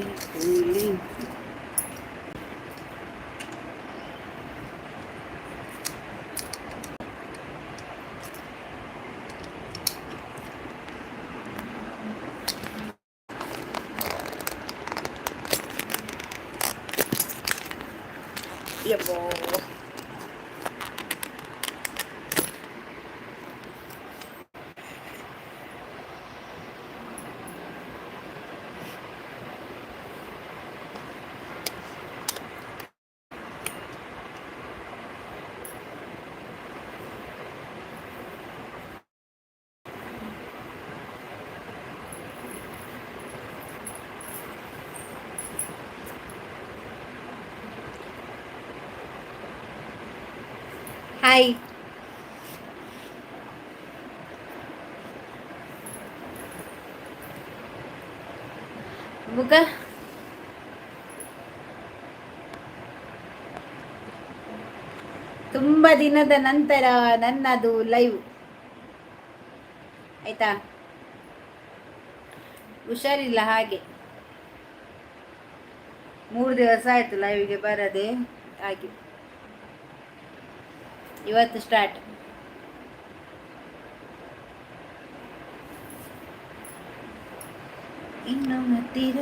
ಹುಲಿ. ಯಬ್ಬೋ. ಹಾಯ್. ಬುಕ್ಕ, ತುಂಬ ದಿನದ ನಂತರ ನನ್ನದು ಲೈವ್, ಆಯ್ತಾ? ಹುಷಾರಿಲ್ಲ, ಹಾಗೆ 3 ದಿವಸ ಆಯ್ತು ಲೈವ್ಗೆ ಬರದೆ. ಹಾಗೆ ಇವತ್ತು ಸ್ಟಾರ್ಟ್. ಇನ್ನು ಮತ್ತೀರ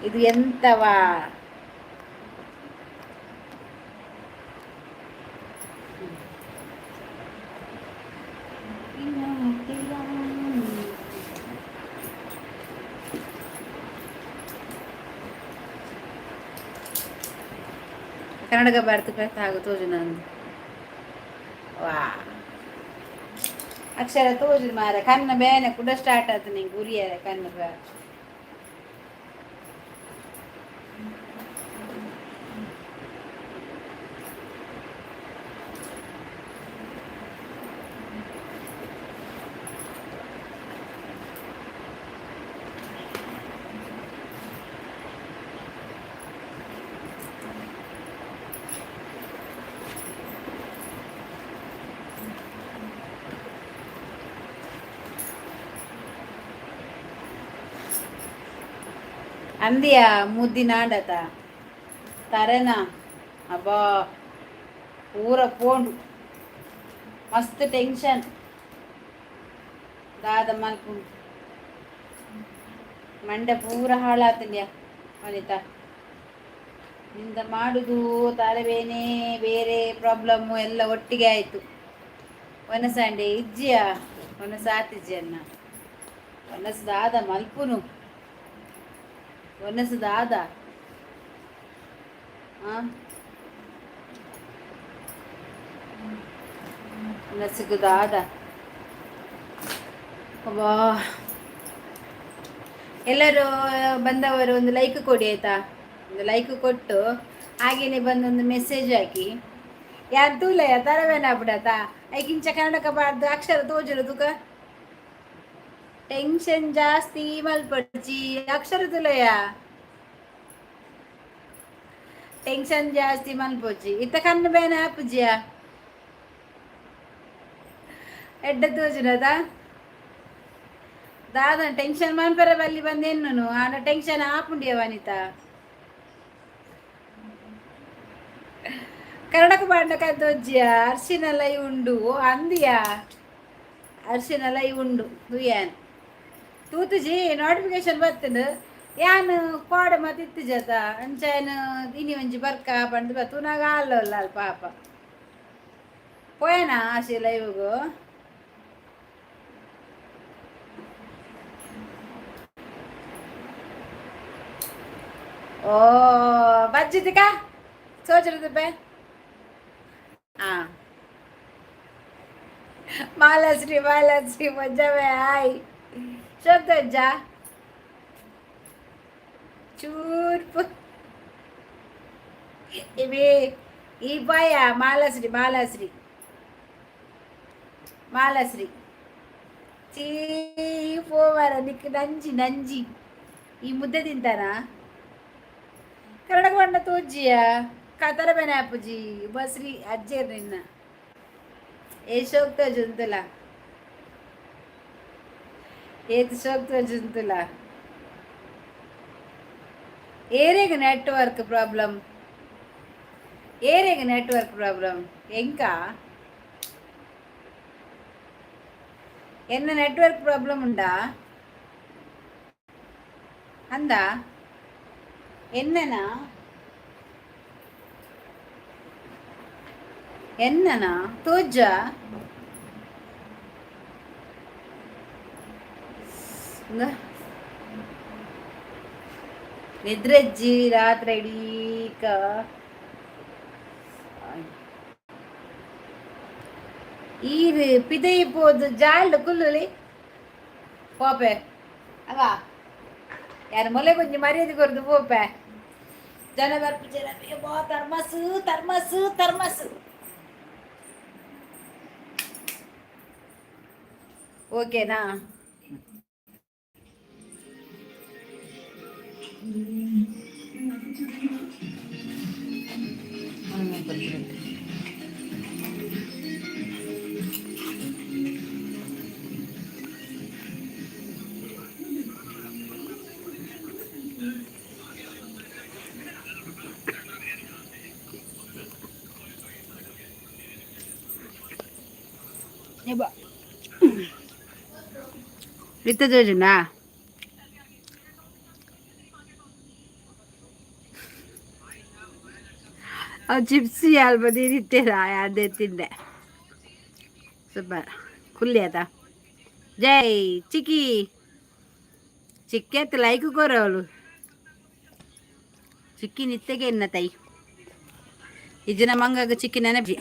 ಇದು ಎಂತವಾ? ಇನ್ನು ಮತ್ತೀರ. ಕನ್ನಡಕ ಭಾರತ ಹಾಗೂ ತೋಜು ನಂದು. ವಾ, ಅಕ್ಷರ ತೋಜು ಮಾರ. ಕಣ್ಣು ಬೇನೆ ಕೂಡ ಸ್ಟಾರ್ಟ್ ಆಯ್ತು ನಿಂಗೆ. ಉರಿಯ ಕಣ್ಣು. ಅಂದಿಯ ಮುದ್ದಿನಾಂಡತ ತರೆನ. ಅಬ್ಬಾ, ಪೂರ ಪೋಂಡು. ಮಸ್ತ್ ಟೆನ್ಷನ್. ದಾದ ಮಲ್ಪುಂಡು? ಮಂಡೆ ಪೂರ ಹಾಳಾತಂಡ್ಯ ವನಿತಾ. ನಿಂದ ಮಾಡುದು, ತಲೆಬೇನೆ, ಬೇರೆ ಪ್ರಾಬ್ಲಮ್ಮು ಎಲ್ಲ ಒಟ್ಟಿಗೆ ಆಯಿತು. ಒನಸಂಡೆ ಇಜ್ಜಿಯ ಒನಸ ಆತಿಜ್ಜಿ ಅನ್ನ. ಒನಸ್ ದಾದ ಮಲ್ಪುನು? ಒನಸ್ ದಾದ? ಆ ಒನಸ್ಗು ದಾದ? ಅಬ್ಬಾ. ಎಲ್ಲರೂ ಬಂದವರು ಒಂದು ಲೈಕ್ ಕೊಡಿ, ಆಯ್ತಾ? ಒಂದು ಲೈಕ್ ಕೊಟ್ಟು ಹಾಗೇನೆ ಬಂದೊಂದು ಮೆಸೇಜ್ ಹಾಕಿ. ಯಾರು ತೂಲಯ ತರವೇನ ಬಿಡತಾ. ಐಕಿಂಚ ಕನ್ನಡಕ ಬಾರ್ದು ಅಕ್ಷರ ತೋಜುರು ತುಕ. ಟೆನ್ಷನ್ ಜಾಸ್ತಿ ಮಲ್ಪಡ್ಚಿ. ಅಕ್ಷರ ತುಲಯ, ಟೆನ್ಷನ್ ಜಾಸ್ತಿ ಮಲ್ಪೊಚ್ಚಿ. ಇತ್ತ ಕಣ್ಣು ಬೇನೆ ಆಪುಜಿಯ. ಎಡ್ಡ ತೋಜುನದ ದಾದ? ಟೆನ್ಷನ್ ಮನ್ಪೆರೆ ಬಲ್ಲಿ ಬಂದೆನ್ನುನು. ಆಂಡ ಟೆನ್ಷನ್ ಆಪುಂಡಿಯ ವನಿತಾ. ಕನ್ನಡಕ ಬಾಂಡ ಕದ್ದೊಜ್ಜಿಯ. ಅರ್ಶಿನ ಲೈ ಉಂಡು. ಓ ಅಂದಿಯ, ಅರ್ಶಿನ ಲೈ ಉಂಡು. ತುಯಾನ್ ತೂತುಜಿ, ನೋಟಿಫಿಕೇಶನ್ ಬರ್ತದೆ. ಯಾನ್ ಕೋಡೆ ಮತ್ ಇತ್ತಿಜತ. ಅಂಚೆನ್ ಇನಿ ಒಂಜಿ ಬರ್ಕ ಪಂದ್ ತೂನಾಗ ಅಲ್ಲ ಪಾಪ. ಪೋಯನಾ ಆಶೆ ಲೈವ್ಗು? ಓ ಬಜ್ಜಿತಿಕ ಸೋಚರದಪ್ಪೆ. ಆ ಮಾಲಾಶ್ರೀ, ಮಾಲಾಶ್ರೀ ಮಜ್ಜವೇ. ಹಾಯ್ ಶೋಕ್ತಜ್ಜ. ಚೂರ್ಪು ಇವಿ ಈ ಬಾಯ. ಮಾಲಾಶ್ರೀ, ಮಾಲಾಶ್ರೀ, ಮಾಲಾಶ್ರೀ. ಚೀ ಪೋವಾರ ನಿಕ್ ನಂಜಿ ನಂಜಿ. ಈ ಮುದ್ದೆ ತಿಂತಾನ. ಕನ್ನಡ ಬಣ್ಣ ತೋಜಿಯ ಕತರ ಬೇನೆ ಅಪ್ಪುಜಿ ಬಸ್ರಿ ಅಜ್ಜೇರ್ ನಿನ್ನ. ಏ ಶೋಕ್ತ ಜುಂತುಲ, ಏತ್ ಶೋಕ್ತ ಜುಂತುಲ. ಏರೆಗ್ ನೆಟ್ವರ್ಕ್ ಪ್ರಾಬ್ಲಮ್? ಏರೆಗ್ ನೆಟ್ವರ್ಕ್ ಪ್ರಾಬ್ಲಮ್? ಎಂಕ? ಎನ್ನ ನೆಟ್ವರ್ಕ್ ಪ್ರಾಬ್ಲಮ್ ಉಂಡಾ ಅಂದ? ಎನ್ನನಾ ಎನ್ನನಾ ತೋಜ? ನಿದ್ರೆಜ್ಜಿ ರಾತ್ರಿ ಇಡೀಕ. ಈರ್ ಪಿದಯಿ ಪೋದು ಜಾಲ್ಡ್ ಕುಲ್ಲುಲಿ ಪೋಪೆ ಅವ ಯಾರು ಮೊಲೆ ಕೊಂಚ ಮರ್ಯಾದೆ ಕೊರ್ದು ಪೋಪೆ. ಜನ ಬರ್ಪುಜೆರ್. Thermos thermos thermos. ಓಕೆನಾ? ಇತ್ತ ಜೋಜುಂಡಾ? ಅವು ಚಿಪ್ಸ್ ಅಲ್ಪ ತಿಂದಿತ್ತೀರ? ಅದೇ ತಿಂದೆ. ಸೂಪರ್. ಕುಲ್ಲಿ ಆತ. ಜೈ ಚಿಕ್ಕಿ. ಚಿಕ್ಕಿ ಅತ್ತ ಲೈಕ್ ಕೊರವಳು. ಚಿಕ್ಕಿ ನಿತ್ತೆಗೆ ಎನ್ನ ತೈ ಇಜ್ಜಿನ ಮಂಗಾಗ ಚಿಕ್ಕಿ ನೆನಪಿ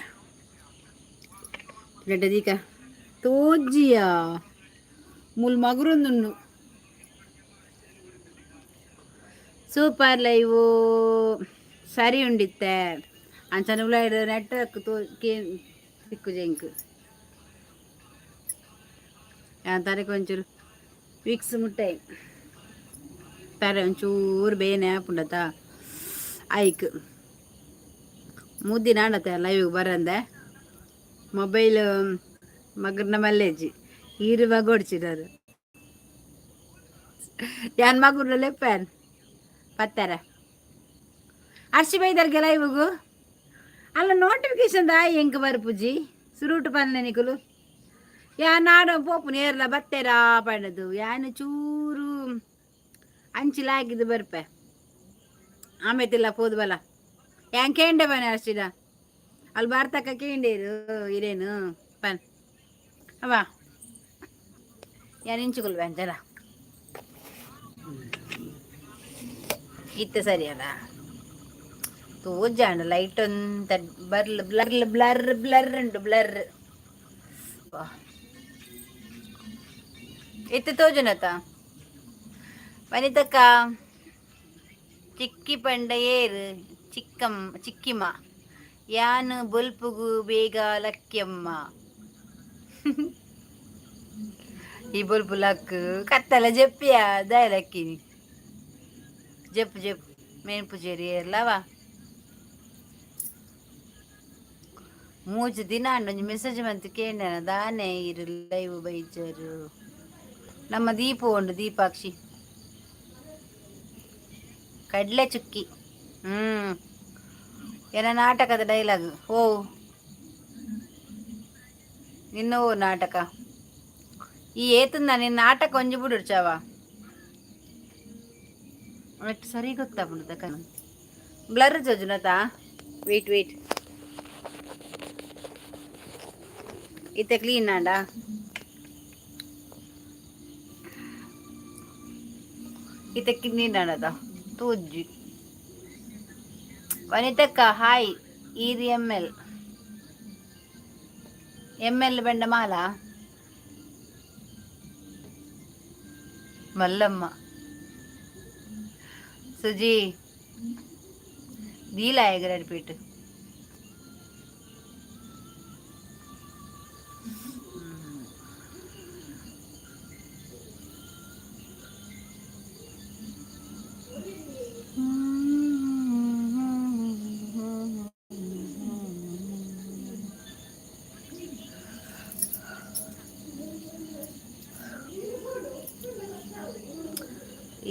ದೀಕ ತೋಜ್ಜಿಯ ಮುಲ್ ಮಗುರೊಂದುಂಡು. ಸೂಪರ್ ಲೈವು ಸರಿ ಉಂಡಿತ್ತೆ. ಅಂಚನೆ ಉಲಾಯಿಡ್ ನೆಟ್ವರ್ಕ್ ತೋ ಕೇ ತಿಕ್ಕುಜೆ ಎಂಕ್. ತರೆಕ್ ಒಂಚೂರು ವಿಕ್ಸ್ ಮುಟ್ಟೈ. ತರೆ ಒಂಚೂರು ಬೇನೆ ಆಪುಂಡತ ಐಕ್. ಮುದ್ದಿನ ಆಂಡತೆ ಲೈವ್ ಬರಂದೆ. ಮೊಬೈಲ್ ಮಗರ್ನ ಮಲ್ಲೇಜಿ ಈರು ಮಗೊಡ್ಚಿಡರು. ಯಾನ್ ಮಗುರ್ನ ಲೆಪ್ಪನ್ ಪತ್ತರ ಅರ್ಶಿ ಬೈದರ್ಗೆ ಲೈವ್ಗು. ಅಲ್ಲ, ನೋಟಿಫಿಕೇಶನ್ ದಾಯಿ ಎಂಕ್ ಬರ್ಪುಜಿ? ಸುರುಟು ಪನ್ಲೆ ನಿಕುಲು. ಯಾನ್ ನಾಡ ಪೋಪುನು ಏರ್ಲ ಬತ್ತೆರಾ ಪಂಡದು. ಯಾನ್ ಚೂರು ಅಂಚಿ ಲಾಗಿದ್ದು ಬರ್ಪೆ. ಆಮೇತಿಲ್ಲ ಪೋದು ಬಲ. ಯಾನ್ ಕೇಂಡೆ ಬನೆ ಅರ್ಶಿಡ. ಅಲ್ಲಿ ಬಾರ್ತಕ್ಕ ಕೇಂಡೇರು ಇರೇನು ಪನ್ ಅವ. ಯಾನ್ ಇಂಚುಕುಲು ಜರ. ಇತ್ತೆ ಸರಿಯಲ್ಲ? ತೋಜಾಂಡ ಲೈಟ್ ಒಂತ ಬರ್ಲ್ ಬ್ಲರ್ ಬ್ಲರ್ ಬ್ಲರ್ ಉಂಟು, ಬ್ಲರ್. ಇತ್ತೆ ತೋಜುನತ? ವನಿತಕ್ಕ, ಚಿಕ್ಕಿ ಪಂಡ ಏರು? ಚಿಕ್ಕಮ್ಮ, ಚಿಕ್ಕಿಮ್ಮ. ಯಾನ್ ಬೊಲ್ಪುಗು ಬೇಗ ಲಕ್ಕಿಯಮ್ಮ. ಈ ಬೊಲ್ಪು ಲಕ್ ಕತ್ತಲ ಜಪ್ಪಿಯ ದಾಯ ಲಕ್ಕಿನಿ? ಜಪ್ಪು ಜಪ್ಪು ಮೇನ್ ಪೂಜಾರಿ ಏರ್ಲವಾ? ಮೂಜಿ ದಿನ ಆಂಡ್ ಒಂಜಿ ಮೆಸೇಜ್ ಮಂತ್ ಕೇಂಡನ ದಾನೆ ಇರು ಲೈವ್ ಬೈಜರು. ನಮ್ಮ ದೀಪ ಉಂಡು, ದೀಪಾಕ್ಷಿ ಕಡ್ಲೆ ಚುಕ್ಕಿ. ಏನ ನಾಟಕದ ಡೈಲಾಗ್? ಓ ನಿನ್ನ ಓ ನಾಟಕ ಈ ಏತುಂದ ನಿನ್ನ ನಾಟಕ ಒಂಜಿ ಬಿಡು ಚಾವ. ಸರಿ ಗೊತ್ತಾಪುಂಡು ತಕ. ಬ್ಲರ್ ಜೋಜುನತಾ? ವೇಟ್ ವೇಟ್, ಇತ್ತೆ ಕ್ಲೀನ್ ಆಂಡ? ಇತ್ತೆ ಕ್ಲೀನ್ ಆಂಡದ? ತೋಜಿ. ವನಿತಕ್ಕ ಹಾಯ್. ಈರ್ ಎಮ್ ಎಲ್ ಎಮ್ ಎಲ್ ಬೆಂಡಮಾಲ ಮಲ್ಲಮ್ಮ. ಸುಜಿ ದೀಲ ಎಗರಡ್ ಪೀಟ್.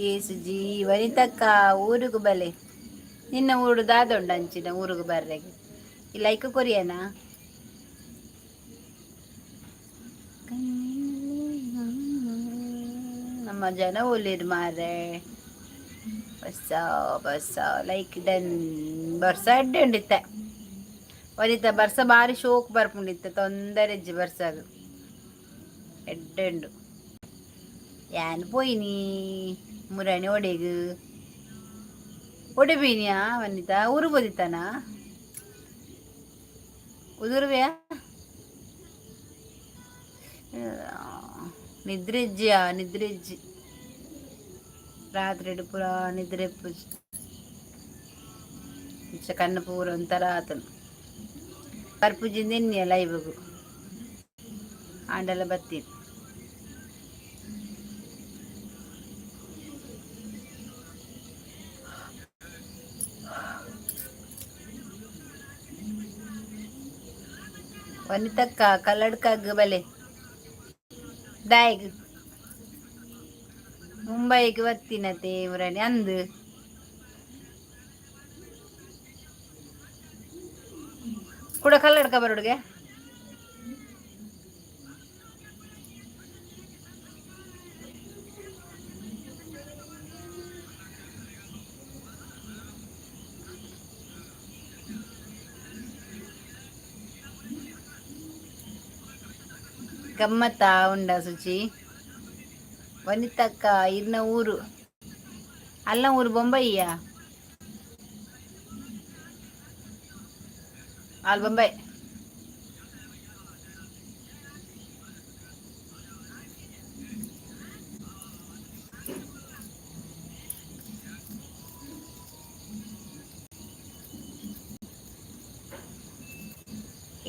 ಏಸುಜಿ ವನಿತಕ್ಕ ಊರುಗು ಬಲೆ. ನಿನ್ನ ಊರು ದಾದೊಂಡು ಅಂಚಿನ ಊರುಗು ಬರ್ರೆಗೆ ಈ ಲೈಕ್ ಕೊರಿಯನಾ? ನಮ್ಮ ಜನ ಒಲ್ಲೇರು ಮಾರೆ. Bus bus like done. ಬರ್ಸ ಅಡ್ಡೆ ಉಂಡಿತ್ತೆ ವನಿತ, ಬರ್ಸ ಬಾರಿ ಶೋಕ್ ಬರ್ಪುಂಡಿತ್ತೆ, ತೊಂದರೆ ಇಜ್ಜಿ ಬರ್ಸಾಗ, ಎಡ್ಡೆ ಉಂಡು. ಯಾನ್ ಪೋಯಿನಿ ಮುರಾಣಿ ಒಡೆಗ್ ಒಡೆ ಬೀನಿಯಾ ವನಿತಾ? ಊರು ಬೋದಿತ್ತಾನ ಉದುರುವೆಯಾ? ನಿದ್ರೆ ಇಜ್ಜಿಯಾ? ನಿದ್ರೆ ಇಜ್ಜಿ, ರಾತ್ರಿ ಪೂರ ನಿದ್ರೆ ಪೂಜಿ ಕಣ್ಣು ಪೂರ ಒಂಥರ ಆತನು. ಬರ್ಪುಜಿಂದ ಎನ್ನಿಯ ಲೈವ್ಗು ಆಂಡಲ ಬತ್ತೀನಿ. ವನಿತಕ್ಕ ಕಲ್ಲಡ್ಕಗ್ ಬಲೆ ದಾಯಿಗ್ ಮುಂಬೈಗೆ ಬತ್ತಿನತೆ ಮುರಾಣಿ ಅಂದು ಕೂಡ ಕಲ್ಲಡ್ಕ ಬರೋಡುಗೆ. ಗಮ್ಮತ್ತಾ ಉಂಡ ಸುಚಿ? ವನಿತಕ್ಕ ಇರ್ನ ಊರು ಅಲ್ಲ, ಊರು ಬೊಂಬೈಯ ಆಲ್ ಬೊಂಬೈ.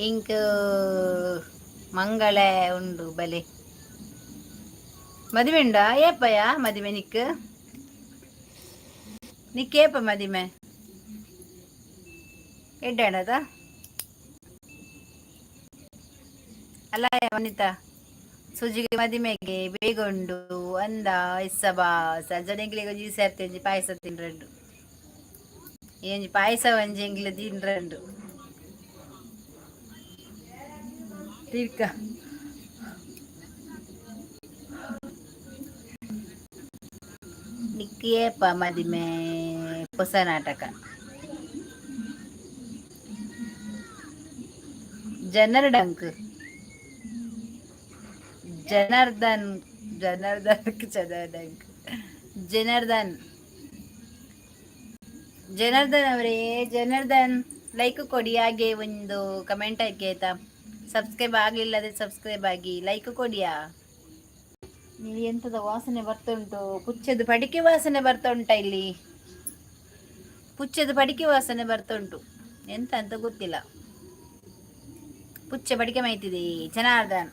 ಇಂಕ್ ಮಂಗಳೇ ಉಂಡು ಬಲೆ. ಮದಿಮೆ ಉಂಡಾ? ಏಪಯ್ಯ ಮದಿಮೆ ನಿಕ್? ನಿಕ್ ಏಪ ಮದಿಮೆ? ಎಡ್ಡೆ ಅಲ್ಲ ವನಿತಾ? ಸುಜಿಗೆ ಮದಿಮೆಗೆ ಬೇಗ ಉಂಡು ಅಂದ ಇಸ್ಸಬಾ ಸಜ್ಜನೆಂಗ್ಲಿಗೆ ಒಂಜಿ ಸೇರ್ತಿ ಒಂಜಿ ಪಾಯಸ ತಿನ್ರಂಡು, ಈ ಒಂಜಿ ಪಾಯಸ ಒಂಜಿ ಎಂಗ್ಲ ತಿನ್ರಂಡು ತೀರ್ಕ. ನಿಕ್ ಏಪ ಮದಿಮೆ? ಹೊಸ ನಾಟಕ. ಜನರ್ಡಂಕ್ ಜನಾರ್ದನ್, ಜನಾರ್ದನ್, ಜನಾರ್ದನ್, ಜನಾರ್ದನ್, ಜನಾರ್ದನ್ ಅವರೇ, ಜನಾರ್ದನ್, ಲೈಕ್ ಕೊಡಿ, ಹಾಗೆ ಒಂದು ಕಮೆಂಟ್ ಹಾಕಿ ಆಯ್ತಾ? ಸಬ್ಸ್ಕ್ರೈಬ್ ಆಗಲಿಲ್ಲ ಆದರೆ ಸಬ್ಸ್ಕ್ರೈಬ್ ಆಗಿ ಲೈಕ್ ಕೊಡಿಯಾ. ನೀವು ಎಂತದ ವಾಸನೆ ಬರ್ತಾ ಉಂಟು? ಪುಚ್ಚದ ಪಡಿಕೆ ವಾಸನೆ ಬರ್ತಾ ಉಂಟಾ ಇಲ್ಲಿ? ಪುಚ್ಚದ ಪಡಿಕೆ ವಾಸನೆ ಬರ್ತಾ ಉಂಟು, ಎಂತ ಅಂತ ಗೊತ್ತಿಲ್ಲ. ಪುಚ್ಚೆ ಪಡಿಕೆ ಮೈತಿದೆ ಜನಾರ್ದನ್.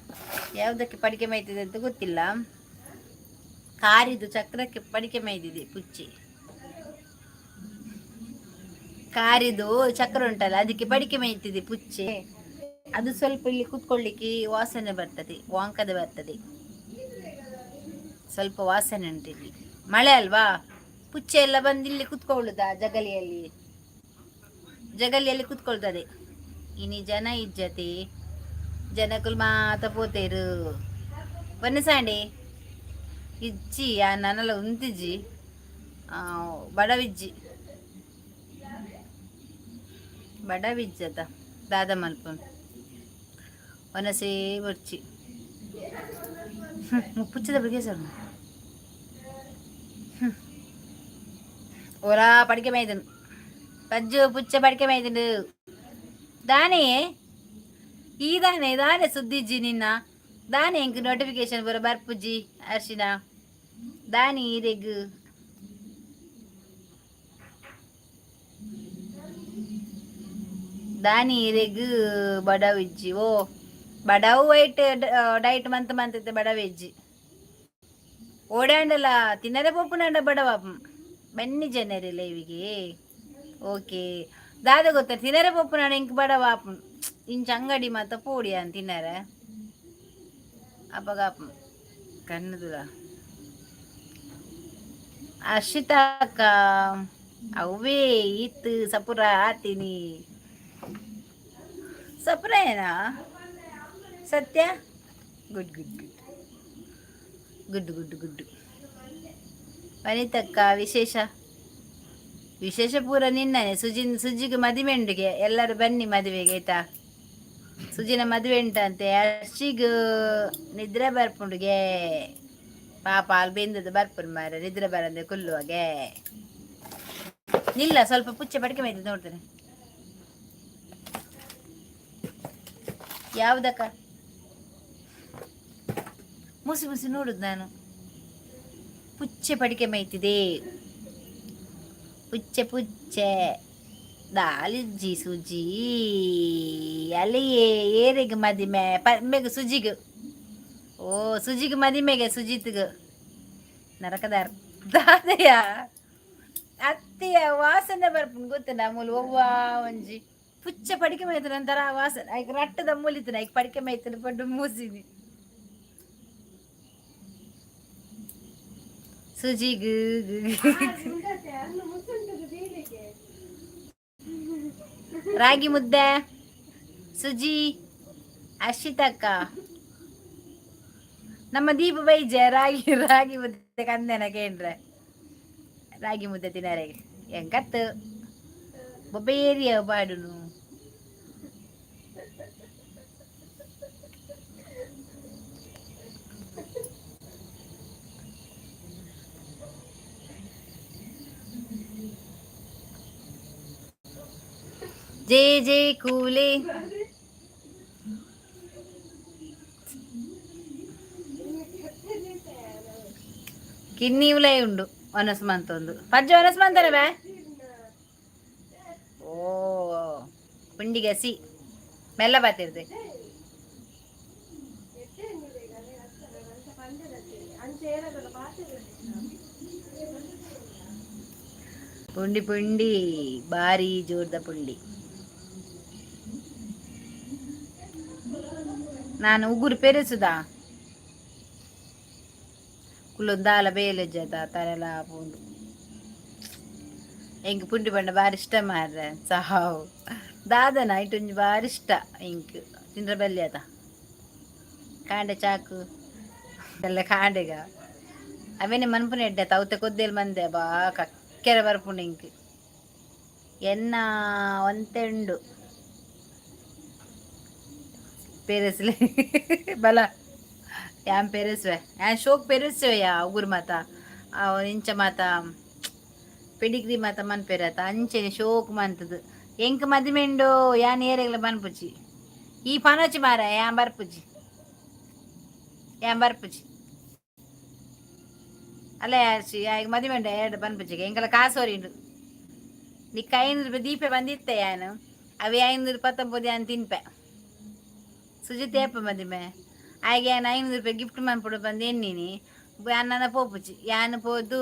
ಯಾವುದಕ್ಕೆ ಪಡಿಕೆ ಮೈತಿದೆ ಅಂತ ಗೊತ್ತಿಲ್ಲ. ಕಾರಿದು ಚಕ್ರಕ್ಕೆ ಪಡಿಕೆ ಮೈದಿದೆ ಪುಚ್ಚೆ. ಕಾರಿದು ಚಕ್ರ ಉಂಟಲ್ಲ, ಅದಕ್ಕೆ ಪಡಿಕೆ ಮೈತಿದೆ ಪುಚ್ಚೆ. ಅದು ಸ್ವಲ್ಪ ಇಲ್ಲಿ ಕೂತ್ಕೊಳ್ಳಿಕ್ಕೆ ವಾಸನೆ ಬರ್ತದೆ, ವಾಂಕದ ಬರ್ತದೆ, ಸ್ವಲ್ಪ ವಾಸನೆ ಉಂಟು ಇಲ್ಲಿ. ಮಳೆ ಅಲ್ವಾ, ಪುಚ್ಚೆ ಎಲ್ಲ ಬಂದು ಇಲ್ಲಿ ಕೂತ್ಕೊಳ್ಳುದಾ ಜಗಲಿಯಲ್ಲಿ? ಜಗಲಿಯಲ್ಲಿ ಕೂತ್ಕೊಳ್ತದೆ. ಇನಿ ಜನ ಇಜ್ಜತಿ, ಜನಕುಲು ಮಾತ ಪೋತೇರು. ಬನ್ನಿ ಸಾಂಡಿ ಇಜ್ಜಿ, ಆ ನನಲ ಉಂತಿಜ್ಜಿ ಬಡವಿಜ್ಜಿ, ಬಡವಿಜ್ಜದ ದಾದ ಮಲ್ಪುನು ಒನಸೇ ಬೊರ್ಚಿ. ಪುಚ್ಚದ ಬಗ್ಗೆ ಸರ್ ಓರಾ ಪಡಿಕೆ ಮೈದನು ಪಜ್ಜು ಪುಚ್ಚ ಪಡಿಕೆ ಮೈದಂಡು ದಾನೆ ಈ ದಾನೆ ದಾನೆ ಸುದ್ದಿಜ್ಜಿ ನಿನ್ನ ದಾನೆ ಎಂಕ್ ನೋಟಿಫಿಕೇಶನ್ ಬರ ಬರ್ಪುಜಿ ಅರ್ಶಿನ ದಾನಿ ಇರೆಗ್. ದಾನಿ ಇರೆಗ್ ಬಡವಿಜ್ಜಿ? ಓ ಬಡವು ವೈಟ್ ಡೈಟ್ ಮಂತ್ ಮಂತ್ ಬಡವೆಜ್ಜಿ ಓಡಾಂಡಲ ತಿನ್ನರೆ ಪೋಪುನಾಂಡ ಬಡವ ಬನ್ನಿ ಜನರಿ ಲೈವಿಗೆ. ಓಕೆ, ದಾದ ಗೊತ್ತ ತಿನ್ನರೆ ಪೋಪುನಾಂಡ ಇಂಕ್ ಬಡವ ಇಂಚ ಅಂಗಡಿ ಮಾತ ಪೋಡಿ ಅಂತ ತಿನ್ನರೆ ಅಪಗ ಕಣ್ಣುದುಲ. ಅರ್ಷಿತಾಕ್ಕ ಅವೇ ಇತ್ತು ಸಪುರ ಆತೀನಿ ಸಪುರ ಏನಾ ಸತ್ಯ. Good good good good good good. ವನಿತಕ್ಕ ವಿಶೇಷ ವಿಶೇಷ ಪೂರ ನಿನ್ನನೆ. ಸುಜಿನ್ ಸುಜಿಗೆ ಮದುವೆ ಉಂಡುಗೆ, ಎಲ್ಲರೂ ಬನ್ನಿ ಮದುವೆಗೆ, ಆಯ್ತಾ? ಸುಜಿನ ಮದುವೆ ಉಂಟಂತೆ. ಅರ್ಷಿಗ್ ನಿದ್ರೆ ಬರ್ಪುಂಡುಗೆ, ಪಾಪ ಅಲ್ಲಿ ಬೆಂದದ್ದು ಬರ್ಪುಂಡು ಮಾರ, ನಿದ್ರೆ ಬರಂದೆ ಕುಲ್ಲುವಾಗೆ. ನಿಲ್ಲ, ಸ್ವಲ್ಪ ಪುಚ್ಚೆ ಪಡಿಕೆ ಮೈತದೆ ನೋಡ್ತೇನೆ. ಯಾವುದಕ್ಕ ಮುಸಿ ಮುಸಿ ನೋಡುದು ನಾನು. ಪುಚ್ಚೆ ಪಡಿಕೆ ಮೈತಿದೆ, ಪುಚ್ಚೆ ಪುಚ್ಚೆ ದಾಲಿಜ್ಜಿ ಸುಜಿ. ಅಲ್ಲಿಯೇ ಏರಿಗೆ ಮದಿಮೆ ಮೆಗು ಸುಜಿಗು? ಓ, ಸುಜಿಗೆ ಮದಿಮೆಗೆ ಸುಜಿತ್ಗೆ ನರಕದಾರ್ ದಾದಯ್ಯ ಅತ್ತೆಯ ವಾಸನೆ ಬರ್ಪುಂಡು ಗೊತ್ತುಂಡ ಮೂಲು. ಒವ್ವ ಒಂಜಿ ಪುಚ್ಚೆ ಪಡಿಕೆ ಮೈತನ ಒಂಥರ ವಾಸನೆ. ಐಕ್ ರಟ್ಟದ ಮೂಲಿತನ ಐಕ್ ಪಡಿಕೆ ಮೈತನ ಪಂಡು ಮೂಸಿನಿ. ಸುಜಿಗು ರಾಗಿ ಮುದ್ದೆ. ಸುಜಿ, ಅರ್ಷಿತಕ್ಕ, ನಮ್ಮ ದೀಪ ಬೈಜೆ ರಾಗಿ ರಾಗಿ ಮುದ್ದೆ ಕಂದೆನ ಕೇಂದ್ರ ರಾಗಿ ಮುದ್ದೆ ತಿನ್ನರೆ ಎಂಕತ್ತು ಬೊಬ್ಬೆ ಏರಿಯ ಪಾಡುನು. ಜೇ ಜೇ ಕೂಲೆ. ಕಿನ್ನಿ ಉಲೈ ಉಂಡು ಒನಸ್ ಮಂತೊಂದು ಪಜ್ಜ ಒನಸ್ ಮಂತನೆ ಬೇ. ಓ ಪುಂಡಿಗೆ ಸಿ ಮೆಲ್ಲ ಬಾತಿರ್ದೆ. ಪುಂಡಿ ಪುಂಡಿ ಬಾರಿ ಜೋರ್ದ ಪುಂಡಿ. ನಾನು ಉಗುರು ಪೆರೆಸುದ ಕುಲ್ಲೊಂದಾಲ ಬೇಲೆಜ್ಜದ ತರೆಲ ಪೂಂಡು. ಎಂಕ್ ಪುಂಡಿ ಪಂಡ ಬಾರಿ ಇಷ್ಟ ಮಾರ್ರೆ. ಸಾವು ದಾದನ ಇಟ್ಟೊಂಜಿ ಬಾರಿ ಇಷ್ಟ ಎಂಕ್ ತಿಂದ್ರ ಬಲ್ಯದ. ಕಾಂಡೆ ಚಾಕು ಎಲ್ಲ ಕಾಂಡೆಗ ಅವೇನೆ ಮನ್ಪುನ ಎಡ್ಡೆ ತೌತೆ ಕೊದ್ದೇಲ್ ಮಂದೆ ಬಾ ಕಕ್ಕೆರೆ ಬರ್ಪುಂಡು ಎಂಕ್. ಎನ್ನ ಒಂತೆ ಉಂಡು ಪೆರೆಸ್ಲೆ ಬಲ ಯಾನ್ ಪೆರೆಸುವೆ, ಯಾನ್ ಶೋಕ್ ಪೆರೆಸುವೆ. ಯಾ ಉಗುರು ಮಾತ ಇಂಚ ಮಾತ ಪೆಡಿಗ್ರಿ ಮಾತ ಮನ್ಪೆರತ ಅಂಚೆನೆ ಶೋಕ್ ಮಂತದು. ಎಂಕ್ ಮದಿಮೆಂಡು ಯಾನ್ ಏರೆಗ್ಲ ಮನ್ಪುಜಿ. ಈ ಪನೋಚಿ ಮಾರ, ಯಾನ್ ಬರ್ಪುಜಿ, ಯಾನ್ ಬರ್ಪುಜಿ. ಅಲ್ಲ ಯಾಗ ಮದಿಮೆಂಡ ಎರಡು ಪನ್ಪುಜಿಗೆ ಎಂಕಲ ಕಾಸೋರಿಂಡು. ನಿಕ್ಕ 500 ರೂಪಾಯಿ ದೀಪೆ ಬಂದಿತ್ತೆ ಯಾನು, ಅವೆ 519 ಯಾನ್ ತಿನ್ಪೆ. ಸುಜಿತ್ ಏಪ ಮದಿಮೆ ಆಯ್ಗೆ? ಯಾನ್ 500 ರೂಪಾಯಿ ಗಿಫ್ಟ್ ಮನ್ಪುಡು ಬಂದು ಎನ್ನಿನಿ. ಅನ್ನ ಪೋಪುಜಿ ಯಾನ್, ಪೋದು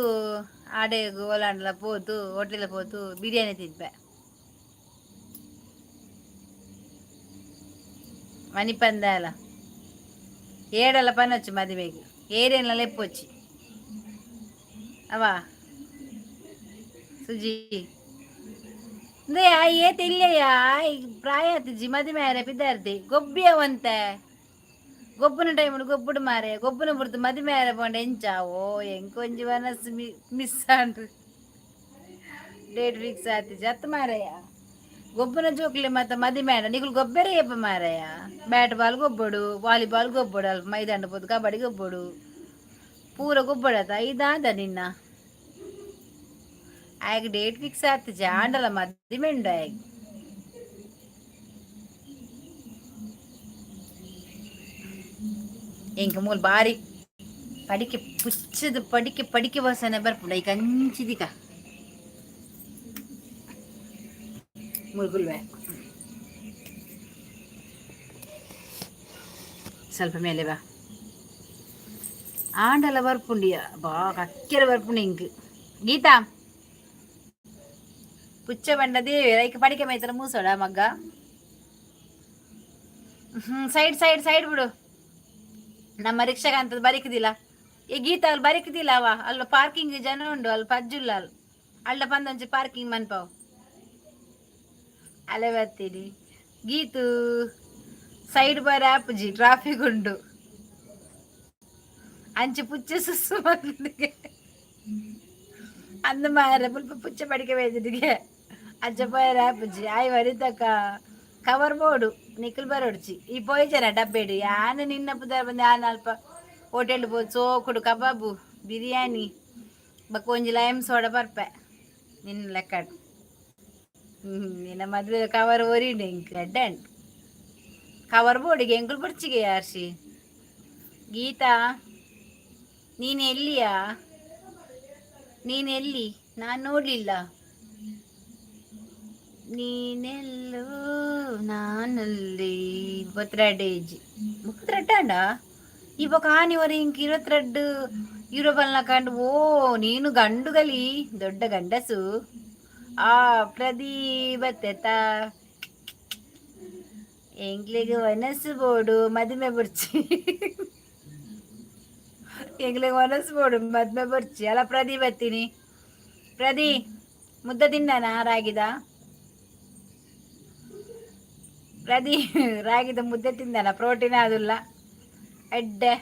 ಆಡೆಗ್ ಓಲಾಂಡಲ ಪೋದು ಹೋಟೆಲ್ ಪೋದು ಬಿರಿಯಾನಿ ತಿನ್ಪೆ. ಮನಿಪಂದಾಲ ಏಡಲ ಪನೊಚ್ಚು ಮದಿಮೆಗ್ ಏರೇನ್ಲ ಲೆಪ್ಪೊಚ್ಚಿ ಅವ ಸುಜಿ. ಅಂದ್ರೆ ಏತ್ ಇಲ್ಲಯ್ಯ ಪ್ರಾಯ ಆತಿಜಿ ಮದಿಮೆ ಆರೆ ಪಿದಾರ್ದಿ ಗೊಬ್ಬಿಯವಂತೆ. ಗೊಬ್ಬುನ ಟೈಮ್ ಗೊಬ್ಬುಡು ಮಾರೆ, ಗೊಬ್ಬುನ ಬುಡ್ದು ಮದಿಮೆ ಆರೆ ಪೋಂಡ ಎಂಚ? ಓ ಎಂಕ್ ಒಂಜಿ ಮನಸ್ಸು ಮಿಸ್ ಆಂಡ್. ಡೇಟ್ ಫಿಕ್ಸ್ ಆತಿಜಿ ಅತ್ ಮಾರಯ್ಯ. ಗೊಬ್ಬುನ ಜೋಕ್ಲೆ ಮತ್ತ ಮದಿಮೆ ಆಂಡ ನಿಕುಲು ಗೊಬ್ಬೆರೆ ಏಪ ಮಾರಯ್ಯ? ಬ್ಯಾಟ್ ಬಾಲ್ ಗೊಬ್ಬೊಡು, ವಾಲಿಬಾಲ್ ಗೊಬ್ಬೊಡು, ಅಲ್ಪ ಮೈದಾನ ಪೋದು ಕಬಡ್ಡಿ ಗೊಬ್ಬೊಡು, ಪೂರ ಗೊಬ್ಬಡತ ಇದಾದ ನಿನ್ನ. ಆಯ್ಗ ಡೇಟ್ ಫಿಕ್ಸ್ ಆತಿಜಿ ಆಂಡಲ ಮದಿಮೆ ಉಂಡು ಆಯ್ಗ್. ಎಂಕ್ ಮೂಲು ಬಾರಿ ಪಡಿಕೆ ಪುಚ್ಚದ ಪಡಿಕೆ ಪಡಿಕೆ ವಾಸನೆ ಬರ್ಪುಂಡು. ಐಕ್ ಅಂಚಿದಿಕ ಮುರುಗುಲ್ವೆ. ಸ್ವಲ್ಪ ಮೇಲೆ ಬಾ. ಆಂಡಲ ಬರ್ಪುಂಡಿಯ ಬಾ ಕಕ್ಕೆರೆ ಬರ್ಪುಂಡು ಇಂಕ್. ಗೀತಾ ಪುಚ್ಚ ಬಂಡ ದೇವಿ ಐಕ್ ಪಡಿಕೆ ಮೈತರ ಮೂಸೋಡ ಮಗ್ಗ. ಸೈಡ್ ಸೈಡ್ ಸೈಡ್ ಬಿಡು. ನಮ್ಮ ರಿಕ್ಷಾಗ ಅಂತದ್ ಬರಿಕುದಿಲ್ಲ. ಈ ಗೀತ ಅಲ್ಲಿ ಬರಿಕದಿಲ್ಲ ಅವ. ಅಲ್ಲ, ಪಾರ್ಕಿಂಗ್ ಜನ ಉಂಡು ಅಲ್ಲಿ, ಪಜ್ಜುಲ್ಲ ಅಲ್ಲಿ. ಅಲ್ಲ, ಪಂದೊಂಚಿ ಪಾರ್ಕಿಂಗ್ ಮನ್ಪಾವ್. ಅಲೆ ಬರ್ತೀನಿ ಗೀತು. ಸೈಡ್ ಬಾರ್ ಆಪುಜಿ, ಟ್ರಾಫಿಕ್ ಉಂಡು. ಅಂಚೆ ಪುಚ್ಚೆ ಸುಸ್ಸು ಮಗನಿಗೆ ಅಂದ ಮಾರ ಪುಲ್ಪ ಪುಚ್ಚೆ ಪಡಿಕೆ ಬೇದಿಗೆ ಅಂಚೆ ಪೋಯರ ಆಪುಜಿ. ಆಯ್ ವರಿತಕ್ಕ ಕವರ್ ಬೋಡು, ನಿಖಲ್ ಬರೋಡ್ಚಿ. ಈ ಪೋಯ್ಜನ ಡಬ್ಬೇಡು ಯಾನ್ ನಿನ್ನ ಪುದರ್ ಬಂದು. ಯಾನ್ ಅಲ್ಪ ಹೋಟೆಲ್ ಪೋ ಸೋಕುಡು ಕಬಾಬು, ಬಿರಿಯಾನಿ ಬೊಕ್ಕ ಒಂಜಿ ಲೈಮ್ ಸೋಡ ಬರ್ಪೆ ನಿನ್ನ ಲೆಕ್ಕ. ನಿನ್ನ ಮದುವೆ ಕವರ್ ಒರಿಂಡು ಎಂಕ್ ಎಡ್ಡೆ ಉಂಟು. ಕವರ್ ಬೋರ್ಡಿಗೆ ಎಂಕುಲು ಬೊಡ್ಚಿಗೆ. ಯಾರ್ಷಿ ಗೀತಾ, ನೀನು ಎಲ್ಲಿಯಾ? ನೀನು ಎಲ್ಲಿ? ನಾನು ನೋಡ್ಲಿಲ್ಲ. ನೀನೆಲ್ಲೋ ನಾನಲ್ಲಿ. 32 ಏಜ್, 32 ಅಂಡ ಇವಾಗ ಆನಿವರ ಇಂಕ್ 22 ಯೂರೋ ಬಲ್ನ ಕಂಡು. ಓ, ನೀನು ಗಂಡುಗಲಿ, ದೊಡ್ಡ ಗಂಡಸು. ಆ ಪ್ರದೀಪತ್ತೆತ ಎಂಕ್ಲೆಗ್ ವನಸು ಬೋಡು, ಮದಿಮೆ ಬುರ್ಚಿ. ಎಂಕ್ಲೆಗ್ ವನಸು ಬೋಡು, ಮದ್ಮೆ ಬೊರ್ಚಿ. ಅಲ್ಲ ಪ್ರದೀಪ್ ಬತ್ತೀನಿ. ಪ್ರದಿ, ಮುದ್ದೆ ತಿಂದನ ರಾಗಿದ? ಪ್ರದಿ, ರಾಗಿದ ಮುದ್ದೆ ತಿಂದನ? ಪ್ರೋಟೀನ್ ಆದುಲ್ಲ, ಎಡ್ಡೆ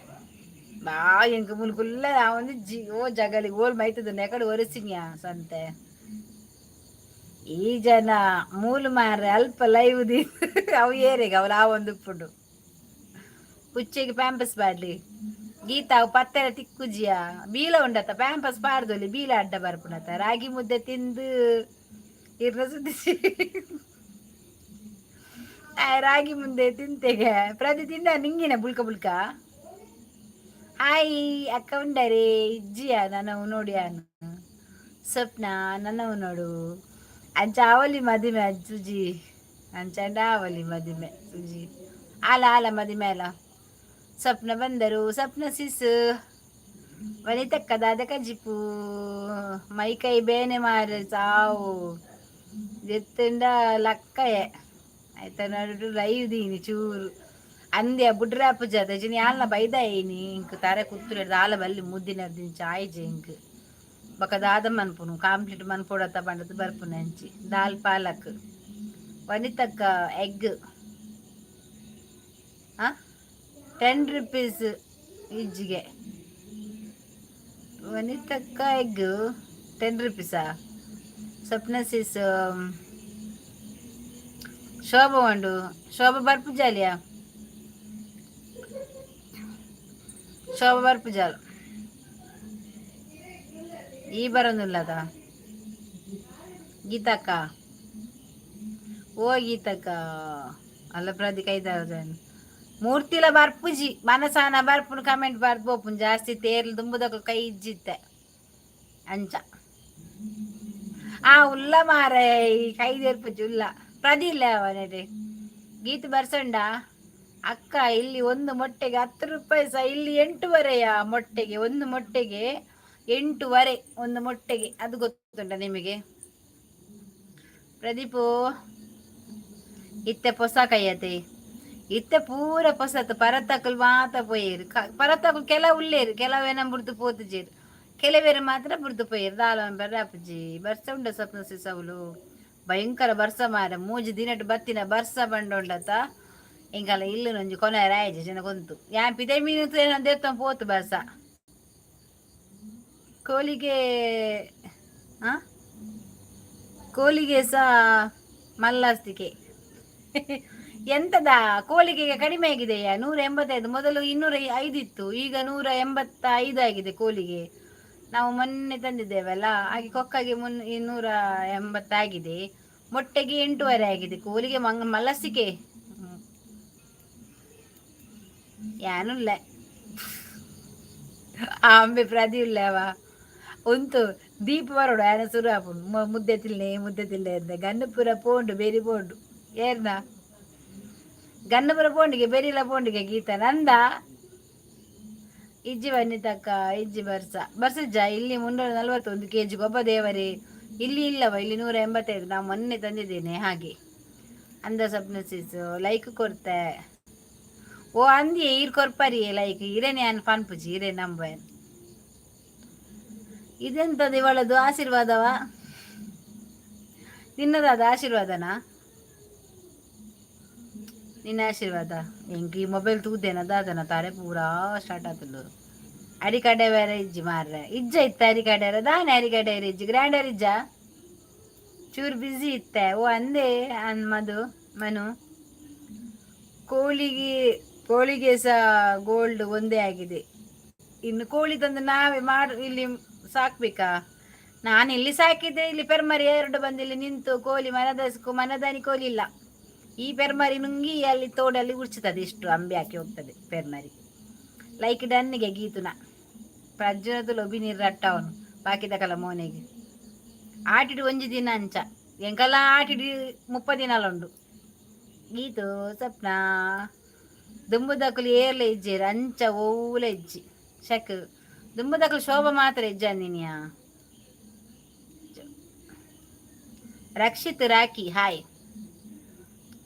ಬಾ. ಎಂಕ್ ಮುಲ್ಕುಲ್ಲ ಒಂದು ಜಿ ಓ ಜಗಲಿ ಓಲ್ ಮೈತದ ನೆಕಡೆ ಒರೆಸಿನ್ಯಾ ಸಂತೆ. ಈ ಜನ ಮೂಲು ಮಾರ್ರೆ ಅಲ್ಪ ಲೈವ್ the ಅವು ಏರೆಗೆ ಅವಳು ಆ ಒಂದು ಉಪ್ಪುಂಡು. ಪುಚ್ಚೆಗೆ ಪ್ಯಾಂಪಸ್ ಬಾಡ್ಲಿ ಗೀತಾ. ಅವು ಪತ್ತೆರ ತಿಕ್ಕುಜಿಯ ಬೀಲ ಉಂಡತ್ತ. ಪ್ಯಾಂಪಸ್ ಪಾರ್ದೊಲಿ, ಬೀಲ ಅಡ್ಡ ಬರ್ಪುಣತ. ರಾಗಿ ಮುದ್ದೆ ತಿಂದು ಇರ್ನ ಸುದ್ದಿ. ರಾಗಿ ಮುಂದೆ ತಿಂತೆಗೆ ಪ್ರತಿ ತಿಂದ ನಿಂಗಿನ ಬುಲ್ಕ ಬುಲ್ಕ. ಹಾಯ್ ಅಕ್ಕ, ಉಂಡರೆ ಇಜ್ಜಿಯ ನನ್ನವು ನೋಡಿಯಾನು. ಸ್ವಪ್ನ ನನ್ನವು ನೋಡು. ಅಂಚ ಆವಲಿ ಮದಿಮೆ ಸುಜಿ. ಅಂಚಂಡ ಆವಲಿ ಮದಿಮೆ ಸುಜಿ. ಆಲ ಆಲ ಮದಿಮೆ ಅಲ್ಲ. ಸ್ವಪ್ನ ಬಂದರು. ಸ್ವಪ್ನ ಸಿಸ್, ವನಿತಕ್ಕ ದಾದ ಕಜಿಪು? ಮೈ ಕೈ ಬೇನೆ ಮಾರೆ, ಸಾವು ಜೆತ್ತುಂಡ ಲಕ್ಕಯೆ. ಆಯ್ತಾ, ನಡು ಲೈವ್ ದೀನಿ ಚೂರು ಅಂದ್ಯ ಬುಡ್ರಾಪು ಜಾತ ಜಿನಿ ಆಲ್ನ ಬೈದಾಯಿನಿ. ಇಂಕ್ ತಾರೆ ಕುತ್ತುರೆಡ್ದು ಆಲ ಬಲ್ಲಿ ಮುದ್ದಿನ ದಿಂಚ ಆಯ್ಜೆ ಇಂಕ್. ಬೊಕ ದಾದ ಮನ್ಪುನು? ಕಾಂಪ್ಲೀಟ್ ಮನ್ಪೊಡತ್ತ ಪಂಡದು ಬರ್ಪುನ ಅಂಚಿ. ದಾಲ್ ಪಾಲಕ್ ವನಿತಕ್ಕ. ಎಗ್ 10 ರುಪೀಸ್ ಇಜ್ಜಿಗೆ. ವನಿತಕ್ಕ, ಎಗ್ 10 ರುಪೀಸಾ? ಸ್ವಪ್ನ ಸಿಸ್, ಶೋಭ ಉಂಡು. ಶೋಭ ಬರ್ಪು ಜಾಲಿಯಾ? ಶೋಭ ಬರ್ಪು ಜಾಲ. ಈ ಬರೋದಿಲ್ಲದ ಗೀತಕ್ಕ. ಓ ಗೀತಕ್ಕ ಅಲ್ಲ, ಪ್ರದಿ ಕೈದ ಮೂರ್ತಿಲ ಬರ್ಪುಜಿ. ಮನಸಾನ ಬರ್ಪುನು, ಕಮೆಂಟ್ ಬರ್ದು ಪೋಪುನ್. ಜಾಸ್ತಿ ತೇರ್ಲು ದುಂಬುದಕ್ಲು ಕೈ ಇಜ್ಜಿತ್ತೆ ಅಂಚ. ಆ ಉಲ್ಲ ಮಾರೆ, ಈ ಕೈ ದೇರ್ಪುಜಿ ಉಲ್ಲ. ಪ್ರದಿ ಇಲ್ಲ ಅವನೇಟೆ. ಗೀತ ಬರ್ಸಂಡ ಅಕ್ಕ. ಇಲ್ಲಿ ಒಂದು ಮೊಟ್ಟೆಗೆ 10 ರೂಪಾಯಿ ಸಹ. ಇಲ್ಲಿ ಎಂಟುವರೆಯ ಮೊಟ್ಟೆಗೆ, ಒಂದು ಮೊಟ್ಟೆಗೆ ಎಂಟುವರೆ ಒಂದು ಮೊಟ್ಟೆಗೆ. ಅದು ಗೊತ್ತುಂಟ ನಿಮಗೆ ಪ್ರದೀಪು? ಇತ್ತೆ ಪೊಸ ಕೈಯತೆ. ಇತ್ತೆ ಪೂರ ಪೊಸತ್. ಪರತಕುಲ್ ಮಾತ ಪೋಯೇರು. ಪರತಕುಲ್ ಕೆಲವು ಉಲ್ಲೇರು, ಕೆಲವೇನ ಬುಡ್ದು ಪೋತುಜೇರು. ಕೆಲವೇರು ಮಾತ್ರ ಬುಡ್ದು ಪೋಯೇರು. ದಾಲ ಬರ್ರಾಪುಜಿ. ಬರ್ಸ ಉಂಡ ಸ್ವಪ್ನ ಸಿಸವುಲು? ಭಯಂಕರ ಬರ್ಸ ಮಾರ. ಮೂಜಿ ದಿನಟ್ ಬತ್ತಿನ ಬರ್ಸ ಬಂಡೊಂಡತ ಇಂಕಲ ಇಲ್ಲು ನೊಂಜಿ ಕೊನೆ ರಾಯಜಿ ಜನ ಗೊಂತು. ಯಾನ್ ಪಿದೈ ಮೀನು ದೇವಸ್ಥಾನ ಪೋತು ಬರ್ಸ. ಕೋಲಿಗೆ ಆ ಕೋಲಿಗೆ ಸಹ ಮಲ್ಲಾಸ್ತಿಕೆ ಎಂತದ? ಕೋಳಿಗೆ ಕಡಿಮೆ ಆಗಿದೆಯಾ? 185. ಮೊದಲು 205 ಇತ್ತು, ಈಗ 185 ಆಗಿದೆ ಕೋಲಿಗೆ. ನಾವು ಮೊನ್ನೆ ತಂದಿದ್ದೇವಲ್ಲ, ಹಾಗೆ ಕೊಕ್ಕಾಗೆ 280 ಆಗಿದೆ. ಮೊಟ್ಟೆಗೆ ಎಂಟೂವರೆ ಆಗಿದೆ. ಕೋಲಿಗೆ ಮಂಗ ಮಲಸಿಕೆ ಯಾನುಲ್ಲ. ಆಂಬೆ ಪ್ರದಿ ಉಲ್ಲವ ಉಂತು ದೀಪ ಬರೋಡು. ಆಯನ ಸುರು ಆಪುಂಡು, ಮುದ್ದೆ ತಿಲ್ಲೆ, ಮುದ್ದೆ ತಿಲ್ಲೆ ಅಂದೆ. ಗನ್ನುಪುರ ಪೋಂಡು, ಬೇರಿ ಪೋಂಡು. ಏರ್ನ ಗನ್ನುಪುರ ಪೋಂಡಿಗೆ, ಬೆರಿಲ ಪೋಂಡಿಗೆ. ಗೀತ ನಂದ ಇಜ್ಜಿ ಬನ್ನಿ ತಕ್ಕ. ಇಜ್ಜಿ ಬರ್ಸ. ಬರ್ಸಜ್ಜ ಇಲ್ಲಿ 341 ಕೆಜಿ. ಗೊಬ್ಬ ದೇವರೇ, ಇಲ್ಲಿ ಇಲ್ಲವ. ಇಲ್ಲಿ 185, ನಾವು ಮೊನ್ನೆ ತಂದಿದ್ದೇನೆ ಹಾಗೆ. ಅಂದ ಸ್ವಪ್ನ ಸೀಸು, ಲೈಕ್ ಕೊರ್ತೆ. ಓ ಅಂದಿ, ಈರ್ ಕೊರ್ಪರಿ ಲೈಕ್. ಇರೇನೆ ಯಾನ್ ಪನ್ಪುಜಿ, ಇರೇ ನಂಬ. ಇದೆಂತದ ಇವಳದು ಆಶೀರ್ವಾದವ? ನಿನ್ನದಾದ ಆಶೀರ್ವಾದನಾ? ನಿನ್ನ ಆಶೀರ್ವಾದ. ಎಂಕ್ ಈ ಮೊಬೈಲ್ ತೂದೇನ ದಾದನ ತಾರೆ ಪೂರಾ ಸ್ಟಾರ್ಟ್ ಆತುಂಡು. ಅಡಿಕಡೆ ಬೇರೆ ಇಜ್ಜಿ ಮಾರ್ರೆ. ಇಜ್ಜ ಇತ್ತ ಅರಿಕಡೆ ದಾನೆ? ಅರಿಕಡೆ ಇಜ್ಜಿ, ಗ್ರೈಂಡರ್ ಇಜ್ಜ. ಚೂರು ಬ್ಯುಸಿ ಇತ್ತೆ. ಓ ಅಂದೆ ಅನ್ ಮಧು ಮನು. ಕೋಳಿಗೆ ಕೋಳಿಗೆ ಸಹ ಗೋಲ್ಡ್ ಒಂದೇ ಆಗಿದೆ. ಇನ್ನು ಕೋಳಿ ತಂದು ನಾವೇ ಮಾಡ್ ಇಲ್ಲಿ ಸಾಕ್ಬೇಕಾ? ನಾನು ಇಲ್ಲಿ ಸಾಕಿದ್ರೆ ಇಲ್ಲಿ ಪೆರ್ಮರಿ ಎರಡು ಬಂದು ಇಲ್ಲಿ ನಿಂತು ಕೋಲಿ ಮನದ ಮನದಾನಿ ಕೋಲಿ ಇಲ್ಲ. ಈ ಪೆರ್ಮರಿ ನುಂಗಿ ಅಲ್ಲಿ ತೋಡಲ್ಲಿ ಉರ್ಚುತ್ತದೆ. ಇಷ್ಟು ಅಂಬಿ ಹಾಕಿ ಹೋಗ್ತದೆ ಪೆರ್ಮರಿ. ಲೈಕ್ ಡನ್ನಿಗೆ ಗೀತುನ ಪ್ರಜ್ವಲದ ಲೊಬಿ ನೀರು ರಟ್ಟವನು ಬಾಕಿದಕಲ ಮೋನೆಗೆ. ಆಟಿಡು ಒಂಜಿ ದಿನ ಅಂಚ ಎಂಕಲ್ಲ ಆಟಿಡು 30 ದಿನಲ ಉಂಡು. ಗೀತು ಸಪ್ನ ದುಂಬುದಕುಲು ಏರ್ಲೆ ಇಜ್ಜೇರು ಅಂಚ ಓಲ ಇಜ್ಜಿ ಶಕ್. ದುಂಬುದಕುಲು ಶೋಭ ಮಾತ್ರ ಇಜ್ಜಂದಿನಿಯಾ. ರಕ್ಷಿತ್ ರಾಕಿ ಹಾಯ್.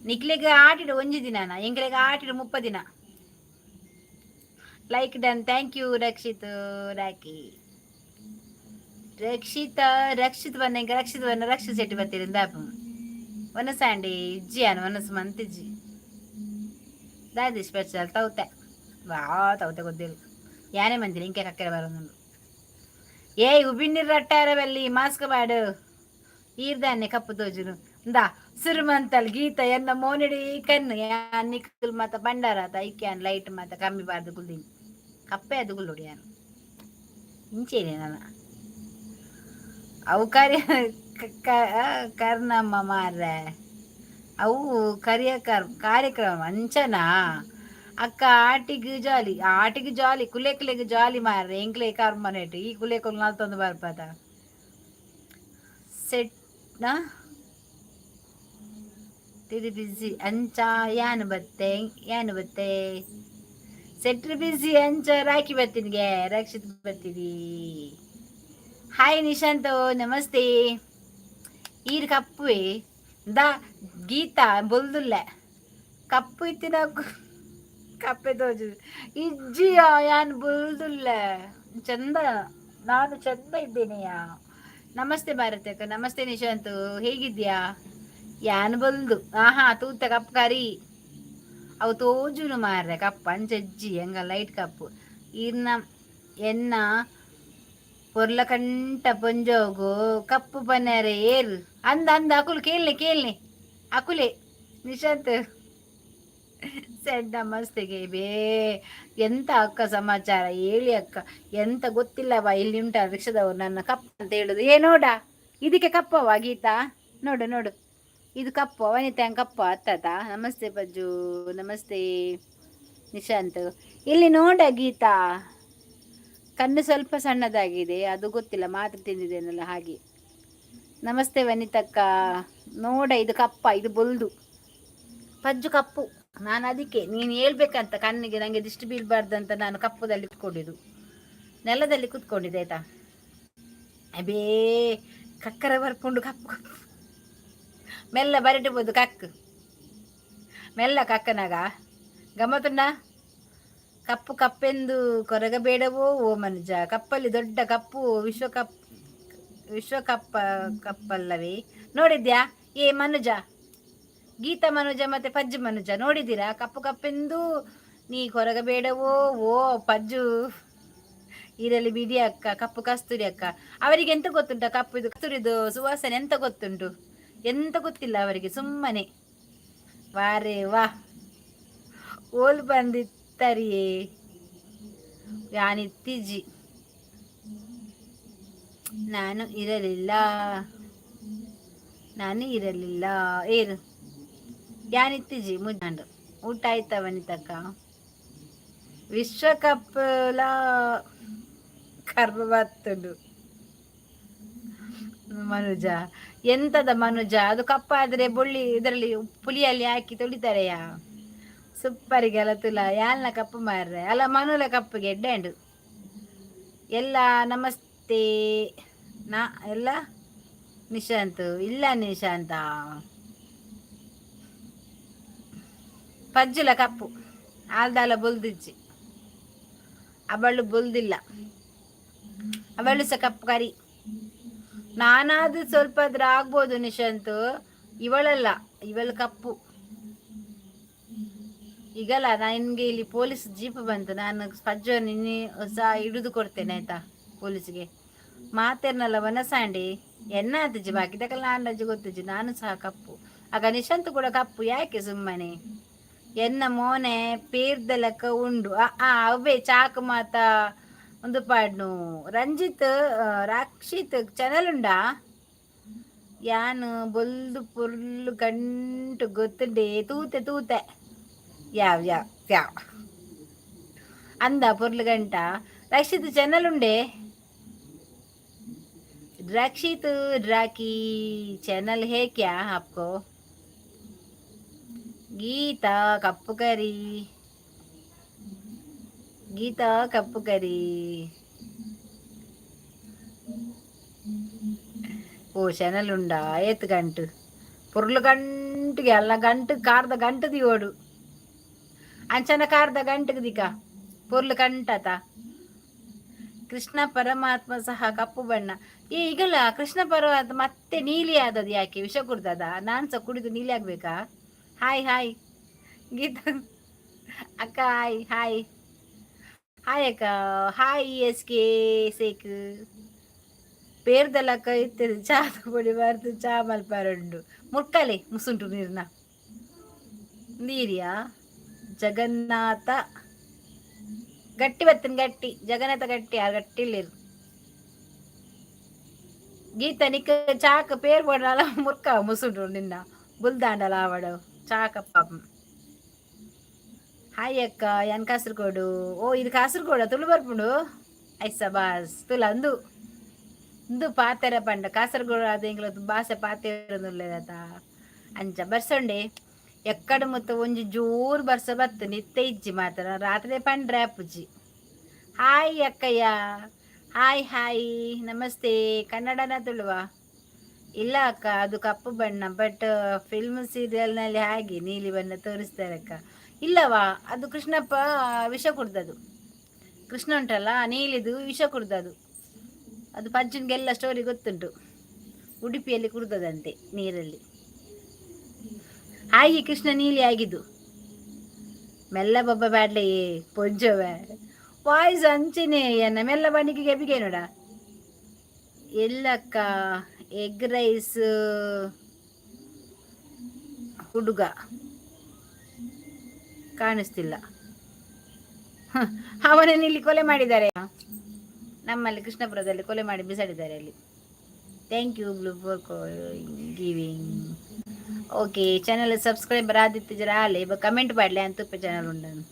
ನಿಕ್ಲೆಗ್ ಆಟಿಡು ಒಂಜಿ ದಿನನ, ಎಂಕ್ಲೆಗ್ ಆಟಿಡು 30 ದಿನ. Like done, thank you Rakshit rakhi. Rakshita Rakshit ಬನ್ನ ಎಂಕ ರಕ್ಷಿತ್ ಬನ್ನ. ರಕ್ಷಿತ್ ಶೆಟ್ಟಿ ಬತ್ತೀರಿಂದ ವನಸಾಂಡಿ ಇಜ್ಜಿ ಅನ್ ವನಸು ಮಂತಿಜ್ಜಿ. ದಾದಿ ಸ್ಪೆಷಲ್? ತೌತೆ ವಾ ತೌತೆ ಗೊತ್ತಿಲ್ಲ. ಯಾನೇ ಮಂದಿರ ಇಂಕೆ ಕಕ್ಕರೆ ಬರೋದುಂಡು. ಏಯ್, ಉಬಿನ್ನೀರು ರಟ್ಟಾರ ಬಲ್ಲಿ ಮಾಸ್ಕ್ ಮಾಡು. ಈರ್ದಾನೆ ಕಪ್ಪು ತೋಜುನು. ಇಂದಾ ಸುರುಮಂತಲ್ ಗೀತ ಎನ್ನ ಮೋನಿಡಿ ಕಣ್ಣು ಯಾನ್ ನಿಕ್ಕುಲ್ ಮಾತ ಬಂಡಾರ ಐಕ್ಯಾನ್ ಲೈಟ್ ಮಾತ ಕಮ್ಮಿ ಬಾರ್ದು ಕುಲ್ದಿನಿ. ಕಪ್ಪೆ ಅದು ಗುಲ್ಲುಡಿ ಯಾನು ಇಂಚೇನೆ ನನ್ನ ಅವು ಕರಿಯ ಕರ್ನಮ್ಮ ಮಾರ್ರೆ. ಅವು ಕರಿಯ ಕರ್ ಕಾರ್ಯಕ್ರಮ ಅಂಚನಾ ಅಕ್ಕ? ಆಟಿಗ್ ಜಾಲಿ, ಆಟಿಗ್ ಜಾಲಿ, ಕುಲೆ ಕುಲೆಗ್ ಜಾಲಿ ಮಾರ್ರೆ. ಎಂಕ್ಲೆ ಕರ್ಮನೇಟ್ ಈ ಕುಲೆ ಕುಲ್ ನಲ್ತೊಂದು ಬರ್ಪದ ಸೆಟ್ ನಾ ತಿರಿ ಬಿಸಿ ಅಂಚ ಯಾನು ಬತ್ತೆ ಯಾನು ಬತ್ತೆ ಸೆಟ್ರ್ ಬಿಸಿ ಅಂಚ. ರಾಖಿ ಬತ್ತೀನಿಗೆ, ರಕ್ಷಿತ್ ಬತ್ತೀರಿ. ಹಾಯ್ ನಿಶಾಂತ್, ನಮಸ್ತೆ. ಈರ್ ಕಪ್ಪುವೆ the Geetha ಬೊಲ್ದುಲ್ಲೆ. ಕಪ್ಪು ಇತ್ತಿನ ಕಪ್ಪೆ ತೋಜು ಇಜ್ಜಿಯ. ಯಾನ್ ಬೊಲ್ದುಲ್ಲೆ ಚಂದ, ನಾನು ಚಂದ ಇದ್ದೇನೆಯಾ? ನಮಸ್ತೆ ಭಾರತಿ ಅಕ್ಕ. ನಮಸ್ತೆ ನಿಶಾಂತ್, ಹೇಗಿದ್ಯಾ? ಯಾನ್ ಬೊಲ್ದು. ಆಹಾ, ತೂತ ಕಪ್ಪು ಕರಿ ಅವು ತೋಜುನು ಮಾರ್ರೆ. ಕಪ್ಪು ಅಂಚಜ್ಜಿ ಹಂಗ ಲೈಟ್ ಕಪ್ಪು. ಇರ್ನ ಎನ್ನ ಪೊರ್ಲಕಂಟ ಪೊಂಜೋಗು ಕಪ್ಪು ಪನ್ನರೆ ಏರು ಅಂದ ಅಂದ ಅಕುಲು ಕೇಳನೆ ಕೇಳನೆ ಅಕುಲೆ. ನಿಶಾಂತ್ ಸೆಡ್ ನಮಸ್ತೆಗೆ ಬೇ. ಎಂತ ಅಕ್ಕ ಸಮಾಚಾರ ಹೇಳಿ ಅಕ್ಕ. ಎಂತ ಗೊತ್ತಿಲ್ಲ ಬಾ. ಇಲ್ಲಿ ಉಂಟ ರಿಕ್ಷಾದವರು ನನ್ನ ಕಪ್ಪ ಅಂತ ಹೇಳುದು. ಏ ನೋಡ, ಇದಕ್ಕೆ ಕಪ್ಪವ ಗೀತಾ? ನೋಡು ನೋಡು, ಇದು ಕಪ್ಪು. ವನಿತಾ ಕಪ್ಪ ಅತ್ತತ. ನಮಸ್ತೆ ಪಜ್ಜು. ನಮಸ್ತೆ ನಿಶಾಂತ್. ಇಲ್ಲಿ ನೋಡ ಗೀತಾ, ಕಣ್ಣು ಸ್ವಲ್ಪ ಸಣ್ಣದಾಗಿದೆ. ಅದು ಗೊತ್ತಿಲ್ಲ, ಮಾತ್ರೆ ತಿಂದಿದ್ದೇನಲ್ಲ ಹಾಗೆ. ನಮಸ್ತೆ ವನಿತಕ್ಕ. ನೋಡ, ಇದು ಕಪ್ಪ, ಇದು ಬೊಲ್ದು. ಪಜ್ಜು ಕಪ್ಪು. ನಾನು ಅದಕ್ಕೆ ನೀನು ಹೇಳ್ಬೇಕಂತ ಕಣ್ಣಿಗೆ ನನಗೆ ದಿಷ್ಟಿ ಬೀಳ್ಬಾರ್ದಂತ ನಾನು ಕಪ್ಪುದಲ್ಲಿ ಕುತ್ಕೊಂಡಿದ್ದು, ನೆಲದಲ್ಲಿ ಕುತ್ಕೊಂಡಿದ್ದೆ ಆಯ್ತಾ. ಅಬೇ, ಕಕ್ಕರ ಬರ್ಕೊಂಡು ಕಪ್ಪು ಕಪ್ಪು. ಮೆಲ್ಲ ಬರಟಿಬೋದು ಕಕ್ಕು ಮೆಲ್ಲ ಕಕ್ಕನಾಗ ಗಮ್ಮತ್ತುಂಡ. ಕಪ್ಪು ಕಪ್ಪೆಂದು ಕೊರಗಬೇಡವೋ ಓ ಮನುಜ. ಕಪ್ಪಲ್ಲಿ ದೊಡ್ಡ ಕಪ್ಪು ವಿಶ್ವಕಪ್ ವಿಶ್ವಕಪ್ಪ ಕಪ್ಪಲ್ಲವೇ? ನೋಡಿದ್ಯಾ ಏ ಮನುಜ? ಗೀತಾ ಮನುಜ ಮತ್ತೆ ಪಜ್ಜು ಮನುಜ ನೋಡಿದ್ದೀರಾ? ಕಪ್ಪು ಕಪ್ಪೆಂದು ನೀ ಕೊರಗಬೇಡವೋ ಓ ಪಜ್ಜು. ಇರಲಿ ಬಿಡಿ ಅಕ್ಕ. ಕಪ್ಪು ಕಸ್ತೂರಿ ಅಕ್ಕ. ಅವರಿಗೆ ಎಂತ ಗೊತ್ತುಂಟ ಕಪ್ಪು ಇದು? ಕಸ್ತೂರಿದು ಸುವಾಸನೆ ಎಂತ ಗೊತ್ತುಂಟು? ಎಂತ ಗೊತ್ತಿಲ್ಲ ಅವರಿಗೆ ಸುಮ್ಮನೆ. ವಾರೇ ವಾ, ಓಲ್ ಬಂದಿತ್ತರಿಯೇ? ಯಾನಿತ್ತೀಜಿ, ನಾನು ಇರಲಿಲ್ಲ, ನಾನು ಇರಲಿಲ್ಲ. ಏರು ಯಾನಿತ್ತೀಜಿ ಮುಜಾಂಡು. ಊಟ ಆಯ್ತಾ ವನಿತಕ್ಕ? ವಿಶ್ವಕಪ್ ಲಾ ಕರ್ಮ ಬತ್ತುಂಡು ಮನುಜ. ಎಂತದ ಮನುಜ ಅದು? ಕಪ್ಪಾದ್ರೆ ಬೊಳ್ಳಿ ಇದರಲ್ಲಿ ಪುಲಿಯಲ್ಲಿ ಹಾಕಿ ತೊಳಿತಾರೆಯಾ? ಸೂಪರಿಗೆ ತುಲ ಯಾಲ್ನ ಕಪ್ಪು ಮಾರ್ರೆ. ಅಲ್ಲ, ಮನುಲ ಕಪ್ಪು ಗೆಡ್ಡೆ ಎಲ್ಲ. ನಮಸ್ತೆ ನಾ ಎಲ್ಲ ನಿಶಾಂತ್. ಇಲ್ಲ ನಿಶಾಂತ, ಪಜ್ಜುಲ ಕಪ್ಪು ಆಲ್ದಾಲ ಬೊಲ್ದಿಜ್ಜಿ. ಅವಳು ಬೊಲ್ದಿಲ್ಲ. ಅವಳು ಸಹ ಕಪ್ಪು ಕರಿ. ನಾನಾದ್ರೂ ಸ್ವಲ್ಪ ಆದ್ರೂ ಆಗ್ಬೋದು ನಿಶಾಂತ್, ಇವಳಲ್ಲ, ಇವಳು ಕಪ್ಪು. ಈಗಲ್ಲ, ನನಗೆ ಇಲ್ಲಿ ಪೊಲೀಸ್ ಜೀಪ್ ಬಂತು. ನಾನು ಪಜ್ಜ ನಿನ್ನೆ ಸಹ ಹಿಡಿದು ಕೊಡ್ತೇನೆ, ಆಯ್ತಾ? ಪೊಲೀಸ್ಗೆ ಮಾತೇರ್ನಲ್ಲ ವನಸಾಂಡಿ ಎನ್ನ ಆತಜಿ ಬಾಕಿದಕ್ಕೆಲ್ಲ. ನಾನು ರಜೆ ಗೊತ್ತುಜಿ, ನಾನು ಸಹ ಕಪ್ಪು. ಆಗ ನಿಶಾಂತ್ ಕೂಡ ಕಪ್ಪು. ಯಾಕೆ ಸುಮ್ಮನೆ? ಎನ್ನ ಮೋನೆ ಪೇರ್ದ ಲೆಕ್ಕ ಉಂಡು. ಆ ಆ, ಅವೇ ಚಾಕು ಮಾತ ಒಂದು ಪಾಡ್ನು. ರಂಜಿತ್, ರಕ್ಷಿತ್ ಚಾನಲ್ ಉಂಡಾ? ಯಾನು ಬೊಲ್ದು ಪೊರ್ಲು ಗಂಟು ಗೊತ್ತುಂಡೆ. ತೂತೆ ತೂತೆ, ಯಾವ ಯಾವ ಯಾವ ಅಂದ ಪೊರ್ಲು ಗಂಟ. ರಕ್ಷಿತ್ ಚಾನಲ್ ಉಂಡೆ? रक्षित राकी चैनल है क्या आपको? ಗೀತಾ ಕಪ್ಪು ಕರಿ, ಗೀತಾ ಕಪ್ಪು ಕರಿ. ಓ, ಚಾನಲ್ ಉಂಡಾ? ಏತ್ ಗಂಟು ಪೊರ್ಲು ಗಂಟಿಗೆ ಅಲ್ಲ, ಗಂಟು ಕಾರ್ದ ಗಂಟು ದಿಯೋಡು. ಅಂಚನ ಕಾರ್ದ ಗಂಟುಗೆ ದಿಕ ಪೊರ್ಲು ಕಂಟತ. ಕೃಷ್ಣ ಪರಮಾತ್ಮ ಸಹ ಕಪ್ಪು ಬಣ್ಣ. ಏ, ಈಗಲ್ಲ, ಕೃಷ್ಣ ಪರಮಾತ್ಮ ಮತ್ತೆ ನೀಲಿ ಆದದ್ದು ಯಾಕೆ? ವಿಷ ಕುಡ್ದದ? ನಾನ್ ಸಹ ಕುಡಿದು ನೀಲಿ ಆಗ್ಬೇಕಾ? ಹಾಯ್ ಹಾಯ್ ಗೀತಾ ಅಕ್ಕ, ಹಾಯ್ ಹಾಯ್ ಹಾಯ್ ಅಕ್ಕ, ಹಾಯ್. ಎಸ್ ಕೆ ಸೇಕ್ ಪೇರ್ದಲಕ್ಕ ಇತ್ತದು. ಚಾ ಪೊಡಿ ಬಾರ್ದು, ಚಾ ಮಲ್ಪಾರುಂಡು. ಮುರ್ಕಲೆ ಮುಸುಂಟು ನೀರ್ನ ನೀರಿಯಾ. ಜಗನ್ನಾಥ ಗಟ್ಟಿ ಬತ್ತನ್, ಗಟ್ಟಿ ಜಗನ್ನಾಥ ಗಟ್ಟಿ. ಯಾರು ಗಟ್ಟಿ ಇಲ್ಲಿರು. ಗೀತ ನಿಕ್ಕ ಚಾಕ ಪೇರ್ ಬೋಡಾಲ ಮುರ್ಕ ಮುಸುಂಟು ನಿನ್ನ ಬುಲ್ದಾಂಡಲ ಆವಡು ಚಾಕ ಪಾಪ. ಹಾಯ್ ಅಕ್ಕ, ಯಾನ್ ಕಾಸರಗೋಡು. ಓ, ಇದು ಕಾಸರಗೋಡ. ತುಳು ಬರ್ಪುಂಡು. ಐಸ ಬಾಸ್ ತುಲ ಅಂದು ಇಂದು ಪಾತೆರ ಪಂಡ ಕಾಸರಗೋಡು ಅದು ಎಂಗ್ಲ ಬಾಸೆ ಪಾತೆರೊಂದುಲ್ಲೆರ್ ಅಂಚ ಬರ್ಸೊಂಡೆ. ಎಕ್ಕಡ ಮುತ್ತ ಒಂಜಿ ಜೋರು ಬರ್ಸ ಬತ್ತು, ನಿತ್ತೆ ಇಜ್ಜಿ ಮಾತ್ರ. ರಾತ್ರಿ ಪಂಡ್ರೆ ಆಪುಜಿ. ಹಾಯ್ ಅಕ್ಕಯ್ಯ, ಹಾಯ್ ಹಾಯ್, ನಮಸ್ತೆ. ಕನ್ನಡನ ತುಳುವ? ಇಲ್ಲ ಅಕ್ಕ, ಅದು ಕಪ್ಪು ಬಣ್ಣ. ಬಟ್ ಫಿಲ್ಮ್ ಸೀರಿಯಲ್ನಲ್ಲಿ ಹಾಗೆ ನೀಲಿ ಬಣ್ಣ ತೋರಿಸ್ತಾರೆ ಅಕ್ಕ. ಇಲ್ಲವಾ, ಅದು ಕೃಷ್ಣಪ್ಪ ವಿಷ ಕುಡ್ದದು. ಕೃಷ್ಣ ಉಂಟಲ್ಲ, ನೀಲಿದು ವಿಷ ಕುಡ್ದದು. ಅದು ಪಜ್ಜನ್ಗೆಲ್ಲ ಸ್ಟೋರಿ ಗೊತ್ತುಂಟು. ಉಡುಪಿಯಲ್ಲಿ ಕುಡ್ದದಂತೆ ನೀರಲ್ಲಿ. ಹಾಗೆ ಕೃಷ್ಣ ನೀಲಿ ಆಗಿದ್ದು. ಮೆಲ್ಲ ಬೊಬ್ಬ ಬ್ಯಾಡ್ಲೆ ಪೊಂಜೋವೆ. ವಾಯ್ಸ್ ಅಂಚನೆ ಎನ್ನ ಮೆಲ್ಲ ಬಣಿಗೆ ಗೆಬಿಗೆ ನೋಡ. ಎಲ್ಲಕ್ಕ? ಎಗ್ ರೈಸ್ ಹುಡುಗ ಕಾಣಿಸ್ತಿಲ್ಲ. ಅವನನ್ನು ಇಲ್ಲಿ ಕೊಲೆ ಮಾಡಿದ್ದಾರೆ. ನಮ್ಮಲ್ಲಿ ಕೃಷ್ಣಪುರದಲ್ಲಿ ಕೊಲೆ ಮಾಡಿ ಬಿಸಾಡಿದ್ದಾರೆ ಅಲ್ಲಿ. Thank you blue for giving. Okay, channel subscriber Aditya ಜರ ಆಲೆ ಕಮೆಂಟ್ ಪಾಡ್ಲೆ ಅಂತ ಚಾನಲ್ ಉಂಡನು.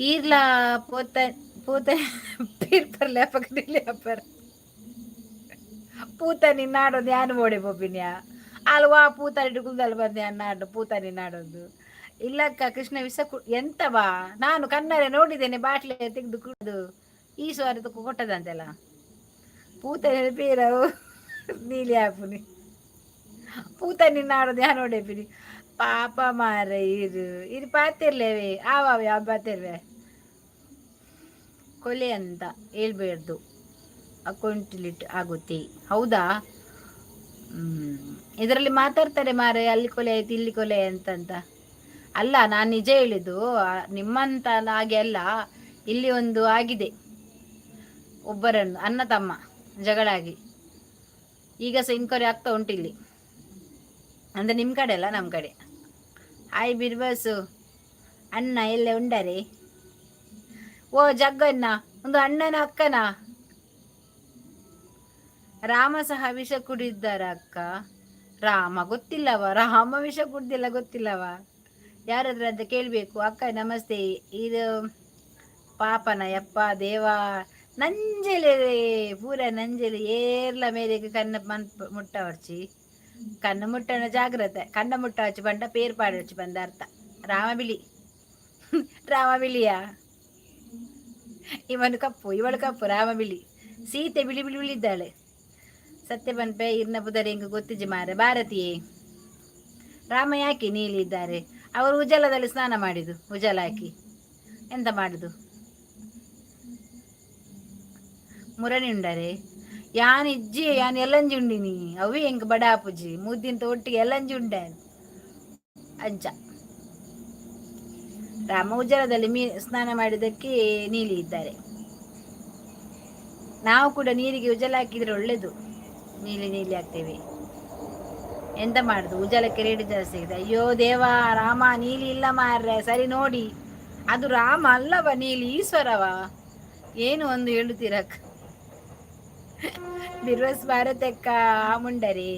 ಈರ್ಲಾ ಪೋತ ಪೂತ ಪೀರ್ಪರ್ಲೆ ಪಕ್ಕದಲ್ಲಿ ಅಪ್ಪರ್ ಪೂತ ನಿನ್ನಾಡೋದು ಯಾನು ಬೋಡೆ ಪೋಪಿನ್ಯಾ ಅಲ್ವಾ? ಪೂತ ಕುಲ್ದಲ್ ಬಂದೆ ನಾಡು ಪೂತ ನಿನ್ನಾಡೋದು. ಇಲ್ಲಕ್ಕ, ಕೃಷ್ಣ ವಿಷ ಕು ಎಂತವಾ? ನಾನು ಕಣ್ಣಾರೆ ನೋಡಿದ್ದೇನೆ, ಬಾಟ್ಲೆ ತೆಗೆದು ಕುಡಿದು ಈ ಸ್ವಾರಿ ಕೊಟ್ಟದಂತೆಲ್ಲ. ಪೂತ ಪೀರವು ನೀಲಿ ಆಪುನಿ. ಪೂತ ನಿನ್ನಾಡೋದು ಯಾನು ನೋಡೇಪಿನಿ. ಪಾಪ ಮಾರ. ಇರು ಇರು, ಪಾತಿರ್ಲೇವೆ ಆವ ಯಾವ ಪಾತಿರ್ವೆ. ಕೊಲೆ ಅಂತ ಹೇಳ್ಬೇಡ್ದು, ಅಕೌಂಟ್ ಡಿಲೀಟ್ ಆಗುತ್ತೆ. ಹೌದಾ? ಇದರಲ್ಲಿ ಮಾತಾಡ್ತಾರೆ ಮಾರೆ, ಅಲ್ಲಿ ಕೊಲೆ ಆಯ್ತು, ಇಲ್ಲಿ ಕೊಲೆ ಅಂತಂತ. ಅಲ್ಲ, ನಾನು ನಿಜ ಹೇಳಿದ್ದು. ನಿಮ್ಮಂತ ಹಾಗೆ ಅಲ್ಲ. ಇಲ್ಲಿ ಒಂದು ಆಗಿದೆ. ಒಬ್ಬರನ್ನು ಅಣ್ಣ ತಮ್ಮ ಜಗಳಾಗಿ ಈಗ ಸಹ ಇನ್ಕ್ವೈರಿ ಆಗ್ತಾ ಉಂಟು ಇಲ್ಲಿ. ಅಂದರೆ ನಿಮ್ಮ ಕಡೆ ಅಲ್ಲ, ನಮ್ಮ ಕಡೆ. ಹಾಯ್ ಬಿರ್ಬಾಸು ಅಣ್ಣ, ಎಲ್ಲೇ ಉಂಡರೆ? ಓ ಜಗ್ಗಣ್ಣ, ಒಂದು ಅಣ್ಣನ ಅಕ್ಕನ. ರಾಮ ಸಹ ವಿಷ ಕುಡಿದ್ದಾರ ಅಕ್ಕ? ರಾಮ ಗೊತ್ತಿಲ್ಲವ. ರಾಮ ವಿಷ ಕುಡ್ದಿಲ್ಲ, ಗೊತ್ತಿಲ್ಲವ. ಯಾರಾದ್ರೂ ಅಂತ ಕೇಳಬೇಕು. ಅಕ್ಕ ನಮಸ್ತೆ. ಇದು ಪಾಪನ ಯಪ್ಪ ದೇವ. ನಂಜಲೆ ಪೂರ ನಂಜಲೆ. ಏರ್ಲ ಮೇರೆಗೆ ಕಣ್ಣ ಮನ್ ಮುಟ್ಟ ವರ್ಚಿ. ಕಣ್ಣು ಮುಟ್ಟಣ ಜಾಗ್ರತೆ. ಕಣ್ಣ ಮುಟ್ಟ ಹಚ್ಚಿ ಬಂಡ ಪೇರ್ ಪಾಡೊರ್ಚಿ ಬಂದ ಅರ್ಥ. ರಾಮ ಬಿಳಿ, ರಾಮ ಬಿಳಿಯ. ಇವನು ಕಪ್ಪು, ಇವಳು ಕಪ್ಪು, ರಾಮ ಬಿಳಿ. ಸೀತೆ ಬಿಳಿ ಬಿಳಿ ಬಿಳಿದ್ದಾಳೆ. ಸತ್ಯ ಪನ್ಪೆ ಇರ್ನ ಪುದರ್ ಎಂಕ್ ಗೊತ್ತಿಜ್ಜಿ ಮಾರೆ. ಭಾರತೀಯೇ, ರಾಮ ಯಾಕೆ ನೀಲಿ ಇದ್ದಾರೆ? ಅವರು ಉಜಲದಲ್ಲಿ ಸ್ನಾನ ಮಾಡಿದ್ದು. ಉಜಲ ಹಾಕಿ ಎಂತ ಮಾಡುದು? ಮುರಣಿ ಉಂಡರೆ. ಯಾನ್ ಇಜ್ಜಿ, ಯಾನ್ ಎಲ್ಲಂಜಿ ಉಂಡಿನಿ. ಅವೇ ಎಂಕ್ ಬಡ ಆಪುಜಿ. ಮುದ್ದಿಂತ ಒಟ್ಟಿಗೆ ಎಲ್ಲಂಜಿ ಉಂಡೆ ಅಂಚ. ರಾಮ ಉಜ್ಜಲದಲ್ಲಿ ಮೀ ಸ್ನಾನ ಮಾಡಿದ್ದಕ್ಕೆ ನೀಲಿ ಇದ್ದಾರೆ. ನಾವು ಕೂಡ ನೀರಿಗೆ ಉಜ್ಜಲ ಹಾಕಿದ್ರೆ ಒಳ್ಳೇದು, ನೀಲಿ ನೀಲಿ ಆಗ್ತೇವೆ. ಎಂತ ಮಾಡುದು, ಉಜ್ಜಲಕ್ಕೆ ರೇಟ್ ಜಾಸ್ತಿ ಆಗಿದೆ. ಅಯ್ಯೋ ದೇವ ರಾಮ, ನೀಲಿ ಇಲ್ಲ ಮಾರ್ರೆ. ಸರಿ ನೋಡಿ, ಅದು ರಾಮ ಅಲ್ಲವ, ನೀಲಿ ಈಶ್ವರವ. ಏನು ಒಂದು ಹೇಳುತ್ತೀರಕ್ಕ? ಬಿರ್ವಸ್ ಭಾರತಕ್ಕ ಆಮುಂಡರೆ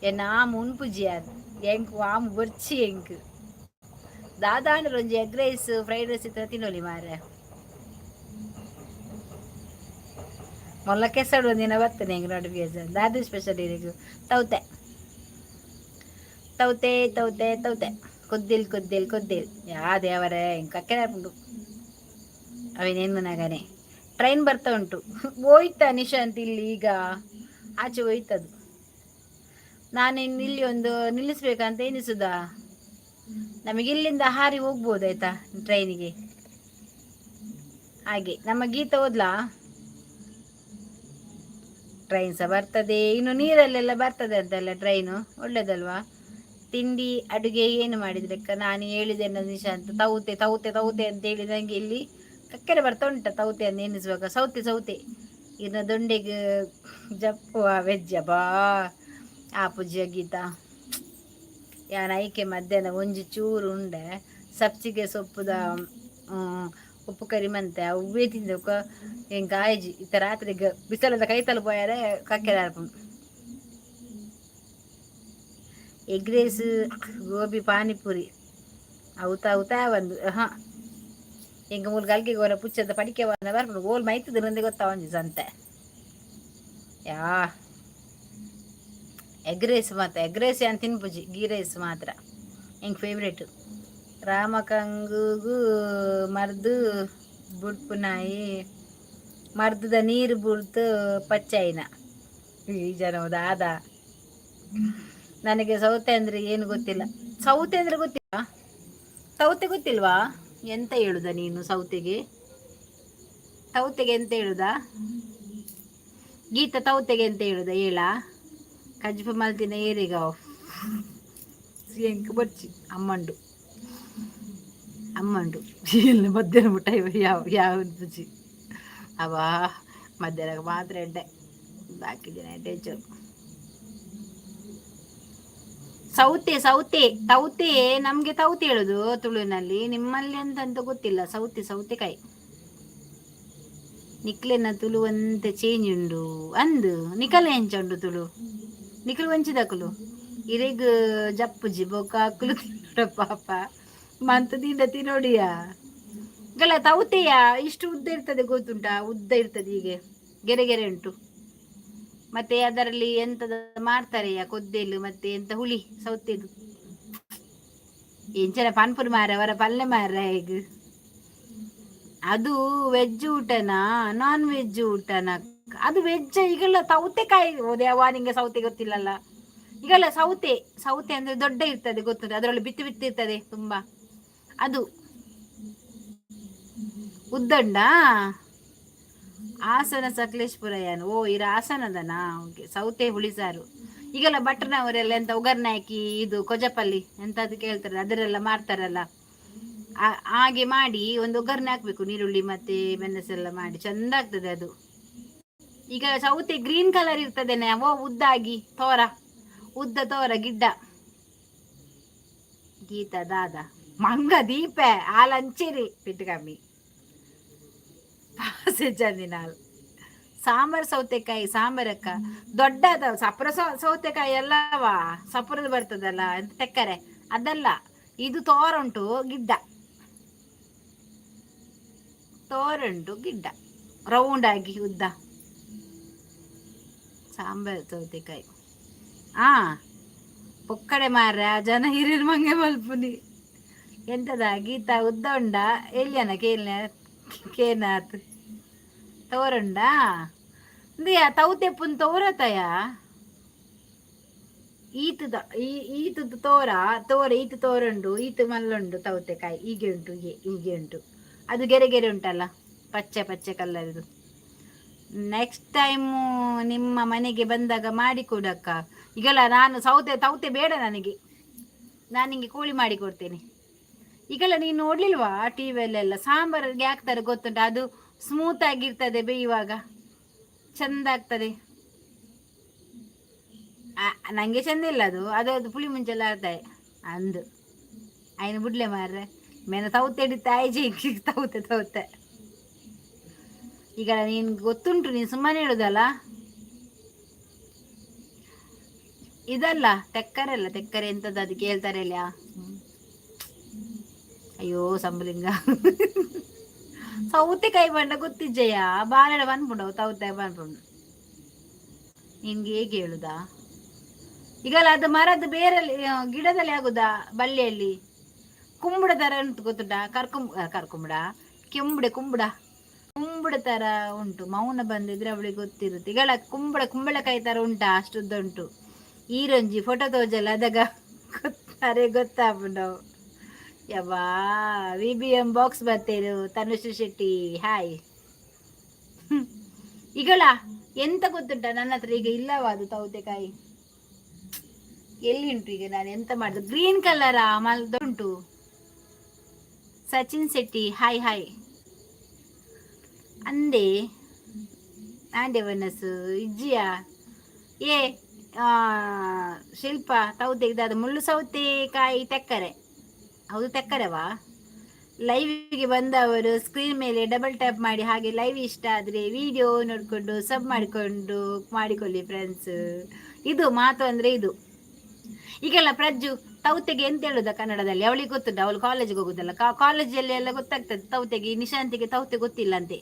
ಎನ್ನ ಆಮು ಉನ್ಪುಜಿಯಾರ್. ಎಂಕ್ ಆಮು ಬೊರ್ಚಿ ಎಂಕ್. ದಾದಾಂಡಲ ಒಂಜಿ ಎಗ್ ರೈಸ್, ಫ್ರೈಡ್ ರೈಸ್ ಇತ್ತ ತಿನ್ನೊಲಿ ಮಾರ್ರೆ. ಮೊಲ್ಲ ಕೆಸಡು ಒಂದಿನ ಬರ್ತೇನೆ ಹೆಂಗೆ ನೋಟಿಫಿಕೇಶನ್. ದಾದು ಸ್ಪೆಷಲ್ ಇರಿಗು? ತೌತೆ ತೌತೆ ತೌತೆ ತೌತೆ, ಕೊದ್ದಿಲ್ ಕೊದ್ದಿಲ್ ಕೊದ್ದಿಲ್. ಯಾ ದೇವರೇ, ಹಿಂಗೆ ಕಕ್ಕೆ ಉಂಟು ಅವೇನೇನು. ಟ್ರೈನ್ ಬರ್ತಾ ಉಂಟು. ಹೋಯ್ತಾ ನಿಶಾಂತ್? ಇಲ್ಲಿ ಈಗ ಆಚೆ ಹೋಯ್ತದು. ನಾನು ಇನ್ನು ಇಲ್ಲಿ ಒಂದು ನಿಲ್ಲಿಸ್ಬೇಕಂತ ಎನಿಸುದಾ ನಮಗೆ? ಇಲ್ಲಿಂದ ಹಾರಿ ಹೋಗ್ಬೋದು ಆಯ್ತಾ ಟ್ರೈನಿಗೆ. ಹಾಗೆ ನಮ್ಮ ಗೀತ ಓದ್ಲಾ? ಟ್ರೈನ್ ಸಹ ಬರ್ತದೆ ಇನ್ನು. ನೀರಲ್ಲೆಲ್ಲ ಬರ್ತದೆ ಅಂತಲ್ಲ ಟ್ರೈನು, ಒಳ್ಳೇದಲ್ವಾ? ತಿಂಡಿ ಅಡುಗೆ ಏನು ಮಾಡಿದ್ರಕ್ಕ? ನಾನು ಹೇಳಿದೆ ನಿಶಾಂತ್, ತೌತೆ ತೌತೆ ತೌತೆ ಅಂತ ಹೇಳಿದಂಗೆ ಇಲ್ಲಿ ಕಕ್ಕರೆ ಬರ್ತಾ ಉಂಟ. ತೌತೆ ಅಂತ ಎನಿಸುವಾಗ ಸೌತೆ ಸೌತೆ. ಇನ್ನು ದೊಂಡೆಗೆ ಜಪ್ಪು ವೆಜ್ಜ ಬಾ ಆ ಪೂಜ್ಯ ಗೀತಾ. ಯಾನ್ ಐಕೆ ಮಧ್ಯಾಹ್ನ ಒಂಜಿ ಚೂರು ಉಂಡೆ. ಸಬ್ಸಿಗೆ ಸೊಪ್ಪುದ ಉಪ್ಪು ಕರಿ ಮಂತೆ ಅವ್ವೇ ತಿಂದೆ. ಎಂಕ್ ಆಯ್ಜಿ. ಇತ್ತ ರಾತ್ರಿಗೆ ಬಿಸಲದ ಕೈತಲ್ ಪೋಯರೆ ಕಕ್ಕೆರೆ ಆಪುಂಡು. ಎಗ್ ರೈಸ್, ಗೋಬಿ, ಪಾನಿಪುರಿ ಅವುತ ಅವುತ ಒಂದು. ಹಾಂ, ಎಂಕ್ ಮೂಲು ಗಲ್ಗೆ ಗೋರ ಪುಚ್ಚದ ಪಡಿಕೆ ಬರ್ಪುಂಡು. ಓಲ್ ಮೈತದ ನಂದೆ ಗೊತ್ತಾವಂಜಿ ಸಂತೆ. ಯಾ ಎಗ್ ರೈಸ್ ಮಾತ್ರ, ಎಗ್ ರೈಸ್ ಯಾನ್ ತಿನ್ಪುಜಿ, ಗೀ ರೈಸ್ ಮಾತ್ರ ಎಂಕ್ ಫೇವ್ರೇಟ್. ರಾಮಕಂಗುಗು ಮರ್ದು ಬುಡ್ಪುನಾಯಿ, ಮರ್ದದ ನೀರು ಬುಡ್ದು ಪಚ್ಚಾಯಿನ ಈ ಜನ ದಾದ. ನನಗೆ ಸೌತೆ ಅಂದ್ರೆ ಏನು ಗೊತ್ತಿಲ್ಲ. ಸೌತೆ ಅಂದ್ರೆ ಗೊತ್ತಿಲ್ಲ? ಸೌತೆ ಗೊತ್ತಿಲ್ವಾ? ಎಂತ ಹೇಳುದ ನೀನು ಸೌತೆಗೆ? ತೌತೆಗೆ ಎಂತ ಹೇಳುದಾ ಗೀತ? ತೌತೆಗೆ ಎಂತ ಹೇಳುದ ಹೇಳ. ಕಜ್ಪು ಮಲ್ತಿನ ಏರಿಗ ಎಂಕ್ ಬೊರ್ಚಿ. ಅಮ್ಮಂಡು ಅಮ್ಮಂಡು ಎಲ್ಲ ಮಧ್ಯಾಹ್ನ ಮುಟ್ಟ ಯಾವ ಯಾವ ಬುಜಿ ಅವ. ಮಧ್ಯಾಹ್ನ ಮಾತ್ರ ಎಡ್ಡೆ, ಬಾಕಿ ದಿನ ಎಡ್ಡೆ. ಚೂರು ಸೌತೆ ಸೌತೆ ತೌತೆ. ನಮ್ಗೆ ತೌತೆ ಹೇಳುದು ತುಳುವಿನಲ್ಲಿ, ನಿಮ್ಮಲ್ಲಿ ಎಂತ ಅಂತ ಗೊತ್ತಿಲ್ಲ. ಸೌತೆ, ಸೌತೆಕಾಯಿ. ನಿಕ್ಲೆನ ತುಳು ಒಂತೆ ಚೇಂಜ್ ಉಂಡು ಅಂದು. ನಿಕಲೆ ಎಂಚ ಉಂಡು ತುಳು? ನಿಕಲು ಒಂಚಿದಕುಲು ಇರೆಗ್ ಜಪ್ಪುಜಿ ಬೊಕ್ಕ ಅಕುಲು ತಿನ್ನೋಡ ಪಾಪ ಮಂತ ದಿಂಡ ತಿನ್ನೋಡಿಯಾ ಗಲ. ತೌತೆಯ ಇಷ್ಟು ಉದ್ದ ಇರ್ತದೆ, ಗೊತ್ತುಂಟಾ? ಉದ್ದ ಇರ್ತದೆ, ಹೀಗೆ ಗೆರೆ ಗೆರೆ ಉಂಟು. ಮತ್ತೆ ಅದರಲ್ಲಿ ಎಂತದ ಮಾಡ್ತಾರೆ, ಕೊದ್ದೆಲು ಮತ್ತೆ ಎಂತ ಹುಳಿ ಸೌತೆದು ಎಂಚನ ಪನ್ಪುರ್ ಮಾರ ಅವರ ಪಲ್ಯ ಮಾರ ಹೇಗ್. ಅದು ವೆಜ್ ಊಟನಾ, ನಾನ್ ವೆಜ್ ಊಟನಾ? ಅದು ವೆಜ್. ಈಗೆಲ್ಲ ಸೌತೆಕಾಯಿ ದೇವಾ, ನಿಂಗೆ ಸೌತೆ ಗೊತ್ತಿಲ್ಲಲ್ಲ. ಈಗೆಲ್ಲ ಸೌತೆ ಸೌತೆ ಅಂದ್ರೆ ದೊಡ್ಡ ಇರ್ತದೆ, ಗೊತ್ತುಂಟು? ಅದರಲ್ಲಿ ಬಿತ್ತು ಬಿತ್ತು ಇರ್ತದೆ ತುಂಬಾ. ಅದು ಉದ್ದಂಡ. ಹಾಸನ ಸಕಲೇಶ್ಪುರ ಏನು? ಓ, ಇರ ಹಾಸನದನಾ? ಓಕೆ. ಸೌತೆ ಹುಳಿಸಾರು. ಈಗೆಲ್ಲ ಭಟ್ರನವರೆಲ್ಲ ಎಂತ ಒಗ್ಗರಣೆ ಹಾಕಿ, ಇದು ಕೊಜಪಲ್ಲಿ ಎಂತಾದ್ರು ಕೇಳ್ತಾರೆ, ಅದರೆಲ್ಲ ಮಾಡ್ತಾರಲ್ಲ, ಹಾಗೆ ಮಾಡಿ ಒಂದು ಒಗ್ಗರಣೆ ಹಾಕ್ಬೇಕು. ನೀರುಳ್ಳಿ ಮತ್ತೆ ಮೆಣಸೆಲ್ಲ ಮಾಡಿ ಚಂದ ಆಗ್ತದೆ ಅದು. ಈಗ ಸೌತೆ ಗ್ರೀನ್ ಕಲರ್ ಇರ್ತದೆ. ಓ, ಉದ್ದಾಗಿ ತೋರ, ಉದ್ದ ತೋರ ಗಿಡ್ಡ. ಗೀತಾ ದಾದ ಮಂಗ ದೀಪೆ ಆಲಂಚಿರಿ ಪಿಟ್ಟು ಚಂದಿನಾಲ್. ಸಾಂಬಾರ್ ಸೌತೆಕಾಯಿ ಸಾಂಬಾರಕ್ಕ. ದೊಡ್ಡ ಸಪ್ರ ಸೌತೆಕಾಯಿ ಅಲ್ಲವಾ, ಸಪ್ರದ ಬರ್ತದಲ್ಲ ಎಂತ ತೆಕ್ಕರೆ, ಅದಲ್ಲ. ಇದು ತೋರುಂಟು ಗಿಡ್ಡ, ತೋರುಂಟು ಗಿಡ್ಡ, ರೌಂಡ್ ಆಗಿ ಉದ್ದ. ಸಾಂಬಾರ್ ಸೌತೆಕಾಯಿ. ಆ ಪೊಕ್ಕಡೆ ಮಾರ ಜನ ಹಿರಿಯರ್ ಮಂಗೆ ಮಲ್ಪುನಿ. ಎಂತದ ಗೀತಾ, ಉದ್ದ ಉಂಡ ಎಲ್ಲಿಯನ ಕೇಲ್ನ ಕೇನಾತ್ ತೋರುಂಡಾ? ಇಂದೆಯ ತೌತೆಪ್ಪುನ್ ತೋರತಯ? ಈತದ ಈ ಈತದ ತೋರ ತೋರ ಈತ ತೋರುಂಡು, ಈತ ಮಲ್ಲುಂಡು. ತೌತೆಕಾಯಿ ಹೀಗೆ ಉಂಟು, ಹೀಗೆ ಹೀಗೆ ಉಂಟು. ಅದು ಗೆರೆ ಗೆರೆ ಉಂಟಲ್ಲ, ಪಚ್ಚೆ ಪಚ್ಚೆ ಕಲ್ಲರ್ದು. ನೆಕ್ಸ್ಟ್ ಟೈಮು ನಿಮ್ಮ ಮನೆಗೆ ಬಂದಾಗ ಮಾಡಿಕೊಡಕ್ಕ. ಈಗಲ್ಲ ನಾನು ಸೌತೆ ತೌತೆ ಬೇಡ ನನಗೆ, ನಾನು ನಿಂಗೆ ಕೋಳಿ ಮಾಡಿ ಕೊಡ್ತೇನೆ. ಈಗೆಲ್ಲ ನೀನು ನೋಡ್ಲಿಲ್ವಾ ಟಿವಿಯಲ್ಲೆಲ್ಲ ಸಾಂಬಾರಿಗೆ ಹಾಕ್ತಾರೆ ಗೊತ್ತುಂಟು? ಅದು ಸ್ಮೂತ್ ಆಗಿರ್ತದೆ, ಬೇಯುವಾಗ ಚಂದ ಆಗ್ತದೆ. ನಂಗೆ ಚಂದ ಇಲ್ಲ ಅದು. ಅದು ಅದು ಪುಳಿ ಮುಂಚೆಲ್ಲ ಆಗ್ತದೆ ಅಂದು ಆಯ್ನ ಬಿಡ್ಲೆ ಮಾರ್ರೆ. ಮೇನ ತೌತೆ ಹಿಡಿತ ಆಯ್ಜಿ ತೌತೆ ತೌತೆ. ಈಗ ನೀನ್ ಗೊತ್ತುಂಟು, ನೀನು ಸುಮ್ಮನೆ ಹೇಳುದಲ್ಲ. ಇದಲ್ಲ, ತೆಕ್ಕರೆ ಅಲ್ಲ, ತೆಕ್ಕರೆ ಎಂತದ್ದು ಅದಕ್ಕೆ ಹೇಳ್ತಾರೆ ಇಲ್ಲ. ಅಯ್ಯೋ ಸಂಬಲಿಂಗ, ಸೌತೆಕಾಯಿ ಬಣ್ಣ ಗೊತ್ತಿಜ್ಜಯ್ಯ? ಬಾಳೆಡ ಬಂದ್ಬಿಡವು ತೌತೆ ಬಂದ್ಬಿಡು. ನಿನ್ಗೆ ಹೇಗೆ ಹೇಳುದಾ? ಈಗಲ್ಲ ಅದು ಮರದ ಬೇರಲ್ಲಿ ಗಿಡದಲ್ಲಿ ಆಗುದಾ, ಬಳ್ಳಿಯಲ್ಲಿ ಕುಂಬುಡ ತರ ಉಂಟು ಗೊತ್ತುಂಟಾ? ಕರ್ಕುಂಬುಡ, ಕೆಂಬುಡೆ, ಕುಂಬುಡ, ಕುಂಬುಡ ತರ ಉಂಟು. ಮೌನ ಬಂದಿದ್ರೆ ಅವಳಿಗೆ ಗೊತ್ತಿರುತ್ತೆ. ಈಗಲ್ಲ ಕುಂಬಳ ಕುಂಬಳಕಾಯಿ ತರ ಉಂಟಾ? ಅಷ್ಟುದ್ದ ಉಂಟು. ಈರೊಂಜಿ ಫೋಟೋ ತೋಜಲ್ಲ, ಅದಾಗ ಗೊತ್ತಾರೆ ಗೊತ್ತಾಪುಂಡವು. ಯವ್ವಾ, ವಿಬಿಎಂ ಬಾಕ್ಸ್ ಬರ್ತೇರು. ತನುಶ್ರೀ ಶೆಟ್ಟಿ ಹಾಯ್. ಈಗಲ ಎಂತ ಗೊತ್ತುಂಟ, ನನ್ನ ಹತ್ರ ಈಗ ಇಲ್ಲವಾ ಅದು ಸೌತೆಕಾಯಿ? ಎಲ್ಲಿ ಉಂಟು ಈಗ? ನಾನು ಎಂತ ಮಾಡುದು? ಗ್ರೀನ್ ಕಲರ್ ಉಂಟು. Sachin Shetty hi hi. ಅಂದೆ ಆಂಡೆ ವನಸು ಇಜ್ಜಿಯ ಏ ಶಿಲ್ಪ ತೌತೆ ಅದು ಮುಳ್ಳು ಸೌತೆಕಾಯಿ ತೆಕ್ಕರೆ. ಹೌದು, ತೆಕ್ಕರೆವಾ. ಲೈವ್ಗೆ ಬಂದವರು ಸ್ಕ್ರೀನ್ ಮೇಲೆ ಡಬಲ್ ಟ್ಯಾಪ್ ಮಾಡಿ. ಹಾಗೆ ಲೈವ್ ಇಷ್ಟ ಆದರೆ ವಿಡಿಯೋ ನೋಡಿಕೊಂಡು ಸಬ್ ಮಾಡಿಕೊಂಡು ಮಾಡಿಕೊಳ್ಳಿ ಫ್ರೆಂಡ್ಸ್. ಇದು ಮಾತು ಅಂದರೆ ಇದು. ಈಗೆಲ್ಲ ಪ್ರಜ್ಜು ತೌತೆಗೆ ಎಂತ ಹೇಳುದ ಕನ್ನಡದಲ್ಲಿ? ಅವಳಿಗೆ ಗೊತ್ತುಂಟು, ಅವಳು ಕಾಲೇಜಿಗೆ ಹೋಗುದಲ್ಲ. ಕಾಲೇಜಲ್ಲಿ ಎಲ್ಲ ಗೊತ್ತಾಗ್ತದೆ ತೌತೆಗೆ. ನಿಶಾಂತಿಗೆ ತೌತೆ ಗೊತ್ತಿಲ್ಲ ಅಂತೆ.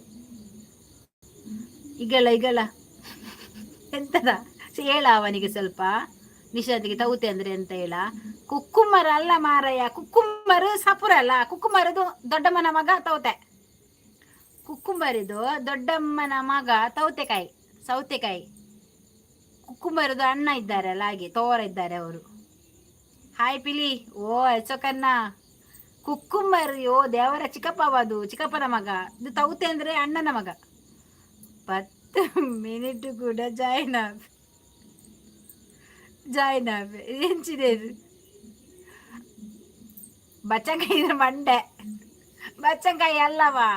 ಈಗೆಲ್ಲ ಈಗೆಲ್ಲ ಎಂತದ ಹೇಳ ಅವನಿಗೆ ಸ್ವಲ್ಪ. ನಿಶಾಂತಿಗೆ ತೌತೆ ಅಂದ್ರೆ ಎಂತ ಹೇಳ. ಕುಕ್ಕುಮ್ಮರ ಅಲ್ಲ ಮಾರಯ್ಯ, ಕುಕ್ಕುಮ್ಮರು ಸಪುರ ಅಲ್ಲ. ಕುಕ್ಕುಮ್ಮರದು ದೊಡ್ಡಮ್ಮನ ಮಗ ತೌತೆ. ಕುಕ್ಕುಂಬರಿದು ದೊಡ್ಡಮ್ಮನ ಮಗ ತೌತೆಕಾಯಿ, ಸೌತೆಕಾಯಿ. ಕುಕ್ಕುಂಬರದು ಅಣ್ಣ ಇದ್ದಾರಲ್ಲ ಹಾಗೆ ತೋರ ಇದ್ದಾರೆ ಅವರು. ಹಾಯ್ ಪಿಲಿ. ಓ ಅಶೋಕನ್ನ ಕುಕ್ಕುಂಬರ್, ಓ ದೇವರ ಚಿಕ್ಕಪ್ಪ, ಅದು ಚಿಕ್ಕಪ್ಪನ ಮಗ. ಇದು ತೌತೆ ಅಂದ್ರೆ ಅಣ್ಣನ ಮಗ. 10 ಮಿನಿಟ್ ಕೂಡ ಜಾಯ್ನ್ ಆಗ ಜಾಯ್ನ್ ಆಗ ಎಂಚಿದೆ ಇದು? ಬಚ್ಚಂಕಾಯಿ ಮಂಡೆ, ಬಚ್ಚಂಕಾಯಿ ಅಲ್ಲವಾ?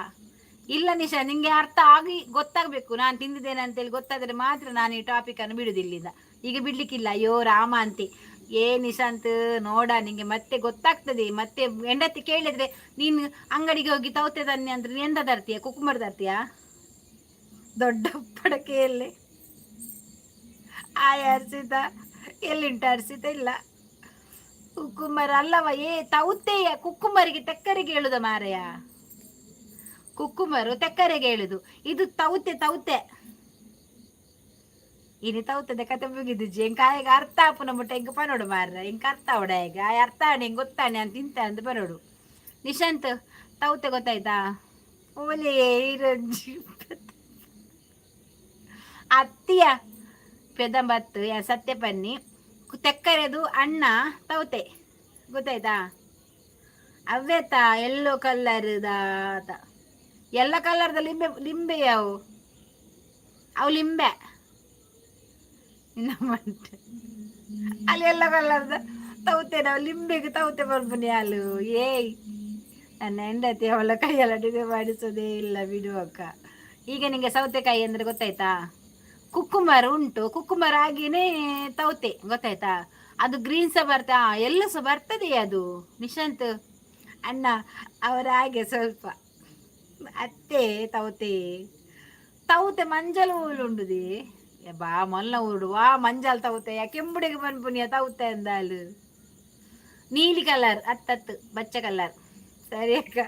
ಇಲ್ಲ ನಿಶಾ, ನಿಂಗೆ ಅರ್ಥ ಆಗಿ ಗೊತ್ತಾಗಬೇಕು. ನಾನು ತಿಂದಿದ್ದೇನೆ ಅಂತೇಳಿ ಗೊತ್ತಾದರೆ ಮಾತ್ರ ನಾನು ಈ ಟಾಪಿಕ್ ಅನ್ನು ಬಿಡುದಿಲ್ಲಿಂದ. ಈಗ ಬಿಡ್ಲಿಕ್ಕಿಲ್ಲ. ಅಯ್ಯೋ ರಾಮ ಅಂತೆ. ಏ ನಿಶಾಂತ್ ನೋಡ, ನಿಂಗೆ ಮತ್ತೆ ಗೊತ್ತಾಗ್ತದೆ. ಮತ್ತೆ ಹೆಂಡತಿ ಕೇಳಿದ್ರೆ ನೀನು ಅಂಗಡಿಗೆ ಹೋಗಿ ತೌತೆ ತನ್ನಿ ಅಂದ್ರೆ ನೀ ಎಂತ ತರ್ತೀಯ? ಕುಕುಂಬರ್ ತರ್ತೀಯಾ? ದೊಡ್ಡ ಪಡಕೆಯಲ್ಲಿ ಆಯ್ ಅರ್ಸಿತ ಎಲ್ಲಿಂಟು? ಅರ್ಸಿತ ಇಲ್ಲ. ಕುಕ್ಕುಂಬರ್ ಅಲ್ಲವ ಏ ತೌತೆಯ. ಕುಕ್ಕುಂಬರಿಗೆ ತೆಕ್ಕರಿಗೆ ಹೇಳುದ ಮಾರಯ್ಯ. ಕುಕ್ಕುಂಬರು ತೆಕ್ಕರೆಗೆ ಹೇಳುದು, ಇದು ತೌತೆ ತೌತೆ. ಇನಿ ತೌತದ ಕತೆ ಮುಗಿದುಜಿ. ಎಂಕ ಆಯಗ ಅರ್ಥ ಆಪುನ ಮುಟ್ಟ ಎಂಕ ಪನೋಡು ಮಾರ್ರ. ಎಂಕ ಅರ್ಥ ಆವಡ ಈಗ. ಆಯ್ ಅರ್ಥ ಆಣೆ, ಎಂಕ್ ಗೊತ್ತಾಣೆ ಅಂತ ತಿಂತ ಅಂದ್ ಬರೋಡು. ನಿಶಾಂತ್, ತೌತೆ ಗೊತ್ತಾಯ್ತಾ? ಓಲೆ ಇರಂಜಿ ಅತ್ತಿಯ ಪೆದಂಬತ್ತು ಸತ್ಯ ಪನ್ನಿ. ತೆಕ್ಕರೆದು ಅಣ್ಣ ತೌತೆ ಗೊತ್ತಾಯ್ತಾ? ಅವ್ಯತ ಎಲ್ಲೋ ಕಲರ್ದ, ಎಲ್ಲ ಕಲರ್ದ ಲಿಂಬೆ. ಲಿಂಬೆ ಅವು, ಅವು ಲಿಂಬೆ. ಮಂಟೆ ಅಲ್ಲಿ ಎಲ್ಲ ಕಲರ್ದ ತೌತೆ. ನಾವು ಲಿಂಬೆಗೆ ತೌತೆ ಬರ್ಬನಿ ಹಾಲು. ಏಯ್, ನನ್ನ ಹೆಂಡತಿ ಅವಳ ಕೈಯಲ್ಲಿ ಅಡುಗೆ ಮಾಡಿಸೋದೇ ಇಲ್ಲ ಬಿಡುವಕ್ಕ. ಈಗ ನಿಂಗೆ ಸೌತೆಕಾಯಿ ಅಂದ್ರೆ ಗೊತ್ತಾಯ್ತಾ? ಕುಕ್ಕುಂಬರ್ ಉಂಟು, ಕುಕ್ಕುಂಬರ್ ಆಗಿನೇ ತೌತೆ ಗೊತ್ತಾಯ್ತಾ? ಅದು ಗ್ರೀನ್ ಸಹ ಬರ್ತಾ, ಎಲ್ಲ ಸಹ ಬರ್ತದೆ ಅದು. ನಿಶಾಂತ್ ಅಣ್ಣ ಅವರ ಹಾಗೆ ಸ್ವಲ್ಪ ಅತ್ತೆ. ತೌತೆ ತೌತೆ ಮಂಜಲ್ ಉಂಡುದಿ ಬಾ ಮೊಲ್ಲ ಊಡು ವಾ ಮಂಜಲ್ ತೌತೆ. ಕೆಂಬುಡಿಗೆ ಪನ್ಪುನಿಯ ತೌತೆ ಅಂದಾಲು? ನೀಲಿ ಕಲರ್ ಅತ್ತತ್ತು ಬಚ್ಚ ಕಲರ್. ಸರಿ ಅಕ್ಕ,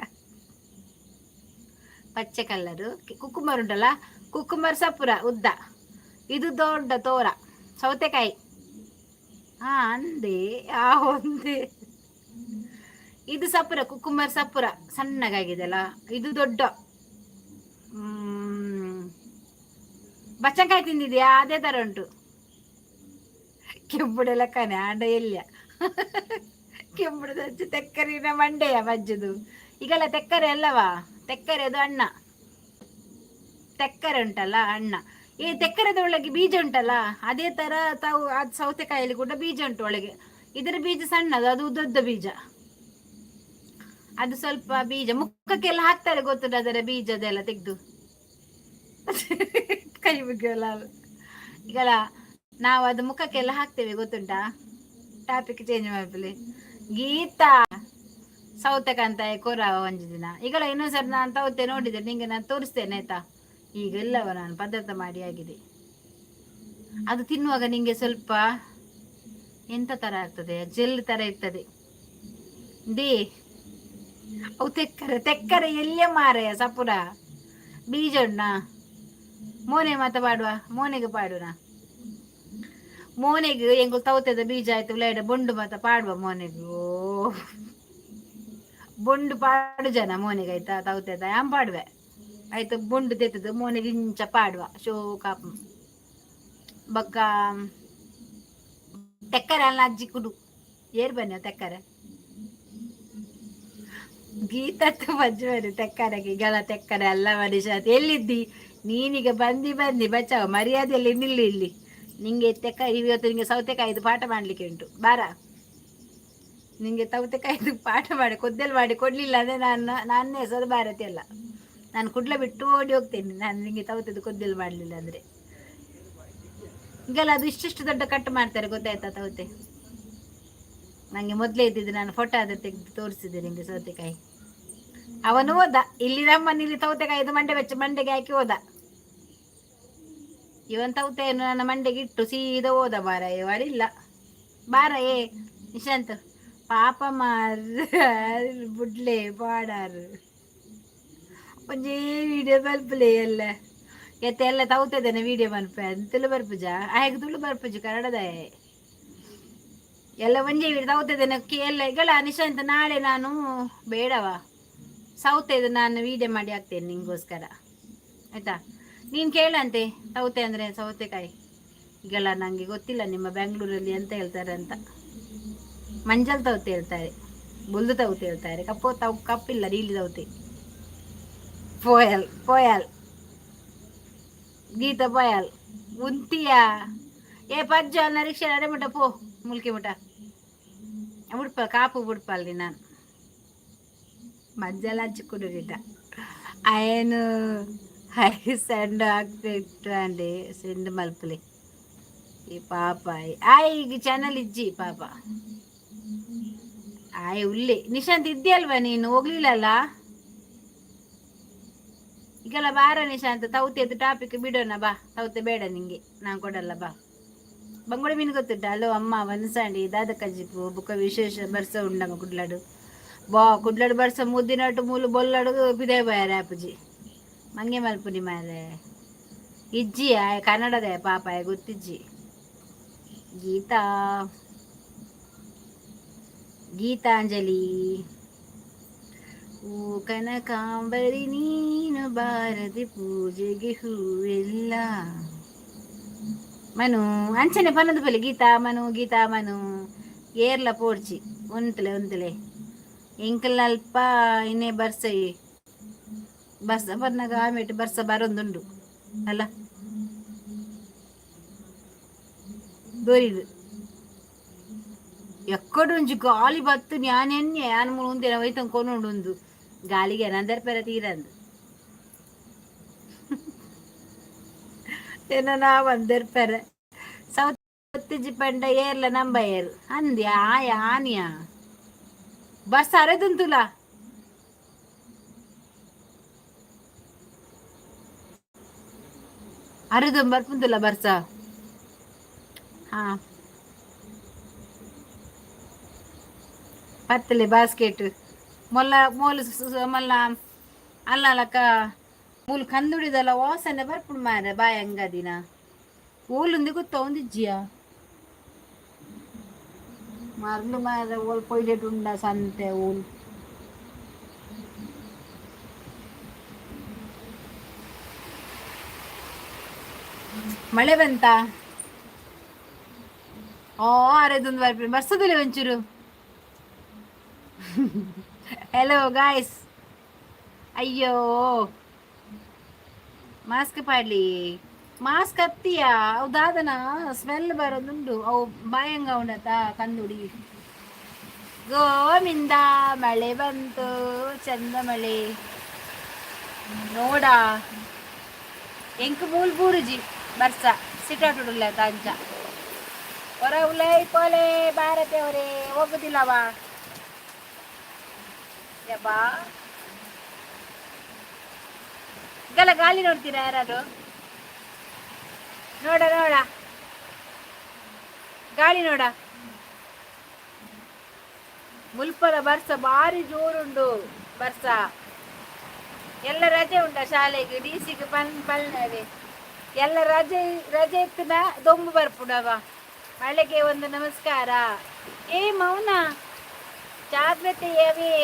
ಪಚ್ಚೆ ಕಲರು ಕುಕ್ಕುಂಬರ್ ಉಂಟಲ್ಲ, ಕುಕ್ಕುಂಬರ್ ಸಪುರ ಉದ್ದ, ಇದು ದೊಡ್ಡ ತೋರ ಸೌತೆಕಾಯಿ. ಹಾ ಅಂದೆ ಆ ಒಂದೇ. ಇದು ಸಪುರ, ಕುಕ್ಕುಂಬರ್ ಸಪುರ ಸಣ್ಣಗಾಗಿದೆಲ್ಲ. ಇದು ದೊಡ್ಡ ಬಚ್ಚಂಕಾಯಿ ತಿಂದಿದ್ಯಾ? ಅದೇ ತರ ಉಂಟು. ಕೆಂಪುಡೆ ಲೆಕ್ಕನೆ ಆಂಡ ಎಲ್ಲಿಯ ಕೆಂಪುಡೆ ತೆಕ್ಕರಿನ ಮಂಡೆಯ ಬಜ್ಜದು. ಈಗೆಲ್ಲ ತೆಕ್ಕರೆ ಅಲ್ಲವಾ? ತೆಕ್ಕರೆ ಅದು ಅಣ್ಣ. ತೆಕ್ಕರೆ ಉಂಟಲ್ಲ ಅಣ್ಣ, ಈ ತೆಕ್ಕರೆದ ಒಳಗೆ ಬೀಜ ಉಂಟಲ್ಲ, ಅದೇ ತರ ತಾವು ಅದು ಸೌತೆಕಾಯಲ್ಲಿ ಕೂಡ ಬೀಜ ಉಂಟು ಒಳಗೆ. ಇದರ ಬೀಜ ಸಣ್ಣದು, ಅದು ಉದ್ದದ್ದ ಬೀಜ. ಅದು ಸ್ವಲ್ಪ ಬೀಜ ಮುಖಕ್ಕೆಲ್ಲ ಹಾಕ್ತಾರೆ ಗೊತ್ತುಂಟು, ಅದರ ಬೀಜದೆಲ್ಲ ತೆಗೆದು ಕೈ ಮುಗಿಯಲ್ಲ ಈಗಲ್ಲ ನಾವು ಅದು ಮುಖಕ್ಕೆಲ್ಲ ಹಾಕ್ತೇವೆ ಗೊತ್ತುಂಟಾ. ಟಾಪಿಕ್ ಚೇಂಜ್ ಮಾಡ್ಲಿ. ಗೀತಾ ಸೌತೆಕಂತ ಕೊರವ ಒಂಜಿ ದಿನ ಈಗಲ ಇನ್ನೊಂದ್ಸರಿ ನಾನು ತೌತೆ ನೋಡಿದೆ ನಿಂಗೆ ನಾನು ತೋರಿಸ್ತೇನೆ ಆಯ್ತಾ. ಈಗ ಎಲ್ಲವ ನಾನು ಪದಾರ್ಥ ಮಾಡಿ ಆಗಿದೆ. ಅದು ತಿನ್ನುವಾಗ ನಿಂಗೆ ಸ್ವಲ್ಪ ಎಂತ ತರ ಆಗ್ತದೆ, ಜೆಲ್ ತರ ಇರ್ತದೆ. They ಅವು ತೆಕ್ಕರೆ ತೆಕ್ಕರೆ ಎಲ್ಲೇ ಮಾರಯ ಸಪುರ ಬೀಜಣ್ಣ ಮೋನೆ ಮಾತ ಪಾಡುವ ಮೋನೆಗೆ ಪಾಡುನ ಮೋನೆಗೆ ಎಂಗು ತೌತೆದ ಬೀಜ ಆಯ್ತು ಉಳ್ಳಾಡ ಬೊಂಡು ಮಾತ ಪಾಡುವ ಮೋನೆಗೂ ಬೊಂಡು ಪಾಡು ಜನ ಮೋನೆಗೆ ಆಯ್ತಾ. ತೌತೆದ ಯಾಂ ಪಾಡುವೆ ಆಯ್ತು, ಬೊಂಡು ತೆತ್ತದು ಮೋನೆಗೆ ಇಂಚ ಪಾಡುವ ಶೋಕ ಬಕ್ಕ ತೆಕ್ಕರೆ ಅಲ್ಲ ಅಜ್ಜಿ ಕುಡು ಏರ್ ಬನ್ನಿ ತೆಕ್ಕರೆ ಗೀತತ್ತು ಬಜ್ಜುವರು ತೆಕ್ಕರೆಗೆ ಈಗಲ ತೆಕ್ಕರೆ ಅಲ್ಲ ಮನುಷ್ಯ ಎಲ್ಲಿದ್ದಿ ನೀನೀಗ ಬಂದಿ ಬಂದಿ ಬಚಾವ್ ಮರ್ಯಾದೆಯಲ್ಲಿ ನಿಲ್ಲು ಇಲ್ಲಿ. ನಿಂಗೆ ತೆಕ್ಕ ಇವತ್ತು ನಿಂಗೆ ಸೌತೆಕಾಯಿದು ಪಾಠ ಮಾಡಲಿಕ್ಕೆ ಉಂಟು ಬಾರ. ನಿಂಗೆ ಸೌತೆಕಾಯಿದು ಪಾಠ ಮಾಡಿ ಕೊದ್ದಲು ಮಾಡಿ ಕೊಡಲಿಲ್ಲ ಅಂದರೆ ನಾನು ನನ್ನ ಹೆಸರು ಭಾರತಿ ಅಲ್ಲ. ನಾನು ಕುಡ್ಲ ಬಿಟ್ಟು ಓಡಿ ಹೋಗ್ತೇನೆ ನಾನು ನಿಂಗೆ ತೌತೆದು ಕೊದ್ದಲು ಮಾಡಲಿಲ್ಲ ಅಂದರೆ. ಈಗೆಲ್ಲ ಅದು ಇಷ್ಟಿಷ್ಟು ದೊಡ್ಡ ಕಟ್ ಮಾಡ್ತಾರೆ ಗೊತ್ತಾಯ್ತಾ ತೌತೆ. ನನಗೆ ಮೊದಲೇ ಇದ್ದಿದ್ದು ನಾನು ಫೋಟೋ ಅದು ತೆಗೆದು ತೋರಿಸಿದ್ದೆ ನಿಂಗೆ ಸೌತೆಕಾಯಿ. ಅವನು ಹೋದ ಇಲ್ಲಿ ನಮ್ಮನೇಲಿ ಸೌತೆಕಾಯಿದು ಮಂಡೆ ಬೆಚ್ಚ ಮಂಡೆಗೆ ಹಾಕಿ ಹೋದ. ಇವನ್ ತೌತೆಯನ್ನು ನನ್ನ ಮಂಡೆಗೆ ಇಟ್ಟು ಸೀದಾ ಹೋದ. ಬಾರ ಇಲ್ಲ ಬಾರ ಏ ನಿಶಾಂತ್ ಪಾಪ ಮಾರ್ ಬುಡ್ಲೆ ಪಾಡಾರು ಒಂಜೇ ವಿಡಿಯೋ ಬಲ್ಪಲೆ ಎಲ್ಲ ಎತ್ತೆ ಎಲ್ಲ ತೌತೆದೇನೆ ವಿಡಿಯೋ ಮನ್ಪೆ ತುಳು ಬರ್ಪುಜ ಆಯ್ಕೆ ತುಳು ಬರ್ಪುಜು ಕನ್ನಡದ ಎಲ್ಲ ಒಂಜೇ ವಿಡಿಯೋ ತೌತೆದೇನೆ ಎಲ್ಲ ಈಗಲ ನಿಶಾಂತ್ ನಾಳೆ ನಾನು ಬೇಡವಾ ಸೌತೆದು ನಾನು ವಿಡಿಯೋ ಮಾಡಿ ಹಾಕ್ತೇನೆ ನಿಂಗೋಸ್ಕರ ಆಯ್ತಾ. ನೀನು ಕೇಳಂತೆ ಸೌತೆ ಅಂದರೆ ಸೌತೆಕಾಯಿ ಈಗೆಲ್ಲ ನನಗೆ ಗೊತ್ತಿಲ್ಲ ನಿಮ್ಮ ಬೆಂಗಳೂರಲ್ಲಿ ಎಂತ ಹೇಳ್ತಾರೆ ಅಂತ. ಮಂಜಲ್ ತೌತೆ ಹೇಳ್ತಾರೆ, ಬುಲ್ದು ತೌತೆ ಹೇಳ್ತಾರೆ, ಕಪ್ಪು ತೌ ಕಪ್ಪಿಲ್ಲ ನೀಲಿ ತೌತೆ. ಪೋಯಲ್ ಪೋಯಲ್ ಗೀತ ಪೋಯಲ್ ಉಂತಿಯಾ ಏ ಪಜ್ಜ ಅನ್ನ ರಿಕ್ಷಾ ಅಡೆ ಮುಟ ಪೋ ಮುಲ್ಕಿ ಮುಟ ಬುಡ್ಪ ಕಾಪು ಬುಡ್ಪಲ್ಲಿ ನಾನು ಮಂಜಲ್ ಹಚ್ಚಿಕೊಂಡಿದ್ದ ಅಯನು ಹೈ ಸೆಂಡ್ ಆಗ್ತಿಟ್ಟು ಅಂడి ಸೆಂಡ್ ಮಲ್ಪಲಿ ಈ ಪಾಪ ಆಯ್ ಈಗ ಚಾನಲ್ ಇಜ್ಜಿ ಪಾಪ ಆಯ್ ಉಲ್ಲಿ. ನಿಶಾಂತ್ ಇದ್ಯಲ್ವಾ ನೀನು ಹೋಗ್ಲಿಲ್ಲಲ್ಲ ಈಗೆಲ್ಲ ಬಾರ ನಿಶಾಂತ್ ತೌತೆದ್ದು ಟಾಪಿಕ್ ಬಿಡೋಣ ಬಾ. ತೌತೆ ಬೇಡ ನಿಂಗೆ ನಾನು ಕೊಡಲ್ಲ ಬಾ. ಬಂಗುಡೆ ಮೀನು ಗೊತ್ತುಂಟ ಅಲೋ ಅಮ್ಮ ವನ್ಸಾಂಡಿ ದಾದ ಕಜಿಪು ಬುಕ್ಕ ವಿಶೇಷ ಬರ್ಸ ಉಂಡಂಗ ಕುಡ್ಲಾಡು ಬಾ ಕುಡ್ಲಾಡು ಬರ್ಸ ಮುದ್ದಿನಟ್ಟು ಮೂಲು ಬೊಲ್ಲಾಡು ಬಿದೆ ಬಾಯಾರ ಅಪ್ಪುಜಿ ಮಂಗೆ ಮಲ್ಪುನಿ ಮಾರೆ ಇಜ್ಜಿ ಆಯ್ ಕನ್ನಡದ ಪಾಪ ಆಯ್ ಗೊತ್ತಿಜ್ಜಿ. ಗೀತಾ ಗೀತಾಂಜಲಿ ಓ ಕನಕಾಂಬರಿ ನೀನು ಬಾರದೆ ಪೂಜೆಗೆ ಹೂವೆಲ್ಲ ಮನು ಅಂಚನೆ ಪನ್ನದು ಪೊಲೆ ಗೀತಾ ಮನು ಗೀತಾ ಮನು ಏರ್ಲ ಪೋಡ್ಚಿ ಉಂತಲೆ ಉಂತಲೆ ಎಂಕಲ್ ಅಲ್ಪ ಇನ್ನೇ ಬರ್ಸೈ ಬರ್ಸ ಬರ್ನಾಗ ಆಮೇಲೆ ಬರ್ಸ ಬರೊಂದುಂಡು ಅಲ್ಲ ದೊರಿದು ಎಕ್ಕಡುಂಜಿ ಗಾಲಿ ಬತ್ತು ನ್ಯಾನೆನ್ನೆ ಯಾನ್ ಮೂಲು ಉಂದೆನ ಒಯ್ತಂಗ್ ಕೊನೊಂಡುಂದು ಗಾಲಿಗೆ ನಂದರ್ ಪೆರ ತೀರಂದು ಏನ ಒಂದರ್ ಪೆರ ಸೌತ್ ಪಂಡ ಏರ್ಲ ನಂಬ ಏರು ಅಂದ್ಯ ಆಯ ಆನಿಯ ಬಸ್ ಅರೆದುಂತುಲ ಅರೆದು ಬರ್ಪುಂತುಲ ಬರ್ಸ ಹಾ ಪತ್ತಲೆ ಬಾಸ್ಕೆಟ್ ಮೊಲ್ಲ ಮೋಲು ಮೊಲ್ಲ ಅಲ್ಲಲಕ್ಕ ಮೂಲು ಕಂದುಡಿದಲ್ಲ ವಾಸನೆ ಬರ್ಪುಂಡು ಮಾರೆ ಬಾಯ್ ಅಂಗದಿನ ಓಲುಂದು ಗೊತ್ತ ಒಂದಿಜ್ಜಿಯ ಮರ್ಲು ಮಾರೆ ಓಲ್ ಪೊಯ್ಲೆಟ್ ಉಂಡ ಸಂತೆ ಓಲ್ ಮಳೆ ಬಂತ ಓ ಅರೆದೊಂದು ಬರ್ಪಿ ಬರ್ಸದಿಲ್ಲ ಒಂಚೂರು. ಹಲೋ ಗಾಯ್ಸ್ ಅಯ್ಯೋ ಮಾಸ್ಕ್ ಪಾಡ್ಲಿ. ಮಾಸ್ಕ್ ಅತ್ತಿಯಾ, ಅವು ದಾದನ ಸ್ಮೆಲ್ ಬರೋದುಂಡು. ಅವು ಬಾಯಂಗ ಉಂಡತ ಕಂದುಡಿ. ಗೋವಿಂದ, ಮಳೆ ಬಂತು, ಚಂದ ಮಳೆ ನೋಡ. ಎಂಕ್ ಮೂಲ್ ಬೂರುಜಿ ಬರ್ಸ, ಸಿಟಾಟುಡುಲ್ಲ ಅಂಚ. ಹೊರ ಉಲೈ ಕೋಲೆ ಭಾರತೆ ಅವರೇ, ಹೋಗುದಿಲ್ಲವಾ? ಯಬ್ಬಾ, ಗಲ ಗಾಳಿ ನೋಡ್ತೀರಾ ಯಾರಾದ್ರು? ನೋಡ ನೋಡ, ಗಾಳಿ ನೋಡ. ಮುಲ್ಪದ ಬರ್ಸ ಭಾರಿ ಜೋರುಂಡು ಬರ್ಸ. ಎಲ್ಲ ರಜೆ ಉಂಟ ಶಾಲೆಗೆ. ಡಿ ಸಿಗೆ ಪನ್ ಪಲ್ನವೆ ಎಲ್ಲ ರಜೆ. ರಜೆ ಇತ್ತನ ದೊಂಬು ಬರ್ಪುಡವ. ಮಳೆಗೆ ಒಂದು ನಮಸ್ಕಾರ. ಏ ಮೌನ, ಜಾಗ್ರತೆಯವೇ.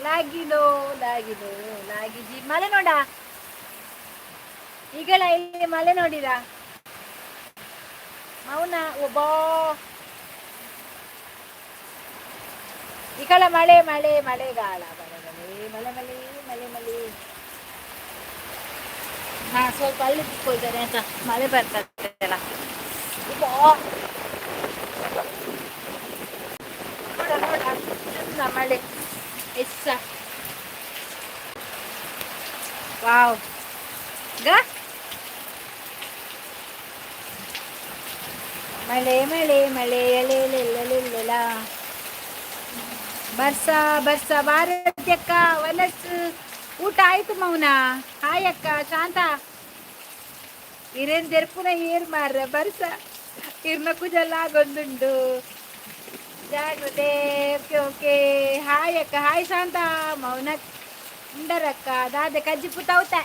ಲಾಗಿನೋ ಲಾಗಿನೋ ಲಾಗಿಜಿ. ಮಳೆ ನೋಡ ಈಗಲ. ಇಲ್ಲಿ ಮಳೆ ನೋಡಿರಾ ಮೌನ? ಒಬ್ಬ ಈಕಳ ಮಳೆ ಮಳೆ ಮಳೆಗಾಲ. ಮಳೆ ಮಳೆ ಮಳೆ ಮಳೆ ಮಳೆ ಮಳೆ. ಹಾ, ಸ್ವಲ್ಪ ಅಲ್ಲಿ ಕುತ್ಕೊಳ್ತಾರೆ ಅಂತ, ಮಳೆ ಬರ್ತದಲ್ಲ. ನೋಡ ನೋಡ, ಚಂದ ಮಳೆ ಎಸ್ಸ. ವಾವ್ ಗ. ಮಳೆ ಮಳೆ ಮಳೆ ಎಳೆ. ಬರ್ಸ ಬರ್ಸ. ಭಾರತಿ ಅಕ್ಕ, ವಲಸು ಊಟ ಆಯ್ತು ಮೌನ. ಹಾಯ್ ಅಕ್ಕ ಶಾಂತ. ಇರೇನ್ ದೆರ್ಪುನ ಏರ್ ಮಾರ್ರೆ. ಬರ್ಸ ಇರ್ನ ಕುಜಲ್ಲ ಆಗೊಂದುಂಡು, ಜಾಗ್ರತೆ. ಓಕೆ ಓಕೆ, ಹಾಯ್ ಅಕ್ಕ. ಹಾಯ್ ಶಾಂತ. ಮೌನ ಉಂಡರಕ್ಕ? ದಾದೆ ಕಜ್ಜಿಪು ತೌತ.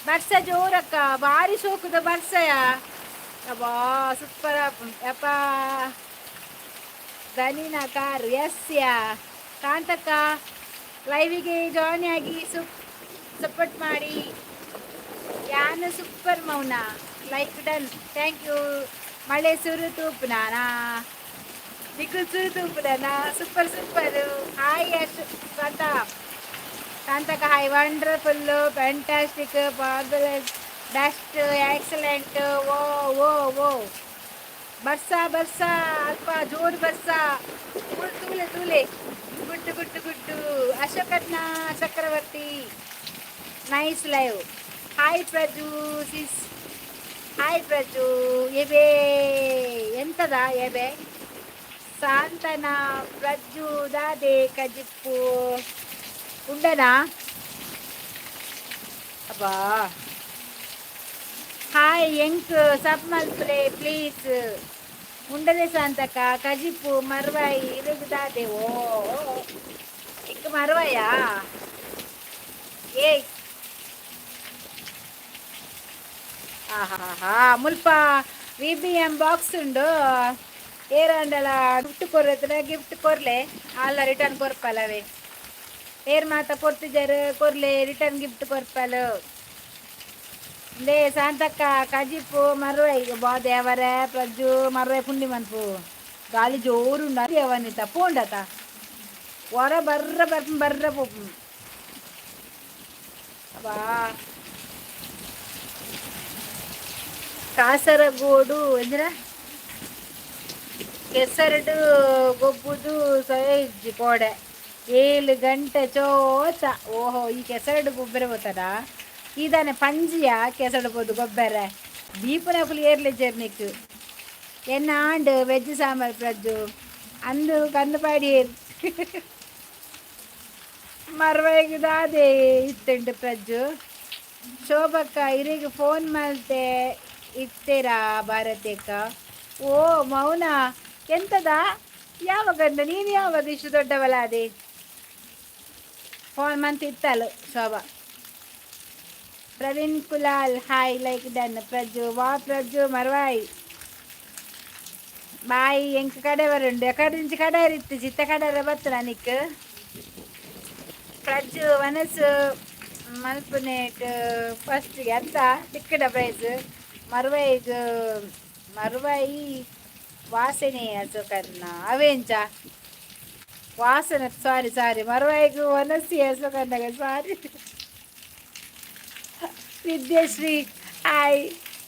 ಬರ್ಸ ಜೋರಕ್ಕ, ಭಾರಿ ಸೋಕುದ ಬರ್ಸಯ. ಅಬ್ಬಾ, ಸೂಪರ್ ಅಪ್ಪ. ದನಿನ ಕಾರು ಎಸ್ ಯಾ. ಕಾಂತಕ್ಕ, ಲೈವಿಗೆ ಜಾಯ್ನ್ ಆಗಿ ಸಪೋರ್ಟ್ ಮಾಡಿ. ಯಾನು ಸೂಪರ್ ಮೌನ. Like done, thank you. ಮಳೆ ಸುರು ತೂಪುನಾನಾ? ನಿಖುಲ್ ಸುರು ತೂಪುದಾನ? Super super. Hi Yash. Shanta, ಕಾಂತಕ್ಕ hi. Wonderful, fantastic, fabulous, best, excellent. ಓ ಓ ಓ, ಬರ್ಸ ಬರ್ಸ, ಅಲ್ಪ ಜೋರು ಬರ್ಸ. ತೂಲೆ ತೂಲೆ, ಗುಡ್ಡು ಗುಡ್ಡು ಗುಡ್ಡು. ಅಶೋಕಣ್ಣ ಚಕ್ರವರ್ತಿ, ನೈಸ್ ಲೈವ್. ಹಾಯ್ ಪ್ರಜು ಸಿಸ್. ಹಾಯ್ ಪ್ರಜು. ಎಬೆ ಎಂತದ ಎಬೆ? ಸಾಂತನ ಪ್ರಜ್ಜು, ದಾದೆ ಕಜಿಪ್ಪು ಉಂಡನಾ? ಅಬ್ಬಾ. ಹಾಯ್ ಎಂಕ್ ಸಬ್ ಮಲ್ಪುಲೆ ಪ್ಲೀಸ್. ಉಂಡದೆ ಶಾಂತಕ್ಕ ಕಜಿಪ್ಪು. ಮರ್ವಾಯಿ ಇರುగు ದಾದೆ? ಓ, ಇಕ್ ಮರ್ವಾಯ? ಏಯ್, ಆಹಾ. ಮುಲ್ಪ ವಿ ಬಿ ಎಂ ಬಾಕ್ಸ್ ಉಂಡು. ಏರಾಂಡಲ ಗಿಫ್ಟ್ ಕೊರ್ರೆ, ಗಿಫ್ಟ್ ಕೊರ್ಲೆ. ಅಲ್ಲ, ರಿಟರ್ನ್ ಕೊರ್ಪಲವೇ. ಏರ್ ಮಾತ ಕೊರ್ತಿಜಾರು, ಕೊರ್ಲೆ, ರಿಟರ್ನ್ ಗಿಫ್ಟ್ ಕೊರ್ಪಲು. ಲೇ ಶಾಂತಕ್ಕ, ಕಜಿಪ್ಪು ಮರ್ವೈ ಬಾ ದೇವರೇ. ಪ್ರಜ್ಜು, ಮರ್ವೈ ಪುಂಡಿ ಮನ್ಪು. ಗಾಳಿ ಜೋರುಂಡು. ದೇವನಿತ ಪೋಂಡತ ಹೊರ ಬರ್ರ ಬರ್ಪ ಬರ್ರ ಪೋಪು. ಬಾ. ಕಾಸರಗೋಡು ಅಂದ್ರೆ ಕೆಸರಡು ಗೊಬ್ಬುದು ಸೈಜ್ ಕೋಡೆ 7 ಗಂಟೆ ಚೋಚ. ಓಹೋ, ಈ ಕೆಸರಡು ಗೊಬ್ಬರ పోతాడా ಇದಾನೆ ಪಂಜಿಯ ಕೆಸಡು ಪೋದು ಗೊಬ್ಬರ ದೀಪನಕುಲು ಏರ್ಲೆ ಜರ್ನಿಕ್ ಎನ್ನ ಆಂಡ್ ವೆಜ್ ಸಾಂಬಾರ್. ಪ್ರಜ್ಜು ಅಂದು ಕಂದುಪಾಡಿ ಮರ್ವೈಗುದಾದೆ ಇತ್ತುಂಡು ಪ್ರಜ್ಜು. ಶೋಭಕ್ಕ, ಇರಿಗೆ ಫೋನ್ ಮಲ್ತೆ ಇತ್ತೀರಾ ಭಾರತಿಯಕ್ಕ? ಓ ಮೌನ, ಎಂತದ? ಯಾವಾಗಂದ ನೀನು? ಯಾವಾಗ ಇಷ್ಟು ದೊಡ್ಡವಲಾದೆ? ಫೋನ್ ಮಂತ್ ಇತ್ತಲು Shobha. Praveen Kulal hi, like done. Prajju ವಾ ಪ್ರಜ್ಜು ಮರ್ವಾಯ್ ಬಾಯ್. ಎಂಕ್ ಕಡೆ ಬರುಂಡು ಎಕಡೆ ಕಡೆ ಇತ್ತು ಚಿತ್ತ ಕಡೆ ಬತ್ತು ನನಕ್. ಪ್ರಜ್ಜು, ಮನಸ್ಸು ಮಲ್ಪುನೇಟ್ ಫಸ್ಟ್ಗೆ ಅಂತ ತಿಕ್ಕಡ ಪ್ರೈಸ್. ಮರ್ವೈಗ್ ಮರ್ವೈ ವಾಸನೆ ಅಶೋಕನ್ನ ಅವೇಂಚ ವಾಸನೆ. ಸಾರಿ ಸಾರಿ, ಮರ್ವೈಗ್ ವನಸಿ ಅಶೋಕನ್ನಗ. ಸಾರಿ. ವಿದ್ಯಾಶ್ರೀ ಹಾಯ್.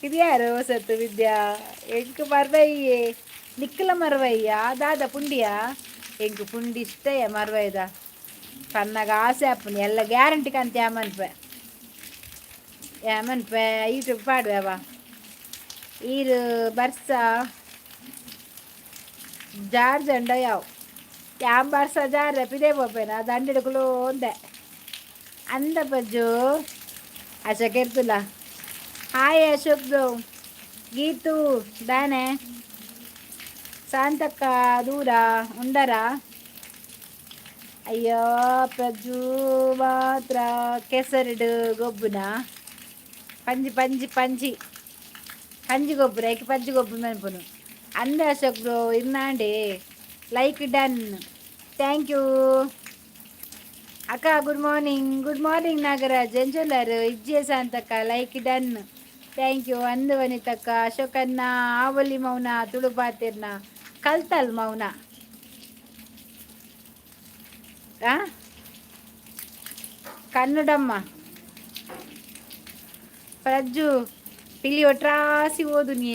ಇದು ಯಾರು ಹೊಸತ್ತು ವಿದ್ಯಾ? ಎಂಕ್ ಮರ್ವಯ್ಯೆ, ನಿಕ್ಕಲ ಮರ್ವಯ್ಯ ದಾದ ಪುಂಡಿಯಾ? ಎಂಕ್ ಪುಂಡಿ ಇಷ್ಟಯ ಮರ್ವಯ್ಯದ. ಪನ್ನಾಗ ಆಸೆ ಆಪುಂಡು ಎಲ್ಲ ಗ್ಯಾರಂಟಿ ಕಂತ ಯಾಮನ್ಪೆ ಯಾಮನ್ಪೆ ಯೂಟ್ಯೂಬ್ ಪಾಡುವವ. ಈರು ಬರ್ಸ ಜಾರ್ ಜಂಡ ಯಾವ ಯಾಮ್ ಬರ್ಸ ಜಾರ ಪಿದೆ ಪೋಪೇನ ದಂಡಿಡುಕುಲು ಒಂದೆ ಅಂದ ಪಜ್ಜು ಅಶೋಕ್ ಇರ್ತುಲ್ಲ. Hi Ashok bro. ಗೀತು ದಾನೆ? ಶಾಂತಕ್ಕ ದೂರ ಉಂಡರ? ಅಯ್ಯೋ ಪ್ರಜ್ಜು ಮಾತ್ರ ಕೆಸರಿಡು ಗೊಬ್ಬುನ ಪಂಜಿ ಪಂಜಿ ಪಂಜಿ ಕಂಜಿ ಗೊಬ್ಬರ ಐಕೆ ಪಂಜಿ ಗೊಬ್ಬು ಮೆನ್ಪುನು ಅಂದ. ಅಶೋಕ್ ಬ್ರೋ ಇನ್ನಾಂಡೆ. ಲೈಕ್ ಡನ್, thank you ಅಕ್ಕ. Good morning, good morning Nagaraj. ಎಂಚೊಲ್ಲರು? ಇಜ್ಜೆ ಶಾಂತಕ್ಕ, ಲೈಕ್ ಡನ್, thank you ಅಂದು ವನಿತಕ್ಕ. ಅಶೋಕನ್ನ ಆವಲಿ ಮೌನ ತುಳು ಪಾತಿರ್ನ ಕಲ್ತಲ್ ಮೌನ. ಆ ಕನ್ನಡಮ್ಮ ಪ್ರಜ್ಜು ಪಿಲಿ ಒಟ್ರಾಸಿ ಓದು ನೀ.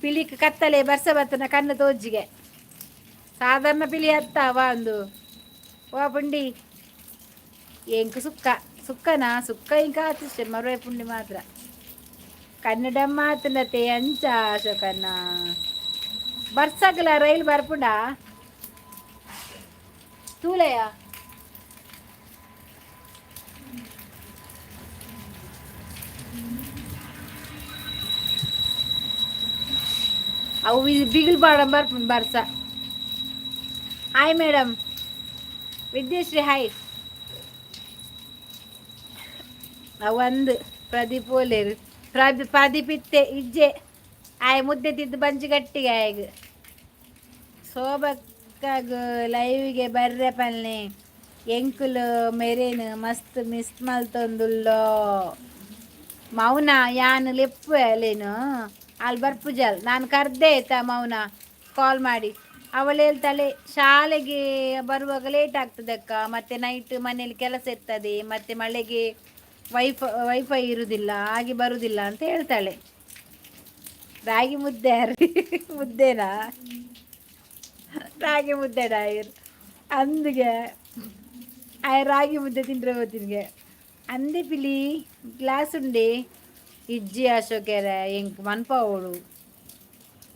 ಪಿಲಿಕ್ ಕತ್ತಲೆ ಬರ್ಸ ಬತ್ತನ ಕಣ್ಣು ತೋಜಿಗೆ. ಸಾಧಾರಣ ಪಿಲಿ ಅತ್ತ ವಾ ಒಂದು ವಾ ಪುಂಡಿ. ಎಂಕ್ ಸುಕ್ಕ ಸುಕ್ಕನಾ ಸುಕ್ಕ ಇಂಕ ಆತಿಷ್ಟೆ ಮರುವೆ ಪುಂಡಿ ಮಾತ್ರ. ಕನ್ನಡ ಮಾತನತೆ ಅಂಚ ಅಶೋಕನ್ನ. ಬರ್ಸಗಲ ರೈಲ್ ಬರ್ಪುಂಡ ತೂಲೆಯ. ಅವು ಬಿಗಿಲ್ ಬಾಡ ಬರ್ಪುಂಡು ಬರ್ಸ. Hi madam Vidyashree, hi. ಅವಂದು ಪ್ರದೀಪ್ ಓಲೇರು ಪ್ರದೀಪ್ ಇತ್ತೆ ಇಜ್ಜೆ. ಆಯ್ ಮುದ್ದೆ ತಿದ್ದು ಬಂಜಿ ಗಟ್ಟಿಗೆ ಆಯ್ಗ. ಶೋಭಕ್ಕಾಗ ಲೈವ್ಗೆ ಬರ್ರೆ ಪಲ್ನೆ. ಎಂಕುಲು ಮೆರೇನು ಮಸ್ತ್ ಮಿಸ್ ಮಲ್ತೊಂದುಲ್ಲೋ. ಮೌನ ಯಾನ್ ಲೆಪ್ಪು ಅಲ್ಲೇನು ಅಲ್ಲಿ ಬರ್ಪುಜಲ್. ನಾನು ಕರ್ದೆ ಆಯ್ತಾ ಮೌನ, ಕಾಲ್ ಮಾಡಿ. ಅವಳು ಹೇಳ್ತಾಳೆ, ಶಾಲೆಗೆ ಬರುವಾಗ ಲೇಟ್ ಆಗ್ತದೆ ಅಕ್ಕ, ಮತ್ತು ನೈಟ್ ಮನೇಲಿ ಕೆಲಸ ಇರ್ತದೆ, ಮತ್ತು ಮಳೆಗೆ ವೈಫೈ ಇರುವುದಿಲ್ಲ, ಹಾಗೆ ಬರುವುದಿಲ್ಲ ಅಂತ ಹೇಳ್ತಾಳೆ. ರಾಗಿ ಮುದ್ದೆ ಮುದ್ದೆನಾ? ರಾಗಿ ಮುದ್ದೆ ಡಾಯರ್ ಅಂದಿಗೆ ಆಯ್ ರಾಗಿ ಮುದ್ದೆ ತಿಂದ್ರೆ ಹೋತಿನ್ಗೆ ಅಂದೆ. ಪಿಲಿ ಗ್ಲಾಸ್ ಉಂಡೆ ಇಜ್ಜಿ ಅಶೋಕೆರೆ. ಎಂಕ್ ಮನ್ಪಾವೋಡು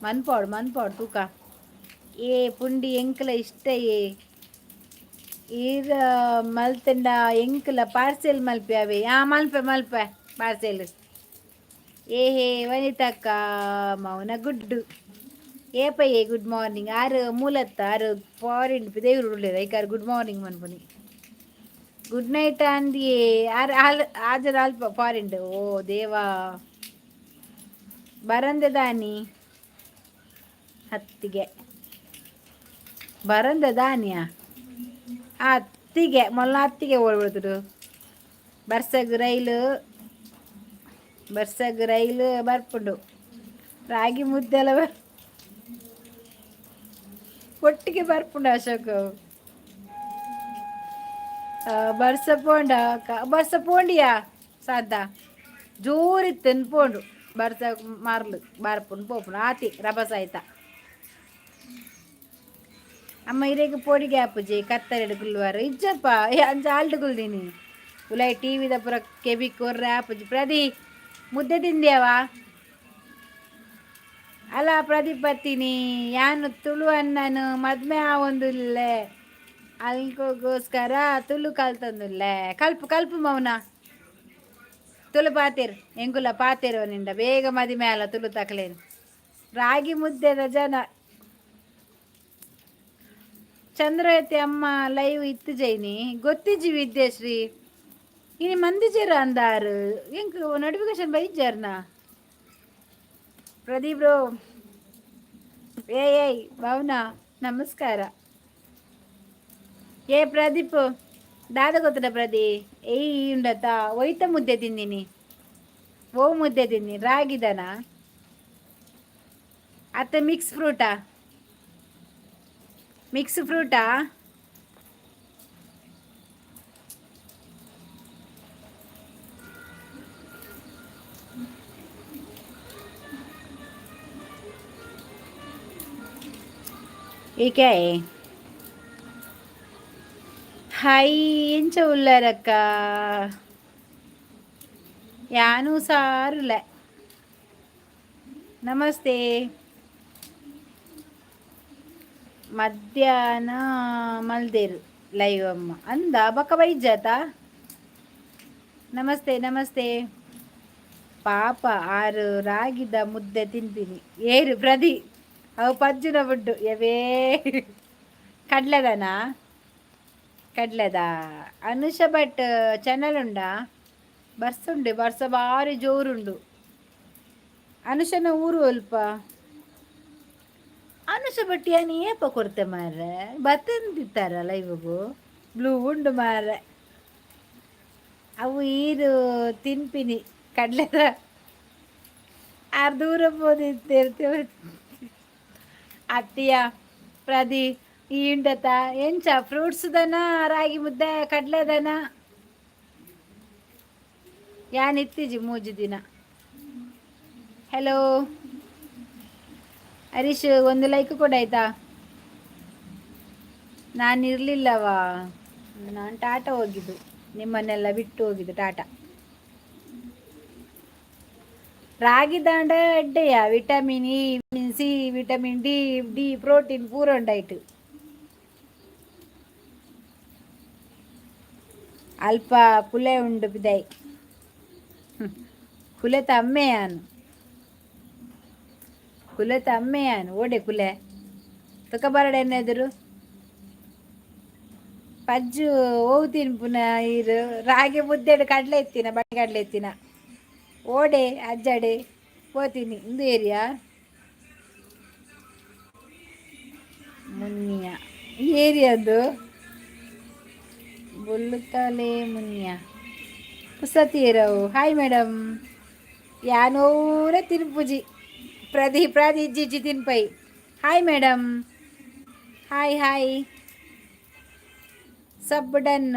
ಮನ್ಪಾವಡು ಮನ್ಪಾವಡು ತೂಕ. ಏ ಪುಂಡಿ ಎಂಕ್ಲ ಇಷ್ಟ ಏ. ಈರ ಮಲ್ತಂಡ ಎಂಕ್ಲ ಪಾರ್ಸೆಲ್ ಮಲ್ಪೆ ಅವೆ. ಆ ಮಲ್ಪೆ ಮಲ್ಪೆ ಪಾರ್ಸೆಲ್. ಏ ಹೇ ವನಿತಕ್ಕ ಮೌನ ಗುಡ್ಡು ಏಪ. ಏ ಗುಡ್ ಮಾರ್ನಿಂಗ್. ಆರು ಮೂಲತ್ತ ಆರು ಫಾರಿನ್ ದೇವ್ರು ಉಳ್ಳೇರು ಐಕಾರು. ಗುಡ್ ಮಾರ್ನಿಂಗ್ ಮನ್ಪುನಿ. ಗುಡ್ ನೈಟ್ ಅಂದಿಯೇ. ಆರ್ ಆಲ್ ಆಜರ್ ಅಲ್ಪ ಫಾರಿನ್. ಓ ದೇವಾ ಬರಂದೆ ದಾನಿ ಹತ್ತಿಗೆ ಬರಂದೆ ದಾನಿಯ ಅತ್ತಿಗೆ ಮೊಲ್ಲ ಅತ್ತಿಗೆ ಓಡ್ಬಿಡ್ತರು. ಬರ್ಸಗ್ ರೈಲು ಬರ್ಸಗ್ ರೈಲು ಬರ್ಪುಂಡು. ರಾಗಿ ಮುದ್ದೆಲ್ಲ ಒಟ್ಟಿಗೆ ಬರ್ಪುಂಡು ಅಶೋಕ್. ಬರ್ಸ ಪೋಂಡ ಬರ್ಸ ಪೋಂಡಿಯಾ ಸಾದ ಜೋರಿತ್ತು ಪೋಂಡು. ಬರ್ಸ ಮಾರ್ಲು ಬರ್ಪುಂಡು ಪೋಪುಂಡು ಆತಿ ರಭಸ ಆಯ್ತಾ. ಅಮ್ಮ ಇರೆಗ್ ಪೊಡಿಗೆ ಆಪುಜಿ ಕತ್ತಲೆಡ್ ಗುಲ್ವಾರ. ಇಜ್ಜಪ್ಪ ಅಂಚ ಆಲ್ಡ್ ಗುಲ್ದಿನಿ ಉಲಾಯಿ ಟಿವಿದ ಪುರ ಕೆಬಿ ಕೊರ್ರೆ ಆಪುಜಿ. ಪ್ರದಿ ಮುದ್ದೆ ತಿಂದ್ಯಾವಾ? ಅಲ್ಲ ಪ್ರದೀಪ್ ಬತ್ತೀನಿ. ಯಾನು ತುಳು ಅಣ್ಣನು ಮದ್ಮೆ ಆವೊಂದುಲ್ಲೆ, ಅಲ್ಕೋಗೋಸ್ಕರ ತುಳು ಕಲ್ತೊಂದುಲ್ಲೆ. ಕಲ್ಪು ಕಲ್ಪು ಮೌನ ತುಳು ಪಾತೇರು ಎಂಕುಲ ಪಾತೇರು ನಿಂಡ ಬೇಗ ಮದಿಮೆ ಅಲ್ಲ ತುಳು ತಕಲೇನು. ರಾಗಿ ಮುದ್ದೆದ ಜನ. ಚಂದ್ರವತಿ ಅಮ್ಮ ಲೈವ್ ಇತ್ತು ಜೈನಿ ಗೊತ್ತಿಜ್ಜಿ ವಿದ್ಯಾಶ್ರೀ. ಇನಿ ಮಂದಿಜೇರ ಅಂದಾರು ಎಂಕ್ ನೋಟಿಫಿಕೇಶನ್ ಬೈಜಾರ್ನಾ? ಪ್ರದೀಪ್ ಬ್ರೋ. ಏಯ್ ಏಯ್ ಭಾವನಾ ನಮಸ್ಕಾರ. ಏ ಪ್ರದೀಪ್ ದಾದ ಗೊತ್ತಡ ಪ್ರದಿ? ಏಯ್ ಉಂಡತ ಒಯ್ತ ಮುದ್ದೆ ತಿಂದಿನಿ. ಓ ಮುದ್ದೆ ತಿಂದಿನಿ ರಾಗಿದನ ಅತ್ತ ಮಿಕ್ಸ್ ಫ್ರೂಟಾ? ಮಿಕ್ಸ್ ಫ್ರೂಟಾ? ये क्या है? ಹಾಯ್, ಎಂಚ ಉಲ್ಲರಕ್ಕ? ಯಾನು ಸಾರುಲೆ. ನಮಸ್ತೆ. ಮಧ್ಯಾಹ್ನ ಮಲ್ದೇರು ಲೈವ್ ಅಮ್ಮ ಅಂದ ಬಕ್ಕ ಬೈಜಾತ. ನಮಸ್ತೆ ನಮಸ್ತೆ. ಪಾಪ ಆರು ರಾಗಿದ ಮುದ್ದೆ ತಿಂತೀನಿ. ಏರು ಪ್ರದಿ? ಅವು ಪಜ್ಜುನ ಬುಡ್ಡು ಯವೇ. ಕಡ್ಲೆದನಾ? ಕಡ್ಲೆದ. ಅನುಷ ಭಟ್ ಚಾನಲ್ ಉಂಡಾ? ಬರ್ಸ ಉಂಡು, ಬರ್ಸ ಭಾರಿ ಜೋರುಂಡು. ಅನುಷನ ಊರು ಅಲ್ಪ. ಅನುಷ ಭಟ್ ಯಾನ್ ಏಪ ಕೊರ್ತೆ ಮಾರ್ರೆ? ಬತ್ತಂದಿತ್ತಾರಲ್ಲ ಇವಾಗ. ಬ್ಲೂ ಉಂಡು ಮಾರ್ರೆ. ಅವು ಈರು ತಿನ್ಪಿನಿ ಕಡ್ಲೆದ. ಆರ್ ದೂರ ಪೋದಿತ್ತೇವೆ. ಅತ್ತಿಯ ಪ್ರದಿ ಈ ಉಂಡತ ಎಂಚ? ಫ್ರೂಟ್ಸ್ ದನ, ರಾಗಿ ಮುದ್ದೆ, ಕಡ್ಲೆದನ? ಯಾನ್ ಇತ್ತೀಜಿ 3 ದಿನ. ಹಲೋ ಹರೀಶ್, ಒಂದು ಲೈಕ್ ಕೊಡಾಯ್ತಾ? ನಾನು ಇರಲಿಲ್ಲವಾ? ನಾನು ಟಾಟಾ ಹೋಗಿದ್ದು, ನಿಮ್ಮನ್ನೆಲ್ಲ ಬಿಟ್ಟು ಹೋಗಿದ್ದು ಟಾಟಾ. ರಾಗಿ ದಾಂಡ ಎಡ್ಡೆಯ. Vitamin E, vitamin C, vitamin D, D protein ಪೂರ ಉಂಡಾಯ್ತು. ಅಲ್ಪ ಕುಲೆ ಉಂಡು ಬಿದೈ. ಕುಲೆ ತಮ್ಮೆಯಾನು, ಕುಲೆ ತಮ್ಮೆಯಾನು. ಓಡೆ ಕುಲೆ ತುಕ ಬರಡೆ ಎನ್ನೆದುರು. ಪಜ್ಜು ಹೋಗ್ತೀನಿ ಪುನಃ. ಇರು ರಾಗಿ ಮುದ್ದೆಡು ಕಡಲೆ ಎತ್ತಿನ ಬಟ್ಟೆ ಕಡಲೆ ಎತ್ತಿನ. ಓಡೆ ಅಜ್ಜಡೆ ಪೋತೀನಿ. ಇಂದು ಏರಿಯಾ ಮುನ್ನಿಯ ಈ ಏರಿಯಾದು ಬೊಲ್ಲುತ್ತಾಲೆ ಮುನ್ನಿಯ ಪುಸತೀರವು. Hi madam. ಯಾನೋರೆ ತಿನ್ಪುಜಿ ಪ್ರದಿ ಪ್ರದಿ ಇಜ್ಜಿಜ್ಜಿ ತಿನ್ಪೈ. Hi madam, hi hi. Sub done.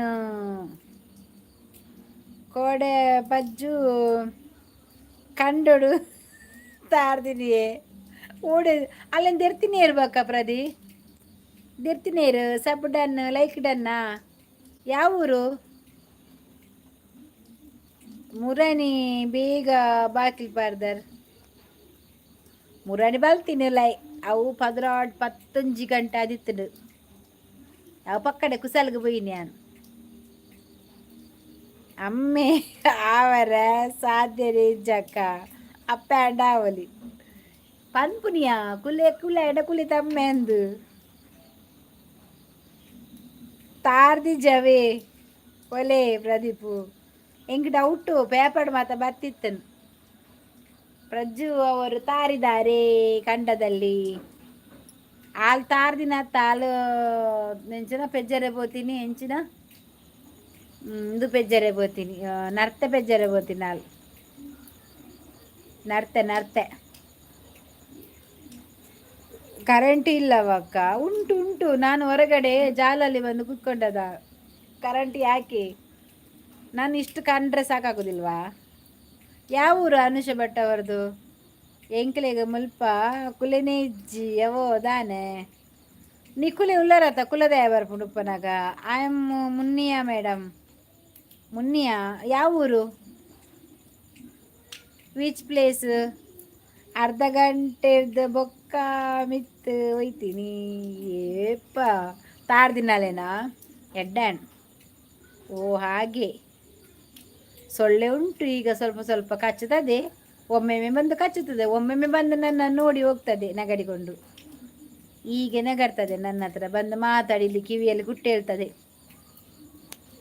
ಕೋಡೆ ಪಜ್ಜು ಕಂಡೋಡು ತಾರ್ದಿನಿಯೇ. ಓಡೆ ಅಲ್ಲಿಂದ ದೆರ್ತಿನಿ ಇರ್ಬೇಕಾ ಪ್ರದಿ? ದೆರ್ತಿನೇರು. ಸಬ್ ಡನ್, ಲೈಕ್ ಡನ್ನಾ? ಯಾವ ಊರು? ಮುರಾನಿ ಬೇಗ ಬಾಕಿಲ್ ಪಾರ್ದರ್. ಮುರಾನಿ ಬಲ್ತೀನಿ ಲೈ. ಅವು 12 10 ಗಂಟೆ ಆದಿತ್ತಡು. ಅವು ಪಕ್ಕಡೆ ಕುಸಲ್ಗೆ ಪೋಯಿನಿ ನಾನು. ಅಮ್ಮೆ ಆವರ ಸಾಧ್ಯನೇ ಇಜ್ಜಕ್ಕ. ಅಪ್ಪ ಅಂಡಾವಲಿ ಪನ್ಪುನಿಯ ಕುಲೆ ಕುಲೆ ಎಡ ಕುಲಿ ತಮ್ಮೆ ಅಂದು ತಾರ್ದಿ ಜವೆ ಒಲೆ ಪ್ರದೀಪು. ಎಂಕ್ ಡೌಟು, ಪೇಪರ್ ಮಾತ ಬತ್ತಿತ್ತನು. ಪ್ರಜ್ಜು ಅವರು ತಾರಿದ್ದಾರೆ ಕಂಡದಲ್ಲಿ. ಆಲ್ ತಾರ್ದಿನ ತಾಲು ಎಂಚಿನ ಪೆಜ್ಜರೆ ಪೋತೀನಿ, ಎಂಚಿನ ಇಂದು ಪೆಜ್ಜರೆ ಪೋತೀನಿ, ನರ್ತೆ ಪೆಜ್ಜರೆ ಪೋತೀನಿ. ಆಲ್ ನರ್ತೆ ನರ್ತೆ. ಕರೆಂಟ್ ಇಲ್ಲವಕ್ಕ? ಉಂಟು ಉಂಟು. ನಾನು ಹೊರಗಡೆ ಜಾಲಲ್ಲಿ ಬಂದು ಕೂತ್ಕೊಂಡದ. ಕರೆಂಟ್ ಯಾಕೆ? ನಾನು ಇಷ್ಟು ಕಂಡ್ರೆ ಸಾಕಾಗೋದಿಲ್ವಾ? ಯಾವ ಊರು ಅನುಷ ಭಟ್ ಅವರದು? ಎಂಕ್ಲೆಗ್ ಮುಲ್ಪ ಕುಲೆನೇ ಇಜ್ಜಿ. ಅವೋ ದಾನೆ ನಿಕುಲೆ ಉಲ್ಲರತ ಕುಲದಯ ಬರ್ಪುಂಡು ಉಪ್ಪನಾಗ. I am Munniya madam. Munniya, ಯಾವ ಊರು? Which place? ಅರ್ಧ ಗಂಟೆದ ಬೊಕ್ಕ ಮಿತ್ ಒಯ್ತೀನಿ. ಏಪ್ಪ ತಾರ್ದಿನಾಲೇನಾ ಎಡ್ಡಾಣ್? ಓ ಹಾಗೆ. ಸೊಳ್ಳೆ ಉಂಟು ಈಗ ಸ್ವಲ್ಪ ಸ್ವಲ್ಪ ಕಚ್ಚುತ್ತದೆ. ಒಮ್ಮೆಮ್ಮೆ ಬಂದು ಕಚ್ಚುತ್ತದೆ, ಒಮ್ಮೆಮ್ಮೆ ಬಂದು ನನ್ನ ನೋಡಿ ಹೋಗ್ತದೆ ನಗಡಿಕೊಂಡು. ಹೀಗೆ ನಗರ್ತದೆ, ನನ್ನ ಹತ್ರ ಬಂದು ಮಾತಾಡಿ ಇಲ್ಲಿ ಕಿವಿಯಲ್ಲಿ ಗುಟ್ಟು ಹೇಳ್ತದೆ.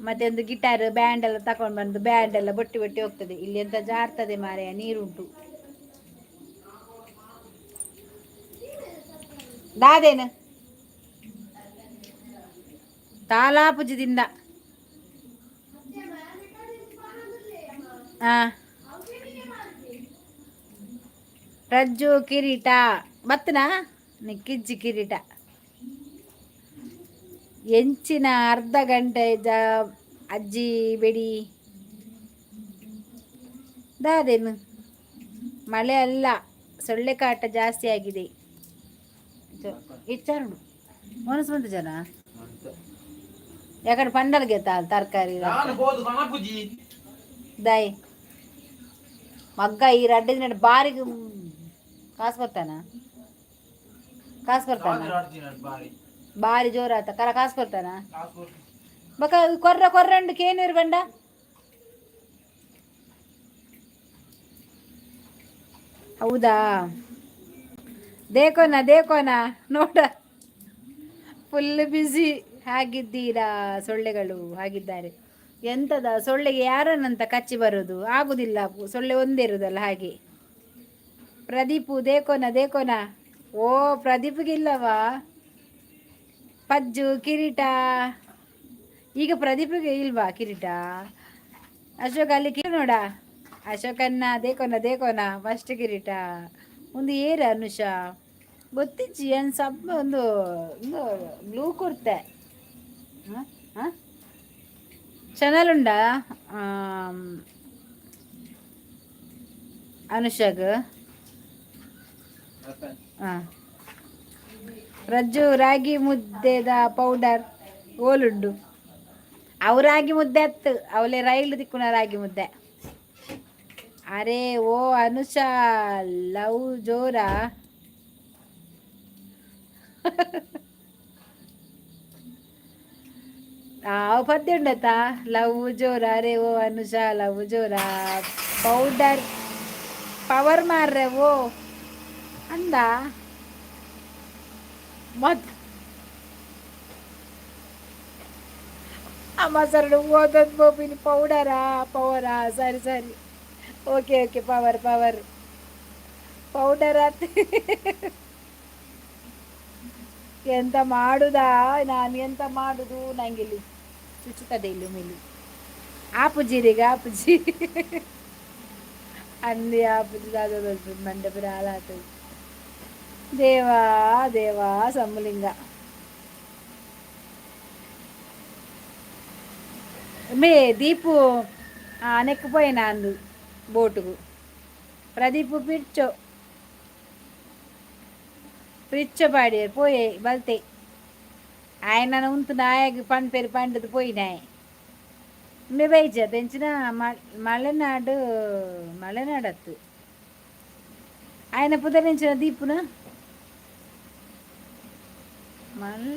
ಮತ್ತೆ ಒಂದು ಗಿಟಾರ್ ಬ್ಯಾಂಡ್ ಎಲ್ಲ ತಕೊಂಡು ಬಂದು ಬ್ಯಾಂಡ್ ಎಲ್ಲ ಬೊಟ್ಟಿ ಬೊಟ್ಟಿ ಹೋಗ್ತದೆ. ಇಲ್ಲಿ ಎಂತ ಜಾರ್ತದೆ ಮಾರಾಯ, ನೀರುಂಟು. ದಾದೇನು ತಾಲಾಪುಜದಿಂದ. ಹಾಂ, ರಜ್ಜು ಕಿರೀಟ ಬತ್ತನಾ ನಿಕ್ಕಿಜ್ಜಿ ಕಿರೀಟ. ಎಂಚಿನ ಅರ್ಧ ಗಂಟೆ ಜ ಅಜ್ಜಿ ಬೆಡಿ ದಾದೇನು? ಮಳೆ ಅಲ್ಲ, ಸೊಳ್ಳೆ ಕಾಟ ಜಾಸ್ತಿ ಆಗಿದೆ. ಹೆಚ್ಚಾರುಂಡು. ಮನಸ್ಸು ಬಂತು ಜನ. ಯಾಕಡೆ ಪಂಡಲ್ಗೆ ತರಕಾರಿ. ನಾನು ಹೋದು ಕಣಪುಜಿ. ದಾಯಿ ಮಗ್ಗ ಈ ರಡ್ಡ ದಿನ ಬಾರಿಗೆ ಕಾಸು ಕೊಡ್ತಾನ, ಕಾಸು ಕೊಡ್ತಾನ. ಬಾರಿ. ಬಾರಿ ಜೋರಾತ ಕರ ಕಾಸು ಕೊಡ್ತಾನ. ಕಾಸು ಕೊಡ್ತೀನಿ. ಬಕ ಕೊರ್ರ ಕೊರ್ರಂಡು ಕೇನೂರು ಬಂಡ. ಹೌದಾ? ದೇಕೋನ ದೇಕೋನ ನೋಡ, ಫುಲ್ ಬ್ಯುಸಿ ಆಗಿದ್ದೀರಾ. ಸೊಳ್ಳೆಗಳು ಆಗಿದ್ದಾರೆ. ಎಂತದ ಸೊಳ್ಳೆಗೆ ಯಾರನ್ನಂತ ಕಚ್ಚಿ ಬರೋದು ಆಗುದಿಲ್ಲ. ಸೊಳ್ಳೆ ಒಂದೇ ಇರುದಲ್ಲ ಹಾಗೆ. ಪ್ರದೀಪು ದೇಕೋನ ದೇಕೋನ. ಓ, ಪ್ರದೀಪ್ಗಿಲ್ಲವಾ ಪಜ್ಜು ಕಿರೀಟ? ಈಗ ಪ್ರದೀಪ್ಗೆ ಇಲ್ವಾ ಕಿರೀಟ? ಅಶೋಕ ಅಲ್ಲಿ ಕಿರೀಟ ನೋಡ. ಅಶೋಕನ್ನ ದೇಕೋನ ದೇಕೋನ ಫಸ್ಟ್ ಕಿರೀಟ ಒಂದು ಏರ. ಅನುಷಾ ಗೊತ್ತಿಜ್ಜಿ ಏನು ಸಬ್ ಒಂದು ಒಂದು ಬ್ಲೂ ಕೊಡ್ತೆ. ಹಾಂ ಹಾಂ, ಚಾನಲ್ ಉಂಡಾ ಅನುಷಾಗ್? ಹಾಂ, ರಜ್ಜು ರಾಗಿ ಮುದ್ದೆದ ಪೌಡರ್ ಓಲುಂಡು? ಅವು ರಾಗಿ ಮುದ್ದೆ ಅತ್ತು, ಅವಲೇ ರೈಲು ದಿಕ್ಕುನ ರಾಗಿ ಮುದ್ದೆ. ಅರೆ ಓ ಅನುಷಾ, ಲವ್ ಜೋರಾ? ಅವು ಪದ್ಯ ಉಂಡತಾ? ಲವ್ ಜೋರ. ಅರೆ ಓ ಅನುಷಾ, ಲವ್ ಜೋರಾ? ಪೌಡರ್ ಪವರ್ ಮಾರ್ರೆ. ಓ ಅಂದ ಮತ್ ಅಮ್ಮ ಸರ್ ಓದೋದು ಬೋಪಿನಿ ಪೌಡರಾ ಪವರಾ? ಸರಿ ಸರಿ, okay okay. Power power powder ಆತ್. ಎಂತ ಮಾಡುದಾ ನಾನು? ಎಂತ ಮಾಡುದು? ನಂಗಿಲ್ಲಿ ಚುಚ್ಚುತ್ತದೆ ಇಲ್ಲಿ ಮಿಲ್ಲಿ. ಆಪುಜೀರಿಗೆ ಆಪುಜಿ ಅಂದಿ ಆಪುಜಿ ದಾದ ಮಂಡಪುರ ಹಾಳಾತದೆ. ದೇವಾ ದೇವಾ ಸಂಬುಲಿಂಗ. మే దీపు నెక్కిపోయినా అందు బోటుకు. ప్రదీప్ పిచ్చో పిచ్చో పాడి పోయే బల్తే. ఆయన ఉంತು నాయకు పండు పేరు పండుదు పోయినాయి. మే బైచ తెంచిన మలనాడు మలనాడత్తు ఆయన పుదరించిన దీపున మల్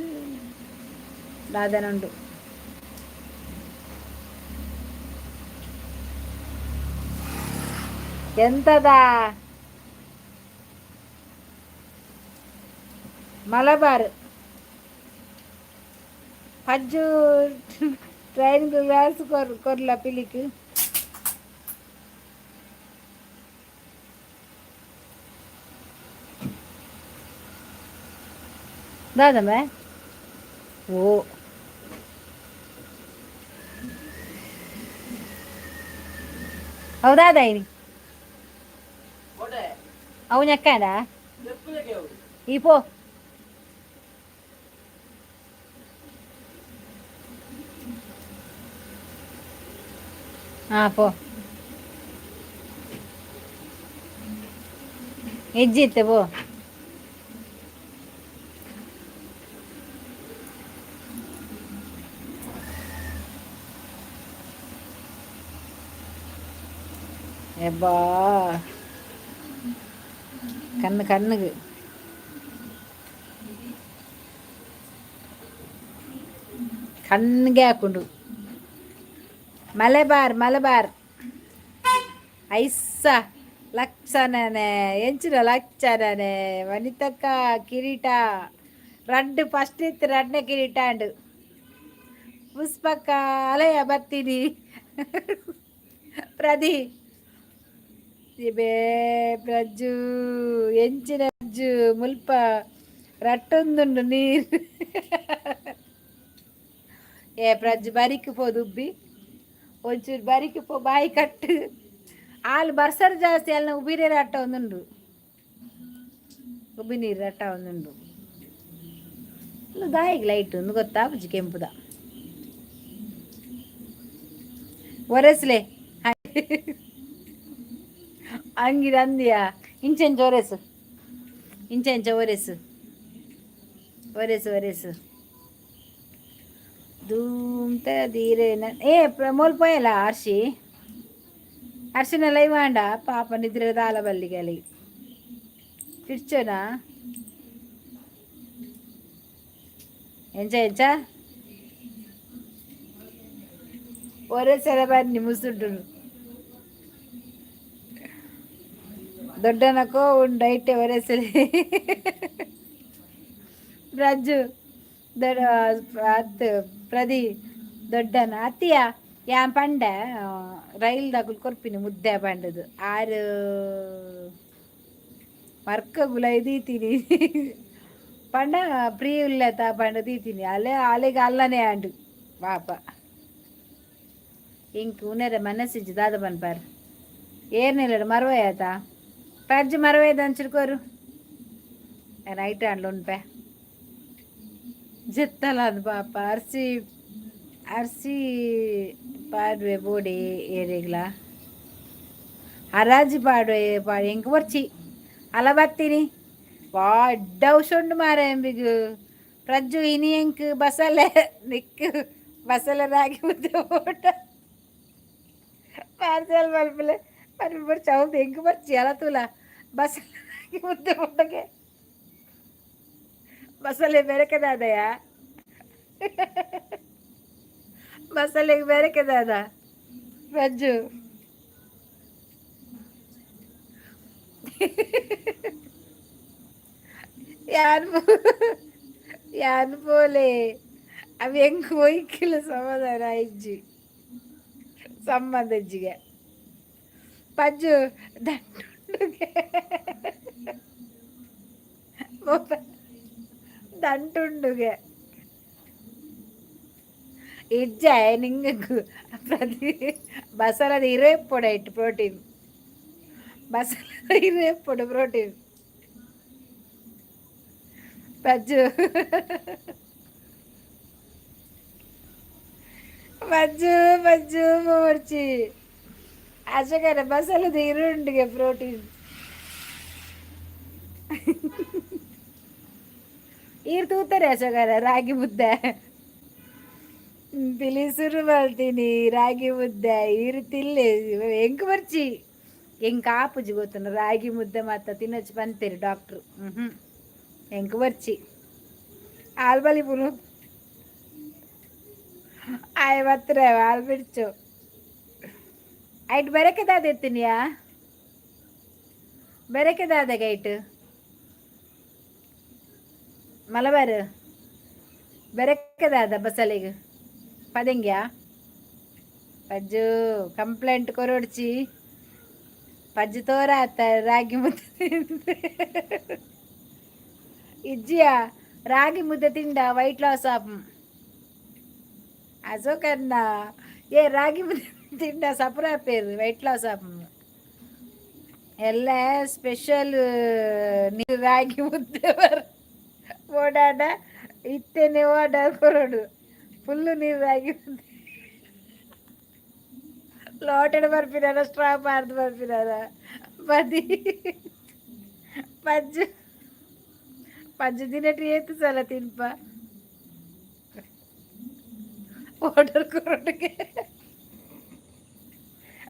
దాదనుండు. ಎಂತದ ಮಲಬಾರ್ ಪಜ್ಜು ಟ್ರೈನ್ ಗ್ಲಾಸ್ ಕೊರ್ ಕೊರ್ಲ ಪಿಲಿಕ್. ದಾದಮ್ಮ ಓ ಹೌದಾ ದಾಯಿನಿ? ಅವು ñಕ್ಕಂಡ ಈ ಪೋ. ಹಾಂ ಪೋ, ಹೆಜ್ಜೆ ಪೋ. ಎಬ್ಬಾ, ಕಣ್ಣು ಕಣ್ಣಿಗೆ ಕಣ್ಣಿಗೆ ಹಾಕೊಂಡು. ಮಲಬಾರ್ ಮಲಬಾರ್ ಐಸ ಲಕ್ಷಣನೆ ಎಂಚಿನ ಲಕ್ಷಣನೆ. ವನಿತಕ್ಕ ಕಿರೀಟ ರಡ್ಡು ಫಸ್ಟ್ ಇತ್ತು, ರಡ್ನೇ ಕಿರೀಟ ಅಂಡು. ಪುಷ್ಪಕ್ಕ ಅಲಯ ಬತ್ತೀನಿ. ಪ್ರದಿ ಇಬೇ ಪ್ರಜ್ಜು ಎಂಚಿನ ಅಜ್ಜು ಮುಲ್ಪ ರಟ್ಟೊಂದುಂಡು ನೀರು. ಏ ಪ್ರಜ್ಜು, ಬರಿಕ್ ಪೋ ದುಬ್ಬಿ ಒಂಚೂರು ಬರಿಕ್ ಪೋ. ಬಾಯಿ ಕಟ್ಟು ಹಾಲು ಬರ್ಸರ್ ಜಾಸ್ತಿ ಅಲ್ಲ. ಉಬಿರೇ ರಟ್ಟ ಒಂದುಂಡು, ಉಬ್ಬಿ ನೀರು ರಟ್ಟ ಒಂದುಂಡು. ದಾಯಿಗ್ ಲೈಟ್ ಒಂದು ಗೊತ್ತಾಪುಜಿ ಕೆಂಪುದ ಒರೆಸ್ಲೆ ಅಂಗಿ ಅಂದಿಯಾ. ಇಂಚೆಂಚ ಒರೆಸು, ಇಂಚೆಂಚ ಒರೆಸು. ಒರೆಸು ಒರೆಸು ಧೂಮ್ತ ಧೀರೇನ. ಏ ಮೋಲ್ ಪೋಯಲ್ಲ ಅರ್ಶಿ, ಅರ್ಶಿನ ಲೈವ್ ಆಂಡ ಪಾಪ ನಿದ್ರೆ ದಾಲ ಬಲ್ಲಿಗಲಿ ತಿರ್ಚೋನಾ? ಎಂಚ ಎಂಚ ಒರೆಸರ ಬನ್ನಿ ಮುಸುಂಡು ದೊಡ್ಡನಕೋ ಉಂಡು ಐಟೆ ಒರೆಸರಿ ರಜ್ಜು ದೊಡ್ಡ ಅತ್ ಪ್ರದಿ ದೊಡ್ಡನ ಅತ್ತಿಯ ಯಾನ್ ಪಂಡ ರೈಲ್ ದಕುಲು ಕೊರ್ಪಿನಿ ಮುದ್ದೆ ಪಂಡದು ಆರು ಮರ್ಕ ಗುಲ ದೀತೀನಿ ಪಂಡ ಪ್ರೀ ಉಲ್ಲೆತ ಪಂಡ ದೀತೀನಿ ಅಲೆ ಅಲೆಗೆ ಅಲ್ಲನೇ ಆಂಡು ಪಾಪ. ಇಂಕ್ ಉನೇರ ಮನಸ್ಸಿಜ್ಜಿ ದಾದ ಪನ್ಪಾರ್ ಏರ್ನಿಲ್ಲಡು ಮರ್ವಯಾತ ಪರ್ಜಿ ಮರವೇದ ಅಂಚಿಡ್ಕೋರು ನೈಟ್ ಆಂಡ್ಲ ಉನ್ಪೆ ಜೆತ್ತಲ ಅದು ಪಾಪ. ಅರ್ಸಿ ಅರ್ಸಿ ಪಾಡುವೆ ಬೋಡಿ ಏರಿಗ್ಲ ಹರಾಜಿ ಪಾಡುವೆ ಪಾಡು ಎಂಕ್ ಬೊರ್ಚಿ ಅಲ ಬತ್ತೀನಿ ವಾಡ್ಡ ಉಶುಂಡು ಮಾರೆ ಎಂಬಿಗ್ ಪ್ರಜ್ಜು ಇನಿ ಎಂಕ್ ಬಸಲೆ ನಿಕ್ಕು ಬಸಲೆ ರಾಗಿ ಮುದ್ದೆ ಊಟ ಪಾರ್ಸೆಲ್ ಮಲ್ಪಲೆ ಮಲ್ಪೆ ಬೊರ್ಚಿ ಅವು ಎಂಕ್ ಬೊರ್ಚಿ ಅಲ ತೂಲ ಬಸಲೆ ರಾಗಿ ಮುದ್ದೆ ಊಟಕ್ಕೆ ಬಸಲೆ ಬೆರಕೆದಾದಯ ಬಸಲೆಗೆ ಬೆರಕೆದಾದ ಪ್ರಜ್ಜು. ಯಾನ್ ಯಾನ್ ಪೋಲೆ ಅವು ಎಂಕ್ ಒಯ್ಕಿಲ ಸಮಾಧಾನ ಇಜ್ಜಿ ಸಂಬಂಧ ಇಜ್ಜಿಗೆ ಪಜ್ಜು ದಂಟುಂಡುಗೆ ದಂಟುಂಡುಗೆ ಇಜ್ಜ ನಿಂಗ ಪ್ರತಿ ಬಸಲದ ಇರೇಪೊಡ ಇಟ್ಟು ಪ್ರೋಟೀನ್ ಬಸಲದ ಇರೇಪೊಡು ಪ್ರೋಟೀನ್. ಪಜ್ಜು ಪಜ್ಜು ಪಜ್ಜು ಮೋರ್ಚಿ ಅಶಕರ ಬಸಲದ ಇರುಂಡಿಗೆ ಪ್ರೋಟೀನ್ ಈರ್ ತೂತಾರೆ ಅಶಕರ ರಾಗಿ ಮುದ್ದೆ ಪಿಲಿ ಮಲ್ತೀನಿ ರಾಗಿ ಮುದ್ದೆ ಈರು ತಿಲ್ಲೆ ಎಂಕ್ ಬರ್ಚಿ ಎಂಕ್ ಆಪುಜಿ ಗೊತ್ತುಂಡು ರಾಗಿ ಮುದ್ದೆ ಮಾತ ತಿನ್ನೊಚ್ಚಿ ಪಂತೇರು ಡಾಕ್ಟ್ರು. ಹ್ಞೂ ಎಂಕ್ ಬರ್ಚಿ ಆಲ್ ಬಲಿಪುನು ಆಯ್ ಬತ್ರೆ ಆಲ್ ಬಿಡ್ಚು ಐಟ್ ಬೆರಕೆ ದಾದ ಎತ್ತಿನಿಯಾ ಬೆರಕೆ ದಾದ ಗೈಟ್ ಮಲಬಾರ್ ಬೆರಕೆ ದಾದ ಬಸಲೆಗ್ ಪದೆಂಗ್ಯಾ ಪಜ್ಜು ಕಂಪ್ಲೇಂಟ್ ಕೊರೊಡ್ಚಿ ಪಜ್ಜು ತೋರಾತ ರಾಗಿ ಮುದ್ದೆ ಇಜ್ಜಿಯಾ ರಾಗಿ ಮುದ್ದೆ ತಿಂಡ ವೈಟ್ ಲಾಸ್ ಆಪ್ ಅಶೋಕನ್ನ ಏ ರಾಗಿ ಮುದ್ದೆ ತಿಂಡ ಸಪುರ ಪೇರು ವೈಟ್ ಲಾಸ್ ಆಪ್ ಎಲ್ಲ ಸ್ಪೆಷಲ್ ನೀರು ರಾಗಿ ಮುದ್ದೆ ಬರ್ ಓಡಾಡ ಇತ್ತೇನೆ ಓಡಾಡ ಕೊರಡು ಫುಲ್ಲು ನೀರು ರಾಗಿ ಮುದ್ದೆ ಲೋಟೆಡ್ ಬರ್ಪಿನಾರ ಸ್ಟ್ರಾ ಪಾರ್ದು ಬರ್ಪಿನಾರ ಬದಿ ಪಜ್ಜು ಪಜ್ಜು ದಿನಟಿ ಏತು ಸಲ ತಿನ್ಪ ಆರ್ಡರ್ ಕೊರೊಡುಗೆ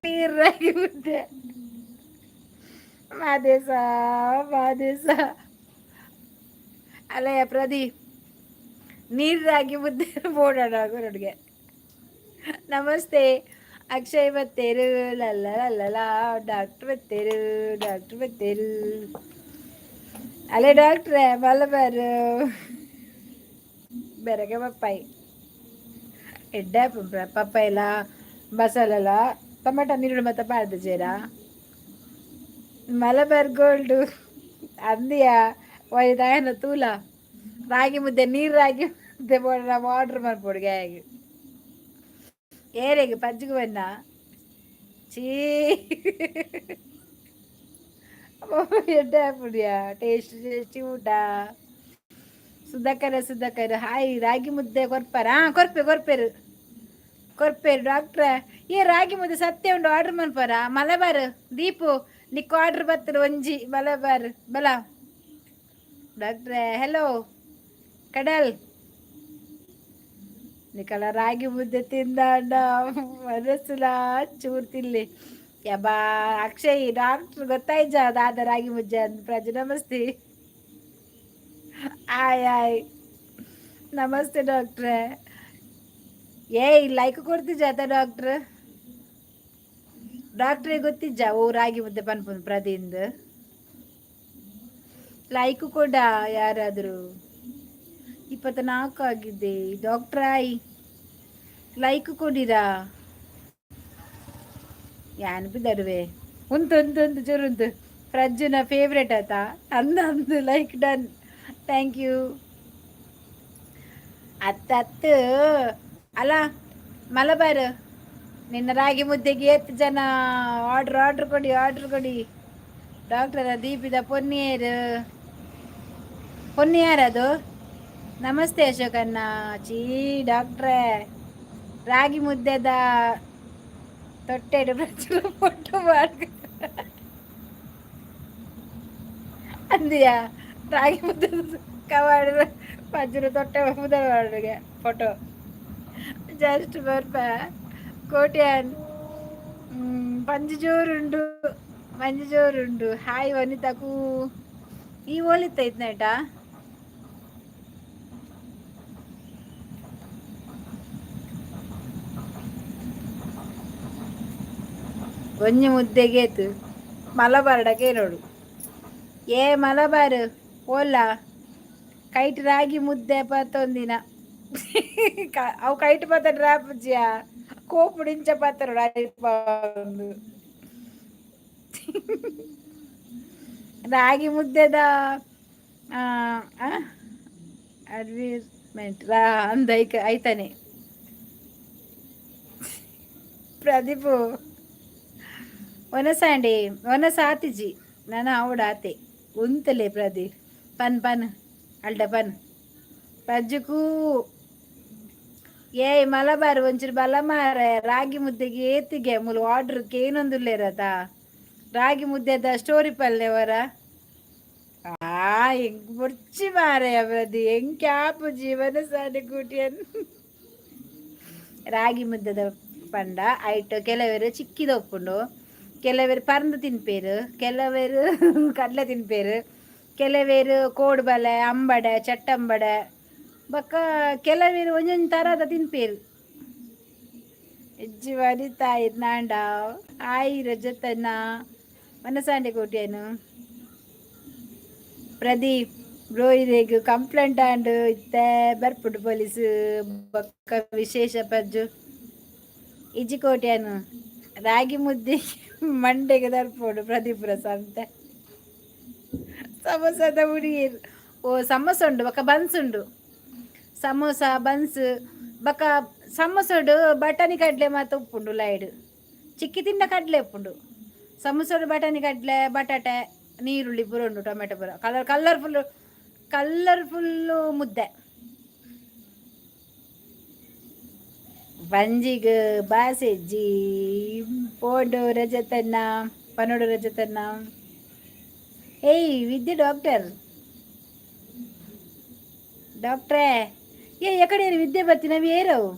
ನೀರು ರಾಗಿ ಮುದ್ದೆ ಮಾದೇಶ ಮಾದೇಶ ಅಲ್ಲಯ್ಯ ಪ್ರದೀಪ್ ನೀರು ರಾಗಿ ಮುದ್ದೆ ಬೋಡೋಣ ಕೊರೊಡುಗೆ. ನಮಸ್ತೆ ಅಕ್ಷಯ್ ಬತ್ತೇರು ಲಲ್ಲ ಲಲ್ಲ ಡಾಕ್ಟ್ರ್ ಬತ್ತೇರು ಡಾಕ್ಟ್ರ್ ಬತ್ತೇರು ಅಲ್ಲೇ ಡಾಕ್ಟ್ರೇ ಮಲಬಾರು ಬೆರಗೆ ಪಪ್ಪಾಯಿ ಎಡ್ಡೆ ಪಪ್ಪಾಯಿಲ ಬಸಲೆಲ ಟೊಮೆಟೊ ನೀರುಳ್ಳಿ ಮತ್ತೆ ಪಾಡ್ದು ಜೇರ ಮಲಬಾರ್ ಗೋಲ್ಡು ಅಂದಿಯಾ ಒಯ್ದಾಯನ ತೂಲ ರಾಗಿ ಮುದ್ದೆ ನೀರು ರಾಗಿ ಮುದ್ದೆ ಬೋಡ ಆರ್ಡರ್ ಮಲ್ಪೊಡು ಗ್ಯಾಗ್ ಏರೆಗ್ ಪಜ್ಜುಗು ಬನ್ನ ಚೀ ಎಡ್ಡೆ ಆಪುಡಿಯಾ ಟೇಸ್ಟ್ ಟೇಸ್ಟಿ ಊಟ. ಸುಧಾಕರ ಸುಧಾಕರ್ ಹಾಯ್ ರಾಗಿ ಮುದ್ದೆ ಕೊರ್ಪಾರ ಹಾಂ ಕೊರ್ಪೆ ಕೊರ್ಪೇರು ಕೊರ್ಪೇರು ಡಾಕ್ಟ್ರೆ ಏ ರಾಗಿ ಮುದ್ದೆ ಸತ್ಯ ಉಂಡು ಆರ್ಡರ್ ಮನ್ಪಾರ ಮಲಬಾರ್ ದೀಪು ನಿಕ್ಕು ಆರ್ಡರ್ ಬತ್ತದ ಒಂಜಿ ಮಲಬಾರ್ ಬಲ ಡಾಕ್ಟ್ರೆ ಹೆಲೋ. ಕಡಲ್ ನಿಕಲ ರಾಗಿ ಮುದ್ದೆ ತಿಂದಾಂಡ ಮನಸ್ಸುಲ ಚೂರು ತಿನ್ಲಿ. ಯಬ್ಬಾ ಅಕ್ಷಯ್ ಡಾಕ್ಟ್ರ್ ಗೊತ್ತಾಯ್ಜ ದಾದ ರಾಗಿ ಮುದ್ದೆ ಅಂತ. ಪ್ರಜು ನಮಸ್ತೆ. ಆಯ್ ಆಯ್ ನಮಸ್ತೆ ಡಾಕ್ಟ್ರೆ. ಏಯ್ ಲೈಕ್ ಕೊಡ್ತಿಜ್ಜಾತ ಡಾಕ್ಟ್ರ್? ಡಾಕ್ಟ್ರಿಗೆ ಗೊತ್ತಿಜ್ಜ ಓ ರಾಗಿ ಮುದ್ದೆ ಪನ್ಪುಂದು? ಪ್ರದಿಂದ ಲೈಕ್ ಕೊಡ ಯಾರಾದರೂ. 24 ಆಗಿದೆ. ಡಾಕ್ಟ್ರಾಯ್ ಲೈಕ್ ಕೊಡಿರಾ? ಯಾನ್ ಬಿದ್ದರುವೆ ಉಂತು ಉಂತು ಉಂತು ಚೂರುಂತು. ಪ್ರಜ್ಜುನ ಫೇವ್ರೇಟ್ ಆತ ಅಂದ ಅಂದು. Like done, thank you. ಅತ್ತ ಅತ್ತು ಅಲ್ಲ ಮಲಬಾರ್, ನಿನ್ನ ರಾಗಿ ಮುದ್ದೆಗೆ ಎತ್ತು ಜನ ಆರ್ಡ್ರ್? ಆರ್ಡ್ರ್ ಕೊಡಿ, ಆರ್ಡ್ರ್ ಕೊಡಿ. ಡಾಕ್ಟರ ದೀಪಿದ ಪೊನ್ನಿಯರು, ಪೊನ್ನಿಯಾರದು. ನಮಸ್ತೆ ಅಶೋಕಣ್ಣ. ಚೀ ಡಾಕ್ಟ್ರೇ, ರಾಗಿ ಮುದ್ದೆದ ತೊಟ್ಟೆಡು ಪ್ರಚುರ ಫೋಟೋ ಮಾಡ್ ಅಂದಿಯಾ? ರಾಗಿ ಮುದ್ದೆ ಕವಾಡ ಪಜ್ಜುರ ತೊಟ್ಟೆ ಮುದ್ದೆ ಮಾಡಿಗೆ ಫೋಟೋ ಜಸ್ಟ್ ಬರ್ಪ. ಕೋಟ್ಯಾನ್ ಪಂಜಿ ಜೋರುಂಡು, ಪಂಜಿ ಜೋರುಂಡು. ಹಾಯ್ ವನಿತಾಕು. ಈ ಓಲಿತ್ತೈತ್ ನೈಟಾ? ಒಂಜಿ ಮುದ್ದೆಗೇತು ಮಲಬಾರ್ಡಕ್ಕೆ ನೋಡು. ಏ ಮಲಬಾರ್ ಓಲ್ಲ ಕೈಟ್ ರಾಗಿ ಮುದ್ದೆ ಪತ್ತೊಂದಿನ ಅವು ಕೈಟ್ ಪತ್ತ ರಾಪುಜ್ಜಿಯ ಕೋಪುಡಿಂಚ ಪತ್ತರು. ರಾಗಿ ಮುದ್ದೆದ ಅಡ್ವರ್ಟೈಸ್ಮೆಂಟ್ ರಾ ಅಂದ ಐಕ ಐತಾನೆ ಪ್ರದೀಪು. ಒನಸಾಂಡೆ ಒನಸಾತಿಜಿ ನಾನು ಆವಡಾತೆ ಉಂತಲೆ. ಪ್ರದೀಪ್ ಪನ್ ಪನ್ ಅಲ್ಡ ಪನ್ ಪಜ್ಜುಕೂ. ಏಯ್ ಮಲಬಾರ್ ಒಂಚೂರು ಬಲ ಮಾರ. ರಾಗಿ ಮುದ್ದೆಗೆ ಏತಿಗೆ ಮೂಲು ಆರ್ಡ್ರ್ ಕೇನೊಂದುಲ್ಲೇರತ? ರಾಗಿ ಮುದ್ದೆದ ಸ್ಟೋರಿ ಪಲ್ಲೆವರ. ಆ ಎಂಕ್ ಬೊರ್ಚಿ ಮಾರಾಯ ಪ್ರದಿ, ಎಂಕ್ ಆಪುಜಿ ಮನಸಾನೆ ಕೂಟಿಯನ್. ರಾಗಿ ಮುದ್ದೆದ ಪಂಡ ಐಟ್ ಕೆಲವರು ಚಿಕ್ಕಿದ ಉಪ್ಪುಂಡು, ಕೆಲವರು ಪರಂದು ತಿನ್ಪೇರು, ಕೆಲವರು ಕಡಲೆ ತಿನ್ಪೇರು, ಕೆಲವರು ಕೋಡುಬಳೆ, ಅಂಬಡೆ, ಚಟ್ಟಂಬಡೆ, ಬೊಕ್ಕ ಕೆಲವರು ಒಂಜೊಂಜಿ ತರದ ತಿನ್ಪೇರು. ಇಜ್ಜಿ ವನಿತಾ ನಾಂಡ. ಆಯ್ ರಜತನ್ನ ಮನಸಾಂಡೆ ಕೋಟ್ಯಾನು. ಪ್ರದೀಪ್ ಬ್ರೋ, ಇರೆಗ್ ಕಂಪ್ಲೇಂಟ್ ಆಂಡ್ ಇತ್ತೆ ಬರ್ಪುಂಡು ಪೊಲೀಸ್. ಬೊಕ್ಕ ವಿಶೇಷ ಪಜ್ಜು ಇಜ್ಜಿ ಕೋಟ್ಯಾನು. ರಾಗಿ ಮುದ್ದೆ ಮಂಡೆಗೆ ದರ್ಪೋಡು ಪ್ರದೀಪ್ರ ಸಂತೆ. ಸಮೋಸದ ಹುಡುಗಿಯರು. ಓ ಸಮೋಸ ಉಂಡು, ಬೊಕ್ಕ ಬನ್ಸ್ ಉಂಡು. ಸಮೋಸ ಬನ್ಸ್ ಬೊಕ್ಕ ಸಮೋಸಡು ಬಟಾಣಿ ಕಡಲೆ ಮಾತ ಉಪ್ಪುಂಡು. ಲೈಡ್ ಚಿಕ್ಕಿ ತಿಂಡ ಕಡಲೆ ಉಪ್ಪುಂಡು. ಸಮೋಸಡು ಬಟಾಣಿ ಕಡಲೆ, ಬಟಾಟೆ, ನೀರುಳ್ಳಿ ಪೂರ ಉಂಡು, ಟೊಮೆಟೊ ಪೂರ. ಕಲರ್ ಕಲರ್ಫುಲ್ ಕಲರ್ಫುಲ್ಲು ಮುದ್ದೆ. ಬಂಜಿಗ್ ಬಾಸೆಜ್ಜಿ ಪೋಂಡು ರಜತನ್ನ ಪನೋಡು ರಜತನ್ನ. ಏಯ್ ವಿದ್ಯೆ ಡಾಕ್ಟರ್, ಡಾಕ್ಟ್ರೇ. ಏ ಎಕಡೆ ವಿದ್ಯೆ ಬತ್ತಿನವಿ ಏರವು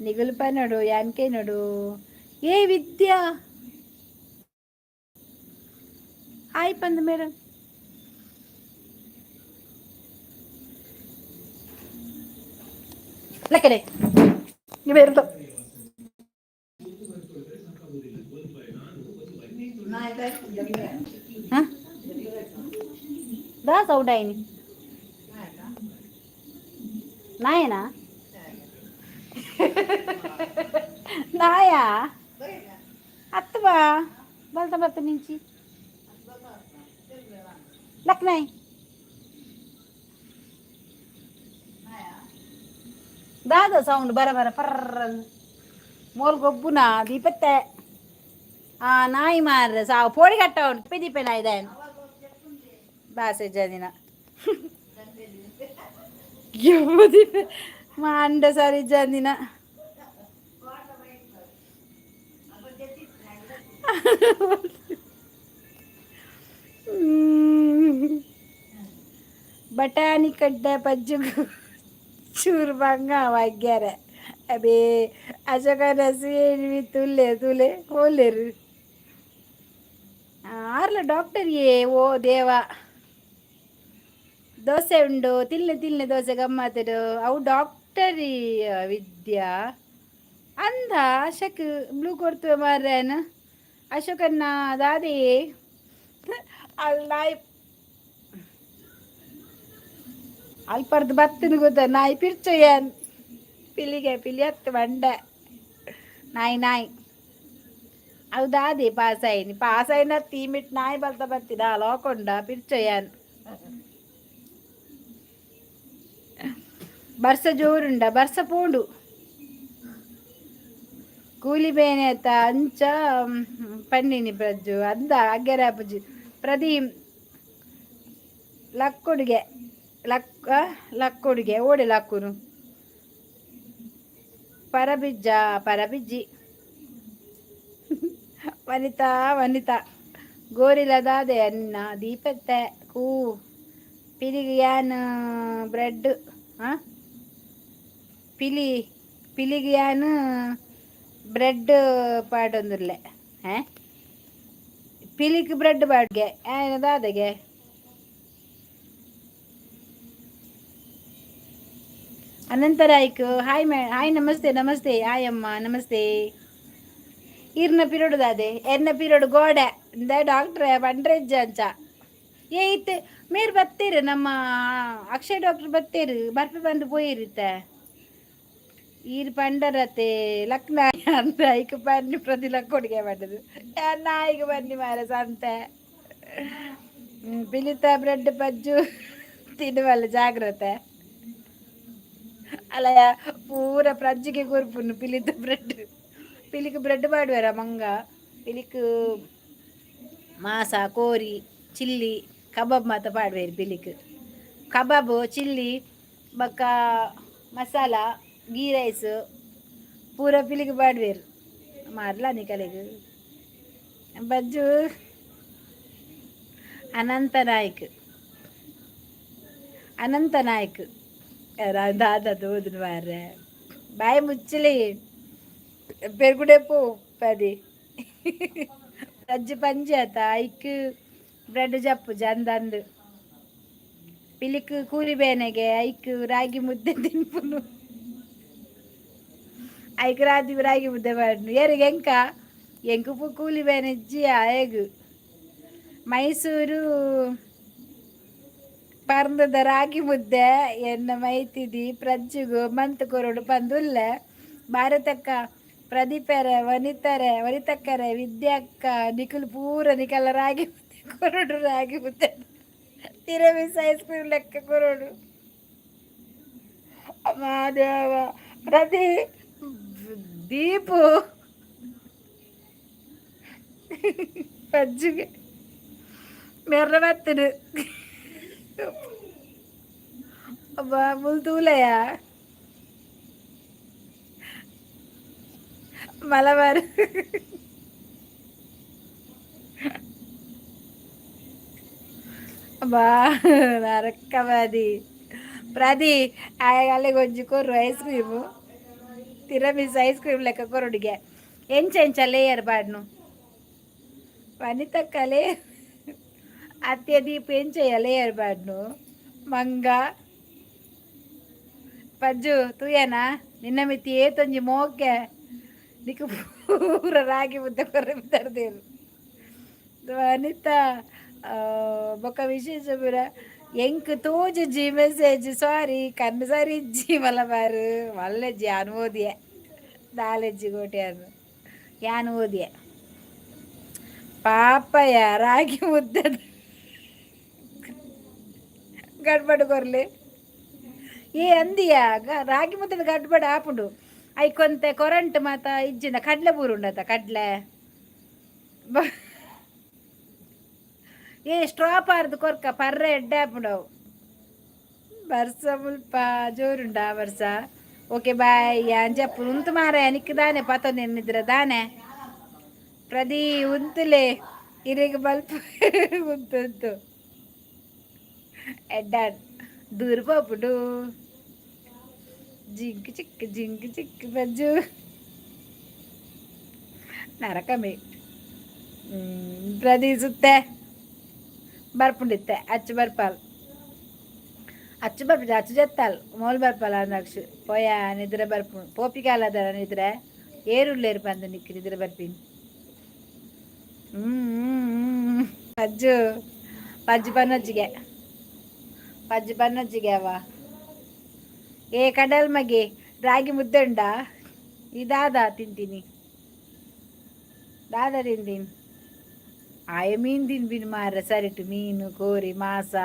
ನಿಗುಲು ಪನೋಡು ಯಾನ್ಕೆ ನೋಡು. ಏ ವಿದ್ಯಾ ಹಾಯ್ ಪಂದ್ ಮೇಡಮ್. ಲಕ್ಕಡೆ ನೀವು. ಹಾಂ ದಾ ಸೌಂಡ್ ಆಯ್ನಿ ನಾಯನಾ ನಾಯಾ ಅತ್ತ ಬಾ ಬಲ್ತ ಬರ್ತ ನಿಂಚಿ ಲಕ್ ನಾಯಿ ದಾದ ಸೌಂಡ್ ಬರ ಬರ ಪರ್ರ ಮೋಲ್ ಗೊಬ್ಬುನ ದೀಪತ್ತೆ. ಆ ನಾಯಿ ಮಾರ್ರೆ ಸಾವು ಪೋಡಿ ಕಟ್ಟ ಉಂಟು ದೀಪೆ ನಾಯಿ ದಾಯನ ಬಾಸೆ ದಿನ ದೀಪೆ ಮಾಂಡ ಸರಿ ಜಂದಿನ. ಬಟಾಣಿ ಕಡ್ಡೆ ಪಜ್ಜುಗು ಚೂರು ಬಂಗ ವಾಗ್ಯಾರ ಅಬೇ ಅಶೋಕನ ಸೇರಿ ತುಲೆ ತುಲೆ ಹೋಲೇರು ಆರ್ಲ ಡಾಕ್ಟರ್ ಏ ಓ ದೇವ. ದೋಸೆ ಉಂಡು, ತಿನ್ಲೆ ತಿನ್ಲೆ ದೋಸೆ ಗಮ್ಮತ್ತಡು. ಅವು ಡಾಕ್ಟರಿ ವಿದ್ಯಾ ಅಂದ ಅಶಕ್ ಬ್ಲೂ ಕೊಡ್ತುವೆ ಮಾರ್ರೇನ. ಅಶೋಕನ್ನ ದಾದಿ ಅಲ್ಲಿ ನಾಯಿ ಅಲ್ಪರ್ದು ಬತ್ತಿನ ಗೊತ್ತ ನಾಯಿ ಪಿರ್ಚು ಏನ್ ಪಿಲಿಗೆ ಪಿಲಿ ಹತ್ತು ಬಂಡೆ ನಾಯಿ ನಾಯಿ. ಅವು ಪಾಸ್ ಆಯ್ನಿ ಪಾಸ್ ಆಯ್ನ ತೀಮಿಟ್ ನಾಯಿ ಬಲ್ತ ಬತ್ತಿದ ಲೋಕೊಂಡ ಪಿರ್ಚು ಏನ್. ಬರ್ಸ ಜೋರುಂಡ ಬರ್ಸ ಪೋಂಡು ಕೂಲಿ ಬೇನೆ ಆತ ಅಂಚ ಪನ್ನಿನಿ ಪ್ರಜ್ಜು ಅಂದ ಅಗ್ಗೆರಾಪುಜಿ ಪ್ರದೀಪ್ ಲಕ್ಕೊಡುಗೆ ಲಕ್ ಲಕ್ಕೊಡುಗೆ ಓಡೆ ಲಕ್ಕುನು ಪರಬಿಜ್ಜ ಪರಬಿಜ್ಜಿ. ವನಿತಾ ವನಿತಾ ಗೋರಿಲದಾದೆ ಅನ್ನ ದೀಪತ್ತೆ ಕೂ ಪಿಲಿಗೆ ಯಾನ್ ಬ್ರೆಡ್. ಹಾಂ, ಪಿಲಿ ಪಿಲಿಗೆ ಯಾನ್ ಬ್ರೆಡ್ ಪಾಡೊಂದುಲ್ಲೆ. ಹೇ, ಪಿಲಿಕ್ ಬ್ರೆಡ್ ಪಾಡ್ಗೆ ದಾದಗೆ. ಅನಂತರಾಯ್ಕ್ ಹಾಯ್ ಮೇ ಹಾಯ್, ನಮಸ್ತೆ ನಮಸ್ತೆ, ಹಾಯ್ ಅಮ್ಮ ನಮಸ್ತೆ. ಈರ್ನ ಪಿರಿಯಡ್ ದಾದೆ? ಎನ್ನ ಪಿರಿಯಡ್ ಗೋಡೆ ಇಂದ ಡಾಕ್ಟ್ರೆ ಬಂಡ್ರೆಜ್ಜ ಅಂಚ. ಏ ಇತ್ತೆ ಮೇರ್ ಬತ್ತೀರು, ನಮ್ಮ ಅಕ್ಷಯ್ ಡಾಕ್ಟರ್ ಬತ್ತೀರು, ಬರ್ಪೆ ಬಂದು ಪೋಯಿರುತ್ತೆ. ಈರ್ ಪಂಡರತೆ ಲಕ್ನ ಅಂತ ಐಕ್ ಬನ್ನಿ ಪ್ರತಿ ಲಕ್ಕೊಡಿಗೆ ಪಂಡದು ನಾಯಿಗೆ ಬನ್ನಿ ಮಾರ ಸಂತೆ. ಪಿಲಿತ ಬ್ರೆಡ್ ಪಜ್ಜು ತಿನ್ನುವಲ್ಲ ಜಾಗ್ರತೆ. ಅಲ್ಲ, ಪೂರ ಪ್ರಜ್ಜಿಗೆ ಕೊರ್ಪುನು ಪಿಲಿತ ಬ್ರೆಡ್. ಪಿಲಿಕ್ ಬ್ರೆಡ್ ಮಾಡುವಾರ ಮಂಗ? ಪಿಲಿಕ್ ಮಾಸ ಕೋರಿ ಚಿಲ್ಲಿ ಕಬಾಬ್ ಮಾತ ಪಾಡುವೇರು. ಪಿಲಿಕ್ ಕಬಾಬ್ ಚಿಲ್ಲಿ ಬೊಕ್ಕ ಮಸಾಲ ಗೀ ರೈಸ್ ಪೂರ ಪಿಲಿಕ್ ಪಾಡುವೇರು. ಮಾರ್ಲ ನಿಕಲೆಗ್ ಬಜ್ಜು. ಅನಂತ ನಾಯ್ಕ್ ಅನಂತ ನಾಯ್ಕ್ ದಾದ ತೋದುನು ಮಾರ್ರೆ. ಬಾಯಿ ಮುಚ್ಚಲಿ ಪೆರ್ಗುಡೆ ಪೋ ಪದಿ. ಅಜ್ಜಿ ಪಂಜಿ ಆತ ಐಕ್ ಬ್ರೆಡ್ ಜಪ್ಪು ಅಂದಂದು. ಪಿಲಿಕ್ ಕೂಲಿ ಬೇನೆಗೆ ಐಕ್ ರಾಗಿ ಮುದ್ದೆ ತಿನ್ಪುನು. ಐಕ್ ರಾತಿ ರಾಗಿ ಮುದ್ದೆ ಮಾಡ್ನು ಏರಿಗೆ ಎಂಕ ಎಂಕು ಕೂಲಿ ಬೇನೆ ಇಜ್ಜಿ ಆಯಗ್. ಮೈಸೂರು ಪರ್ಂದದ ರಾಗಿ ಮುದ್ದೆ ಎನ್ನ ಮೈತಿದಿ ಪ್ರಜ್ಜುಗು ಮಂತ್ ಕೊರಡು ಪಂದುಲ್ಲೆ. ಭಾರತಕ್ಕ ಪ್ರದೀಪರೆ ವನಿತರೆ ವನಿತಕ್ಕರೆ ವಿದ್ಯಾಕ್ಕ ನಿಖಿಲ್ ಪೂರ ನಿಕಲ ರಾಗಿ ಮುದ್ದೆ ಕೊರಡು. ರಾಗಿ ಮುದ್ದೆ ತಿರಮಿಸ್ ಐಸ್ ಕ್ರೀಮ್ ಲೆಕ್ಕ ಕೊರಡು. ಮಾದೇವ ಪ್ರದಿ ದೀಪು ಪಜ್ಜಿಗೆ ಮೆರ್ರ ಬತ್ತದು. ಅಬ್ಬಾ ಮುಲ್ತೂಲಯ ಮಲಬಾರ್. ಬಾ ನರಕವಾದಿ ಪ್ರದಿ ಅಲ್ಲಿಗೆ ಒಂಜಿ ಕೊರ್ರು ಐಸ್ ಕ್ರೀಮು ತಿರಮಿಸ್ ಐಸ್ ಕ್ರೀಮ್ ಲೆಕ್ಕ ಕೊರೊಡಿಗೆ. ಎಂಚ ಎಂಚ ಲೇಯರ್ ಪಾಡ್ನು ವನಿತಕ್ಕ ಲೇಯರ್ ಅತ್ಯ ದೀಪ ಎಂಚೆಯ ಲೇಯರ್ ಪಾಡ್ನು ಮಂಗ ಪಜ್ಜು ತೂಯನಾ ನಿನ್ನ ಮಿತಿ ಏತೊಂಜಿ ಮೋಕೆ ನಿಕ್ಕು ಪೂರ ರಾಗಿ ಮುದ್ದೆ ಕೊರ್ರೆ ತರ್ದೇರು. ವನಿತಾ ಬೊಕ್ಕ ವಿಶೇಷ ಪೂರ ಎಂಕ್ ತೋಜುಜಿ ಮೆಸೇಜ್, ಸಾರಿ. ಕಣ್ಣು ಸರಿ ಇಜ್ಜಿ ಮಲಬಾರು ಮಲ್ಲೆಜ್ಜಿ. ಯಾನ್ ಓದಿಯೆ ದಾಲೆಜ್ಜಿ ಕೋಟೆ ಯಾನ್ ಓದಿಯೆ ಪಾಪಯ. ರಾಗಿ ಮುದ್ದೆ ಗಡ್ಬಡ್ ಕೊರ್ಲಿ. ಏ ಅಂದಿಯ ರಾಗಿ ಮುದ್ದೆದ ಗಡ್ಬಡ್ ಆಪುಂಡು. ಐಕೊಂತೆ ಕೊರಂಟ್ ಮಾತ ಇಜ್ಜಿಂದ ಕಡ್ಲೆ ಬೂರು ಉಂಡತ ಕಡ್ಲೆ. ಏ ಸ್ಟ್ರಾ ಪಾರ್ದು ಕೊರ್ಕ ಪರ್ರೆ ಎಡ್ಡೆ ಆಪುಂಡು ಅವು. ಬರ್ಸ ಮುಲ್ಪ ಜೋರುಂಡಾ ಬರ್ಸ? Okay bye. ಯಾನ್ ಉಂತು ಮಾರಾಯ ನಿಕ್ಕ್ ದಾನೆ ಪತೊಂದು ದಾನೆ ಪ್ರದಿ ಉಂತುಲೆ ಇರೆಗ್ ಬಲ್ಪ ಉಂತು ಉಂತು ಎಡ್ಡಾನ್. ದೂರ ಪೋಪುಂಡು. ಜಿಂಕ್ ಚಿಕ್ ಜಿಂಕ್ ಚಿಕ್ ಬಜ್ಜು ನರಕಮೆ ಪ್ರದೀಸುತ್ತೆ ಬರ್ಪುಂಡಿತ್ತೆ. ಅಚ್ಚು ಬರ್ಪಾಲ್, ಅಚ್ಚು ಬರ್ಪುಜಿ, ಅಚ್ಚು ಜತ್ತಾಲ್ ಮೋಲ್ ಬರ್ಪಾಲ. ಅಂದಾಕ್ಷು ಪೋಯ ನಿದ್ರೆ ಬರ್ಪು ಪೋಪಿಕಾಲದರ ನಿದ್ರೆ ಏರುಲ್ಲೇರು ಪಂದು ನಿಕ್ಕು ನಿದ್ರೆ ಬರ್ಪಿನಿ. ಹ್ಮ್ ಪಜ್ಜು ಪಜ್ಜು ಪನ್ನೊಜ್ಜಿಗೆ, ಪಜ್ಜು ಪನ್ನೊಜ್ಜಿಗೆ ಅವ. ಏ ಕಡಲ್ ಮಗೆ, ರಾಗಿ ಮುದ್ದೆ ಉಂಡಾ? ಇದಾದ ತಿಂತೀನಿ, ದಾದ ತಿಂತೀನಿ? ಆಯ ಮೀನು ತಿನ್ಬಿನಿ ಮಾರ ಸರಿಟು. ಮೀನು, ಕೋರಿ, ಮಾಸ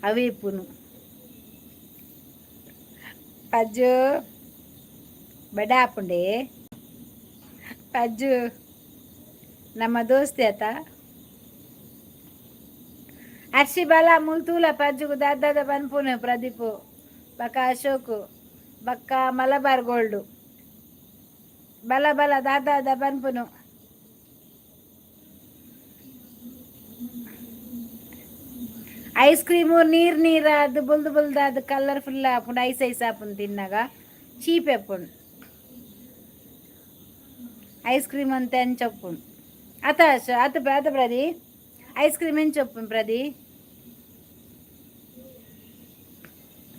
ಅವೇ ಇಪ್ಪುನು. ಪಜ್ಜು ಬಡ ಆಪುಂಡೆ. ಪಜ್ಜು ನಮ್ಮ ದೋಸ್ತಿ ಆತ. ಅರ್ಷಿ ಬಲ ಮುಲ್ತೂಲ ಪಜ್ಜುಗು ದಾದ ಪನ್ಪುನು. ಪ್ರದೀಪು ಬಕ್ಕ ಅಶೋಕು ಬಕ್ಕ ಮಲಬಾರ್ ಗೋಲ್ಡು ಬಲ ಬಲ ದಾದ ಪನ್ಪುನು. ಐಸ್ ಕ್ರೀಮು ನೀರು ನೀರಾದು ಬುಲ್ದು ಬುಲ್ದಾದು ಕಲರ್ಫುಲ್ ಆಪುಂಡು. ಐಸ್ ಐಸ್ ಆಪುಂಡು. ತಿನ್ನಾಗ ಚೀಪ್ ಆಪುಂಡು. ಐಸ್ ಕ್ರೀಮ್ ಅಂತ ಎಂಚೊಪ್ಪುಂಡು ಅತ ಅತ ಅತ ಪ್ರದಿ, ಐಸ್ ಕ್ರೀಮ್ ಎಂಚೊಪ್ಪುಂಡು ಪ್ರದಿ?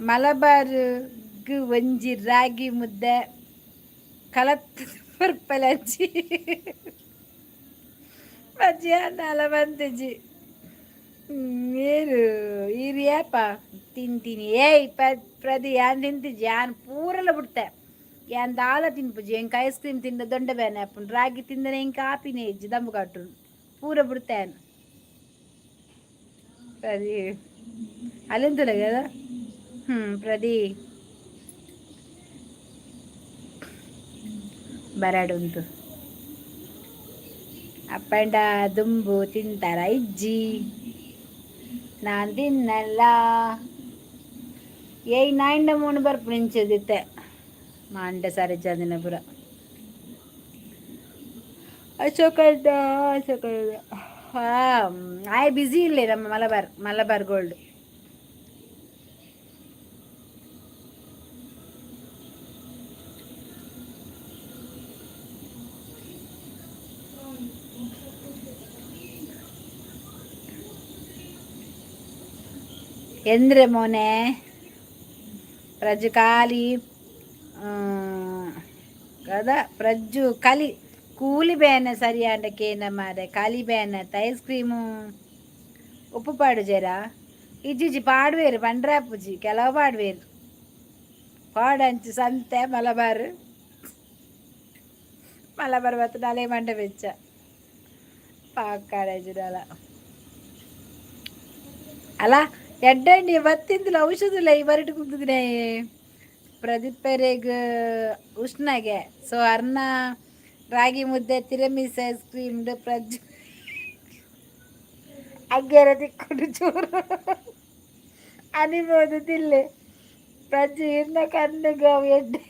ಮಲಬಾರ್ಗ್ ಒಂಜಿ ರಾಗಿ ಮುದ್ದೆ ಕಲತ್ ಪರ್ಪಲಂಚಿ ಬಜ್ಜಿ ಅಲ ಬಂತಿಜಿ. ಏರು ಈರು ಏಪ ತಿಂತೀನಿ? ಏಯ್ ಪ್ರದಿ, ಯಾನ್ ತಿಂತಿಜಿ. ಯಾನ್ ಪೂರಲ ಬಿಡ್ತೆ. ಯಾನ್ ದಾಲ ತಿನ್ಪುಜಿ. ಎಂಕ್ ಐಸ್ ಕ್ರೀಮ್ ತಿಂದ ದೊಂಡೆ ಬೇನೆ ಆಪುಂಡು. ರಾಗಿ ತಿಂದನೆ ಎಂಕ್ ಆಪಿನೇ ಇಜ್ಜಿ. ದಂಬು ಕಟ್ಟುಂಡು. ಪೂರ ಬಿಡ್ತೆ ಯಾನ್. ಪ್ರದಿ ಅಲ್ಲಿಂತಲ್ಲ కదా. ಪ್ರದಿ ಬರಡುಂತು ಅಪ್ಪಂಡ ದುಂಬು ತಿಂತಾರ ಇಜ್ಜಿ? ನಾನ್ ತಿನ್ನಲ್ಲ. ಏಯ್ ನಾಯಿಂಡ ಮೂಣು ಬರ್ಪು ನಿಂಚದಿತ್ತೆ ಮಾಂಡ ಸಾರಿ ಚಂದಿನ ಪುರ. ಅಶೋಕಣ್ಣ, ಅಶೋಕಣ್ಣ ಹಾಂ ಆಯ್ ಬ್ಯುಸಿ ಇಲ್ಲೇ. ನಮ್ಮ ಮಲಬಾರ್ ಮಲಬಾರ್ ಗೋಲ್ಡ್ ಎಂದ್ರೆ ಮೋನೆ ಪ್ರಜು ಖಾಲಿ ಕದ ಪ್ರಜ್ಜು ಕಲಿ ಕೂಲಿ ಬೇನೆ ಸರಿಯಾಂಡ ಕೇನ ಮಾರೆ. ಕಲಿ ಬೇನೆ ಐಸ್ ಕ್ರೀಮು ಉಪ್ಪು ಪಾಡುಜೇರಾ? ಇಜ್ಜಿಜಿ, ಪಾಡುವೇರು ಪಂಡ್ರಾಪುಜಿ. ಕೆಲವು ಪಾಡುವೇರು. ಪಾಡಂಚು ಸಂತೆ ಮಲಬಾರು ಮಲಬಾರ್ ಬತ್ತು ನಾಳೆ ಮಂಡೆ ಬೆಚ್ಚ ಪಾಕಾಡೇಜುಡಲ ಅಲ್ಲ. ಎಡ್ಡೆಂಡಿ ಬತ್ತಿಂದಲ ಔಷಧಲ್ಲ ಈ ಬರಟು ಕುಗ್ದಿದೆ. ಪ್ರದೀಪರೆಗ್ ಉಷ್ಣಗೆ ಸೊ ಅರ್ನ ರಾಗಿ ಮುದ್ದೆ ತಿರಮಿಸ್ ಐಸ್ ಕ್ರೀಮ್ ಪ್ರಜ್ ಅಗ್ಗೆರ ತಿಕ್ಕೊಂಡು ಚೂರು ಅನಿಬೋದು ತಿಲ್ಲೆ. ಪ್ರಜ್ಜು ಇರ್ನ ಕಣ್ಣುಗ ಎಡ್ಡೆ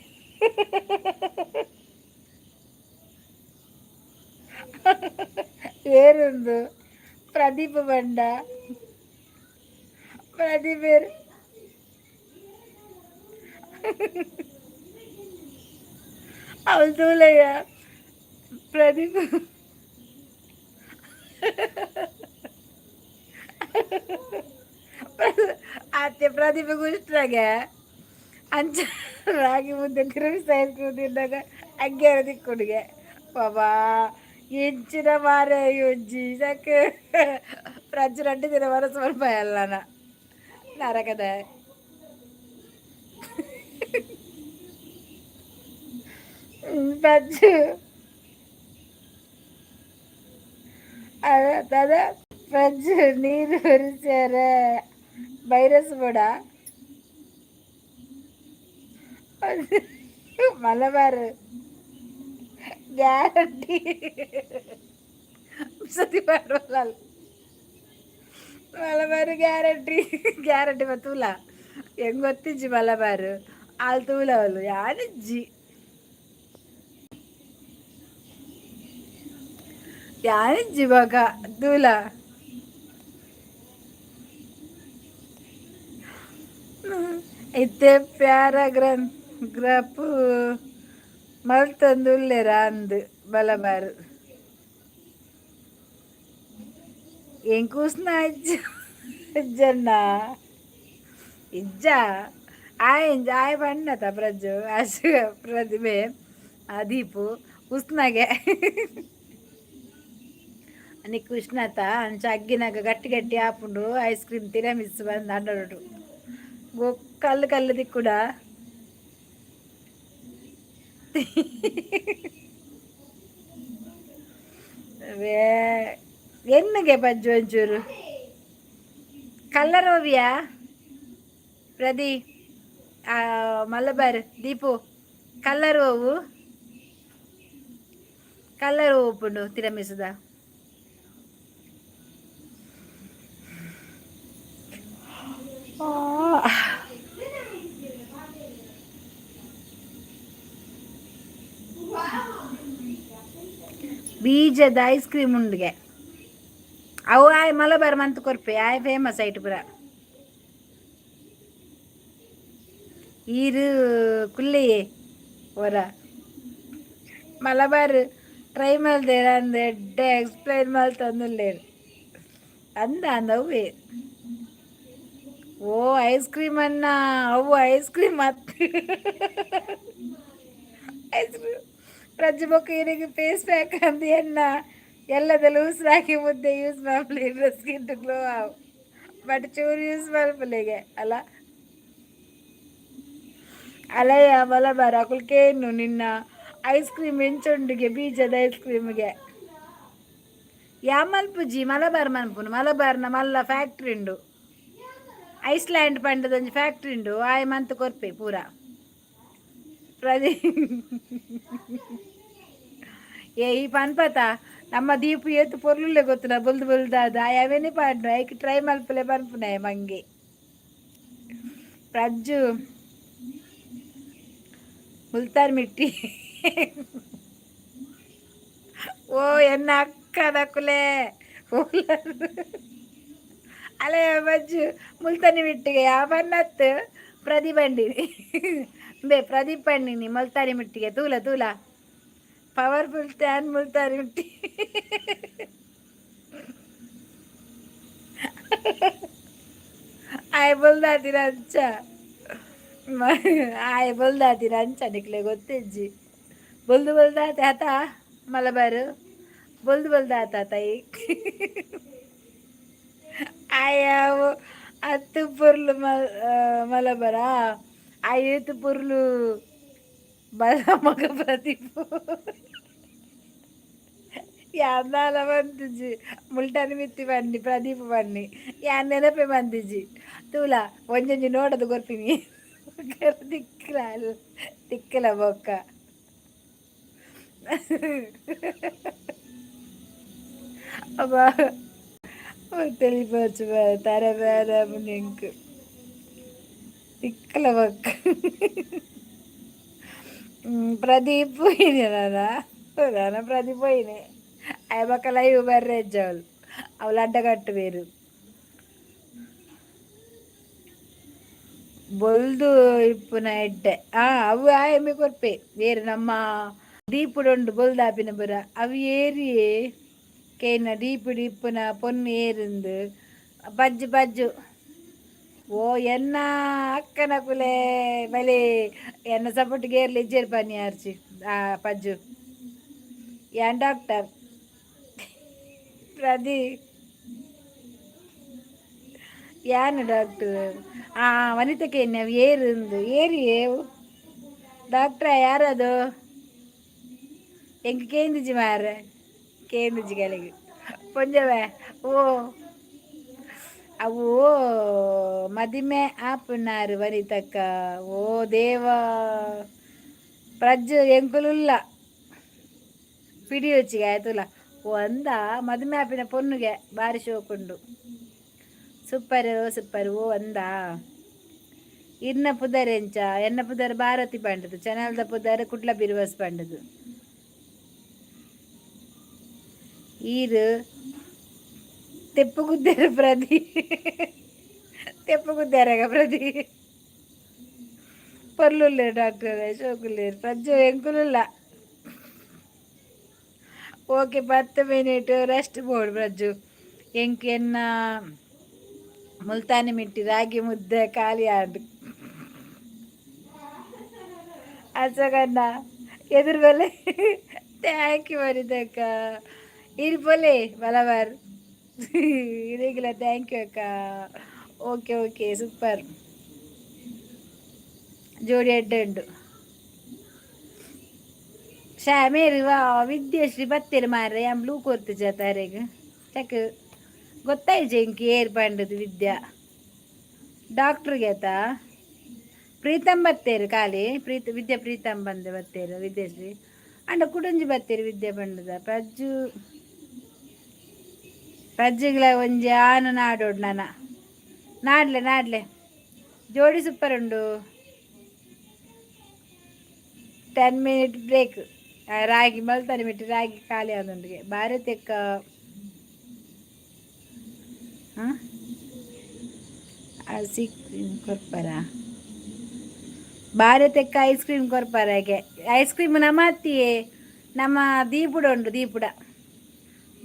ಏರುಂದು ಪ್ರದೀಪ ಬಂಡ ಪ್ರದೀಪೇರು ಅವಳು ತೂಲಯ್ಯ ಪ್ರದೀಪ್. ಅತ್ತೆ ಪ್ರದೀಪ ಉಷ್ಟ್ರಾಗೆ ಅಂಚ ರಾಗಿ ಮುದ್ದೆ ತಿರುಗಿಸ್ತಾ ತಿನ್ನಾಗ ಅಗ್ಗೆರ ದಿಕ್ಕುಡಿಗೆ ಬಾಬಾ ಎಂಚಿನ ಮಾರೆ ಒಂಜಿ ಸಾಕು. ಪ್ರಜ್ಜು ರಡ್ಡು ದಿನ ಮನಸ್ಸು ಸ್ವಲ್ಪ ಎಲ್ಲನ ನರಕದ. ಪ್ರಜ್ಜು ಅದ ಪ್ರಜ್ಜು ನೀರು ಒರೆಸ್ಯಾರ ವೈರಸ್ ಬೋಡ ಮಲಬಾರ್ ಗ್ಯಾರಂಟಿ ಸತಿ ಮಾಡುವಲ್ಲ. Malabar guarantee guarantee. ತೂಲ ಹೆಂಗ್ ಗೊತ್ತಿಜ್ಜಿ ಮಲಬಾರು ಆಲ್ ತೂಲ ಅವಳು ಯಾನಿಜ್ಜಿ ಯಾನಿಜ್ಜಿ ಮಗ ತೂಲ. ಇತ್ತೆ ಪ್ಯಾರಾಗ್ರಾಫ್ ಮಲ್ತೊಂದುಲ್ಲೆರ್ ಅಂದ್ ಮಲಬಾರ್. ಎಂಕ್ ಉಸ್ನ ಇಜ್ಜಣ್ಣ ಇಜ್ಜ ಆಯ್ ಆಯ್ ಬಣ್ಣತ ಪ್ರಜ್ಜು ಅಶು ಪ್ರತಿಭೆ ದೀಪು ಉಸ್ನಾಗೆ ನಿಕ್ ಉಷ್ಣತ ಅಂಚ ಅಗ್ಗಿನಾಗ ಗಟ್ಟಿ ಗಟ್ಟಿ ಆಪುಂಡು ಐಸ್ ಕ್ರೀಮ್ ತಿರಮಿಸ್ ಬಂದು ಅಂಡೋಡು ಕಲ್ಲು ಕಲ್ಲು ದಿಕ್ಕುಡ. ಎನ್ನುಗೆ ಪಜ್ಜು ಒಂಚೂರು ಕಲ್ಲರ್ ಓವಿಯಾ ಪ್ರದಿ ಮಲಬಾರ್ ದೀಪು ಕಲ್ಲರ್ ಓವು ಕಲ್ಲರ್ ಓಪುಂಡು ತಿರಮಿಸುದ. ಬೀಜದ ಐಸ್ ಕ್ರೀಮ್ ಉಂಡುಗೆ ಅವು ಆಯ್ ಮಲಬಾರ್ ಮಂತ್ ಕೊರ್ಪೆ ಆಯ್ ಫೇಮಸ್ ಐಟ್ ಪೂರ. ಈರು ಕುಲ್ಲೆಯೇ ಒರ ಮಲಬಾರ್ ಟ್ರೈ ಮಲ್ದೇರ ಅಂದ್ ಎಡ್ಡೆ ಎಕ್ಸ್ಪ್ಲೈನ್ ಮಲ್ತೊಂದುಲ್ಲೆರ್ ಅಂದ ಅಂದ ಅವ್ವೆ. ಓ ಐಸ್ ಕ್ರೀಮ್ ಅನ್ನ ಅವು ಐಸ್ ಕ್ರೀಮ್ ಅತ್ತ್ ಐಸ್ ಕ್ರೀಮ್ ಪ್ರಜ್ಜು ಬೊಕ್ಕ ಇರೆಗ್ ಫೇಸ್ ಪ್ಯಾಕ್ ಅಂದ್ ಎನ್ನ ಎಲ್ಲದಲ್ಲ ಉಸ್ರಾಕಿ ಮುದ್ದೆ ಯೂಸ್ ಮಲ್ಪುಲೆ ಸ್ಕಿನ್ ಗ್ಲೋ ಆವು ಬಟ್ ಚೂರು ಯೂಸ್ ಮಲ್ಪುಲೆಗೆ ಅಲ್ಲ ಅಲಯ ಮಲಬಾರ್ ಅಕುಲು ಕೇನು ನಿನ್ನ ಐಸ್ ಕ್ರೀಮ್ ಎಂಚೊಂಡುಗೆ ಬೀಜದ ಐಸ್ ಕ್ರೀಮ್ಗೆ ಯಾ ಮಲ್ಪುಜಿ ಮಲಬಾರ್ ಮನ್ಪುನು ಮಲಬಾರ್ನ ಮಲ್ಲ ಫ್ಯಾಕ್ಟ್ರಿ ಉಂಡು ಐಸ್ಲ್ಯಾಂಡ್ ಪಂಡದೊಂಜಿ ಫ್ಯಾಕ್ಟ್ರಿ ಉಂಡು ಆಯ್ ಮಂತ್ ಕೊರ್ಪೆ ಪೂರ ಪ್ರದಿ. ಏ ಈ ಪನ್ಪತ ನಮ್ಮ ದೀಪು ಏತ್ ಪೊರ್ಲುಲ್ಲೆ ಗೊತ್ತುನ ಬೊಲ್ದು ಬೊಲ್ದಾದ ಅವೇನೆ ಪಾಡ್ನು ಐಕ್ ಟ್ರೈ ಮಲ್ಪಲೆ ಪನ್ಪುನಾಯ ಮಂಗೆ ಪ್ರಜ್ಜು ಮುಲ್ತಾರ್ ಮಿಟ್ಟಿ. ಓ ಎನ್ನ ಅಕ್ಕದಕುಲೆ ಅಲೆ ಬಜ್ಜು ಮುಲ್ತಾನಿ ಮಿಟ್ಟಿಗೆ ಯಾವ ಬನ್ನತ್ತು ಪ್ರದೀಪ್ ಬಂಡಿನಿ ಬೇ ಪ್ರದೀಪ್ ಬಂಡಿನಿ ಮುಲ್ತಾನಿ ಮಿಟ್ಟಿಗೆ ತೂಲ ತೂಲ ಪವರ್ಫುಲ್ ಟ್ಯಾನ್ ಮುಲ್ತಾನಿ ಮಿಟ್ಟಿ. ಆಯ್ ಬೊಲ್ದಾತಿನ ಅಂಚ ಆಯ್ ಬೊಲ್ದಾತಿನ ಅಂಚ ನಿಕ್ಲೆ ಗೊತ್ತಿಜ್ಜಿ ಬೊಲ್ದು ಬೊಲ್ದಾತೆ ಆತ ಮಲಬಾರು ಬೊಲ್ದು ಬೊಲ್ದಾತ ತಾಯಿ ಆಯಾವು ಅತ್ತು ಪೊರ್ಲು ಮಲಬಾರ ಆಯ್ತು ಪೊರ್ಲು ಬಲ ಮಗ ಪ್ರದೀಪ್ ಯಾಂದಾಲ ಬಂತಿಜ್ಜಿ ಮುಲ್ಟಾನಿ ಮಿತ್ತಿ ಬನ್ನಿ ಪ್ರದೀಪ್ ಬನ್ನಿ ಯಾನ್ ನೆನಪೆ ಬಂದಿಜ್ಜಿ ತೂಲ ಒಂಜೊಂಜಿ ನೋಡದು ಕೊರ್ಪಿನಿ ತಿಕ್ಕಲ ತಿಕ್ಕಲ ಬೊಕ್ಕ. ಅಬ್ಬಾ తెలిపోవచ్చు తర ಬೇರೆ నీకు తిక్కల బొక్క ప్రదీప్ పోయినా ప్రదీప్ పోయినాయి అయ్యబక్క లైవ్ బర్రెజ్జావులు ಅವಳು ಅಡ್ಡಗಟ್ಟು ಬೊಲ್ದು ಇಪ್ಪುನ ಎಡ್ಡೆ ಆ ಅವು ಆಯಮ್ಮೆ ಕೊರ್ಪೆ ಬೇರೆ ನಮ್ಮ ದೀಪುಡುಂಡು ಬೊಲ್ದಾಪಿನ ಬುರ ಅವು ಏರಿಯೇ ಕೇನ ದೀಪುಡು ಇಪ್ಪುನ ಪೊನ್ನು ಏರಿಂದು ಬಜ್ಜು ಬಜ್ಜು. ಓ ಎನ್ನ ಅಕ್ಕನ ಕುಲೆ ಬಲೆ ಎನ್ನ ಸಪೋರ್ಟ್ ಗೇರ್ಲಿ ಇಜ್ಜೇರ್ ಪನ್ನಿ ಆರ್ಚಿ ಆ ಪಜ್ಜು ಯಾನ್ ಡಾಕ್ಟರ್ ಪ್ರದಿ ಯಾನ್ ಡಾಕ್ಟರ್ ಆ ವನಿತಕ್ಕೆ ನಾವು ಏರಿಂದು ಏರಿಯೇ ಡಾಕ್ಟ್ರ ಯಾರದು ಎಂಕ್ ಕೇಂದಿಜಿ ಮಾರ್ರೆ ಕೇಂದಿಜಿ ಕಲೆಗ್ ಪೊಂಜವೆ ಓ ಅವು ಮದಿಮೆ ಆಪುನಾರು ವನಿತಕ್ಕ. ಓ ದೇವ ಪ್ರಜ್ಜು ಎಂಕುಲುಲ್ಲ ಪಿಡಿಯೊಚ್ಚಿಗೆ ಆಯ್ತುಲ್ಲ ಓ ಅಂದ ಮದಿಮೆ ಆಪಿನ ಪೊನ್ನುಗೆ ಬಾರಿ ಶೋಕುಂಡು ಸೂಪರ್ ಸೂಪರ್. ಓ ಅಂದ ಇರ್ನ ಪುದರ್ ಎಂಚ ಎನ್ನ ಪುದರ್ ಭಾರತಿ ಪಂಡದು ಚಾನಲ್ದ ಪುದರ್ ಕುಡ್ಲ ಬಿರುವಸ್ ಪಂಡದು ಈರು ತೆಪ್ಪುಗುದ್ದೇರು ಪ್ರದಿ ತೆಪ್ಪುಗುದ್ದೇರಗ ಪ್ರದಿ. ಪೊರ್ಲುಲ್ಲೇರು ಡಾಕ್ಟರ್ ಅಶೋಕುಲ್ಲೇರು ಪ್ರಜ್ಜು ಎಂಕುಲುಲ್ಲ. ಓಕೆ, 10 ಮಿನಿಟ್ ರೆಸ್ಟ್ ಬೋಡು ಪ್ರಜ್ಜು. ಎಂಕ್ ಎನ್ನ ಮುಲ್ತಾನಿ ಮಿಟ್ಟಿ ರಾಗಿ ಮುದ್ದೆ ಖಾಲಿ ಆಂಡ್. ಅಶೋಕಣ್ಣ ಎದುರು ಬಲೆ. Thank you ವನಿತಕ್ಕ. ಇರು ಬೊಲೆ ಬಲಬಾರ್ ಇರೆಗಿಲ್ಲ. Thank you ಅಕ್ಕ. ಓಕೆ ಓಕೆ, ಸೂಪರ್ ಜೋಡಿ ಎಡ್ಡೆ ಉಂಡು. ಶಾ ಮೇರು ವಾ ವಿದ್ಯಶ್ರೀ ಬತ್ತೆರ್ ಮಾರ್ರೆ. ಯಾನ್ ಬ್ಲೂ ಕೊರ್ತಿಜ ತಾರೆಗ್ ಚಕ್ ಗೊತ್ತಾಯ್ಜೆ ಇಂಕ್ ಏರ್ ಪಂಡದು. ವಿದ್ಯಾ ಡಾಕ್ಟ್ರಿಗೆ ಆತಾ. ಪ್ರೀತಮ್ ಬತ್ತೇರು ಖಾಲಿ. ಪ್ರೀತ ವಿದ್ಯಾ ಪ್ರೀತಮ್ ಬಂದು ಬತ್ತೇರು. ವಿದ್ಯಾಶ್ರೀ ಅಂಡ ಕುಡೊಂಜಿ ಬತ್ತೇರು ವಿದ್ಯಾ ಪಂಡದ. ಪ್ರಜ್ಜು, ಪ್ರಜ್ಜುಗಳ ಒಂಜಿ ಆನು ನಾಡೋಡು ನನ. ನಾಡ್ಲೆ ನಾಡ್ಲೆ. ಜೋಡಿ ಸೂಪರ್ ಉಂಡು. 10 ಮಿನಿಟ್ ಬ್ರೇಕ್. ರಾಗಿ ಮಲ್ತಾನೆ ಮಿಟ್ಟು ರಾಗಿ ಖಾಲಿ ಆದುಂಡಿಗೆ. ಭಾರತಕ್ಕ ಹಾಂ ಐಸ್ ಕ್ರೀಮ್ ಕೊರ್ಪರ? ಭಾರತಕ್ಕೆ ಐಸ್ ಕ್ರೀಮ್ ಕೊರ್ಪರ? ಹಾಗೆ ಐಸ್ ಕ್ರೀಮ್ ನಮ್ಮ ಅತ್ತಿಯೇ ನಮ್ಮ ದೀಪುಡ ಉಂಡು. ದೀಪುಡ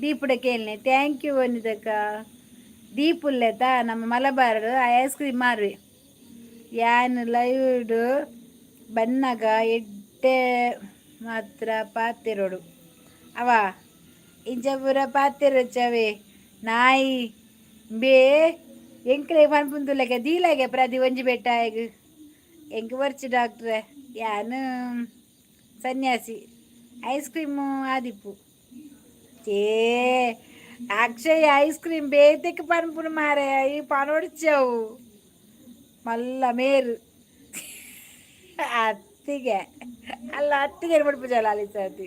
ದೀಪುಡ ಕೇಳನೆ. Thank you ವನಿತಕ್ಕ. ದೀಪುಲ್ಲೆತ ನಮ್ಮ ಮಲಬಾರ್ ಐಸ್ ಕ್ರೀಮ್ ಮಾರುವೆ. ಯಾನ್ ಲೈವ್ಡ್ ಬನ್ನಗ ಎಡ್ಡೆ ಮಾತ್ರ ಪಾತೆರೊಡು ಅವ. ಇಂಚ ಪೂರ ಪಾತೆರೊಚ್ಚವೆ ನಾಯಿ ಬೇ. ಎಂಕ್ಲೆ ಪನ್ಪುಂದುಲ್ಲಗೆ ದೀಲಾಗೆ ಪ್ರತಿ ಒಂಜಿ ಬೆಟ್ಟ ಆಯಗ್. ಎಂಕ್ ಬರ್ಚಿ ಡಾಕ್ಟ್ರೆ, ಯಾನ್ ಸನ್ಯಾಸಿ. ಐಸ್ ಕ್ರೀಮು ಆದಿಪ್ಪು. ಚೇ ಅಕ್ಷಯ್, ಐಸ್ ಕ್ರೀಮ್ ಬೇತೆಕ್ ಪನ್ಪುನು ಮಾರೆ. ಈ ಪನೊಡ್ಚವು ಮಲ್ಲ ಮೇರು ಅತ್ತಿಗೆ ಅಲ್ಲ, ಅತ್ತಿಗೆ ಮುಡ್ಪುಜಲ್ಲ ಅಲ್ಲಿ ಸತಿ.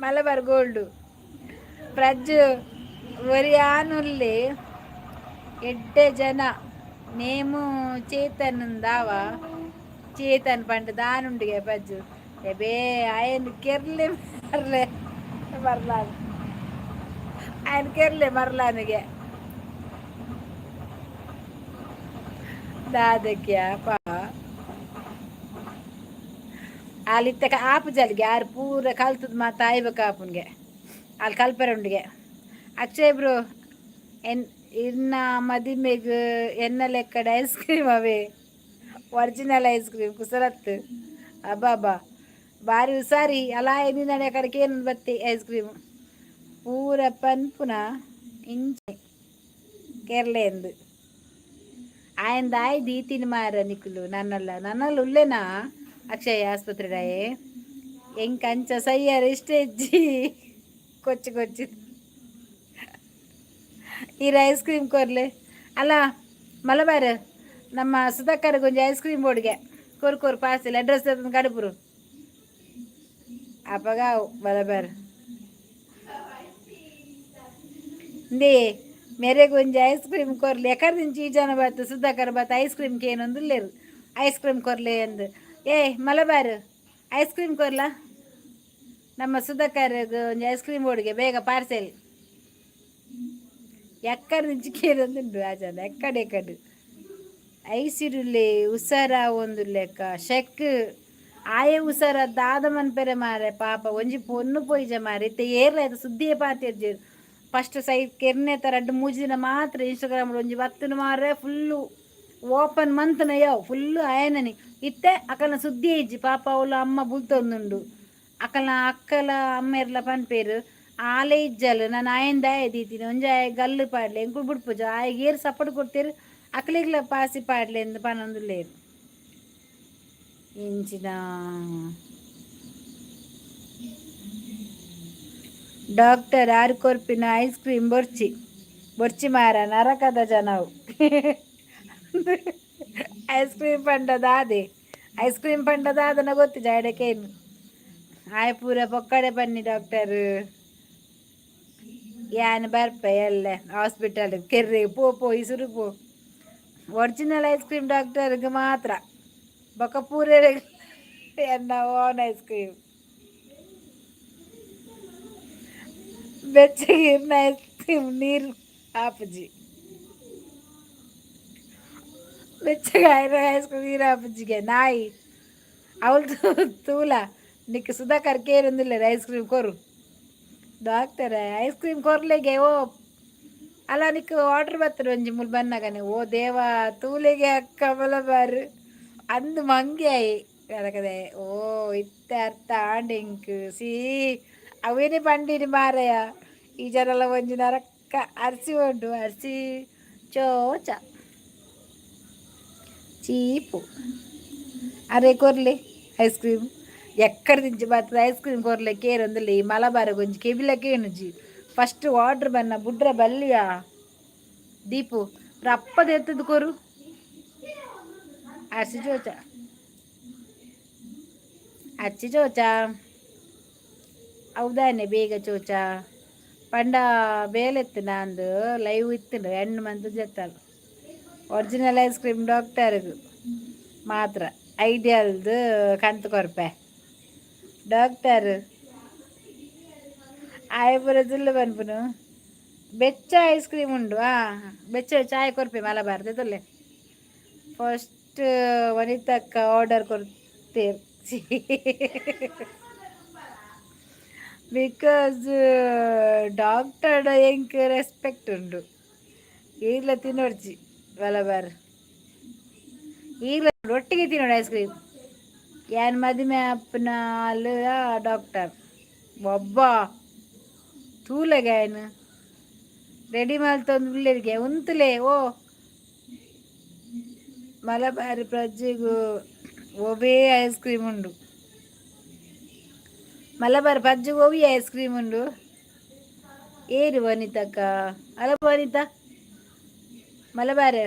ಮಲಬಾರ್ ಗೋಲ್ಡು ಪ್ರಜ್ಜು ಒರಿಯಾನುಲ್ಲೆ ಎಡ್ಡೆ ಜನ. ನೇಮು ಚೇತನ್ ದಾವ ಚೇತನ್ ಪಂಡ ದಾನುಂಡಿಗೆ ಪಜ್ಜು ಎಬೇ ಆಯನ್ ಕೆರ್ಲೆ ಮರ್ಲೆ ಮರ್ಲಾನ್. ఆయన ಕೆರ್ಲೆ ಮರ್ಲಾನಿಗೆ ದಾದಕ್ಯ ಪಾ. ಅಲ್ಲಿ ಆಪುಜಲ್ಗೆ ಆರು ಪೂರ ಕಲ್ತದ ಮಾತ ಆಯ್ಬೇಕು ಆಪುನ್ಗೆ ಅಲ್ಲಿ ಕಲ್ಪರೆ ಉಂಡಿಗೆ. ಅಕ್ಷಯ್ ಬ್ರೋ, ಎನ್ ಇನ್ನ ಮದಿಮೆಗ್ ಎನ್ನ ಲೆಕ್ಕಡ್ ಐಸ್ ಕ್ರೀಮ್ ಅವೇ. ಒರಿಜಿನಲ್ ಐಸ್ ಕ್ರೀಮ್ ಕುಸರತ್ತು. ಅಬ್ಬಾ ಬಾರಿ ಹುಷಾರಿ ಅಲ್ಲ. ಎನ್ನಿನ ಕಡೆಗೆ ಏನು ಬತ್ತಿ ಐಸ್ ಕ್ರೀಮ್ ಪೂರ ಪನ್ಪುನ ಇಂಚೆ ಕೇರಳೆಂದು ಆಯಂದ ಆಯ್ ದೀತಿನ ಮಾರ ನಿಕುಲು. ನನ್ನಲ್ಲ ನನ್ನಲ್ಲ ಉಲ್ಲೇನಾ ಅಕ್ಷಯ್ ಆಸ್ಪತ್ರೆ? ಎಂಕ್ ಅಂಚ ಸಯ್ಯಾರ ಇಷ್ಟ ಇಜ್ಜಿ. ಕೊಚ್ಚಿ ಕೊಚ್ಚಿ ಈರ್ ಐಸ್ ಕ್ರೀಮ್ ಕೊರ್ಲೆ. ಅಲ್ಲ ಮಲಬಾರ್ ನಮ್ಮ ಸುಧಾಕರ್ ಒಂಜಿ ಐಸ್ ಕ್ರೀಮ್ ಬೋರ್ಡ್ಗೆ ಕೊರು ಕೊರು ಪಾರ್ಸೆಲ್. ಅಡ್ರೆಸ್ ಕಡುಪುರು ಅಪಗ ಮಲಬಾರ್. ಇಂದೇ ಮೇರೆಗೆ ಒಂಜಿ ಐಸ್ ಕ್ರೀಮ್ ಕೊರ್ಲೆ. ಎಕರ್ದಿಂಚಿ ಈ ಜನ ಬತ್ತು ಸುಧಾಕರ್ ಬತ್ತು ಐಸ್ ಕ್ರೀಮ್ ಕೇನೊಂದುಲ್ಲೇರು. ಐಸ್ ಕ್ರೀಮ್ ಕೊರ್ಲೆ ಅಂದು. ಏ ಮಲಬಾರ್, ಐಸ್ ಕ್ರೀಮ್ ಕೊರ್ಲಾ? ನಮ್ಮ ಸುಧಾಕರ್ ಒಂಜಿ ಐಸ್ ಕ್ರೀಮ್ ಬೋರ್ಡ್ಗೆ ಬೇಗ ಪಾರ್ಸೆಲ್. ಎಕ್ಕಡ నుంచి ಕೇರೊಂದುಂಡು ಆ ಜನ ಎಕ್ಕಡೆ ಎಕ್ಕಡು. ಐಸಿರುಲ್ಲೆ ಹುಷಾರ ಒಂದು ಲೆಕ್ಕ ಶೆಕ್ ಆಯೆ ಹುಷಾರ ದಾದ ಮನ್ಪೆರೆ ಮಾರೆ. ಪಾಪ ಒಂಜಿ ಪೊನ್ನು ಪೋಯಿಜ ಮಾರೆ. ಇತ್ತೆ ಏರ್ಲ ಆಯ್ತು ಸುದ್ದಿಯೇ ಪಾತೆರ್ಜೆರ್. ಫಸ್ಟ್ ಸೈ ಕೆರ್ನೆ ರಡ್ಡ್ ಮೂಜಿ ದಿನ ಮಾತ್ರ ಇನ್ಸ್ಟಾಗ್ರಾಮ್ ಒಂಜಿ ಬತ್ತುನು ಮಾರ್ರೆ. ಫುಲ್ಲು ಓಪನ್ ಮಂತ್ನ ಯಾವ್ ಫುಲ್ಲು ಆಯನನಿ. ಇತ್ತೆ ಅಕಲ್ನ ಸುದ್ದಿ ಇಜ್ಜಿ. ಪಾಪ ಅವಳು ಅಮ್ಮ ಬುಲ್ತೊಂದುಂಡು. ಅಕಲ್ನ ಅಕ್ಕಲ ಅಮ್ಮೆರ್ಲ ಪನ್ಪೇರು ಆಲೆ ಇಜ್ಜಲ್. ನಾನು ಆಯಂದ ದೀತೀನಿ ಒಂಜಿ ಆಯೆ ಗಲ್ಲು ಪಾಡ್ಲೆ. ಎಂಕುಲು ಬುಡ್ಪುಜ. ಆಯಗ್ ಏರ್ ಸಪೋರ್ಟ್ ಕೊಡ್ತೇರು ಅಕ್ಲೆಗ್ಲ ಪಾಸಿ ಪಾಡ್ಲೆ ಎಂದು ಪನೊಂದುಲ್ಲೇರು. ಇಂಚಿನ ಡಾಕ್ಟರ್ ಆರ್ ಕೊರ್ಪಿನ ಐಸ್ ಕ್ರೀಮ್ ಬೊರ್ಚಿ ಬೊರ್ಚಿ ಮಾರ. ನರಕದ ಜನವು. ಐಸ್ ಕ್ರೀಮ್ ಪಂಡದಾದೆ ಐಸ್ ಕ್ರೀಮ್ ಪಂಡದಾದನ ಗೊತ್ತಿಜ ಎಡಕೇನು ಆಯ್ ಪೂರ ಪೊಕ್ಕಡೆ ಬನ್ನಿ ಡಾಕ್ಟರ್. ಯಾನ್ ಬರ್ಪೆ ಎಲ್ಲ ಹಾಸ್ಪಿಟಲ್ ಕೆರ್ರೆ. ಪೋ ಪೋ ಇಸುರು ಪೋ. ಒರಿಜಿನಲ್ ಐಸ್ ಕ್ರೀಮ್ ಡಾಕ್ಟರ್ಗೆ ಮಾತ್ರ. ಬೊಕ ಪೂರೆ ಎನ್ನ ಓನ್ ಐಸ್ ಕ್ರೀಮ್. ಬೆಚ್ಚಗೆ ಐಸ್ ಕ್ರೀಮ್ ನೀರು ಆಪುಜಿ. ಬೆಚ್ಚಗೆ ಐಸ್ ಕ್ರೀಮ್ ನೀರು ಆಪುಜಿಗೆ ನಾಯಿ. ಅವಳು ತೂಲ ನಿಕ್ ಸುಧಾಕರ್ ಕೇರೊಂದಿಲ್ಲ ಐಸ್ ಕ್ರೀಮ್ ಕೊರು ಡಾಕ್ಟರ್. ಐಸ್ ಕ್ರೀಮ್ ಕೊರ್ಲೆಗೆ. ಓ ಅಲ್ಲ, ನಿಕ್ ಆರ್ಡರ್ ಬರ್ತದೆ ಒಂಜಿ ಮುಲ್ ಬನ್ನಗನೆ. ಓ ದೇವ, ತೂಲೆಗೆ ಅಕ್ಕ ಮಲಬಾರು ಅಂದು ಮಂಗೆ ಆಯಿ ಅದಕದೆ. ಓ, ಇತ್ತೆ ಅರ್ಥ ಆಂಡ್ ಎಂಕ್. ಸಿ, ಅವೇನೆ ಪಂಡಿನಿ ಮಾರಯ, ಈ ಜನಲ ಒಂಜಿ ನರಕ್ಕ. ಅರ್ಸಿ ಉಂಡು, ಅರ್ಸಿ ಚೋಚ ಚೀಪು. ಅರೆ ಕೊರ್ಲೆ ಐಸ್ ಕ್ರೀಮ್. ಎಕ್ಕಡ ದಿಂಚಿ ಬರ್ತದೆ? ಐಸ್ ಕ್ರೀಮ್ ಕೊರ್ಲೆ ಕೇರೊಂದುಲ್ಲೆ. ಈ ಮಲಬಾರ ಒಂಜಿ ಕೆಬಿಲ ಕೇನುಜಿ. ಫಸ್ಟ್ ಆರ್ಡ್ರ್ ಬನ್ನ ಬುಡ್ರ ಬಲ್ಲಿಯಾ ದೀಪು ರಪ್ಪದ ಎತ್ತದ ಕೊರು. ಅರ್ಸಿ ಚೋಚ, ಅರ್ಚಿ ಚೋಚ. ಹೌದಾನೆ, ಬೇಗ ಚೋಚ ಪಂಡ ಬೇಲೆತ್ತು ನಾಂದು ಲೈವ್ ಇತ್ತು ಹೆಣ್ಣು ಮಂತ್ ಜತ್ತಲ್. ಒರಿಜಿನಲ್ ಐಸ್ ಕ್ರೀಮ್ ಡಾಕ್ಟರ್ಗೆ ಮಾತ್ರ. ಐಡಿಯಲ್ದು ಕಂತು ಕೊರ್ಪೆ ಡಾಕ್ಟರ್. ಆಯ್ ಪೂರ ಜಿಲ್ಲು ಪನ್ಪುನು. ಬೆಚ್ಚ ಐಸ್ ಕ್ರೀಮ್ ಉಂಡು. ಬೆಚ್ಚ ಚಾಯ್ ಕೊರ್ಪೆ ಮಲಬಾರ್ ತೊಲೆ. ಫಸ್ಟ್ ವನಿತಕ್ಕ ಆರ್ಡರ್ ಕೊಡ್ತೇವೆ, because doctor ಎಂಕ್ ರೆಸ್ಪೆಕ್ಟ್ ಉಂಡು. ಈಗ್ಲ ತಿನ್ನೋಡ್ಚಿ ಮಲಬಾರ್. ಈಗಲ ಒಟ್ಟಿಗೆ ತಿನ್ನೋಡು ಐಸ್ ಕ್ರೀಮ್. ಯಾನ್ ಮದಿಮೆ ಅಪ್ಪನ ಅಲ್ಲ ಡಾಕ್ಟರ್ ಒಬ್ಬ ತೂಲೆಗೆ ಆಯ್ನ ರೆಡಿ ಮಲ್ತೊಂದು ಉಲ್ಲೆರಿಗೆ ಉಂತುಲೆ. ಓ ಮಲಬಾರಿ ಪ್ರಜ್ಜೆಗು ಒವೇ ಐಸ್ ಕ್ರೀಮ್ ಉಂಡು. ಮಲಬಾರ್ ಪಜ್ಜುಗು ಒವಿ ಐಸ್ ಕ್ರೀಮ್ ಉಂಡು. ಏರು ವನಿತಕ್ಕ? ಅಲ್ಲ ವನಿತಾ, ಮಲಬಾರ್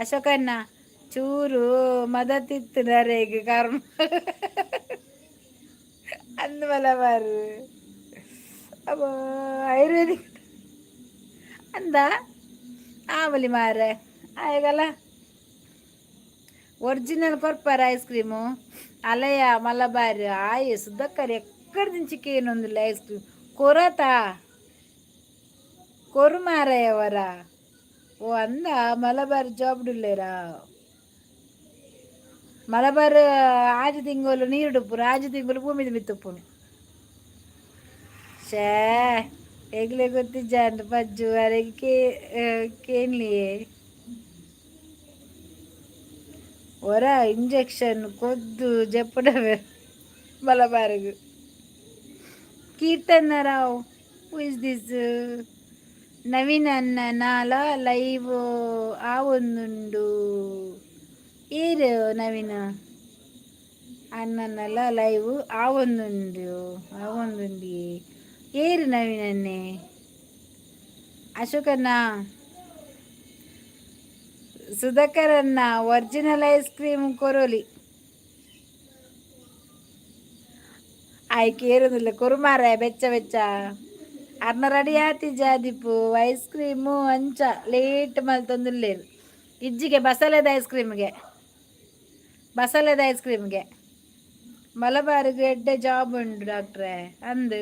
ಅಶೋಕಣ್ಣ ಚೂರು ಮದತಿತ್ತು ನರೇಗ್ ಕರ್ಮ ಅಂದು ಮಲಬಾರ್. ಅಬ್ಬಾ, ಆಯುರ್ವೇದಿಕ್ ಅಂದ ಆಮಲಿ ಮಾರೆ ಆಯಗಲ್ಲ. ಒರಿಜಿನಲ್ ಕೊರ್ಪಾರ ಐಸ್ ಕ್ರೀಮು. ಅಲಯ ಮಲಬಾರ್ ಆಯ್ ಸುದ್ದಕ್ಕರ್ ಎಕ್ಕಡ ದಿಂಚಿಕೆ ಏನೊಂದಿಲ್ಲ. ಐಸ್ ಕ್ರೀಮ್ ಕೊರತಾ ಕೊರು ಮಾರಾಯವರ. ಓ ಅಂದ, ಮಲಬಾರ್ ಜಾಬ್ ಡುಲ್ಲೇರಾ? ಮಲಬಾರ್ ಆಜಿ ತಿಂಗಳು ನೀರುಡುಪ್ಪುನು, ಆಜಿ ತಿಂಗಳು ಭೂಮಿದ ಮಿತ್ತುಪ್ಪುನು. ಶೇ, ಎಗ್ಲೆ ಗೊತ್ತಿಜ್ಜಾಂಡ್ ಪಜ್ಜು ಅರೆಗೆ ಕೇ ಕೇನ್ಲಿಯೇ. ಒರ injection ಕೊದ್ದು ಜಪ್ಪುಡವೆ ಮಲಬಾರ್ಗ್. Keerthana Rao, who is this? Naveen ಅನ್ನ ನಾಲ ಲೈವ್ ಆವೊಂದುಂಡು. ಏರು ನವೀನ್ ಅಣ್ಣನಲ್ಲ ಲೈವ್ ಆವೊಂದುಂಡು, ಆವೊಂದುಂಡು. ಏರು ನವೀನ್ ಅನ್ನೆ? ಅಶೋಕಣ್ಣ, ಸುಧಾಕರ್ ಅಣ್ಣ, ಒರಿಜಿನಲ್ ಐಸ್ ಕ್ರೀಮ್ ಕೊರೋಲಿ. ಆಯ್ಕೆ ಏರುದಿಲ್ಲ ಕೊರುಮಾರ ಬೆಚ್ಚ ಬೆಚ್ಚ. ಅರ್ನ ರೆಡಿ ಆತಿ ಜಾದಿಪ್ಪು ಐಸ್ ಕ್ರೀಮು. ಅಂಚ ಲೇಟ್ ಮಲ್ತೊಂದುಲ್ಲೇರು. ಇಜ್ಜಿಗೆ ಬಸಲೆದ ಐಸ್ ಕ್ರೀಮ್ಗೆ, ಬಸಲೆದ ಐಸ್ ಕ್ರೀಮ್ಗೆ. ಮಲಬಾರಿಗೆ ಎಡ್ಡೆ ಜಾಬ್ ಉಂಡು ಡಾಕ್ಟ್ರೆ ಅಂದು.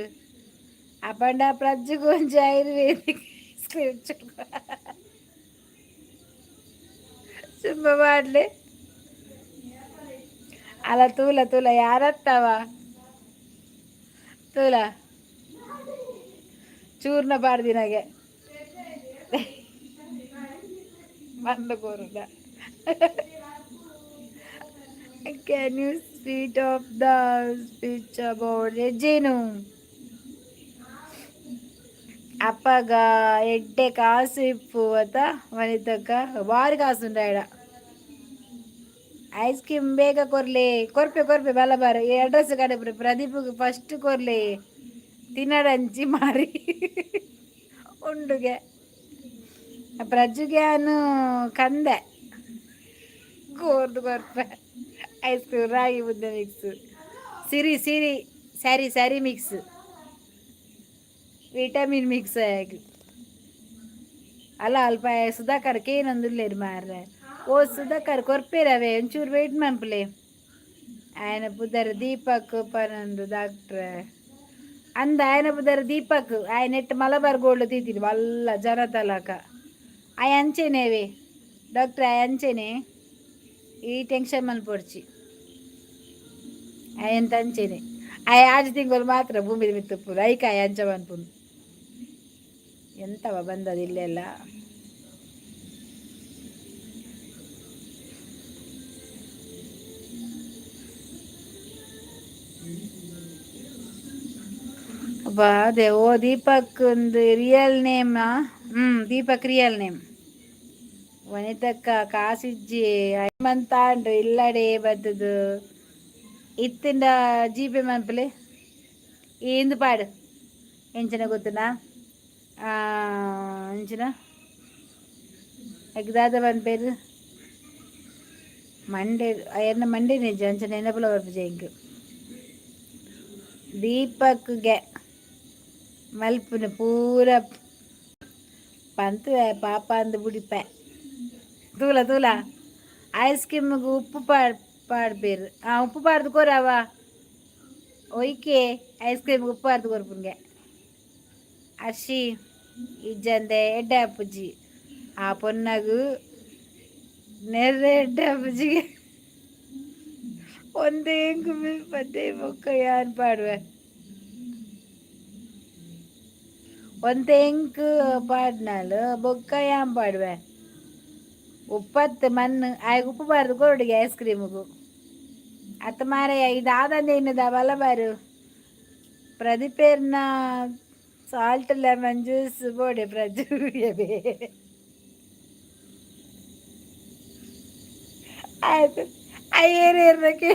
ಅಪಂಡ ಪ್ರಜ್ಜುಗು ಒಂಜಿ ಆಯುರ್ವೇದಿಕ್ ಐಸ್ ಕ್ರೀಮ್ ಚುಮ್ಮ ಮಾಡ್ಲಿ. ಅಲ್ಲ, ತೂಲ ತೂಲ, ಯಾರತ್ತವ ತೂಲ ಚೂರ್ನ ಪಾಡ್ದಿನಾಗೆ ಮಂದ ಕೋರುಂಡ. Can you speed of the speech about ಎಜ್ಜೇನು? ಅಪ್ಪಗ ಎಡ್ಡೆ ಕಾಸು ಇಪ್ಪು ಅತ್ತ ವನಿತಕ್ಕ, ಬಾರಿ ಕಾಸು ಉಂಡು ಆಯ್ಡ. ಐಸ್ ಕ್ರೀಮ್ ಬೇಗ ಕೊರ್ಲಿ. ಕೊರ್ಪೆ ಕೊರ್ಪೆ ಬಲ ಬಾರ. ಈ ಅಡ್ರೆಸ್ ಕಡೆ ಪ್ರದೀಪ್ ಫಸ್ಟ್ ಕೊರ್ಲಿ. ತಿನ್ನಡಂಚಿ ಮಾರಿ ಉಂಡುಗೆ. ಪ್ರಜ್ಜುಗೆ ಅನು ಕಂದೆ ಕೋರ್ದು ಕೊರ್ಪೆ ಐಸ್ ಕ್ರೀಮ್. ರಾಗಿ ಮುದ್ದೆ ಮಿಕ್ಸ್, ಸಿರಿ ಸಿರಿ sorry sorry mix, vitamin mix ಆಗಿ. ಅಲ್ಲ, ಅಲ್ಪ ಸುಧಾಕರ್ ಕೇನೊಂದುಲ್ಲೇರು ಮಾರ್ರೆ. ಓ ಸುಧಾಕರ್, ಕೊರ್ಪೇರವೇ, ಒಂಚೂರು ವೆಯ್ಟ್ ಮನ್ಪುಲೆ. ఆయన ಪುದರ್ ದೀಪಕ್ ಪನೊಂದು ಡಾಕ್ಟ್ರ್ ಅಂದ. ఆయన ಪುದರ್ ದೀಪಕ್. ಆಯನ ನೆಟ್ ಮಲಬಾರ್ ಗೋಲ್ಡ್ ತೀತಿನಿ ಮಲ್ಲ ಜನತಲಕ. ಆಯ್ ಅಂಚೆನೇವೆ ಡಾಕ್ಟ್ರ್, ಆಯ್ ಅಂಚೆನೆ. ಈ ಟೆನ್ಷನ್ ಮನ್ಪೊಡ್ಚಿ. ಎಂತ ಅಂಚೆನೆ ಆಯ್ ಆಜಿ ತಿಂಗಳು ಮಾತ್ರ ಭೂಮಿ ಮಿತ್ತುಪ್ಪುನು ಐಕಾಯ ಅಂಚ ಪನ್ಪುನು. ಎಂತವ ಬಂದದ ಇಲ್ಲೆಲ್ಲ. ಅಬ್ಬಾ, ಅದೇ ಓ ದೀಪಕ್ ಒಂದು real name. Deepak real name. ವನಿತಕ್ಕ ಕಾಸಿಜ್ಜಿ ಮಂತಾಂಡು ಇಲ್ಲಡೆ ಬತ್ತದು ಇತ್ತಿಂಡ ಜೀಪೆ ಮನ್ಪಲೆ ಇಂದು ಪಾಡು ಎಂಚಿನ ಗೊತ್ತುನಾ? ಎಂಚಿನ ದಾದ ಪನ್ಪೇರು ಮಂಡೆ ಎನ್ನ ಮಂಡೆ ನಿಜ ಅಂಚನೆ ನೆನಪುಲ ಬರ್ಪುಜಿ ಎಂಕ್. ದೀಪಕ್ಗೆ ಮಲ್ಪುನ ಪೂರ ಪಂತುವೆ ಪಾಪ ಅಂದ್ ಬುಡಿಪೆ. ತೂಲ ತೂಲ, ಐಸ್ ಕ್ರೀಮ್ಗೆ ಉಪ್ಪು ಪಾಡ್ಪೇರು. ಉಪ್ಪು ಪಾಡ್ದು ಕೊರವ ಒಯ್ಕೆ. ಐಸ್ ಕ್ರೀಮ್ಗೆ ಉಪ್ಪು ಪಾಡ್ದು ಕೊರ್ಪುನ್ಗೆ. ಅರ್ಶಿ ಇಜ್ಜಂದೆ ಎಡ್ಡೆ ಅಪ್ಪುಜಿ. ಆ ಪೊನ್ನಗು ನೆರ್ರೆ ಎಡ್ಡೆ ಅಪ್ಪುಜಿಗೆ ಒಂದೇ ಪದ್ದೆ ಬೊಕ್ಕ ಯಾನ್ ಪಾಡುವೆ. ಒಂತೆ ಎಂಕ್ ಪಾಡ್ನಾಲ್ ಬೊಕ್ಕ ಯಾನ್ ಪಾಡುವೆ. ಉಪ್ಪತ್ತು ಮಣ್ಣು ಆಯ್ಗೆ ಉಪ್ಪು ಬಾರ್ದು ಕೊರೊಡುಗೆ ಐಸ್ ಕ್ರೀಮ್ಗು. ಅತ್ತ ಮಾರಯ್ಯ, ಇದು ಆದಂದೆ ಇನ್ನದ ಬಲ ಬಾರು ಪ್ರದೀಪೇರ್ನ ಸಾಲ್ಟ್ ಲೆಮನ್ ಜ್ಯೂಸ್ ಬೋಡೆ ಪ್ರಜು. ಆಯ್ತು, ಅಯ್ಯೇರೇರ್ನಕ್ಕೆ.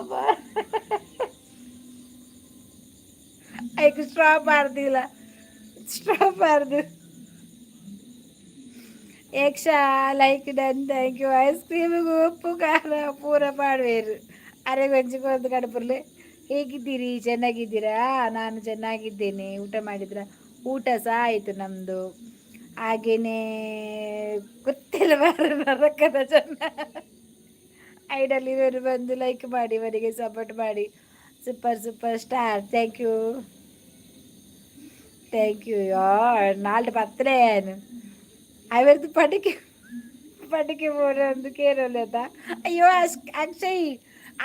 ಅಬ್ಬಾ, ಐಕ್ ಸ್ಟ್ರಾ ಪಾರ್ದಿಲ್ಲ, ಸ್ಟ್ರಾ ಪಾರ್ದು. ಯಕ್ಷ like done, thank you. Ice ಕ್ರೀಮಿಗೆ ಉಪ್ಪು ಖಾರ ಪೂರ ಪಾಡುವೇರು. ಅರೆ ಒಂಜಿ ಕೊರ್ದು ಕಡಪುರ್ಲೆ. ಹೇಗಿದ್ದೀರಿ? ಚೆನ್ನಾಗಿದ್ದೀರಾ? ನಾನು ಚೆನ್ನಾಗಿದ್ದೇನೆ. ಊಟ ಮಾಡಿದ್ರ? ಊಟ ಸಹ ಆಯಿತು ನಮ್ಮದು. ಹಾಗೆಯೇ ಗೊತ್ತಿಲ್ಲ ನರಕದ ಜನ. ಐಡಲ್ ಇರೋರು ಬಂದು ಲೈಕ್ ಮಾಡಿ, ಇವರಿಗೆ ಸಪೋರ್ಟ್ ಮಾಡಿ. Super super star, thank you, thank you. ನಾಲ್ಕು ಪತ್ರೆ ಏನು ಅವರದ್ದು ಪಡಿಕೆ ಪಡಿಕೆ ಒಂದು ಕೇರಳದ. ಅಯ್ಯೋ ಅಕ್ಷಯ್,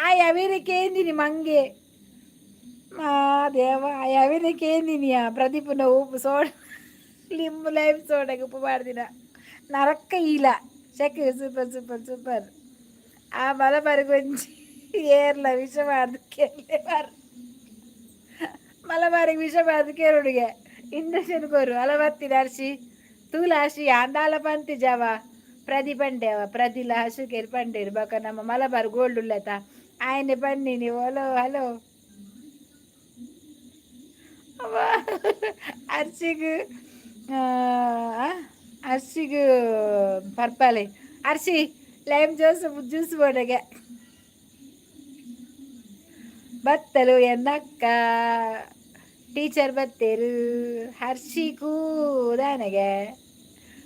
ಆ ಅವಿರ ಕೇಂದಿನಿ ಮಂಗೆ ಮಾ ದೇವ. ಆ ಅವಿರ ಕೇಂದಿನಿಯಾ ಪ್ರದೀಪನ ಉಪ್ಪು ಸೋಡ ಲಿಂಬು ಲೈಮ್ ಸೋಡಗೆ ಉಪ್ಪು ಮಾಡ್ದಿನ ನರಕ್ಕ ಇಲ್ಲ. ಶಕ್ ಸೂಪರ್ ಸೂಪರ್ ಸೂಪರ್. ಆ ಮಲಬಾರಿಗೆ ಒಂಜಿ ಏರ್ಲ ವಿಷ ಮಾಡ್ದು ಕೇರಳೆ ಬಾರ್. ಮಲಬಾರಿಗೆ ವಿಷ ಮಾಡ್ದು ಕೇರುಡಿಗೆ ಇಂಜೆಕ್ಷನ್ ಕೊರು ಅಲ ಬತ್ತಿನ. ಅರ್ಶಿ ತೂಲ ಹಸಿ ಅಂದಾಲ ಪಂತಿ ಜಾವ ಪ್ರದಿ ಪಂಡೆ ಅವ ಪ್ರದಿಲ ಹಸುಕೇರಿ ಪಂಡೇರು ಬೊಕ ನಮ್ಮ ಮಲಬಾರ್ ಗೋಲ್ಡ್ ಉಲ್ಲೆತ ಆಯನೆ ಬನ್ನಿ ನೀವು. Hello hello. ಅವ ಅರ್ಶಿಗ್ ಅರ್ಶಿಗ್ ಪರ್ಪಾಲೆ. ಅರ್ಶಿ ಲೈಮ್ ಜ್ಯೂಸ್ ಜ್ಯೂಸ್ ಬೋಡಗೆ ಬತ್ತಲು. ಎನ್ನಕ್ಕ ಟೀಚರ್ ಬತ್ತೇರು. ಹರ್ಷಿಗೂ ದಾನೆಗೆ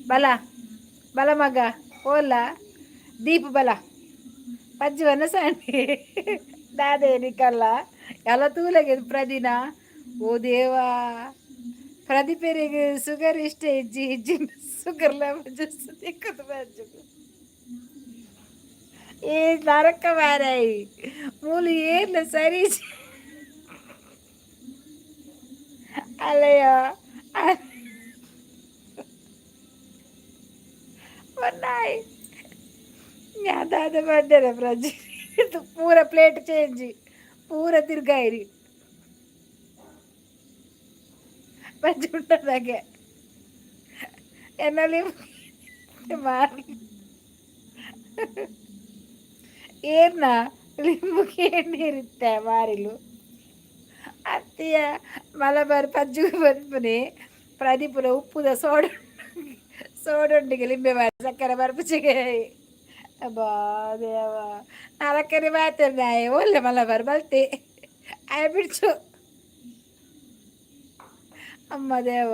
ಬಲ ಬಲ ಮಗ ಓಲ ದೀಪ ಬಲ ಪಜ್ಜುವನ ಸಣ್ಣಿ ದಾದೇನಿಕಲ್ಲ ಎಲ್ಲ ತೂಲಗೆ ಪ್ರದಿನ. ಓ ದೇವಾ, ಪ್ರದೀಪರಿಗೆ ಶುಗರ್ ಇಷ್ಟ ಇಜ್ಜಿ ಇಜ್ಜಿ ಶುಗರ್ ಜ್ಯೂಸ್ ತಿಕ್ಕದು ಬಜ್ಜುಗು. ಏ ನರಕ ಮಾರಾಯಿ, ಮೂಲು ಏರ್ಲ ಸರಿ ಅಲ್ಲಯ್ಯ ఉన్నాయి. ದಾದ ಬಂದೇನೆ ಪ್ರಜಿ ಪೂರ ಪ್ಲೇಟ್ ಚೇಂಜ್ ಪೂರ ತಿರ್ಗಾಯಿರಿ ಬಜ್ಜಿ ಉಂಟದಾಗೆ ಎನ್ನಲ್ಲಿ ಮಾರಿ ಏರ್ನ ಲಿಂಬುಗೆ ನೀರಿತ್ತೆ ಮಾರಿಲು. ಅತ್ತಿಯ ಮಲಬಾರ್ ಪಜ್ಜು ಬಂದ್ಪುನಿ ಪ್ರದೀಪುನ ಉಪ್ಪುದ ಸೋಡ ಸೋಡೊಂಡಿಗೆ ಲಿಂಬೆ ಬಾರಿ ಸಕ್ಕರೆ ಬರ್ಪುಚಿಗೆ. ಅಬ್ಬಾ ದೇವ, ನಾಲ್ಕನೇ ಮಾತೇನೆ ಒಳ್ಳೆ ಮಲಬಾರ್ ಬಲ್ತೆ ಆಯ್ ಬಿಡ್ಚು. ಅಮ್ಮ ದೇವ,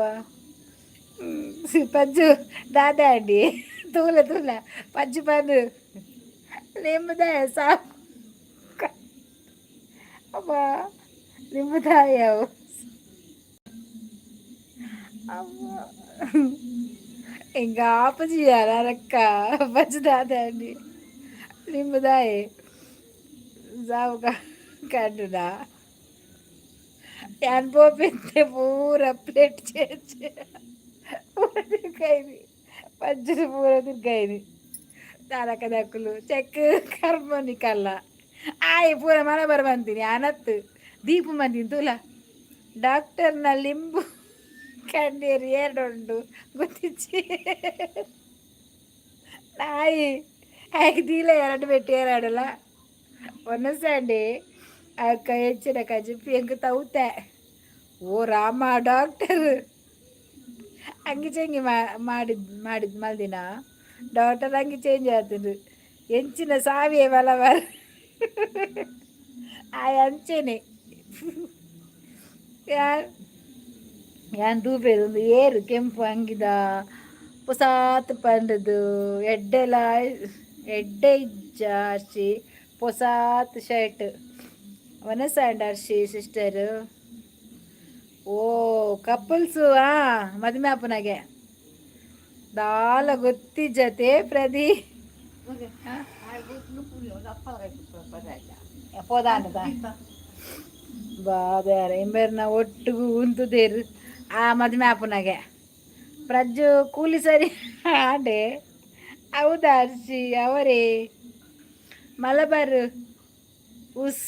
ಪಜ್ಜು ದಾದಾ ಅಂಡಿ ತೂಲ ತೂಲ ಪಜ್ಜು ಪಂದು ಲಿಂಬುದ ಸಾಕು. ಅಬ್ಬಾ ಲಿಂಬುದಾಯವು. ಅಮ್ಮ, ఇంకా ఆపు చేయాలి అరక్క. పచ్చి దాదా అండి. ಲಿಂಬುದಾಯೆ ಸಾವು ಕಂಡುನ ಯಾನ್ ಪೋಪಿತ್ತೆ ಪೂರ ಪ್ಲೇಟ್ ಚೇಂಜ್ ಪೂರ ತಿರ್ಗೈನಿ ಪಜ್ಜುಲು ಪೂರ ತಿರ್ಗೈನಿ ದಾರಕದಕ್ಕುಲು ಚೆಕ್ ಕರ್ಮ ನಿಕಲ್ಲ ಆಯ್ ಪೂರ ಮಲಬಾರ್ ಬಂತೀನಿ ಅನತ್ತು ದೀಪು ಬಂತೀನಿ ತೂಲ ಡಾಕ್ಟರ್ನ ಲಿಂಬು ಕಂಡೀರು ಏರ್ಡುಂಡು ಗೊತ್ತಿಚ್ಚಿ ನಾಯಿ ಆಯ್ಕೆ ದೀಲ ಎರಡು ಬೆಟ್ಟಿ ಏರಾಡಲ್ಲ ಒಂದೊಂದು ಅಕ್ಕ ಹೆಚ್ಚಿನ ಕಜಿಪಿ ಎಂಕ್ ತೌತೆ. ಓ ರಾಮ, ಡಾಕ್ಟರ್ ಅಂಗಿ ಚೇಂಜ್ ಮಾಡಿದ್ ಮಾಡಿದ್ ಮಲ್ದಿನ ಡಾಕ್ಟರ್ ಅಂಗಿ ಚೇಂಜ್ ಆತುಂಡು. ಎಂಚಿನ ಸಾವಿಯೇ ಬಲಬಾರ್ ಆಯ್ ಅಂಚೆನೆ ಯಾರ್ ಯಾನ್ ತೂಪೆರ್ ಉಂದು ಏರು ಕೆಂಪು ಅಂಗಿದ ಪೊಸಾತ್ ಪಂಡುದು ಎಡ್ಡೆಲ ಎಡ್ಡೆ ಇಜ್ಜ ಅರ್ಶಿ ಪೊಸಾತ್ ಶರ್ಟ್ ವನಸಾಂಡ್ ಅರ್ಶಿ ಸಿಸ್ಟರ್. ಓ ಕಪಲ್ಸು, ಆ ಮದಿಮೆ ಆಪುನಗೆ ದಾಲ ಗೊತ್ತಿಜ್ಜತೆ ಪ್ರದಿ ಪೋದಾಂಡದ ಬಾಬೇರೆ ಇಂಬೆರ್ನ ಒಟ್ಟುಗು ಉಂತುದೇರು ಆ ಮದಿಮೆ ಆಪುನಗೆ ಪ್ರಜ್ಜು ಕೂಲಿ ಸರಿ ಆಂಡೆ. ಹೌದಾ ಅರ್ಶಿ ಅವರೇ ಮಲಬಾರ್ ಉಸ್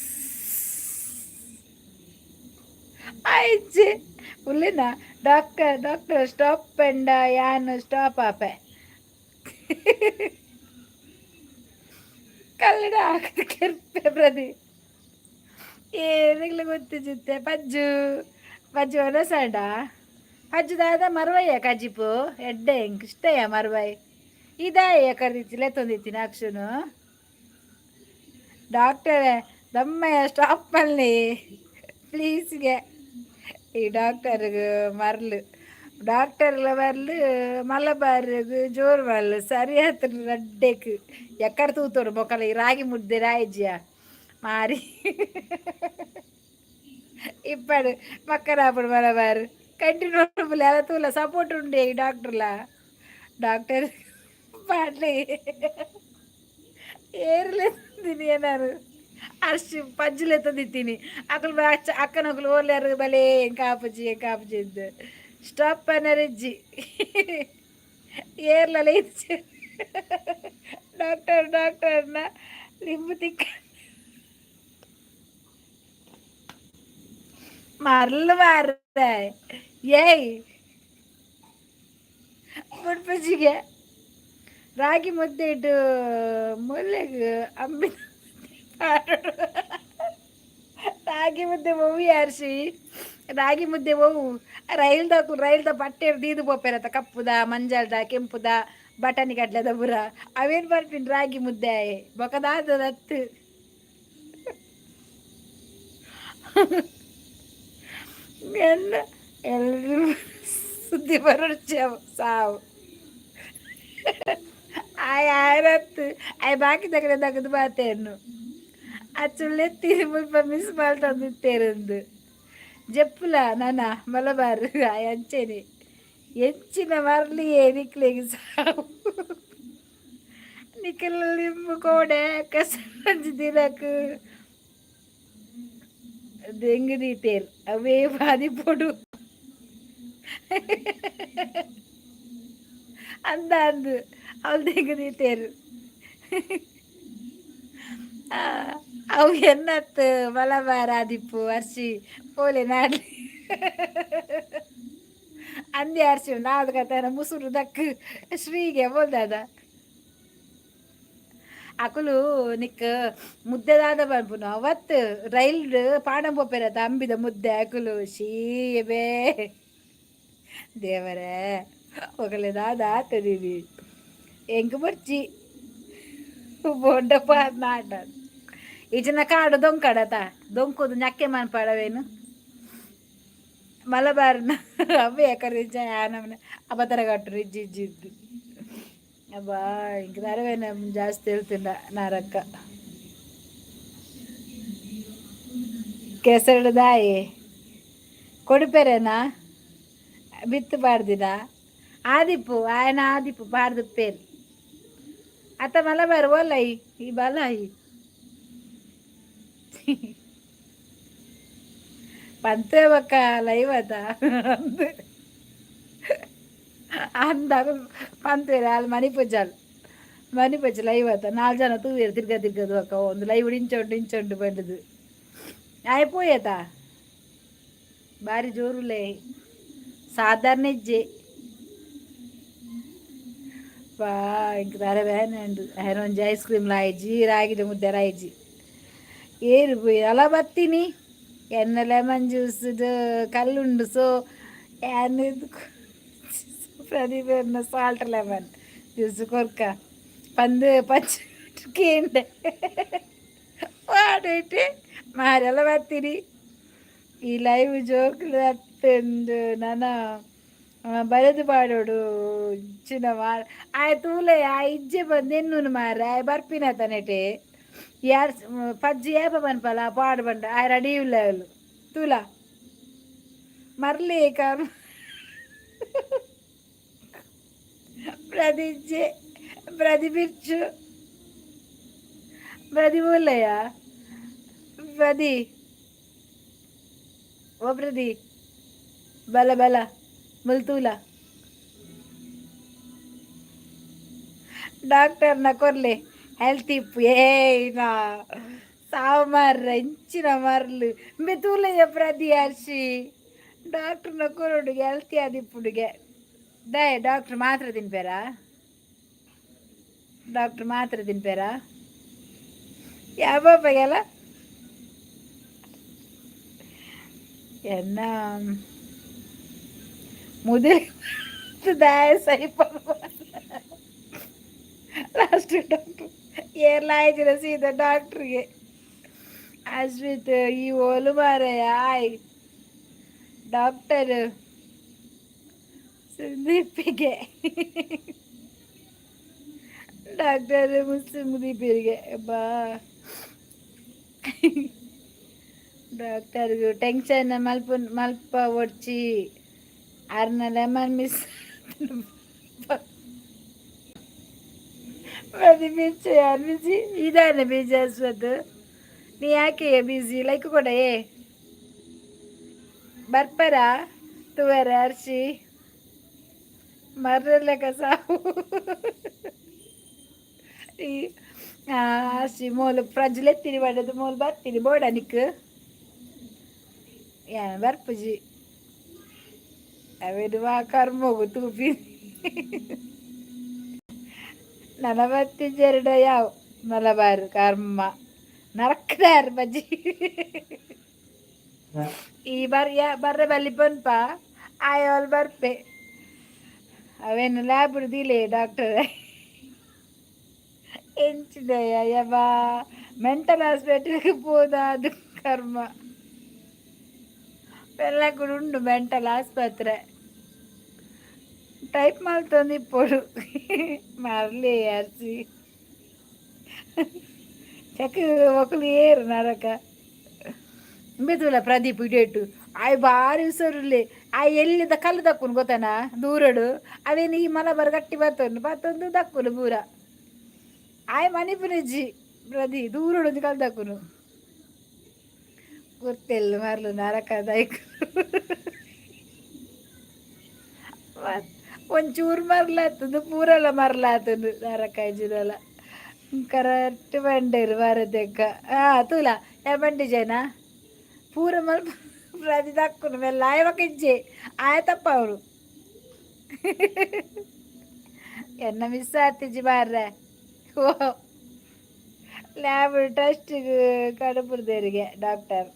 ಆಯ್ಚೆ ಉಲ್ಲಿನ ಡಾಕ್ಟರ್ ಡಾಕ್ಟರ್ ಸ್ಟಾಪ್ ಪಂಡ ಯಾನ್ ಸ್ಟಾಪ್ ಆಪೆ. ಕಲ್ಲಡ ಹಾಕದ ಕೆರ್ಪೆ ಪ್ರದಿ ಏನಿಗ್ಲ ಗೊತ್ತಿಜಿತ್ತೆ. ಪಜ್ಜು ಪಜ್ಜು ಒನಸಂಡ ಪಜ್ಜು ದಾದ ಮರ್ವಯ್ಯ ಕಜಿಪು ಎಡ್ಡೆ ಎಂಕ್ ಇಷ್ಟಯ್ಯ ಮರ್ವಯ್ ಇದಾಯ ಕರ್ದಿತ್ತಿ ಲೆತ್ತೊಂದಿತ್ತೀನಿ ಅಕ್ಷುನು. ಡಾಕ್ಟರೇ ದಮ್ಮಯ್ಯ ಸ್ಟಾಪ್ ಮಲ್ನಿ ಪ್ಲೀಸ್ಗೆ. ಈ ಡಾಕ್ಟರ್ಗೆ ಮರ್ಲು ಡಾಕ್ಟರ್ಲ ಮರ್ಲು ಮಲಬಾರ್ಗ್ ಜೋರು ಮಲ್ಲು ಸರಿ ಆತು ರಡ್ಡೆಕ್ ಎಕ್ಕಡ ತೂತೋಡು ಬೊಕಲ ಈ ರಾಗಿ ಮುದ್ದೆ ರಾಯಿಜಿಯ ಮಾರಿ ಇಪ್ಪಡು ಪಕ್ಕನಾಪುಡು ಮಲಬಾರ್ ಕಂಟಿನ್ಯೂ ಅಲ್ಲ ತೂಲ ಸಪೋರ್ಟ್ ಉಂಡೆ ಈ ಡಾಕ್ಟರ್ಲ ಡಾಕ್ಟರ್ ಪಾಡ್ಲಿ ಏರ್ಲೆ ಏನಾರು ಅರ್ಶಿ ಪಜ್ಜುಲೆ ತಂದಿತ್ತೀನಿ. ಅಕುಲು ಅಕ್ಕನಕುಲು ಓಲ್ಯಾರು ಬಲೇ ಎಂಕ ಆಪುಜಿ ಎಂಕ ಆಪುಜಿ ಇದ್ದು ಸ್ಟಾಪ್ ಅನರಿಜ್ಜಿ ಏರ್ಲಲ್ಲ ಇಜ್ಜಿ. ಡಾಕ್ಟರ್ ಡಾಕ್ಟರ್ನ ಲಿಂಬು ತಿಕ್ಕ ಮರ್ಲು ಮಾರ್ರೆ. ಏಯ್ ಬುಡ್ಪುಜಿಗೆ ರಾಗಿ ಮುದ್ದೆ ಇಟ್ಟು ಮುಲ್ಲೆಗ್ ಅಂಬಿ ರಾಗಿ ಮುದ್ದೆ ಒವ್ವು ಅರ್ಶಿ ರಾಗಿ ಮುದ್ದೆ ಒವ್ವು ರೈಲ್ದ ರೈಲ್ದ ಬಟ್ಟೆ ದೀದು ಪೋಪೆರತ್ತ ಕಪ್ಪುದ ಮಂಜಲ್ದ ಕೆಂಪುದ ಬಟಾಣಿ ಕಡ್ಲೆದ ಬುರ ಅವೇನು ಬರ್ಪಿನ್ ರಾಗಿ ಮುದ್ದೆ ಬೊಕದಾದ ದತ್ತು ಎಲ್ಲ ಎಲ್ಲರೂ ಸುದ್ದಿ ಬರೋಡ್ಚೆ ಸಾವು ಆಯ್ ಆಯ್ರತ್ತು ಆಯ್ ಬಾಕಿ ತಗಡೆ ತಗದು ಬಾತೇನು ಅಚ್ಚುಳ್ಳೆತ್ತಿ ಮುಲ್ಪ ಮಿಸ್ ಮಲ್ತೊಂದಿತ್ತೇರಂದು ಜಪ್ಪುಲ ನನ ಮಲಬಾರ್ ಆಯ್ ಅಂಚೆನೆ ಎಂಚಿನ ಮರ್ಲಿಯೇ ನಿಕ್ಲೆಗ್ ಸಾವು ನಿಕಲ್ ಲಿಂಬು ಕೋಡೆ ಕಸಂಜಿ ದಿನಕ್ ದೆಂಗ್ ದೀತೇರ್ ಅವೇ ಬಾದಿ ಪೊಡು ಅಂದ ಅಂದು ಅವಳು ದೆಂಗ್ ದೀತೇರ್ ಅವು ಎನ್ನತ್ತು ಮಲಬಾರ್ ಆದಿಪ್ಪು ಅರ್ಶಿ ಪೋಲೆ ನಾಡ್ಲಿ ಅಂದೆ ಅರ್ಶಿ ನಾದ ಕಥನ ಮುಸುರು ದಕ್ಕು ಶ್ರೀಗೆ ಬೋಲ್ದಾದ ಅಕುಲು ನಿಕ್ ಮುದ್ದೆದಾದ ಪನ್ಪುನು ಅವತ್ತು ರೈಲ್ ಪಾಣ ಪೋಪೆರತ ಅಂಬಿದ ಮುದ್ದೆ ಅಕುಲು ಶೀಬೇ ದೇವರೇ ఒకಲೆ ದಾದ ಆತದಿದಿ ಎಂಕ್ ಬೊರ್ಚಿ ಬೊಂಡಪ್ಪ ನಾಟ ಈಚಿನ ಕಾಡು ದೊಂಕಡತ ದೊಂಕುದು ñಕ್ಕೆ ಮನ್ಪಡವೇನು ಮಲಬಾರ್ನ ಅವೇ ಕರಿಜ ನಮ್ಮನೆ ಅಬತರ ಕಟ್ಟರು ಇಜ್ಜಿ ಇಜ್ಜಿ ಇದ್ದು ಅಬ್ಬಾ ಇಂಕ ತರವೇನ ಜಾಸ್ತಿ ಹೇಳ್ತಿಲ್ಲ ನಾರಕ್ಕ ಕೆಸರು ದಾಯಿ ಕೊಡುಪೆರೆನಾ ಬಿತ್ತು ಪಾಡ್ದಿನ ಆದಿಪ್ಪು ಆಯನ ಆದಿಪ್ಪು ಪಾಡ್ದು ಪೇರು. ಅತ್ತ ಮಲಬಾರ್ ಓಲೈ ಈ ಬಲಾಯಿ ಪಂತೆ ಬಕ್ಕ ಲೈವ್ ಅತ ಅಂದಾಗ ಪಂತೇರು ಅಲ್ಲಿ ಮನಿ ಪೂಜಾಲ್ ಮನಿ ಪೂಜೆ ಲೈವ್ ಆತ ನಾಲ್ಕು ಜನ ತೂವೇರು ತಿರ್ಗ ತಿರ್ಗದು ಅಕ್ಕ ಒಂದು ಲೈವ್ ಇಂಚೊಂಡು ಇಂಚೊಂಡು ಬಂದದು ಆಯ್ ಪೋಯತ ಬಾರಿ ಜೋರುಲೇ ಸಾಧಾರಣ ಇಜ್ಜೆ ಬಾ ಇಂಕ ದಾರೆ ಬೇನೆ ಉಂಡು ಆಯ್ನ ಒಂಜಿ ಐಸ್ ಕ್ರೀಮ್ ಲಾಯ್ಜಿ ರಾಗಿದ ಮುದ್ದೆ ರಾಯ್ಜಿ ಏರು ಪೋಯಿ ಅಲ ಬತ್ತೀನಿ ಎನ್ನ ಲೆಮನ್ ಜ್ಯೂಸ್ ಕಲ್ಲುಂಡು ಸೊ ಪ್ರದೀಪ್ ಎನ್ನ ಸಾಲ್ಟ್ ಲೆಮನ್ ಜ್ಯೂಸ್ ಕೊರ್ಕ ಪಂದು ಪಚ್ಚ ಕೇಂಡೆ ವಾಡಿಟ್ಟು ಮಾರೆಲ್ಲ ಬರ್ತೀರಿ. ಈ ಲೈವ್ ಜೋಕ್ಲು ಅತ್ತಂದು ನನ ಬರೆದು ಪಾಡೋಡು ಚಿನ್ನ ಆಯ್ ತೂಲೆ ಆ ಇಜ್ಜೆ ಬಂದು ಎನ್ನುನು ಮಾರ ಆಯ್ ಬರ್ಪಿನ ತನೆಟೆ ಯಾರ್ ಪಜ್ಜಿ ಏಪ ಪನ್ಪಲ ಪಾಡು ಬಂಡ ಆಯ್ ರೆಡಿ ಇಲ್ಲ ತೂಲ ಮರ್ಲಿ ಕರ್ ಪ್ರದಿಜ್ಜೆ ಪ್ರದಿ ಬಿರ್ಚು ಪ್ರದಿ ಬೋಲಯ್ಯ ಪ್ರದಿ ಓ ಪ್ರದಿ ಬಲ ಬಲ ಮುಲ್ತೂಲ ಡಾಕ್ಟರ್ನ ಕೊರ್ಲೆ ಹೆಲ್ತ್ ಇಪ್ಪು ಏಯ್ನಾ ಸಾವು ಮಾರ್ರ ಇಂಚಿನ ಮರ್ಲು ಮೆತೂಲಯ್ಯ ಪ್ರದಿ ಅರ್ಶಿ ಡಾಕ್ಟರ್ನ ಕೊರೊಡುಗೆ ಹೆಲ್ತಿ ಆದಿಪ್ಪುಡುಗೆ ದಾಯೆ ಡಾಕ್ಟ್ರ್ ಮಾತ್ರ ತಿನ್ಪೇರಾ ಡಾಕ್ಟ್ರ್ ಮಾತ್ರ ತಿನ್ಪೇರಾ ಯಾವ ಎನ್ನ ಮುದಿಲ್ ದಾಯ ಸೈಪ ಲಾಸ್ಟ್ ಡಾಕ್ಟ್ರ್ ಏರ್ಲಾಯ್ತಿರ ಸೀದಾ ಡಾಕ್ಟ್ರಿಗೆ ಅಶ್ವಿತ್ ಈ ಓಲು ಮಾರಾಯ ಆಯ್ ಡಾಕ್ಟರ್ ಸುದೀಪಿಗೆ ಡಾಕ್ಟರ್ ಮುಸ್ಲಿಂ ಬಾ ಡಾಕ್ಟರ್ಗೆ ಟೆನ್ಷನ್ ಮಲ್ಪ ಮಲ್ಪ ಒಡ್ಚಿ ಅರ್ನ ಲೆಮನ್ ಮಿಸ್ ಪ್ರತಿಬಿಚ್ಚೆ ಯಾರು ಬಿಸಿ ಇದಾನೆ ಬಿಜಿ ಅಶ್ವತ್ ನೀ ಯಾಕೆ ಬಿಸಿ ಲೈಕ್ ಕೊಡ ಏ ಬರ್ಪರ ತುವರ ಅರ್ಶಿ ಮರ್ರಲೆಕ್ಕ ಸಾವು ಈ ಅರ್ಶಿ ಮೋಲು ಪ್ರಜ್ಲೆತ್ತಿನಿ ಪಡೆದು ಮೋಲು ಬರ್ತೀನಿ ಬೋಡ ನಿಕ್ ಯಾನ್ ಬರ್ಪುಜಿ ಅವೆದು ವಾ ಕರ್ಮೋಗು ತೂಪಿ ನನ ಬತ್ತಿಜೆರಡ ಯಾವ ಮಲಬಾರು ಕರ್ಮ ನರಕದಾರ್ ಬಜ್ಜಿ ಈ ಬರ್ ಯಾ ಬರ್ರೆ ಬಲ್ಲಿ ಪನ್ಪ ಆಯೋಲ್ ಬರ್ಪೆ ಅವೇನು ಲ್ಯಾಬ್ ದೀಲೆ ಡಾಕ್ಟರ್ ಎಂಚಿದಯ್ಯ ಯಬ್ಬಾ ಮೆಂಟಲ್ ಹಾಸ್ಪಿಟಲ್ಗೆ ಪೋದ ಅದು ಕರ್ಮ ಕೂಡ ಉಂಡು ಮೆಂಟಲ್ ಆಸ್ಪತ್ರೆ ಟೈಪ್ ಮಲ್ತೊಂದು ಇಪ್ಪೊಡು ಮರ್ಲಿ ಅರ್ಸಿ ಚಕ್ ಒಕಲು ಏರು ನರಕ ಇಂಬೆತುಲ ಪ್ರದೀಪ್ ಇಡೇಟು ಆಯ್ ಬಾರಿ ಹುಷಾರುಲ್ಲೆ ಆ ಎಲ್ಲಿದ ಕಲ್ಲು ದಕ್ಕುನು ಗೊತ್ತನಾ ದೂರಡು ಅವೇನು ಈ ಮಲಬಾರ್ ಗಟ್ಟಿ ಬತ್ತೊಂದು ಬತ್ತೊಂದು ದಕ್ಕುನು ಪೂರ ಆಯ್ ಮನಿಪುನಿಜ್ಜಿ ಪ್ರದಿ ದೂರಡು ಒಂಜಿ ಕಲ್ಲು ದಕ್ಕುನು ಗೊತ್ತೆಲ್ಲ ಮರ್ಲು ನರಕ ದೈಕ್ ಒಂಚೂರು ಮರ್ಲಾತಂದು ಪೂರಲ ಮರ್ಲಾತಂದು ನರಕ ಇಜ್ಜಿದಲ ಕರೆಕ್ಟ್ ಬಂಡೇರು ಬಾರದೆಕ್ಕ ಆ ತೂಲ ಯಾ ಬಂಡಿಜೇನಾ ಪೂರ ಮಲ್ಪ ಪ್ರತಿ ದಕ್ಕುನು ಮೆಲ್ಲ ಆಯ್ ಇಜ್ಜೆ ಆಯ್ ತಪ್ಪ ಅವರು ಎನ್ನ ಮಿಸ್ ಆತಿಜ್ಜಿ ಬಾರ್ರೆ ಓ ಲ್ಯಾಬ್ ಟೆಸ್ಟಿಗೆ ಕಡುಪುರ್ದೇರಿಗೆ ಡಾಕ್ಟರ್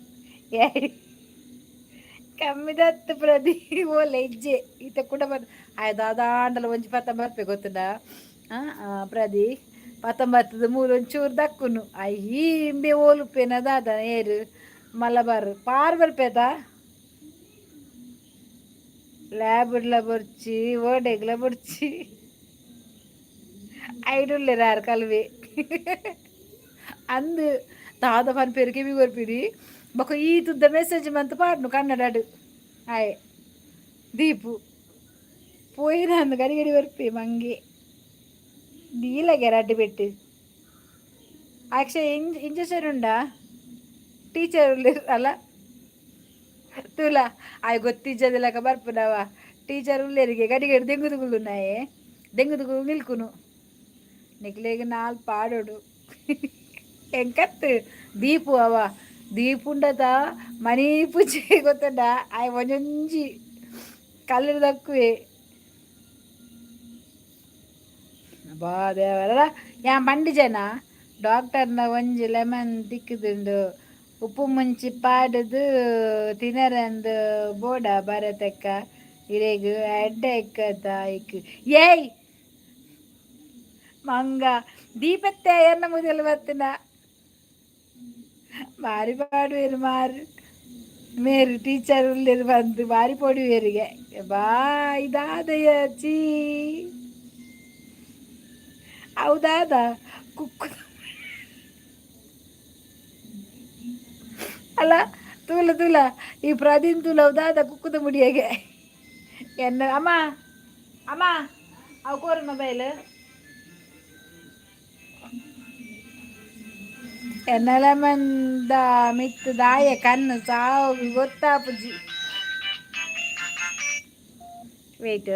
ಏ ಕಮ್ಮಿದತ್ತು ಪ್ರದಿ ಓಲೆ ಇಜ್ಜೆ ಈತ ಕೂಡ ಬಂದು ಆಯ್ ದಾದಾಂಡಲ ಒಂಜಿ ಪತ್ತ ಬರ್ಪೆ ಗೊತ್ತುಂಡ ಪ್ರದಿ ಪತ್ತೊಂಬತ್ತದ ಮೂಲು ಒಂಚೂರು ದಕ್ಕುನು ಅಯ್ಯಿ ಇಂಬೆ ಓಲುಪೇನ ದಾದ ಏರು ಮಲಬಾರ್ ಪಾರ್ ಬರ್ಪೇತ ಲ್ಯಾಬ್ಡ್ಲ ಬೊರ್ಚಿ ಓಡೆಗ್ಲ ಬೊರ್ಚಿ ಐಡುಲ್ಲೆರ್ ಕಲ್ವೆ ಅಂದು ದಾದ ಪನ್ಪೇರು ಕಿವಿ ಕೊರ್ಪಿನಿ ಬೊಕ ಈ ತುದ್ದ ಮೆಸೇಜ್ ಮಂತ್ ಪಾಡ್ನು ಕನ್ನಡಡ್ ಆಯ್ ದೀಪು ಪೋಯಿನ ಅಂದ್ ಗಡಿ ಗಡಿ ಬರ್ಪೆ ಮಂಗೆ. ದೀಲಗೆ ರಡ್ಡು ಬೆಟ್ಟು ಅಕ್ಷಯ್ ಇಂಜೆಕ್ಷನ್ ಉಂಡಾ? ಟೀಚರ್ ಅಲ್ಲ ತೂಲ ಆಯ್ ಗೊತ್ತಿಜ್ಜದಲಕ ಬರ್ಪುನವ. ಟೀಚರ್ ಉಲ್ಲೇರಿಗೆ ಗಡಿಗಡಿ ದೆಂಗುದುಗುಲು ನಾಯೆ ದೆಂಗುದುಗುಲು ನಿಲ್ಕುನು. ನಿಕ್ಲೆಗ್ ನಾಲ್ ಪಾಡೋಡು ಎಂಕತ್ ದೀಪು ಅವ ದೀಪುಂಡತ ಮನಿ ಪೂಜೆ ಗೊತ್ತುಂಡ ಆಯ್ ಒಂಜೊಂಜಿ ಕಲ್ಲು ದಕ್ಕುವೆ. ಬಾ ದೇವರ, ಯಾನ್ ಪಂಡಿಜನ ಡಾಕ್ಟರ್ನ ಒಂಜಿ ಲೆಮನ್ ತಿಕ್ಕುದುಂಡು, ಉಪ್ಪು ಮುಂಚಿ ಪಾಡುದು ತಿನರಂದು ಬೋಡ ಬರತಕ್ಕ ಇರೆಗ್ ಎಡ್ಡೆ ದಾಯಿಕ್. ಏಯ್ ಮಂಗ ದೀಪತ್ತೆ ಎನ್ನ ಮುದಲು ಬತ್ತಿನ ಬಾರಿ ಪಾಡುವೆರು ಮಾರು ಮೇರು ಟೀಚರ್ ಉಲ್ಲೇರು ಬಂದು ಬಾರಿ ಪೊಡಿವೇರಿಗೆ ಬಾ ಇದಾದಯ ಚೀ ಹೌದಾದ ಕುಕ್ಕು ಅಲ್ಲ ತೂಲ ತೂಲ ಈ ಪ್ರದೀನ್ ತೂಲ ಹೌದಾದ ಕುಕ್ಕುದ ಮುಡಿಯಾಗೆ ಎನ್ನ ಅಮ್ಮ ಅಮ್ಮ ಅವು ಕೋರು ಮೊಬೈಲ್ ಎನ್ನಲ ಮಂದ ಮಿತ್ತು ದಾಯ ಕಣ್ಣು ಸಾವು ಗೊತ್ತಾಪುಜಿ. ವೇಟ್.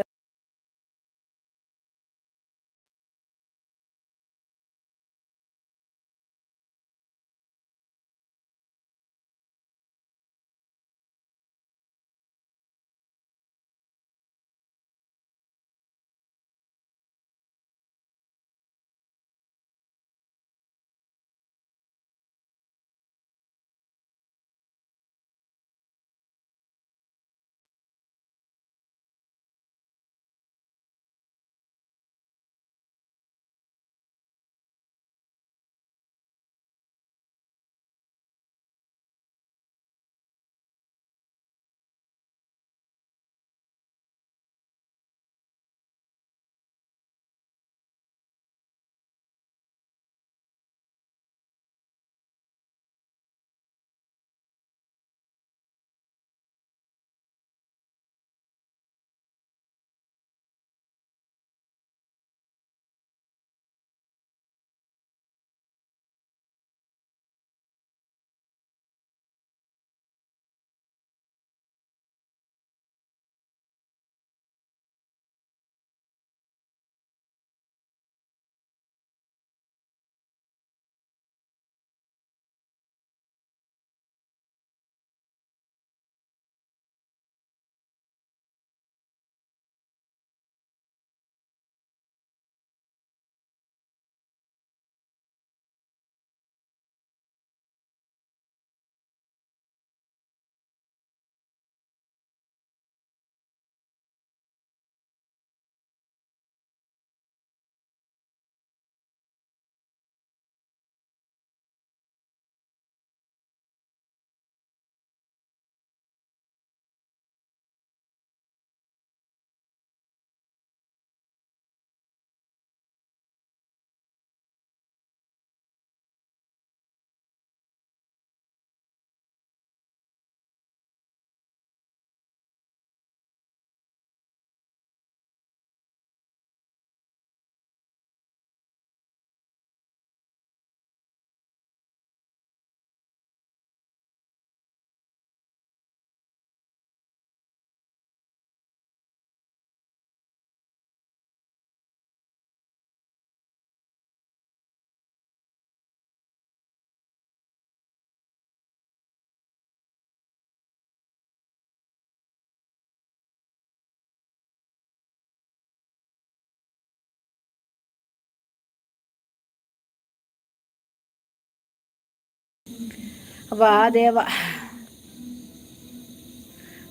ವಾ ದೇವ,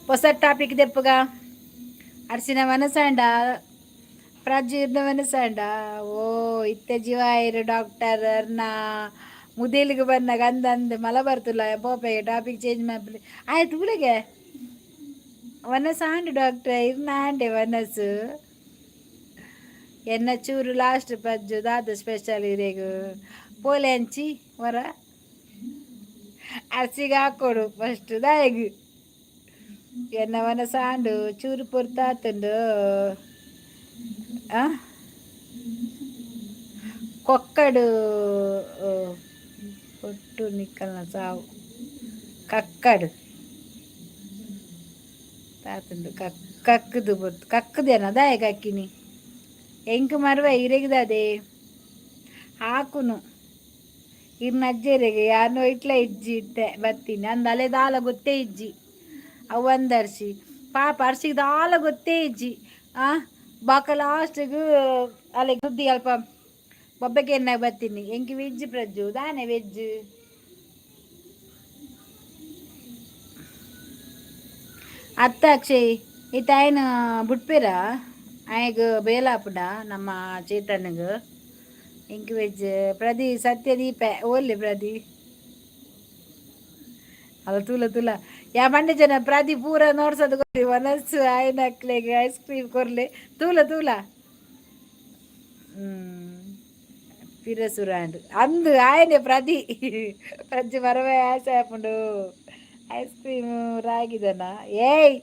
ಹೊಸ ಟಾಪಿಕ್ ದೆಪ್ಪಗ. ಅರ್ಸಿನ ಮನಸಂಡ ಪ್ರಜೀರ್ಣ ಮನಸಂಡ. ಓ ಇತ್ತೆ ಜೀವಾಯಿರು ಡಾಕ್ಟರ್ ಅರ್ನ ಮುದೇಲಿಗೆ ಬಂದಾಗ ಅಂದ ಅಂದ್ ಮಲ ಬರ್ತುಲ್ಲ ಪೋಪೆಗೆ ಟಾಪಿಕ್ ಚೇಂಜ್ ಮಾಡ್ಲಿ ಆಯ್ತು. ಉಳಿಗೆ ವನಸ ಆಂಡ್ ಡಾಕ್ಟರ್ ಇರ್ನ ಆಂಡೆ ವನಸು ಎನ್ನ ಚೂರು ಲಾಸ್ಟ್ ಪಜ್ಜು ದಾದ ಸ್ಪೆಷಲ್ ಇರೆಗು ಪೋಲೆ ಅಂಚಿ ವರ ಅರ್ಸಿಗೆ ಹಾಕೋಡು ಫಸ್ಟ್ ದಾಯಗ್ ಎನ್ನ ವನಸಾಂಡು ಚೂರು ಪೊರ್ತಾತುಂಡು. ಆ ಕೊಕ್ಕಡು ಪೊಟ್ಟು ನಿಕ್ಕಲ್ನ ಸಾವು ಕಕ್ಕಡು ತಾತುಂಡು. ಕಕ್ ಕಕ್ಕದು ಬೊತ್ತು ಕಕ್ಕದೇನ ದಾಯ ಕಕ್ಕಿನಿ ಎಂಕ್ ಮರ್ವ ಇರೆಗ್ದಾದೆ ಹಾಕುನು. ಇರ್ನ ಅಜ್ಜೆರೆಗೆ ಯಾನು ಇಟ್ಲ ಇಜ್ಜಿ ಇತ್ತೆ ಬತ್ತೀನಿ ಅಂದ ಅಲೆ ದಾಲ ಗೊತ್ತೇ ಇಜ್ಜಿ. ಅವು ಒಂದರ್ಶಿ ಪಾಪ ಅರ್ಶಿಗೆ ದಾಲ ಗೊತ್ತೇ ಇಜ್ಜಿ. ಆ ಬಾಕ ಲಾಸ್ಟಿಗೆ ಅಲೆ ಸುದ್ದಿ ಅಲ್ಪ ಬೊಬ್ಬೆಗೆ ಎನ್ನ ಬತ್ತೀನಿ. ಎಂಕ್ ವೆಜ್ ಪ್ರಜ್ಜು ದಾನೆ ವೆಜ್ ಅತ್ತ ಅಕ್ಷಯ್ ಇತ್ತ ಆಯ್ನ ಬುಟ್ಪೇರ ಆಯಗ್ ಬೇಲಾಪುಂಡ ನಮ್ಮ ಚೇತನ್ಗ್. ಎಂಕ್ ವೆಜ್ ಪ್ರದಿ ಸತ್ಯದೀಪ ಓಲ್ಲೆ ಪ್ರದಿ ಅಲ್ಲ ತೂಲ ತೂಲ ಯಾ ಮಂಡೆ ಜನ ಪ್ರದಿ ಪೂರ ನೋಡ್ಸದು ಗೊತ್ತಿ ಮನಸ್ಸು ಆಯ್ನ ಅಕ್ಲೆಗ್ ಐಸ್ ಕ್ರೀಮ್ ಕೊರ್ಲೆ ತೂಲ ತೂಲ. ಪಿರಸುರಾಂಡ್ ಅಂದು ಆಯನೆ ಪ್ರದಿ ಪ್ರಜ್ಜು ಮರವೇ ಆಸೆ ಆಪುಂಡು. ಐಸ್ ಕ್ರೀಮ್ ರಾಗಿದನ ಏಯ್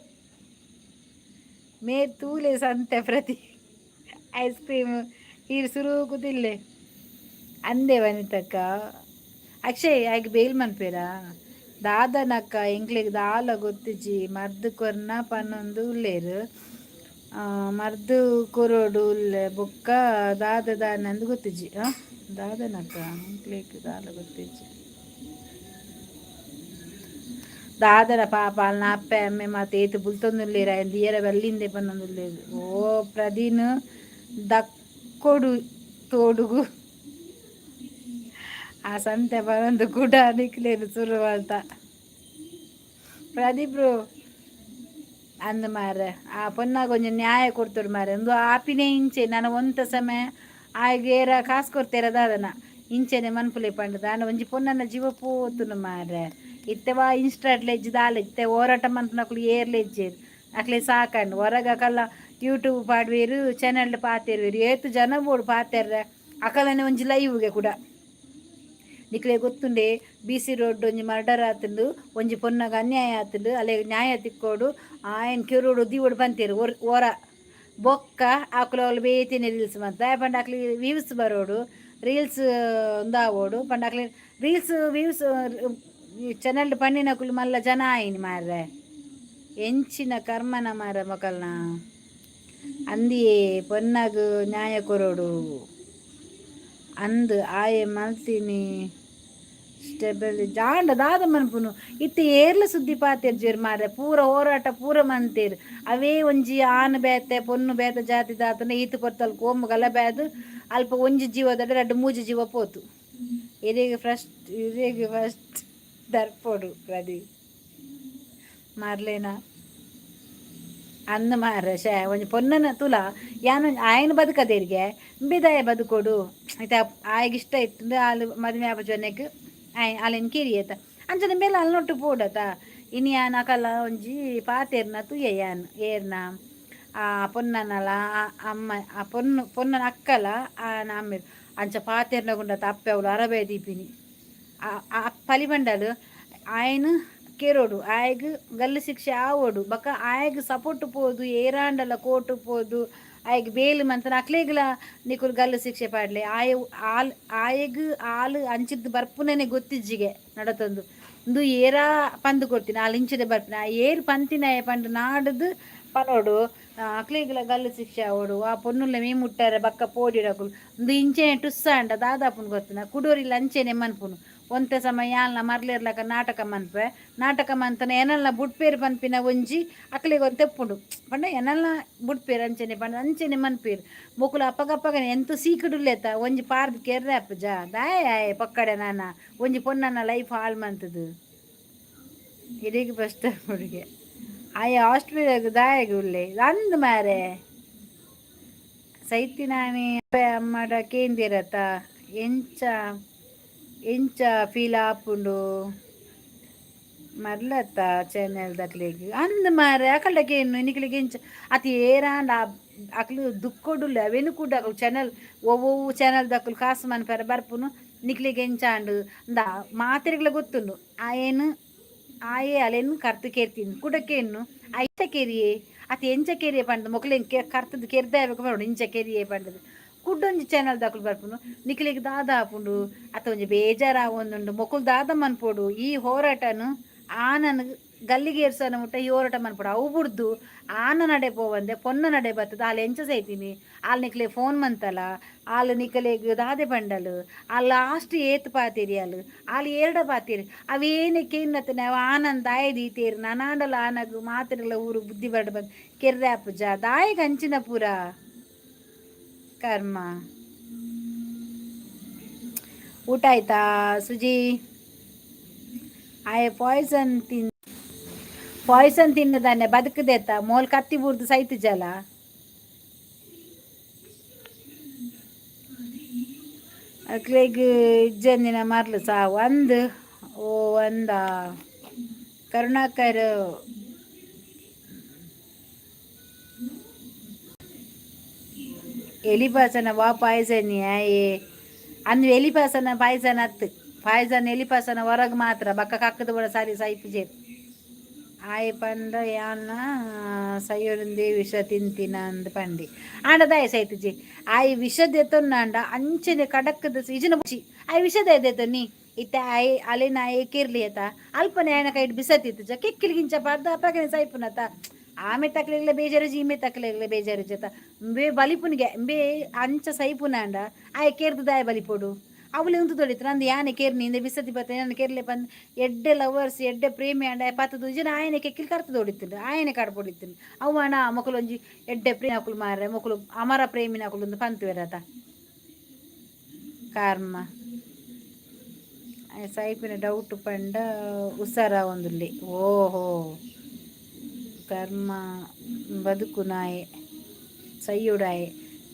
ಮೇ ತೂಲೆ ಸಂತೆ ಪ್ರತಿ ಐಸ್ ಕ್ರೀಮ್ ಈರ್ ಸುರುಕು ತಿಲ್ಲೆ ಅಂದೆ ವನಿತಕ್ಕ. ಅಕ್ಷಯ್ ಆಯ್ಗ್ ಬೇಲ್ ಮನ್ಪೇರಾ ದಾದನಕ್ಕ? ಎಂಕ್ಲೆಗ್ ದಾಲ ಗೊತ್ತಿಜ್ಜಿ. ಮರ್ದ್ ಕೊರ್ನ ಪನೊಂದು ಉಲ್ಲೆರ್. ಮರ್ದ್ ಕೊರೊಡು ಉಲ್ಲೆ ಬೊಕ್ಕ ದಾದ ದಾನೆ ಗೊತ್ತಿಜ್ಜಿ. ದಾದನಕ್ಕ ಎಂಕ್ಲೆಗ್ ದಾಲ ಗೊತ್ತಿಜ್ಜಿ. ದಾದನ ಪಾಪ ಅಲ್ನ ಅಪ್ಪೆ ಅಮ್ಮೆ ಮಾತ ಏತ್ ಬುಲ್ತೊಂದುಲ್ಲೆರ್. ಆಯನ್ ದೀಯರೆ ಬಲ್ಲಿಂದೆ ಪನೊಂದುಲ್ಲೆರ್. ಓ ಪ್ರದೀನ್ ದಕ್ಕೊಡು ತೋಡುಗು ಆ ಸಂತೆ ಪನೊಂದು ಕುಡ ನಿಕ್ಲೆನ್ ಸುರು ಮಲ್ತ ಪ್ರದೀಪ್ ಅಂದ್ ಮಾರ್ರೆ. ಆ ಪೊನ್ನಾಗ ಒಂಜಿ ನ್ಯಾಯ ಕೊಡ್ತೊಡು ಮಾರ್ರೆ. ಉಂದು ಆಪಿನೇ ಇಂಚೆ ನನ ಒಂತ ಸಮಯ ಆಯ್ಗ್ ಏರ ಕಾಸ್ ಕೊರ್ತೆರ ದಾದನ ಇಂಚೆನೆ ಮನ್ಪುಲೆ ಪಂಡುದು. ಆಂಡ ಒಂಜಿ ಪೊನ್ನನ ಜೀವ ಪೋತುಂಡು ಮಾರ್ರೆ. ಇತ್ತೆ ವಾ ಇನ್ಸ್ಟಾಡ್ಲ ಇಜ್ಜಿ ದಾಲ. ಇತ್ತೆ ಹೋರಾಟ ಮನ್ಪುನಕುಲು ಏರ್ಲ ಇಜ್ಜೆರ್. ಅಕ್ಲೆ ಸಾಕಂಡ್ ಹೊರಗ ಅಕಲ್ನ ಯೂಟ್ಯೂಬ್ ಪಾಡ್ವೆರ್, ಚಾನೆಲ್ ಪಾತೆರುವೆರ್. ಏತ್ ಜನ ಬೋಡು ಪಾತೆರ್ರೆ ಅಕಲನೆ ಒಂಜಿ ಲೈವ್ಗೆ ಕೂಡ ನಿಕ್ಲೆ ಗೊತ್ತುಂಡೆ. ಬಿ ಸಿ ರೋಡ್ ಒಂಜಿ ಮರ್ಡರ್ ಆತುಂಡು, ಒಂಜಿ ಪೊನ್ನಗ ಅನ್ಯಾಯ ಆತುಂಡು, ಅಲೆಗ್ ನ್ಯಾಯ ತಿಕ್ಕೋಡು, ಆಯನ್ ಕೆರೋಡು ದೀವೊಡು ಪಂತೆರ್. ಒರ ಬೊಕ್ಕ ಅಕುಲು ಅವ್ಲು ಬೇತೆನೆ ರೀಲ್ಸ್ ಮಂತ. ದಾಯೆ ಪಂಡ ಅಕ್ಲೆಗ್ ವ್ಯೂಸ್ ಬರೋಡು, ರೀಲ್ಸ್ ಉಂದಾವೊಡು ಪಂಡ ಅಕ್ಲೆ ರೀಲ್ಸ್ ವ್ಯೂಸ್ ಚಾನೆಲ್ ಪನ್ನಿನಕುಲು ಮಲ್ಲ ಜನ ಆಯಿನಿ ಮಾರ್ರೆ. ಎಂಚಿನ ಕರ್ಮನ ಮಾರ್ರೆ ಮೊಕಲ್ನ. ಅಂದಿಯೇ ಪೊನ್ನಗ್ ನ್ಯಾಯ ಕೊರೊಡು ಅಂದ್ ಆಯೆ ಮಲ್ತಿನಿ ಸ್ಟೆಬಲ್ ಜಾಂಡ ದಾದ ಮನ್ಪುನು. ಇತ್ತೆ ಏರ್ಲ ಸುದ್ದಿ ಪಾತೆರ್ಜೆರ್ ಮಾರ್ರೆ. ಪೂರ ಹೋರಾಟ ಪೂರ ಮಂತೇರ್. ಅವೇ ಒಂಜಿ ಆನ್ ಬೇತೆ ಪೊನ್ನು ಬೇತೆ ಜಾತಿ ದಾತನ ಈತ್ ಪೊರ್ತಲ್ ಕೋಮು ಗಲಭೆ ಆದ್ ಅಲ್ಪ ಒಂಜಿ ಜೀವದಡ ರಡ್ಡ್ ಮೂಜಿ ಜೀವ ಪೋತು. ಇರೆಗ್ ಫಸ್ಟ್ ಇರೆಗ್ ಫಸ್ಟ್ ದರ್ಪೊಡು ಪ್ರದಿ ಮಾರ್ಲೇನಾ ಅಂದ್ ಮಾರ್ರೆ. ಶೇ ಒಂಜಿ ಪೊನ್ನನ ತೂಲ ಯಾನ್ ಆಯನ್ ಬದುಕದೇರ್ಗೆ ಇಂಬೆದಾಯೆ ಬದುಕೊಡು. ಐತ ಆಯಗ್ ಇಷ್ಟ ಇತ್ತುಂಡು ಆಲ್ ಮದಿಮೆ ಆಪುಜನೆಕ್ ಆಯ್ ಆಲೆನ್ ಕೆರಿಯೆತ ಅಂಚನೆ ಬೇಲೆ ಅಲ್ನೊಟ್ಟು ಪೋಡತ. ಇನಿ ಯಾನ್ ಅಕಲ್ನ ಒಂಜಿ ಪಾತೆರ್ನ ತೂಯೆ ಯಾನ್ ಏರ್ನ ಆ ಪೊನ್ನನಲ ಅಮ್ಮ ಆ ಪೊನ್ನು ಪೊನ್ನನ ಅಕ್ಕಲ ಆನ ಅಮ್ಮೆರ್ ಅಂಚ ಪಾತೆರ್ನಗುಂಡತ ಅಪ್ಪೆ ಅವ್ಲು ಅರಬೆ ದೀಪಿನಿ. ಆ ಪಲಿ ಪಂಡಲ್ ಆಯನ್ ಕೆರೊಡು, ಆಯಗ್ ಗಲ್ಲು ಶಿಕ್ಷೆ ಆವೊಡು. ಬೊಕ ಆಯಗ್ ಸಪೋರ್ಟ್ ಪೋದು ಏರಾಂಡಲ ಕೋರ್ಟ್ ಪೋದು ಆಯಗ್ ಬೇಲ್ ಮಂತನ ಅಕ್ಲೆಗ್ಲ ನಿಕುಲು ಗಲ್ಲು ಶಿಕ್ಷೆ ಪಾಡ್ಲೆ. ಆಯೆ ಆಲ್ ಆಯಗ್ ಆಲ್ ಅಂಚಿರ್ದ್ ಬರ್ಪುನನೆ ಗೊತ್ತಿಜ್ಜಿಗೆ ನಡತೊಂದು. ಉಂದು ಏರಾ ಪಂದ್ ಕೊರ್ತಿನ ಆಲ್ ಇಂಚಿಡೆ ಬರ್ಪಿನ ಆ ಏರ್ ಪಂತಿನಾಯೆ ಪಂದ್ ನಾಡುದು ಪನೊಡು. ಅಕ್ಲೆಗ್ಲ ಗಲ್ಲು ಶಿಕ್ಷೆ ಆವೊಡು. ಆ ಪೊನ್ನುಲ್ನ ಮೈ ಮುಟ್ಟರೆ ಬೊಕ್ಕ ಪೋಡಿಯೊಡು ಅಕುಲು. ಉಂದು ಇಂಚೆನೆ ಟುಸ್ ಆಂಡ ದಾದ ಆಪುಂಡು ಗೊತ್ತುನ. ಕುಡೊರಿಲ ಅಂಚೆನೆ ಮನ್ಪುನು. ಒಂತೆ ಸಮಯ ಯಾನ್ಲ ಮರ್ಲೆರ್ಲಕ ನಾಟಕ ಮನ್ಪೆ. ನಾಟಕ ಮಂತನ ಎನಲ್ನ ಬುಡ್ಪೆರ್ ಪನ್ಪಿನ ಒಂಜಿ ಅಕ್ಲೆಗ್ ಒಂತೆ ಉಪ್ಪುಂಡು. ಪಂಡ ಎನಲ್ನ ಬುಡ್ಪೆರ್ ಅಂಚೆನೆ ಪಂಡ ಅಂಚೆನೆ ಮನ್ಪೆರ್ ಮೊಕುಲು. ಅಪಗಪಗನೆ ಎಂತ ಸೀಕ್ಡ್ ಉಲ್ಲೆತ ಒಂಜಿ ಪಾರ್ದ್ ಕೆರ್ರೆ ಆಪುಜ ದಾಯೆ ಆಯೆ ಪೊಕ್ಕಡೆ ನಾನ ಒಂಜಿ ಪೊನ್ನನ ಲೈಫ್ ಹಾಳ್ ಮಂತುದು. ಇಡೆಗ್ ಫಸ್ಟ್ ಹುಡುಗೆ ಆಯೆ ಹಾಸ್ಪಿಟಲ್ ದಾಯೆಗ್ ಉಲ್ಲೆ ಅಂದ್ ಮಾರ್ರೆ. ಸೈತಿನಾನಿ ಅಪ್ಪೆ ಅಮ್ಮಡ ಕೇಂದಿರತ ಎಂಚ ಎಂಚ ಫೀಲ್ ಆಪುಂಡು ಮರ್ಲತ್ತ ಚಾನೆಲ್ ದಕ್ಲೆಗ್ ಅಂದ್ ಮಾರ್ರೆ. ಅಕಲ್ಡ ಕೇನು ನಿಕ್ಲೆಗ್ ಎಂಚ ಅತ್ ಏರಾಂಡ ಅಕ್ಲು ದುಕ್ಕೊಡುಲ್ಲೆ ಅವೆನ್ ಕೂಡ ಅಕುಲು ಚಾನೆಲ್ ಒವ್ವೊವು ಚಾನೆಲ್ ದಕುಲು ಕಾಸ್ ಮನ್ಪೆರೆ ಬರ್ಪುನು. ನಿಕ್ಲೆಗ್ ಎಂಚ ಆಂಡ್ ಇಂದಾ ಮಾತೆರೆಗ್ಲ ಗೊತ್ತುಂಡು. ಆಯೆನ್ ಆಯೆ ಅಲೆನ್ ಕರ್ತ್ ಕೆರ್ತಿನಿ ಕುಡ ಕೇನ್ನು ಐತ ಕೆರಿಯೆ ಅತ್ ಎಂಚ ಕೆರಿಯೆ ಪಂದ್ ಮೊಕ್ಲೆನ್ ಕರ್ತದ್ ಕೆರ್ದೆ ಪನೊಡು ಇಂಚ ಕೆರಿಯೆ ಪಂಡುದು. ಕುಡ್ಡೊಂಜಿ ಚಾನಲ್ ದಾಕುಲು ಬರ್ಪುನು ನಿಕ್ಲೆಗ್ ದಾದ ಆಪುಂಡು ಅತ್ತ ಒಂಜಿ ಬೇಜಾರಾವೊಂದುಂಡು ಮೊಕುಲು ದಾದ ಮನ್ಪೊಡು ಈ ಹೋರಾಟನು ಆನನ್ ಗಲ್ಲಿಗೇರ್ಸನ ಮುಟ್ಟ ಈ ಹೋರಾಟ ಮನ್ಪೊಡು ಅವು ಬುಡ್ದು ಆನ ನಡೆ ಪೋವಂದೆ ಪೊನ್ನ ನಡೆ ಬತ್ತದ ಆಲ್ ಎಂಚ ಸೈತಿನಿ ಆಲ್ ನಿಕ್ಲೆ ಫೋನ್ ಮಂತಲ ಆಲ್ ನಿಕಲೆಗ್ ದಾದೆ ಪಂಡಲ್ ಆಲ್ ಲಾಸ್ಟ್ ಏತ್ ಪಾತೆರಿ ಆಲ್ ಆಲ್ ಏರ್ಡ ಪಾತೆರಿ ಅವೇನೆ ಕೇನ್ನತನೆ ಅವ ಆನಂದ ದಾಯ ದೀತೇರು ನನಾಂಡಲ ಆನಗ್ ಮಾತೆರೆಗ್ಲ ಊರು ಬುದ್ಧಿ ಬರಡ್ ಬಂದ್ ಕೆರ್ರೆ ಆಪುಜ ದಾಯೆಗ್ ಅಂಚಿನ ಪೂರ ಕರ್ಮ. ಊಟ ಆಯ್ತಾ ಸುಜಿ? ಆಯೆ ಪಾಯ್ಸನ್ ತಿನ್ ಪಾಯ್ಸನ್ ತಿನ್ನದಾನೆ ಬದುಕದೇತ ಮೋಲ್ ಕತ್ತಿ ಬೂರ್ದು ಸೈತು ಜಲ. ಅಕ್ಲೆಗ್ ಇಜ್ಜಂದಿನ ಮರ್ಲು ಸಾವು ಅಂದ್ ಓ ಅಂದ ಕರುಣಾಕರ್ ಎಲಿಪಾಸನ ವಾ ಪಾಯ್ಸನ್ ಏ ಅಂದ್ ಎಲಿಪಾಸನ ಪಾಯ್ಸನ್ ಅತ್ತು ಪಾಯ್ಸನ್ ಎಲಿಪಾಸನ ಹೊರಗೆ ಮಾತ್ರ ಬಕ್ಕ ಕಕ್ಕದ ಬಡ ಸಾರಿ ಸೈಪುಜೆರ್ ಆಯೆ ಪಂಡ ಯಾನ್ನ ಸೈಯೊಡುಂದೇ ವಿಷ ತಿಂತಿನ ಅಂದ್ ಪಂಡಿ ಆಂಡ ದಾಯೆ ಸೈತುಜಿ ಆಯೆ ವಿಷ ದೆತ್ತೊನ್ನಾಂಡ ಅಂಚನೆ ಕಡಕ್ಕದ ಇಜಿನ ಬುಚಿ ಆಯೆ ವಿಷ ದಾಯ ದೆತ್ತೊನ್ನಿ ಇತ್ತೆ ಆಯೆ ಅಲೆನ ಆಯೆ ಕಿರ್ಲಿ ಆತ ಅಲ್ಪನೆ ಆಯನ ಕೈಟ್ ಬಿಸತ್ತಿತ್ತುಜ ಕೆಕ್ಕಿಲ್ಗಿಂಚ ಪಾಡ್ದು ಅಪಗನೆ ಸೈಪುನತ ಆಮೆ ತಕ್ಲೆಗ್ಲ ಬೇಜಾರುಜಿ ಈಮೆ ತಕ್ಲೆಗ್ಲ ಬೇಜಾರುಜಿ ಅಂಬೆ ಬಲಿಪುನಿಗೆ ಅಂಬೆ ಅಂಚ ಸೈಪುನಾಂಡ ಆಯೆ ಕೆರ್ದು ದಾಯ ಬಲಿಪೊಡು ಅವಳು ಉಂತು ತೊಡಿತು ನಂದು ಯಾನೆ ಕೇರ್ನಿ ಇಂದೆ ಬಿಸತಿ ಬತ್ತೆ ನಾನು ಕೇರ್ಲೆ ಬಂದು ಎಡ್ಡೆ ಲವರ್ಸ್ ಎಡ್ಡೆ ಪ್ರೇಮಿ ಅಂಡ ಪತ್ತದು ಜನ ಆಯನೆ ಕೆಕ್ಕಿಲ್ ಕರ್ತು ದೊಡಿತು ಆಯನೆ ಕಾಡ್ಪೊಡಿತ್ತು ಅವು ಅಣ್ಣ ಮೊಕಲು ಒಂಜಿ ಎಡ್ಡೆ ಪ್ರೇಮಿ ಅಕುಲು ಮಾರ್ರೆ ಮೊಕಲು ಅಮರ ಪ್ರೇಮಿನ ಅಕುಲು ಒಂದು ಪಂತುವೆರತ ಕರ್ಮ ಸೈಪಿನ ಡೌಟ್ ಪಂಡ ಉಸಾರ ಒಂದುಲ್ಲಿ ಓಹೋ ಕರ್ಮ ಬದುಕು ನಾಯೆ ಸೈಯುಡಾಯೆ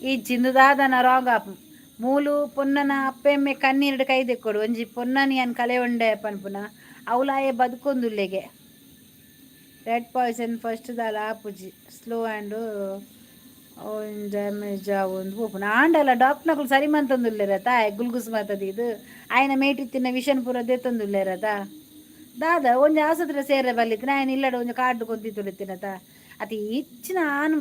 ಈ ಜಿಂದುದಾದನ ರಾಂಗ್ ಆಪ್ ಮೂಲು ಪೊನ್ನನ ಅಪ್ಪೆಮ್ಮೆ ಕಣ್ಣೀರ್ಡ್ ಕೈ ದೆಕ್ಕೊಡು ಒಂಜಿ ಪೊನ್ನನಿ ಅನ್ ಕಲೆ ಉಂಡೆ ಪನ್ಪುನ ಅವಲಾಯೆ ಬದುಕೊಂದುಲ್ಲೆಗೆ red Poisson first ದಾಲ ಆಪುಜಿ ಸ್ಲೋ ಆ್ಯಂಡ್ ಡ್ಯಾಮೇಜ್ ಆವೊಂದು ಪೋಪುಂಡು ಆಂಡಲ ಡಾಕ್ಟರ್ನಕುಲು ಸರಿ ಮಂತೊಂದುಲ್ಲೆರತ ಗುಲ್ಗುಸ್ ಮಾತದ ಇದು ಆಯನ ಮೇಟಿತ್ತಿನ ವಿಷನ್ ಪೂರ ದೆತ್ತೊಂದುಲ್ಲೆರತ ದಾದ ಒಂಜಿ ಆಸ್ಪತ್ರೆ ಸೇರೆ ಬಲ್ಲಿತ್ತಿನ ಆಯನ ಇಲ್ಲಡ ಒಂಜಿ ಕಾರ್ಡ್ ಕೊಂತಿತ್ತುಳಿತ್ತಿನತ ಅತಿ ಇಚ್ಚಿನ ಆನು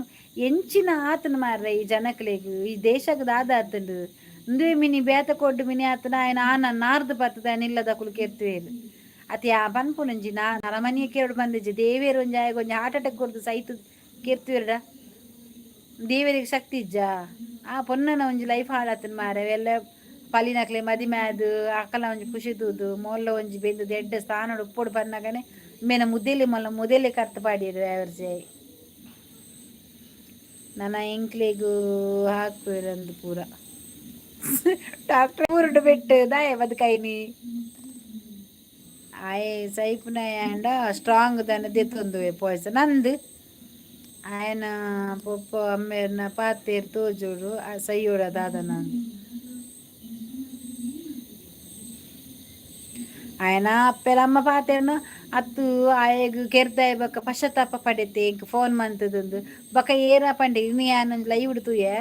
ಎಂಚಿನ ಆತನ ಮಾರ್ರೆ ಈ ಜನಕ್ಲೆಗ್ ಈ ದೇಶಕ್ಕೆ ದಾದ ಆತಂಡು ಉಂದುವೆ ಮಿನಿ ಬೇತ ಕೊಡ್ಡು ಮಿನಿ ಆತನ ಆಯನ ಆನ ನಾರ್ದು ಬತ್ತದ ಆಯನ ಇಲ್ಲದಕುಲು ಕೆರ್ತುವೇರು ಅತಿ ಆ ಪನ್ಪುನಂಜಿ ನಾ ನರಮನಿಯ ಕೇರಡು ಬಂದಿಜ್ಜಿ ದೇವೇರು ಒಂಜಿ ಆಯಗ್ ಒಂಜಿ ಹಾರ್ಟ್ ಅಟ್ಯಾಕ್ ಕೊರ್ದು ಸೈತು ಕೆರ್ತುವೇರ್ಡ ದೇವರಿಗೆ ಶಕ್ತಿ ಇಜ್ಜ ಆ ಪೊನ್ನನ ಒಂಜಿ ಲೈಫ್ ಹಾಳಾತನ ಮಾರೆ ಎಲ್ಲ ಪಲಿನಕ್ಲೆ ಮದಿಮೆ ಆದ್ ಅಕಲ್ನ ಒಂಜಿ ಖುಷಿ ತೂದು ಮೊಲ್ಲ ಒಂಜಿ ಬೆಂದದು ಎಡ್ಡೆ ಸ್ಥಾನಡ್ ಉಪ್ಪೊಡು ಪನ್ನಗನೆ ಮೇನ ಮುದೆಲಿ ಮೊಲ್ಲ ಮುದೆಲಿ ಕರ್ತ ಪಾಡಿಯೆರ್ ವ್ಯಾವರ್ಜೆ ನನ ಎಂಕ್ಲೆಗ್ ಹಾಕ್ಪೆರಂದ್ ಪೂರ ಡಾಕ್ಟರ್ ಊರುಡು ಬೆಟ್ಟು ದಾಯೆ ಬದುಕೈನಿ ಆಯೆ ಸೈಪುನಾಯೆ ಆಂಡ ಸ್ಟ್ರಾಂಗ್ ದಾನೆ ದೆತ್ತೊಂದುವೆ ಪಾಯ್ಸನ್ ಅಂದ್ ಆಯನ ಪೊಪ್ಪ ಅಮ್ಮೆರ್ನ ಪಾತೆರ್ ತೋಜೊಡು ಸೈಯೊಡ ದಾದನ ಆಯನ ಅಪ್ಪೆಲ ಅಮ್ಮ ಪಾತೆರ್ನ ಅತ್ತು ಆಯಗ್ ಕೆರ್ದಾಯ ಬೊಕ್ಕ ಪಶ್ಚಾತ್ತಾಪ ಪಡೆತೆ ಎಂಕ್ ಫೋನ್ ಮಂತುದುಂದು ಬೊಕ್ಕ ಏರ ಪಂಡೆ ಇನಿ ಯಾನ್ ಒಂಜಿ ಲೈವ್ ತೂಯೆ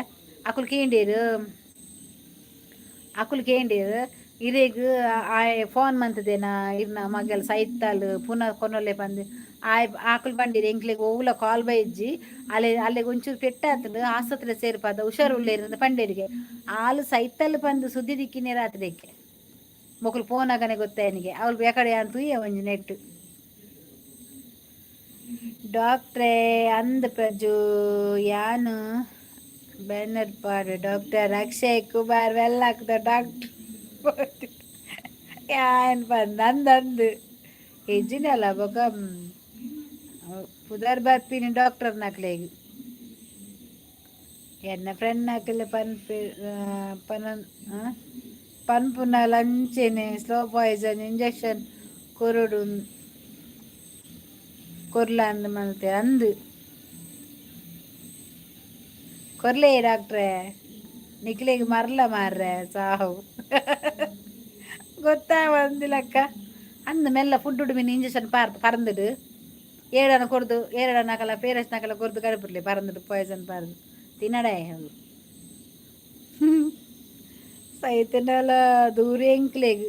ಅಕುಲು ಕೇಂಡೇರು ಅಕುಲು ಕೇಂಡೇರು ಇರೆಗ್ ಆಯೆ ಫೋನ್ ಮಂತುದೇನ ಇರ್ನ ಮಗಲ್ ಸೈತಾಲ್ ಪುನಃ ಕೊನೊಲೆ ಪಂದ್ ಆಯ್ ಆಕುಲು ಪಂಡೆರ್ ಎಂಕ್ಲೆಗ್ ಒವ್ಲ ಕಾಲ್ ಬೈಜ್ಜಿ ಅಲೆ ಅಲೆಗ್ ಒಂಚೂರು ಪೆಟ್ಟಾತುಂಡು ಆಸ್ಪತ್ರೆ ಸೇರ್ಪಾದ ಹುಷಾರ್ ಉಲ್ಲೆರ್ ಅಂದ್ ಪಂಡೆರಿಗೆ ಆಲ್ ಸೈತಲ್ ಪಂದ್ ಸುದ್ದಿ ದಿಕ್ಕಿನೇ ರಾತ್ರೆಗೆ ಮೊಕುಲು ಪೋನಾಗನೆ ಗೊತ್ತಾಯನಿಗೆ ಅವಳು ಬೇಕಡೆ ಯಾನ್ ತೂಯೆ ಒಂಜಿ ನೆಟ್ ಡಾಕ್ಟ್ರೇ ಅಂದ್ ಪ್ರಜು ಯಾನ್ ಬ್ಯಾನರ್ ಪಾಡು ಡಾಕ್ಟರ್ ಅಕ್ಷಯ್ ಕುಮಾರ್ ವೆಲ್ಲಾಕ್ದ ಡಾಕ್ಟರ್ ಯಾನ್ ಪಂದ್ ಅಂದ್ ಅಂದ್ ಇಜ್ಜಿನಲ್ಲ ಬೊಕ ಪುದರ್ ಬರ್ಪಿನಿ ಡಾಕ್ಟರ್ ನಕ್ಲೆಗ್ ಎನ್ನ ಫ್ರೆಂಡ್ ನಕಲೆ ಪನ್ಪೆ ಪನ ಪನ್ಪುನಲ ಅಂಚೆನೆ slow Poisson injection ಕೊರೊಡು ಕೊರ್ಲ ಅಂದ್ ಮಲ್ತೆ ಅಂದ್ ಕೊರ್ಲೆ ಡಾಕ್ಟ್ರೆ ನಿಕ್ಲೆಗ್ ಮರ್ಲ ಮಾರ್ರೆ ಸಾವು ಗೊತ್ತಾವಂದಿಲಕ್ಕ ಅಂದ್ ಮೆಲ್ಲ ಫುಡ್ ಮಿನಿ ಇಂಜೆಕ್ಷನ್ ಪಾರ್ದ್ ಪರಂದುಡು ಏಳನ ಕೊರ್ದು ಏಳನ ನಕಲ ಪೇರೆಂಟ್ಸ್ ನಕಲ ಕೊರ್ದು ಕಡಪುರ್ಲೆ ಪರಂದುಡು ಪಾಯ್ಸನ್ ಪಾರ್ದು ತಿನ್ನಡೆ ಅವು ಸೈತನಲ ದೂರ ಎಂಕ್ಲೆಗ್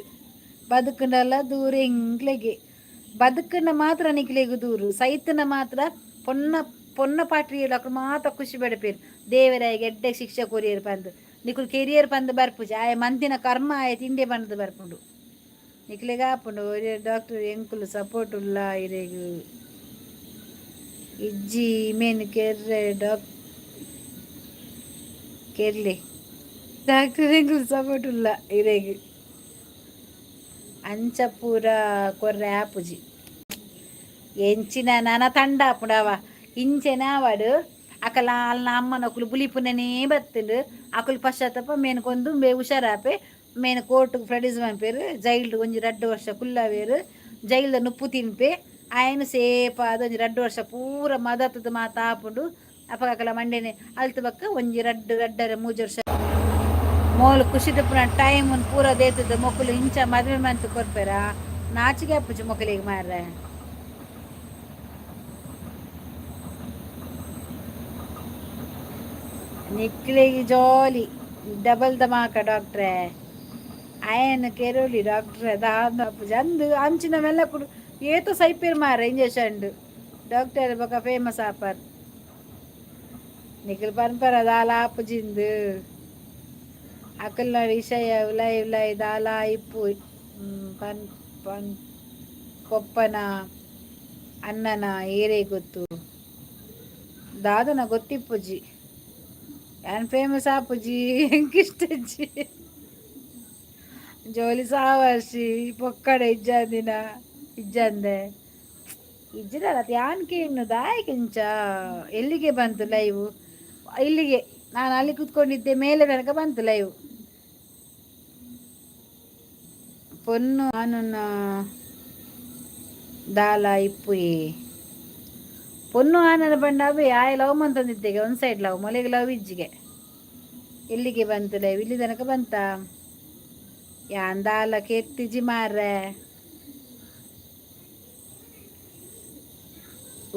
ಬದುಕುಂಡಲ ದೂರ ಎಂಕ್ಲೆಗೆ ಬದುಕುಂಡ ಮಾತ್ರ ನಿಕ್ಲೆಗ್ ದೂರು ಸೈತನ ಮಾತ್ರ ಪೊನ್ನ ಪೊನ್ನ ಪಾಟ್ರಿಯಲು ಅಕುಲು ಮಾತ ಖುಷಿ ಪಡ್ಪೆರ್ ದೇವರಾಯಿಗ್ ಎಡ್ಡೆ ಶಿಕ್ಷೆ ಕೊರಿಯೆರ್ ಪಂದ್. ನಿಕುಲು ಕೆರಿಯರ್ ಪಂದ್ ಬರ್ಪುಜಿ ಆಯೆ ಮಂತಿನ ಕರ್ಮ ಆಯೆ ತಿಂಡಿ ಪಂದ್ ಬರ್ಪುಂಡು. ನಿಕ್ಲೆಗ್ ಆಪುಂಡು. ಡಾಕ್ಟರ್ ಎಂಕುಲು ಸಪೋರ್ಟ್ ಉಲ್ಲ ಇರೆಗ್. ಇಜ್ಜಿ ಮೇನ್ ಕೆರ್ರೆ ಡಾಕ್ ಕೆರ್ಲೆ ಡಾಕ್ಟರ್ ಎಂಕುಲು ಸಪೋರ್ಟ್ ಉಲ್ಲ ಇರೆಗ್. ಅಂಚ ಪೂರ ಕೊರ್ರೆ ಆಪುಜಿ. ಎಂಚಿನ ನನ ತಂಡ ಆಪುಂಡವ ಇಂಚೆನ ಆವಡ್. ಅಕಲ ಅಲ್ನ ಅಮ್ಮನಕುಲು ಬುಲಿಪುನನೇ ಬತ್ತುಂಡು. ಅಕುಲು ಪಶ್ಚಾತ್ತಾಪ ಮೇನ್ ಕೊಂದು ಬೇ ಹುಷಾರಾಪೆ. Main ಕೋರ್ಟ್ಗ್ produce ಮನ್ಪೆರ್. ಜೈಲ್ಡ್ ಒಂಜಿ ರಡ್ಡ್ ವರ್ಷ ಕುಲ್ಲವೇರು. ಜೈಲ್ದ ನುಪ್ಪು ತಿನ್ಪೆ. ಆಯನ್ ಸೇಫಾದ್ ಒಂಜಿ ರಡ್ಡ್ ವರ್ಷ ಪೂರ ಮದತುದು ಮಾತ ಆಪುಂಡು. ಅಪಗ ಅಕಲ ಮಂಡೆನೆ ಅಲ್ತ್ ಬೊಕ್ಕ ಒಂಜಿ ರಡ್ಡ್ ರಡ್ಡರೆ ಮೂಜಿ ವರ್ಷ ಮೋಲು ಖುಷಿ ಪುನ ಟೈಮ್ ಪೂರ ದೇತುದು ಮೊಕುಲು ಇಂಚ ಮದುವೆ ಮಂತ್ ಕೊರ್ಪೆರಾ. ನಾಚಿಕೆ ಆಪುಜಿ ಮೊಕುಲೆಗ್ ಮಾರ್ರೆ. ನಿಕ್ಲೆಗ್ ಜಾಲಿ ಡಬಲ್ ಧಮಾಕ ಡಾಕ್ಟ್ರೆ. ಆಯನ್ ಕೆರೋಲಿ ಡಾಕ್ಟ್ರೆ ದಾದ ಆಪುಜಿ ಅಂದ್. ಅಂಚಿನ ಮೆಲ್ಲ ಕುಡು ಏತೋ ಸೈಪೇರ್ ಮಾರ್ರೆ ಇಂಜೆಕ್ಷನ್. ಡಾಕ್ಟರ್ ಬೊಕ ಫೇಮಸ್ ಆಪರ್. ನಿಕುಲು ಪನ್ಪರ ದಾಲ ಆಪುಜಿಂದು. ಅಕಲ್ನ ವಿಷಯ ಉಲಾಯಿ ಉಲಾಯಿ ದಾಲ ಇಪ್ಪು. ಪನ್ ಪನ್ ಪೊಪ್ಪನ ಅಣ್ಣನ ಏರೇ ಗೊತ್ತು. ದಾದನ ಗೊತ್ತಿಪ್ಪುಜಿ. ಯಾನ್ ಫೇಮಸ್ ಆಪುಜಿ, ಎಂಕ್ ಇಷ್ಟ ಇಜ್ಜಿ. ಜೋಲಿ ಸಾವರ್ಷಿ ಪೊಕ್ಕಡೆ ಇಜ್ಜಂದಿನ ಇಜ್ಜಂದೆ ಇಜ್ಜಿಡಲ್ಲ. ಯಾನ್ ಕೇಣ್ಣು ದಾಯೆಗಿಂಚ. ಎಲ್ಲಿಗೆ ಬಂತು ಲೈವ್? ಇಲ್ಲಿಗೆ. ನಾನು ಅಲ್ಲಿ ಕೂತ್ಕೊಂಡಿದ್ದೆ, ಮೇಲೆ ತನಕ ಬಂತು ಲೈವ್. ಪೊನ್ನು ಆನುನ ದಾಲ ಇಪ್ಪುಯೆ. ಪೊನ್ನು ಆನನ ಪಂಡ ಅವೇ ಆಯೆ ಲವ್ ಮಂತೊಂದಿತ್ತೆಗೆ. ಒಂದ್ ಸೈಡ್ ಲವ್, ಮೊಲೆಗೆ ಲವ್ ಇಜ್ಜಿಗೆ. ಎಲ್ಲಿಗೆ ಬಂತು ಲೈವ್? ಇಲ್ಲಿ ತನಕ ಬಂತ. ಯಾನ್ ದಾಲ ಕೆತ್ತಿಜಿ ಮಾರ್ರೆ.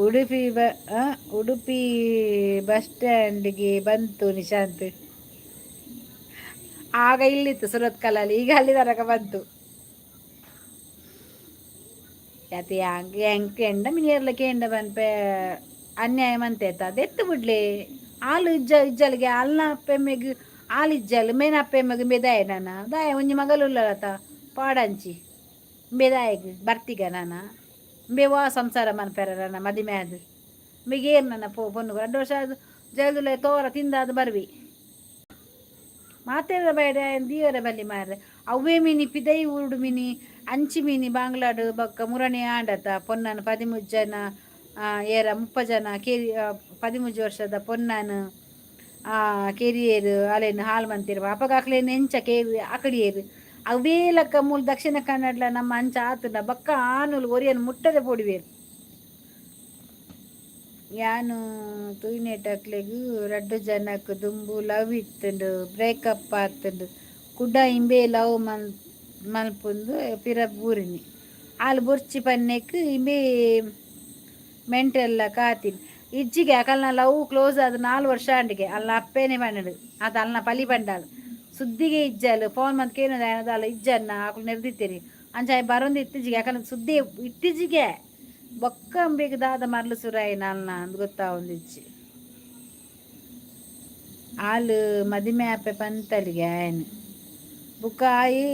ಉಡುಪಿ ಬ ಉಡುಪಿ ಬಸ್ ಸ್ಟ್ಯಾಂಡ್ಗೆ ಬಂತು ನಿಶಾಂತ್. ಆಗ ಇಲ್ಲಿತ್ತು ಸುರತ್ಕಲಲ್ಲಿ, ಈಗ ಅಲ್ಲಿ ತನಕ ಬಂತು. ಯಾತೆ ಎಂಕ್ ಎಂಡ ಮಿನಿಯರ್ಲ ಕೇಂಡ ಪನ್ಪೆ ಅನ್ಯಾಯ ಮಂತೇತ ದೆತ್ತು ಬುಡ್ಲೆ. ಆಲು ಇಜ್ಜ ಇಜ್ಜಲ್ಗೆ ಅಲ್ನ ಅಪ್ಪೆಮ್ಮೆಗ್ ಆಲ್ ಇಜ್ಜಲ್ ಮೇನ ಅಪ್ಪೆಮ್ಮೆಗ್ ದಾಯ ನಾನ ದಾಯ ಒಂಜಿ ಮಗಲು ಉಲ್ಲಲತ ಪಾಡಂಚಿ ಇಂಬೆ ದಾಯೆಗ್ ಬರ್ತಿಗ ನಾನ ಇಂಬೆ ವಾ ಸಂಸಾರ ಮನ್ಪೆರ ನನ್ನ ಮದಿಮೆ ಆದ್ ಇಂಬೆಗ್ ಏರ್ ನನ್ನ ಪೋ ಪೊಣ್ಣು ರಡ್ಡ್ ವರ್ಷ ಆದ್ ಜೈಲ್ದುಲಾಯಿ ತೋರ ತಿಂದಾದ್ ಬರ್ವಿ. ಮಾತೆರ್ದ ಬೈಡೆ ಆಯನ್ ದೀವರೆ ಬಲ್ಲಿ ಮಾರ್ರೆ. ಅವ್ವೇ ಮಿನಿ ಪಿದೈ ಊರುಡು ಮಿನಿ ಅಂಚಿ ಮಿನಿ ಬಾಂಗ್ಲಾಡ್ ಬೊಕ್ಕ ಮುರಣಿ ಆಂಡತ. ಪೊನ್ನನ್ 13 ಜನ ಏರ 30 ಜನ ಕೇರಿ 13 ವರ್ಷದ ಪೊನ್ನನ್ ಕೆರಿಯೇರು ಅಲೆನ್ ಹಾಲ್ ಮಂತೆರ್. ಅಪಗ ಅಕ್ಲೆನ್ ಎಂಚ ಕೇರಿ ಅಕಡಿಯೇರು ಅವೇ ಲೆಕ್ಕ ಮೂಲು ದಕ್ಷಿಣ ಕನ್ನಡಲ ನಮ್ಮ ಅಂಚ ಆತುಂಡ ಬೊಕ್ಕ ಆನುಲು ಒರಿಯನ್ ಮುಟ್ಟದೆ ಪೋಡಿವೇರು. ಯಾನು ತೂಯಿನೆಟಕ್ಲೆಗ್ ರಡ್ಡ್ ಜನಕ್ ದುಂಬು ಲವ್ ಇತ್ತುಂಡು, ಬ್ರೇಕಪ್ ಆತುಂಡು. ಕುಡ ಇಂಬೆ ಲವ್ ಮಲ್ ಮಲ್ಪುಂದು ಪಿರ ಬೂರಿನಿ. ಆಲ್ ಬೊರ್ಚಿ ಪನ್ನೆಕ್ ಇಂಬೆ ಮೆಂಟೆಲ್ಲ ಕಾತಿನಿ. ಇಜ್ಜಿಗೆ ಅಕಲ್ನ ಲವ್ ಕ್ಲೋಸ್ ಆದ್ 4 ವರ್ಷ ಆಂಡಿಗೆ. ಅಲ್ನ ಅಪ್ಪೇನೆ ಪಂಡಳು ಅತ ಅಲ್ನ ಪಲಿ ಪಂಡಾಲ್. ಸುದ್ದಿಗೆ ಇಜ್ಜಲ್. ಫೋನ್ ಮಂತ್ ಕೇನದ ದಾಲ ಇಜ್ಜನ್ನ ಅಕುಲು ನೆರ್ದಿತ್ತೇರಿ. ಅಂಚ ಆಯೆ ಬರೊಂದು ಇತ್ತೀಚಿಗೆ ಅಕಲ್ನ ಸುದ್ದಿ ಇತ್ತೀಚಿಗೆ ಬೊಕ್ಕ ಅಂಬೆಗ್ ದಾದ ಮರ್ಲು ಸುರಾಯಿನ ಅಲ್ನ ಅಂದ್ ಗೊತ್ತಾವೊಂದಿಜ್ಜಿ. ಆಲ್ ಮದಿಮೆ ಆಪೆ ಪಂತಲಿಗೆ ಆಯನ್. ಬೊಕ್ಕ ಆಯೆ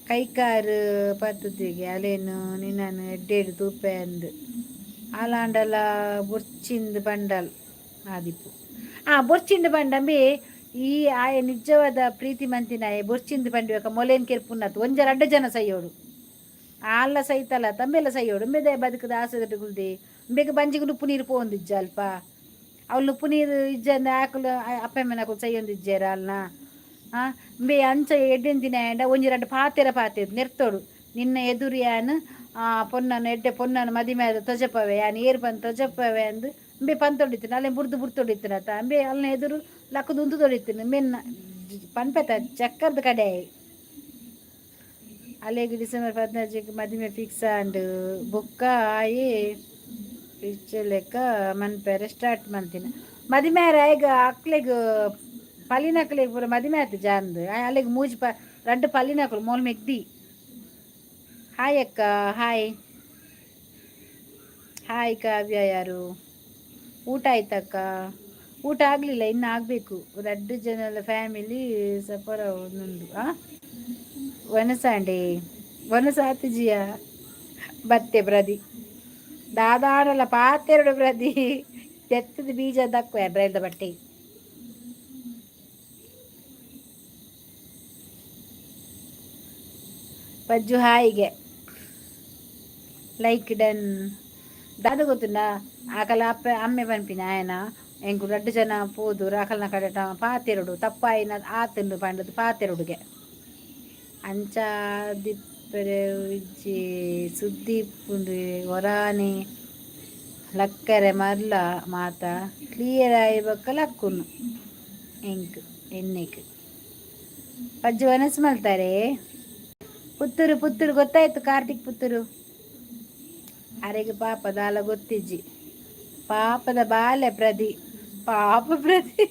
ಕೈಕಾರ್ ಪತ್ತುದಿಗೆ ಅಲೇನು ನಿನ್ನನ್ ಎಡ್ಡೆಡ್ ತೂಪೆ ಅಂದ್. ಆಲಾಂಡಲ ಬೊರ್ಚಿಂದ್ ಪಂಡಲ್ ಆದಿಪ್ಪು. ಆ ಬೊರ್ಚಿಂದ್ ಪಂಡಂಬಿ ಈ ಆಯೆ ನಿಜವಾದ ಪ್ರೀತಿ ಮಂತಿನಾಯೆ ಬೊರ್ಚಿಂದ್ ಪಂಡಿಬೇಕ ಮೊಲೇನ್ ಕೆರ್ಪುನತ್ ಒಂಜ ರಡ್ಡ್ ಜನ ಸೈಯೋಡು. ಆಲ್ಲ ಸೈತಲ ತಂಬೆಲ್ಲ ಸೈಯೋಡು. ಉಂಬೆದೆ ಬದುಕುದ ಆಸೆ ಗುಲ್ದಿ ಇಂಬೆಗ್ ಬಂಜಿಗ್ ನುಪ್ಪು ನೀರು ಪೋವೊಂದಿಜ್ಜ ಅಲ್ಪ. ಅವ್ಲು ನುಪ್ಪು ನೀರು ಇಜ್ಜಂದೆ ಆಕುಲು ಅಪ್ಪೆಮ್ಮನ ಅಕುಲು ಸೈಯೊಂದಿಜ್ಜೆರ ಅಲ್ನ. ಇಂಬೆ ಅಂಚ ಎಡ್ಡೆಂತಿನಾಯಂಡ ಒಂಜಿ ರಡ್ಡ್ ಪಾತೆರ ಪಾತೆರ್ ನೆರ್ತೋಡು. ನಿನ್ನ ಎದುರು ಯಾನ್ ಪೊನ್ನನ್ ಎಡ್ಡೆ ಪೊನ್ನನ್ ಮದಿಮೆ ಆದ್ ತೊಜಪವೆ ಯಾನ್ ಏರ್ ಪಂದ್ ತೊಜಪವೆ ಅಂದ್ ಇಂಬೆ ಪಂತೊಂಡಿತ್ತಿನ. ಅಲ್ಲೆ ಬುಡ್ದು ಬುಡ್ತೊಂಡಿತ್ತಿನತ. ಇಂಬೆ ಅಲ್ನ ಎದುರು ಲಕ್ಕುದು ಉಂತುದೊಡಿತ್ತಿನ. ಇಂಬೆನ್ನ ಪನ್ಪೆತ ಚಕ್ಕರ್ದ ಕಡೆ. ಅಲೆಗ್ ಡಿಸೆಂಬರ್ 14ಕ್ ಮದಿಮೆ ಫಿಕ್ಸ್ ಆಂಡ್. ಬೊಕ್ಕ ಆಯೆ ಲೆಕ್ಕ ಮನ್ಪೆರೆ ಸ್ಟಾರ್ಟ್ ಮಂತಿನ. ಮದಿಮೆ ಆಯೆರೆ ಆಯಗ್ ಅಕ್ಲೆಗ್ ಪಲಿನಕ್ಲೆಗ್ ಪೂರ ಮದಿಮೆ ಆತು ಜಾಂದ್. ಅಲೆಗ್ ಮೂಜಿ ಪ ರಡ್ಡ್ ಪಲಿನಕುಲು ಮೋಲ್ ಮೆಗ್ದಿ. ಹಾಯ್ ಅಕ್ಕ. ಹಾಯ್ ಹಾಯ್ ಕಾವ್ಯ. ಯಾರು? ಊಟ ಆಯ್ತಕ್ಕ? ಊಟ ಆಗಲಿಲ್ಲ, ಇನ್ನು ಆಗಬೇಕು. ರಡ್ಡು ಜನಲ ಫ್ಯಾಮಿಲಿ ಸಪರ ಒಂದೊಂದು. ಆ ವನಸಾಂಡೆ ವನಸ ಆತಿಜಿಯ ಬತ್ತೆ ಪ್ರದಿ ದಾದಾಡಲ ಪಾತೆರಡು ಪ್ರದಿ ಎತ್ತದ ಬೀಜ ದಕ್ಕು ರೈಲ್ದ ಬಟ್ಟೆ. ಪಜ್ಜು ಹಾಯಿಗೆ ಲೈಕ್ ಡನ್. ದಾದ ಗೊತ್ತುಂಡ ಆಕಲ ಅಪ್ಪ ಅಮ್ಮೆ ಪನ್ಪಿನ ಆಯನ ಎಂಕು ರಡ್ಡು ಜನ ಪೋದು ರಾಕಲ್ನ ಕಡೆಟ ಪಾತೆರಡು ತಪ್ಪಾಯಿನ ಆತುಂಡು ಪಂಡದು ಪಾತೆರಡುಗೆ ಅಂಚ ದಿಪ್ಪರೆ ಇಜ್ಜಿ ಸುದ್ದಿ ಇಪ್ಪುಂಡು ಒರಾನೆ ಲಕ್ಕರೆ ಮರ್ಲ ಮಾತ ಕ್ಲಿಯರ್ ಆಯಿ ಬೊಕ್ಕ ಲಕ್ಕುನು ಎಂಕ್ ಎಣ್ಣೆಕ್ ಪಜ್ಜು ವನಸ್ ಮಲ್ತಾರೆ. ಪುತ್ತೂರು ಪುತ್ತೂರು ಗೊತ್ತಾಯ್ತು, ಕಾರ್ತಿಕ್ ಪುತ್ತೂರು. ಅರೆಗೆ ಪಾಪ ದಾಲ ಗೊತ್ತಿಜ್ಜಿ. ಪಾಪದ ಬಾಲೆ ಪ್ರದಿ, ಪಾಪ ಪ್ರದಿ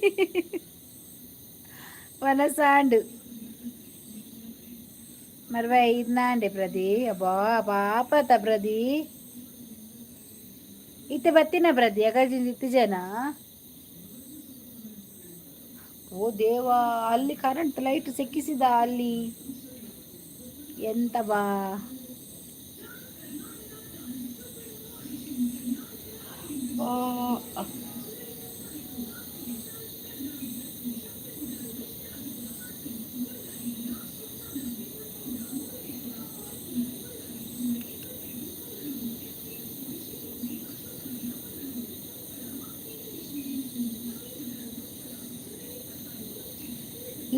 ವನಸಾಂಡು ಮರ್ವ ಇದ್ನಾಂಡೆ ಪ್ರದಿ. ಅಬ್ಬಾ ಪಾಪತ ಪ್ರದಿ ಇತ್ತೆ ಬತ್ತಿನ ಪ್ರದಿ ಅಗಜಿಂದ ಇತ್ತು ಜನ. ಓ ದೇವಾ, ಅಲ್ಲಿ ಕರೆಂಟ್ ಲೈಟ್ ಸಿಕ್ಕಿಸಿದ ಅಲ್ಲಿ ಎಂತ ಬಾ.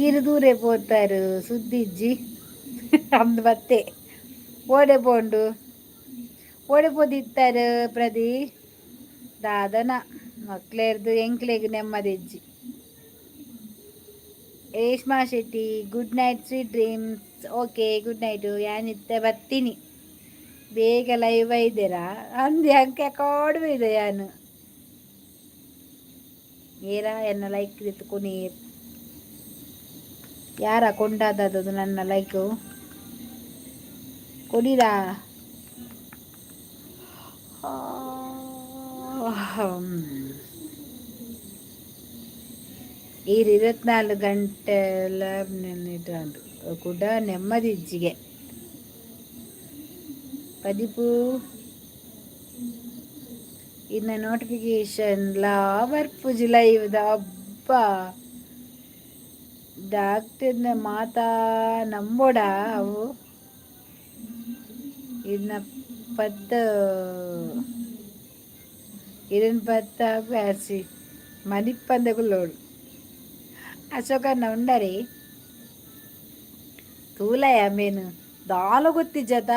ಈರು ದೂರೆ ಪೋತಾರು ಸುದ್ದಿಜ್ಜಿ ಅಂದು ಬತ್ತೆ ಓಡೆ ಪೋಂಡು ಓಡೆ ಪೋದಿತ್ತಾರೆ ಪ್ರದಿ ದಾದನ ಮಕ್ಳೆರ್ದು ಎಂಕ್ಲೆಗ್ ನೆಮ್ಮದಿಜ್ಜಿ. Reshma Shetty good night, sweet dreams. Okay, good night. ಯಾನಿತ್ತೆ ಬತ್ತೀನಿ, ಬೇಗ ಲೈವ್ ಇದ್ದೀರಾ ಅಂದು ಅಂಕೆ ಕಾಡ್ವೆ ಇದೆ ಯಾನು ಏರ ಎನ್ನ ಲೈಕ್ ಕೊನೆ ಯಾರ ಕೊಂಡಾದದ್ದು ನನ್ನ ಲೈಕು ಕೊಡಿರಾ. ಈರ್ 24 ಗಂಟೆ ಕೂಡ ನೆಮ್ಮದಿ ಇಜ್ಜಿಗೆ ಪದಿಪು. ಇನ್ನು ನೋಟಿಫಿಕೇಶನ್ ಲಾ ಬರ್ಪುಜಿ ಲೈವ್ದ. ಅಬ್ಬ ಡಾಕ್ಟರ್ನ ಮಾತಾ ನಂಬೋಡ ಅವು. ಇನ್ನ ಪತ್ತ ಇದನ್ನ ಪತ್ತ ಬ್ಯಾಸಿ ಮನಿಪ್ಪಂದ ಕುಲ್ಲೋಡು. ಅಶೋಕನ್ನ ಉಂಡರಿ ತೂಲಯ ಮೇನು ದಾಲ ಗೊತ್ತಿಜ್ಜತ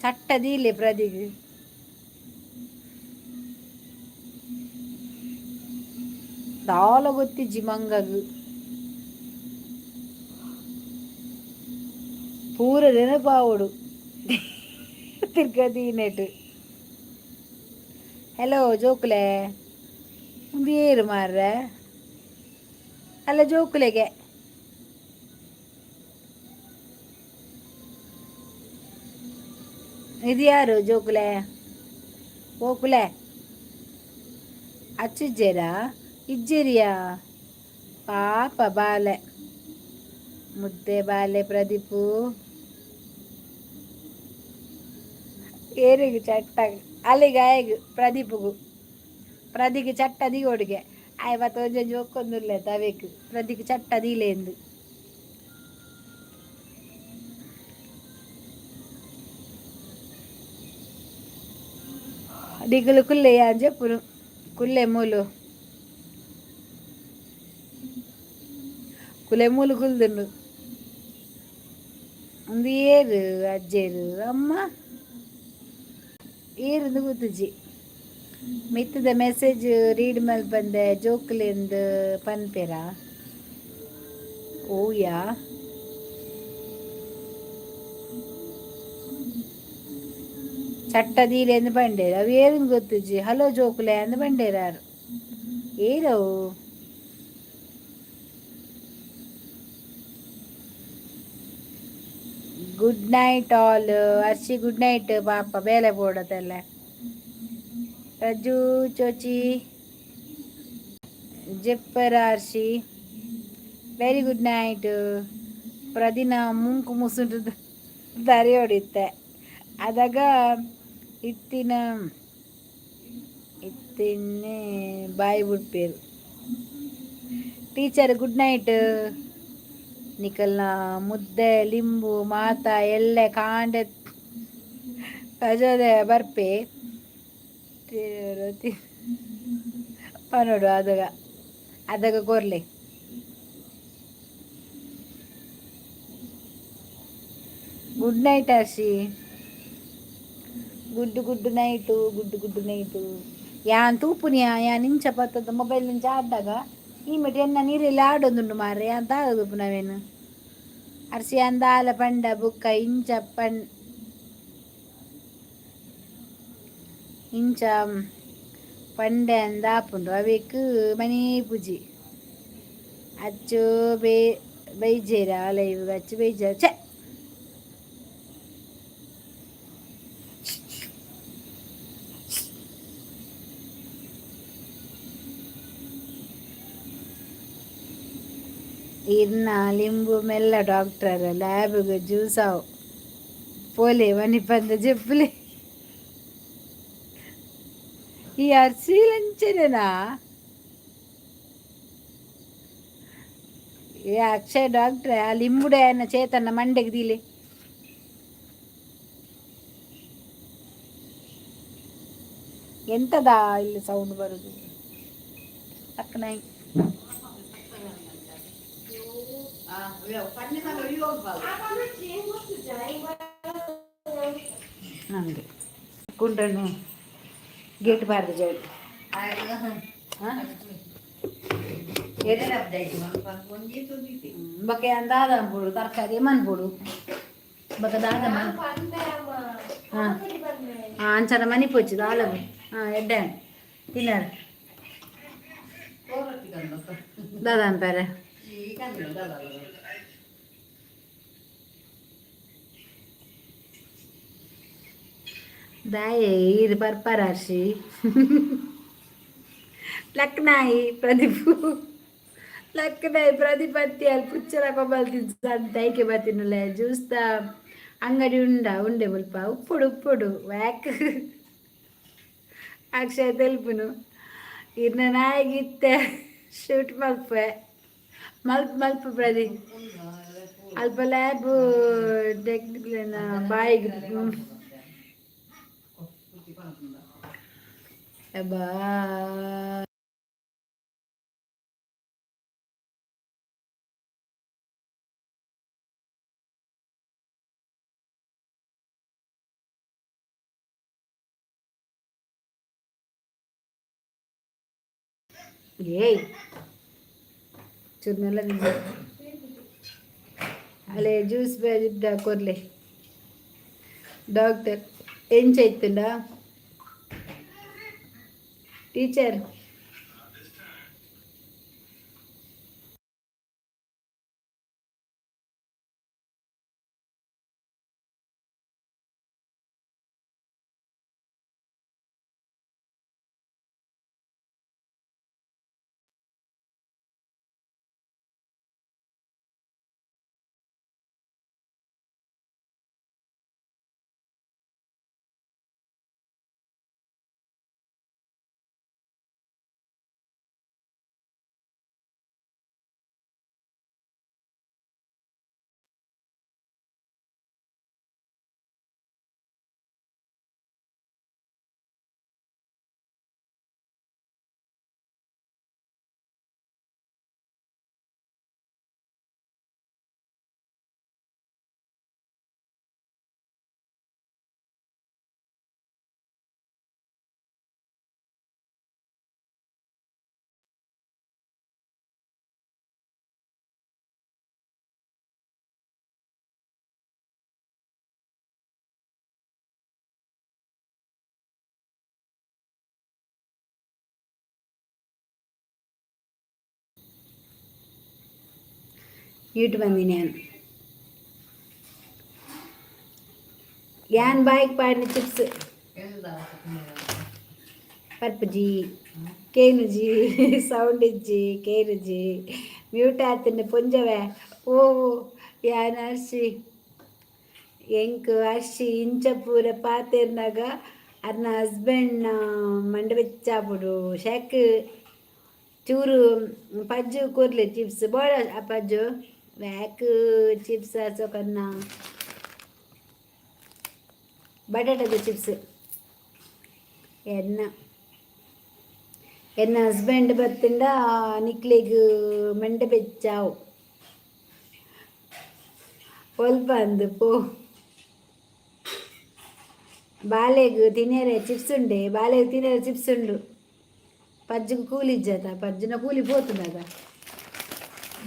ಚಟ್ಟದೀಲೆ ಪ್ರದಿಗ್ ದಾಲ ಗೊತ್ತಿಜ್ಜಿ ಮಂಗಗ್ ಪೂರ ನೆನಪಾವೊಡು ತಿರ್ಗದೀನೆಟ್. ಹಲೋ ಜೋಕುಲೆ, ಒಂದು ಏರು ಮಾರ್ರೆ ಅಲ್ಲ ಜೋಕುಲೆಗೆ. ಇದು ಯಾರು ಜೋಕುಲೆ? ಓಕುಲೆ ಅಚ್ಚಿಜ್ಜೇರಾ ಇಜ್ಜೇರಿಯಾ? ಪಾಪ ಬಾಲೆ ಮುದ್ದೆ ಬಾಲೆ ಪ್ರದೀಪು ಏರಿಗ್ ಚಟ್ಟ ಅಲ್ಲಿಗೆ ಆಯಗ್ ಪ್ರದೀಪುಗು ಪ್ರದೀಕ್ ಚಟ್ಟ ದೀವೊಡುಗೆ ಆಯ್ ಬತ್ತ ಒಂಜೊಂಜಿ ಒಕ್ಕೊಂದುಲ್ಲೆ ತವೇಕ್ ಪ್ರದೀಕ್ ಚಟ್ಟ ದೀಲೆಂದು. ದಿಗುಲು ಕುಲ್ಲೆ ಯಾನ್ ಕುಲ್ಲೆ ಮೂಲು ಕುಲೆ ಮೂಲು ಕುಲ್ದುಂಡು. ಒಂದು ಏರು ಅಜ್ಜೇರು ಅಮ್ಮ ಏರುಂದು ಗೊತ್ತುಜಿ. ಮಿತ್ತದ ಮೆಸೇಜ್ ರೀಡ್ ಮಲ್ಪಂದೆ ಜೋಕುಲೆಂದು ಪನ್ಪೆರ ಓಯಾ. ಚಟ್ಟ ದೀಲೆಂದು ಬಂಡೇರು ಅವು ಏರುಂದು ಗೊತ್ತುಜಿ. ಹಲೋ ಜೋಕುಲೆ ಅಂದ್ ಬಂಡೇರಾರು ಏರವು. Good night all. Arshi good night. ಪಾಪ ಬೇಲೆ ಬೋಡದಲ್ಲ. ರಜ್ಜು ಚೋಚಿ ಜೆಪ್ಪರಾರ್ಶಿ ವೆರಿ ಗುಡ್ ನೈಟ್. ಪ್ರದಿನ ಮುಂಕು ಮುಸುಂಟು ದಾರಿ ಹೊಡಿತ್ತೆ ಅದಾಗ ಇತ್ತಿನ ಇತ್ತಿನ್ನೇ ಬಾಯಿ ಬುಡ್ಪೇರು. Teacher good night. ನಿಕಲ್ನ ಮುದ್ದೆ ಲಿಂಬು ಮಾತ ಎಲ್ಲೆ ಕಾಂಡೆ ತಜದೆ ಬರ್ಪೆ ಪನೋಡು ಅದಗ ಅದಗ ಕೊರ್ಲೆ. Good night Arshi. Good good night, good good night. ಯಾನ್ ತೂಪುನಿಯ ಯಾನ್ ಇಂಚ ಪತ್ತದ ಮೊಬೈಲ್ ಇಂಚ ಆಡ್ಡಾಗ ಈ ಮೆಟ್ ಎನ್ನ ನೀರೆಲ್ಲ ಆಡೊಂದುಂಡು ಮಾರ್ರೆ. ಯಾನ್ ದಾದ ತೂಪುನವೇನು ಅರ್ಶಿ ಅಂದಾಲ ಪಂಡ ಬುಕ್ಕ ಇಂಚ ಪಣ್ ಇಂಚ ಪಂಡೆ ಅಂದಾಪುಂಡು ಅವೇಕ್ ಮನಿ ಪೂಜಿ ಅಚ್ಚು ಬೇ ಬೈಜೇರ ಲೈವ್ ಅಚ್ಚು ಬೈಜೇರ ಛೆ. ಇರ್ನ ಲಿಂಬು ಮೆಲ್ಲ ಡಾಕ್ಟರ್ ಲ್ಯಾಬ್ಗೆ ಜ್ಯೂಸ್ ಆವು ಪೋಲೆ ಮನಿಪಂದ ಜೆಪ್ಪುಲೆ. ಈ ಅರ್ಶೀಲಂಚನೆನಾ? ಏ ಅಕ್ಷಯ್ ಡಾಕ್ಟ್ರೆ, ಆ ಲಿಂಬುಡೆ ಅನ್ನ ಚೇತನ್ನ ಮಂಡೆಗೆ ದೀಲೆ. ಎಂತದಾ ಇಲ್ಲಿ ಸೌಂಡ್ ಬರುದು? ಅಕ್ಕನಾಯಿ. ನಮಗೆ ಕುಂಡ್ರನು ಗೇಟ್ ಬಾರ್ದು ಜೋಡಿ. ಬೊಕ ದಾದ ಬೋಡು ತರಕಾರಿ ಮನ್ಬೋಡು ಬೊಕ ದಾದ. ಹಾಂ ಹಾಂ, ಅಂಚನ ಮನಿ ಪೋಚಿ ದಾಲ. ಹಾಂ, ಎಡ್ಡೆ ತಿನ್ನರ್ ದಾದ ಅಂಪಾರೆ. ದಾಯೆ ಈರ್ ಪರ್ಪರಾಶಿ ಲಕ್ನಾಯಿ ಪ್ರದೀಪ್ ಲಕ್ನಾಯಿ ಪ್ರದೀಪತ್ತಿ ಅಲ್ಲಿ ಪುಚ್ಚರ ಕೊಬ್ಬಲ್ ತಿನ್ಸ ಐಕೆ ಬತ್ತಿನಲ್ಲ. ಜ್ಯೂಸ್ದ ಅಂಗಡಿ ಉಂಡ ಉಂಡೆ ಮುಲ್ಪ ಉಪ್ಪುಡು ಉಪ್ಪುಡು ವ್ಯಾಕ್. ಅಕ್ಷಯ್ ತೆಲ್ಪುನು ಇರ್ನ ನಾಯಿಗಿತ್ತೆ ಶೂಟ್ ಮಲ್ಪೆ ಮಲ್ಪ ಮಲ್ಪ ಪ್ರದೀಪ್ ಅಲ್ಪ ಲ್ಯಾಬ್ ಟೆಕ್ನಿಕ್ಲೇನ ಬಾಯಿಗೆ ಅಬ್ಬಾ. ಏಯ್ ಚೂರು ಮೆಲ್ಲ. ಅಲ್ಲೇ ಜ್ಯೂಸ್ ಬೇಜಿದ್ದ ಕೊರ್ಲೆ. ಡಾಕ್ಟರ್ ಎಂಚ ಇತ್ತುಂಡ ಟೀಚರ್? ಮ್ಯೂಟ್ ಬಂದಿನಿ ನಾನು. ಯಾನ್ ಬಾಯ್ಗ್ ಪಾಡಿನ ಚಿಪ್ಸ್ ಪರ್ಪುಜಿ. ಕೇನುಜಿ, ಸೌಂಡ್ ಇಜ್ಜಿ, ಕೇನುಜಿ, ಮ್ಯೂಟ್ ಆತಂಡ ಪೊಂಜವೆ. ಓ ಯಾನ್ ಅರ್ಶಿ, ಎಂಕ್ ಅರ್ಶಿ ಇಂಚ ಪೂರ ಪಾತೆರ್ನಾಗ ಅರ್ನ ಹಸ್ಬೆಂಡ್ನ ಮಂಡೆ ಬೆಚ್ಚಾಪುಡು. ಶೆಕ್ ಚೂರು ಪಜ್ಜು ಕೊರ್ಲೆ ಚಿಪ್ಸ್ ಬೋಡ. ಪಜ್ಜು ವ್ಯಾಕ್ ಚಿಪ್ಸ್ ಅಸೋಕನ್ನ ಬಟಾಟದ ಚಿಪ್ಸ್. ಎನ್ನ ಎನ್ನ ಹಸ್ಬೆಂಡ್ ಬತ್ತಿಂಡ ನಿಕ್ಲೆಗ್ ಮಂಡೆ ಬೆಚ್ಚಾವು. ಒಲ್ಪ ಅಂದು ಪೋ. ಬಾಲೆಗ್ ತಿನ್ಯರೆ ಚಿಪ್ಸ್ ಉಂಡೆ, ಬಾಲೆಗ್ ತಿನ್ಯರೆ ಚಿಪ್ಸ್ ಉಂಡು. ಪಜ್ಜುಗ್ ಕೂಲಿ ಇಜ್ಜತ, ಪಜ್ಜುನ ಕೂಲಿ ಪೋತುಂಡದ.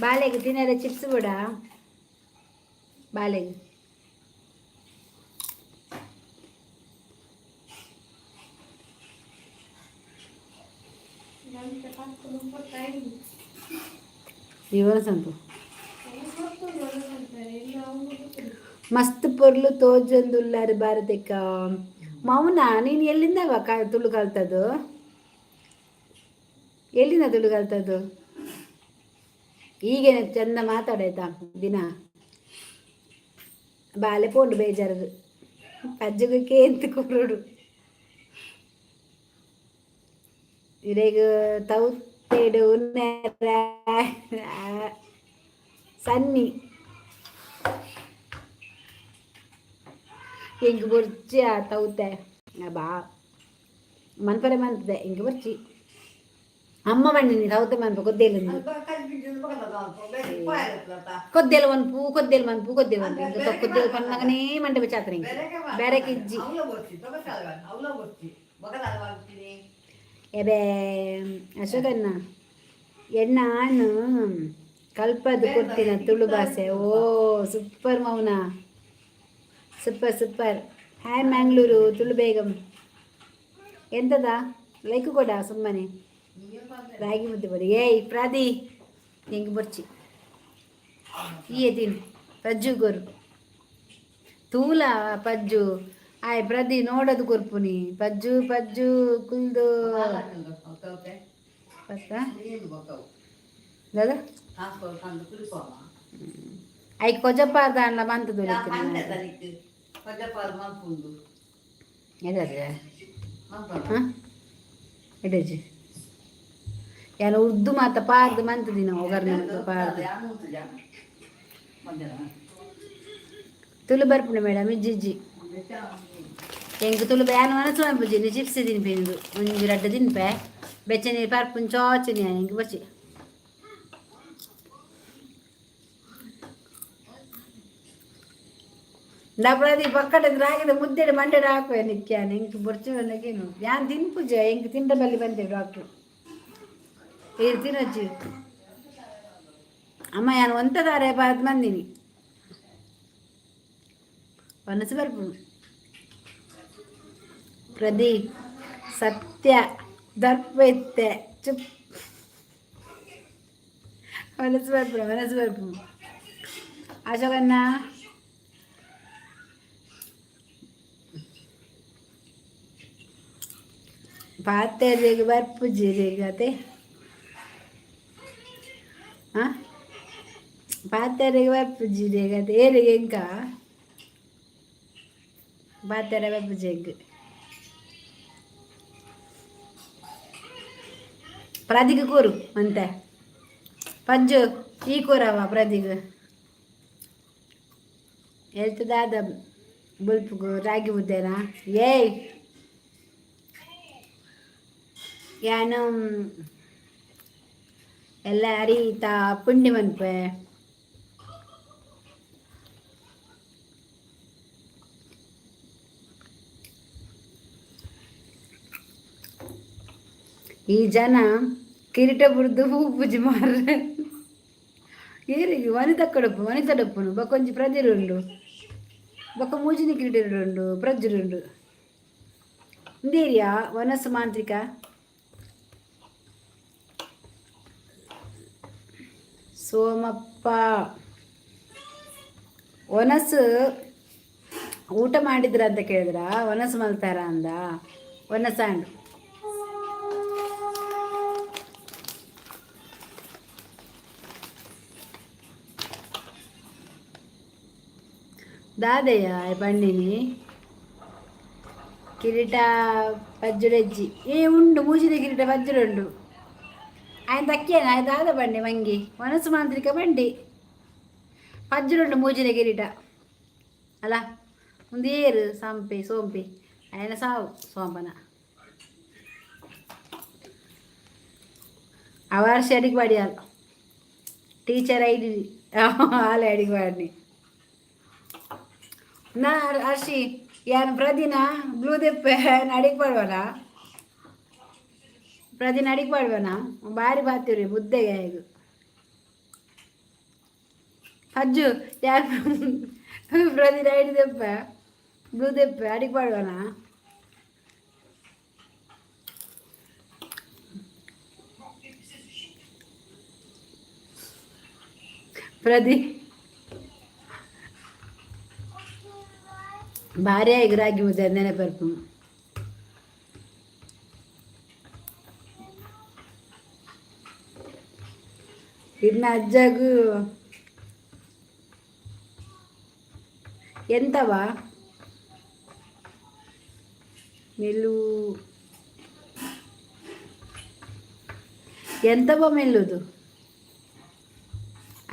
ಬಾಲೆಗ್ ತಿನ್ಯರೆ ಚಿಪ್ಸ್ ಬೋಡ ಬಾಲೆಗ್. ಇವರ ಸಂತು ಮಸ್ತ್ ಪೊರ್ಲು ತೋಜೊಂದುಲ್ಲಾರು ಭಾರತಿಕ. ಮೌನ, ನೀನು ಎಲ್ಲಿಂದ ತುಳು ಕಲ್ತದ್ದು? ಎಲ್ಲಿಂದ ತುಳು ಕಲ್ತದ್ದು? ಈಗೇನೆ ಚಂದ ಮಾತಾಡಾಯ್ತಾ ದಿನ. ಬಾಲೆ ಪೋಂಡು ಬೇಜಾರು, ಪಜ್ಜುಗೆ ಕೇಂತ ಕೊರಡು. ಇರೆಗ್ ತೌತೆಡು ಉನ್ನೆರ ಸನ್ನಿ. ಎಂಕ್ ಬೊರ್ಚಿ ಆ ತೌತೆ ಬಾ ಮನ್ಪರೆ ಮನ್ಪದೆ. ಎಂಕ್ ಬೊರ್ಚಿ. ಅಮ್ಮ ಮಣ್ಣಿನಿ ತೌತೆ ಮನ್ಪ ಕೊದ್ದೆಲುಂದು. ಕೊದ್ದೆಲು ಮನ್ಪು, ಕೊದ್ದೆಲು ಮನ್ಪು, ಕೊದ್ದೆಲು ಮನ್ಪು. ಇಂಕ ಕೊದ್ದೆಲು ಪನ್ನಗನೇ ಮಂಡೆ ಬೆಚ್ಚಾತ್ರೆ ಇಂಕ್, ಬೇರೆಕ್ ಇಜ್ಜಿ. ಎಬೆ ಅಶೋಕಣ್ಣ, ಎಣ್ಣ ಆಣ್ ಕಲ್ಪದು ಕೊರ್ತಿನ ತುಳು ಭಾಷೆ. ಓ ಸೂಪರ್ ಮೌನ, super super. Hi Mangalore Tulu ಬೇಗಂ. ಎಂತದ ಲೈಕ್ ಕೊಡ ಸುಮ್ಮನೆ. ರಾಗಿ ಮುದ್ದೆ ಬಡಿ. ಏಯ್ ಪ್ರಾದಿ, ಎಂಗ್ ಬೊರ್ಚಿ. ಈಯೆ ತಿನ್, ಪಜ್ಜು ಕೊರು. ತೂಲ ಪಜ್ಜು ಆಯ್ ಪ್ರದಿ ನೋಡದು ಕೊರ್ಪುನಿ. ಪಜ್ಜು ಪಜ್ಜು ಕುಲ್ದು ಪತ್ತ ದಾದಾ. ಐಕ್ ಕೊಜಪಾರ್ದ ಅಂಡ ಮಂತದು. ಎದರ್ರೆ ಹಾಂ ಎಡಜಿ ಯಾನ್ ಉರ್ದು ಮಾತ ಪಾರ್ದು ಮಂತದಿನ ಒಗರ್ನೆ ಮಾತ ಪಾರ್ದು. ತುಳು ಬರ್ಪುಂಡು ಮೇಡಮ್? ಇಜ್ಜಿ ಇಜ್ಜಿ, ಎಂಕ್ ತುಳು ಯಾನ್ ಮನಸ್ಸು ಮನ್ಪುಜಿ. ನೀ ಚಿಪ್ಸ್ ತಿನ್ಪಿಂದು ಒಂಜಿ ರಡ್ಡ್ ತಿನ್ಪೆ, ಬೆಚ್ಚ ನೀರು ಪರ್ಪುನ್ ಚೋಚುನಿ ಯಾನ್. ಎಂಕ್ ಬೊರ್ಚಿ. ಇಂದಾ ಪಕ್ಕಡೆ ರಾಗಿದ ಮುದ್ದೆಡ್ ಮಂಡೆಡ್ ಹಾಕುವೆ ನಿಕ್ಯಾನ್. ಎಂಕ್ ಬೊರ್ಚಿ ಪಂಡಕೇನು ಯಾನ್ ತಿನ್ಪುಜ. ಎಂಕ್ ತಿಂಡ ಬಲ್ಲಿ ಬಂತೆ ಡಾಕ್ಟ್ರು. ಏರ್ ತಿನ್ನೊಚ್ಚಿ ಅಮ್ಮ. ಯಾನ್ ಒಂತದಾರೆ ಬಾದ್ ಮಂದಿನಿ ಮನಸ್ಸು ಬರ್ಪುಂಡು. ಪ್ರದೀಪ್ ಸತ್ಯ ದರ್ಪ ಇತ್ತೆ ಚುಪ್. ಮನಸ್ಸು ಬರ್ಪುಂಡು, ಮನಸ್ಸು ಬರ್ಪುಂಡು ಅಶೋಕಣ್ಣ. ಪಾತೆರೆಗ್ ಬರ್ಪುಜಿ ಅತೆ. ಹಾಂ, ಪಾತೆರೆಗ್ ಬರ್ಪುಜಿ ಅತೆ. ಏರಿಗೆ ಎಂಕ ಪಾತೆರ ಬರ್ಪುಜಿ ಎಂಕ್. ಪ್ರದಿಗ್ ಕೂರು ಮಂತೆ. ಪಜ್ಜು ಈ ಕೂರವ ಪ್ರದಿಗ್. ಹೇಳ್ತದಾದ ಬುಲ್ಪುಗು ರಾಗಿ ಮುದ್ದೆನಾ? ಏಯ್ ಯಾನು ಎಲ್ಲ ಅರಿತ ಪುಂಡಿ ಮನ್ಪೆ. ಈ ಜನ ಕಿರೀಟ ಬುಡ್ದು ಹೂ ಪೂಜೆ ಮಾರ್ರೆ. ಏರಿಗೆ ವನಿತಕ್ಕಡಪ್ಪು ವನಿತಡಪ್ಪುನು ಬೊಕೊಂಜಿ ಪ್ರಜೆರುಂಡು, ಬೊಕ್ಕ ಮೂಜಿನ ಕಿರೀಟರುಂಡು ಪ್ರಜ್ರುಂಡು. ಇಂದೇರಿಯಾ ವನಸು ಮಾಂತ್ರಿಕ ಸೋಮಪ್ಪ. ಒನಸು ಊಟ ಮಾಡಿದ್ರ ಅಂತ ಕೇಳಿದ್ರ? ಒನಸು ಮಲ್ತಾರ ಅಂದ. ಒನಸಾಂಡ್. ದಾದೆಯ ಪಂಡಿನಿ ಕಿರೀಟ ಪಜ್ಜುಡೆಜ್ಜಿ ಏ ಉಂಡು ಮೂಜಿದ ಕಿರೀಟ ಪಜ್ಜುಡುಂಡು. ఆయన ತಕ್ಕೇನ ಆಯ್ತು ದಾದ ಬಂಡಿ ಮಂಗಿ ಮನಸ್ಸು ಮಾಂತ್ರಿಕ ಬಂಡಿ ಪಜ್ಜುಡುಂಡು ಮೂಜಿನ ಕಿರೀಟ ಅಲ್ಲ ಒಂದೇರು ಸಂಪೆ ಸೋಂಪೆ ఆయన ಸಾವು ಸೋಂಪನ ಅವಾರ್ಷ ಅಡಿಗೆ ಮಾಡಿ ಅಲ್ಲ ಟೀಚರ್ ಐಡಿ ಆಲೆ ಅಡಿಗೆ ಮಾಡಿ ನಾ ಅರ್ಷಿ ಯಾನು ಪ್ರದಿನ ಬ್ಲೂ ದೆಪ್ಪೆ ಅಡಿಗೆ ಮಾಡುವಲ್ಲ ಪ್ರದಿನ ಅಡಿಗೆ ಮಾಡುವನ ಬಾರಿ ಬಾತೀವ್ರಿ ಬುದ್ದೆಗೆ ಇದು ಅಜ್ಜು ಯಾರು ಪ್ರದಿನ ಐಡಿ ದೆಪ್ಪ ಬ್ಲೂ ದೆಪ್ಪೆ ಅಡಿಗೆ ಮಾಡುವನ. ಪ್ರದಿ ಭಾರಿ ಆಗಿ ರಾಗಿ ಮುದ್ದೆ ನೆನಪರ್ಪು. ಇನ್ನು ಅಜ್ಜಗೂ ಎಂತವ ಮೆಲ್ಲು ಎಂತವ ಮೆಲ್ಲುದು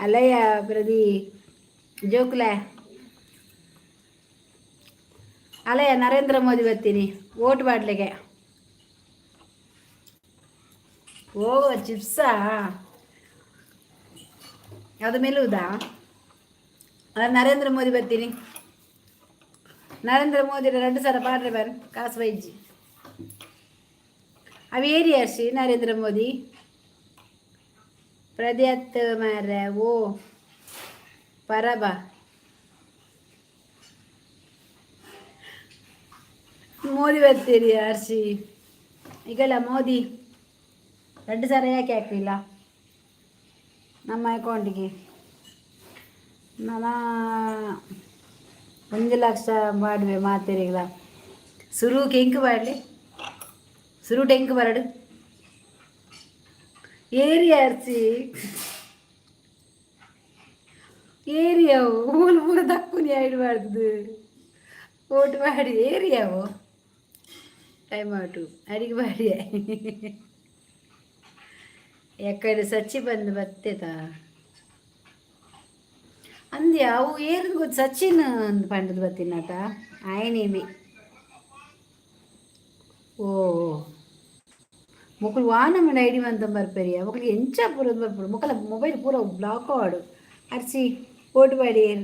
ಅಲ್ಲಯ್ಯ ಪ್ರದಿ ಜೋಕುಲೆ ಅಲ್ಲಯ್ಯ ನರೇಂದ್ರ ಮೋದಿ ಬರ್ತೀನಿ ಓಟ್ ಮಾಡ್ಲಿಕ್ಕೆ. ಓ ಚಿಪ್ಸಾ ಅದು ಮೆಲ್ಲುವುದಾ? ಅಲ್ಲ ನರೇಂದ್ರ ಮೋದಿ ಬರ್ತೀನಿ ನರೇಂದ್ರ ಮೋದಿ ಎರಡು ಸಲ ಪಾಡ್ರೆ ಬರ್ ಕಾಸು ಬೈಜಿ ಅವು ಏರಿಯಾಸಿ ನರೇಂದ್ರ ಮೋದಿ ಪ್ರದ್ಯತ್ ಮಾರ್ರೆ. ಓ ಪರಬ ಮೋದಿ ಬರ್ತೀರಿ ಅರ್ಶಿ ಈಗಲ್ಲ ಮೋದಿ ಎರಡು ಸಲ ಯಾಕೆ ಹಾಕಲಿಲ್ಲ ನಮ್ಮ ಅಕೌಂಟಿಗೆ? ನಾನು 1 ಲಕ್ಷ ಮಾಡುವೆ ಮಾತಿರಿಗಳ ಸುರುಕ್ಕೆ ಎಂಕ್ ಮಾಡಲಿ ಸುರುಟು ಎಂಕ್ ಬರಡು ಏರಿಯಾ ಅರ್ಚಿ ಏರಿಯಾವು ಮೂಲ ಪೂರ ದಕ್ಕುನಿ ಆಯ್ಡ್ಬಾರ್ದು ಓಟ್ ಮಾಡಿ ಏರಿಯಾವು ಟೈಮ್ ಔಟು ಅಡಿಗೆ ಮಾಡಿ ಯಾಕಡೆ ಸಚ್ಚಿ ಬಂದು ಬತ್ತೇತ ಅಂದ್ಯ ಅವು ಏರ್ದು ಗೊತ್ತು ಸಚಿನ್ ಅಂದ್ ಪಂಡದ್ ಬತ್ತಿನಾತ ಆಯನೇಮಿ. ಓ ಮೊಕುಲು ವಾನಮನ ಐಡಿ ಮಂತ ಬರ್ಪೆರಿಯ ಮೊಕಲು ಎಂಚ ಪೂರ ಬರ್ಪುಡು ಮೊಕಲ ಮೊಬೈಲ್ ಪೂರ ಬ್ಲಾಕ್ ಆವಡು ಅರ್ಚಿ ಓಟು ಪಾಡಿಯೆರ್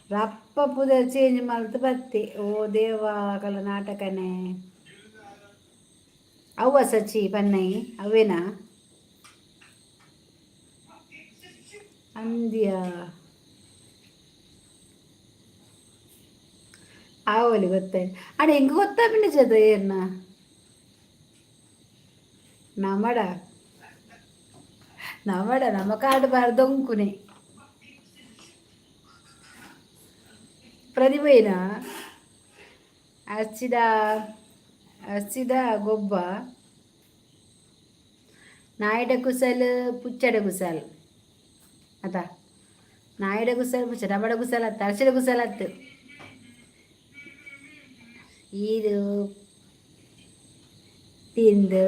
ರಪ್ಪ ಪುದರ್ ಚೇಂಜ್ ಮಲ್ತ್ ಬತ್ತೆ. ಓ ದೇವಾ ಕಲ ನಾಟಕನೇ ಅವ್ವ ಸಚಿ ಪನ್ನೈ ಅವೇನಾ ಅಂದ್ಯ ಆವಲಿ ಗೊತ್ತಾಯ್ತು ಅಡ ಹೆಂಗೆ ಗೊತ್ತಾಪಿಂಡ ಚದ ಏರ್ನ ನಮಡ ನಮಡ ನಮ್ಮ ಕಾಡು ಬಾರ್ದೊಂಕುನೆ ಪ್ರತಿಭೆನ ಹಚ್ಚಿದ ಹಚ್ಚಿದ ಗೊಬ್ಬ ನಾಯಿಡ ಕುಸಲ್ ಪುಚ್ಚಡ ಕುಸಲ್ ಅತ ನಾಯಿಡ ಕುಸಲ್ ಪುಚ್ಚ ನಮಡ ಕುಸಲ್ ಅತ್ತ ಅರ್ಚಿದ ಕುಸಲ್ ಅತ್ತು ಇದು ತಿಂದು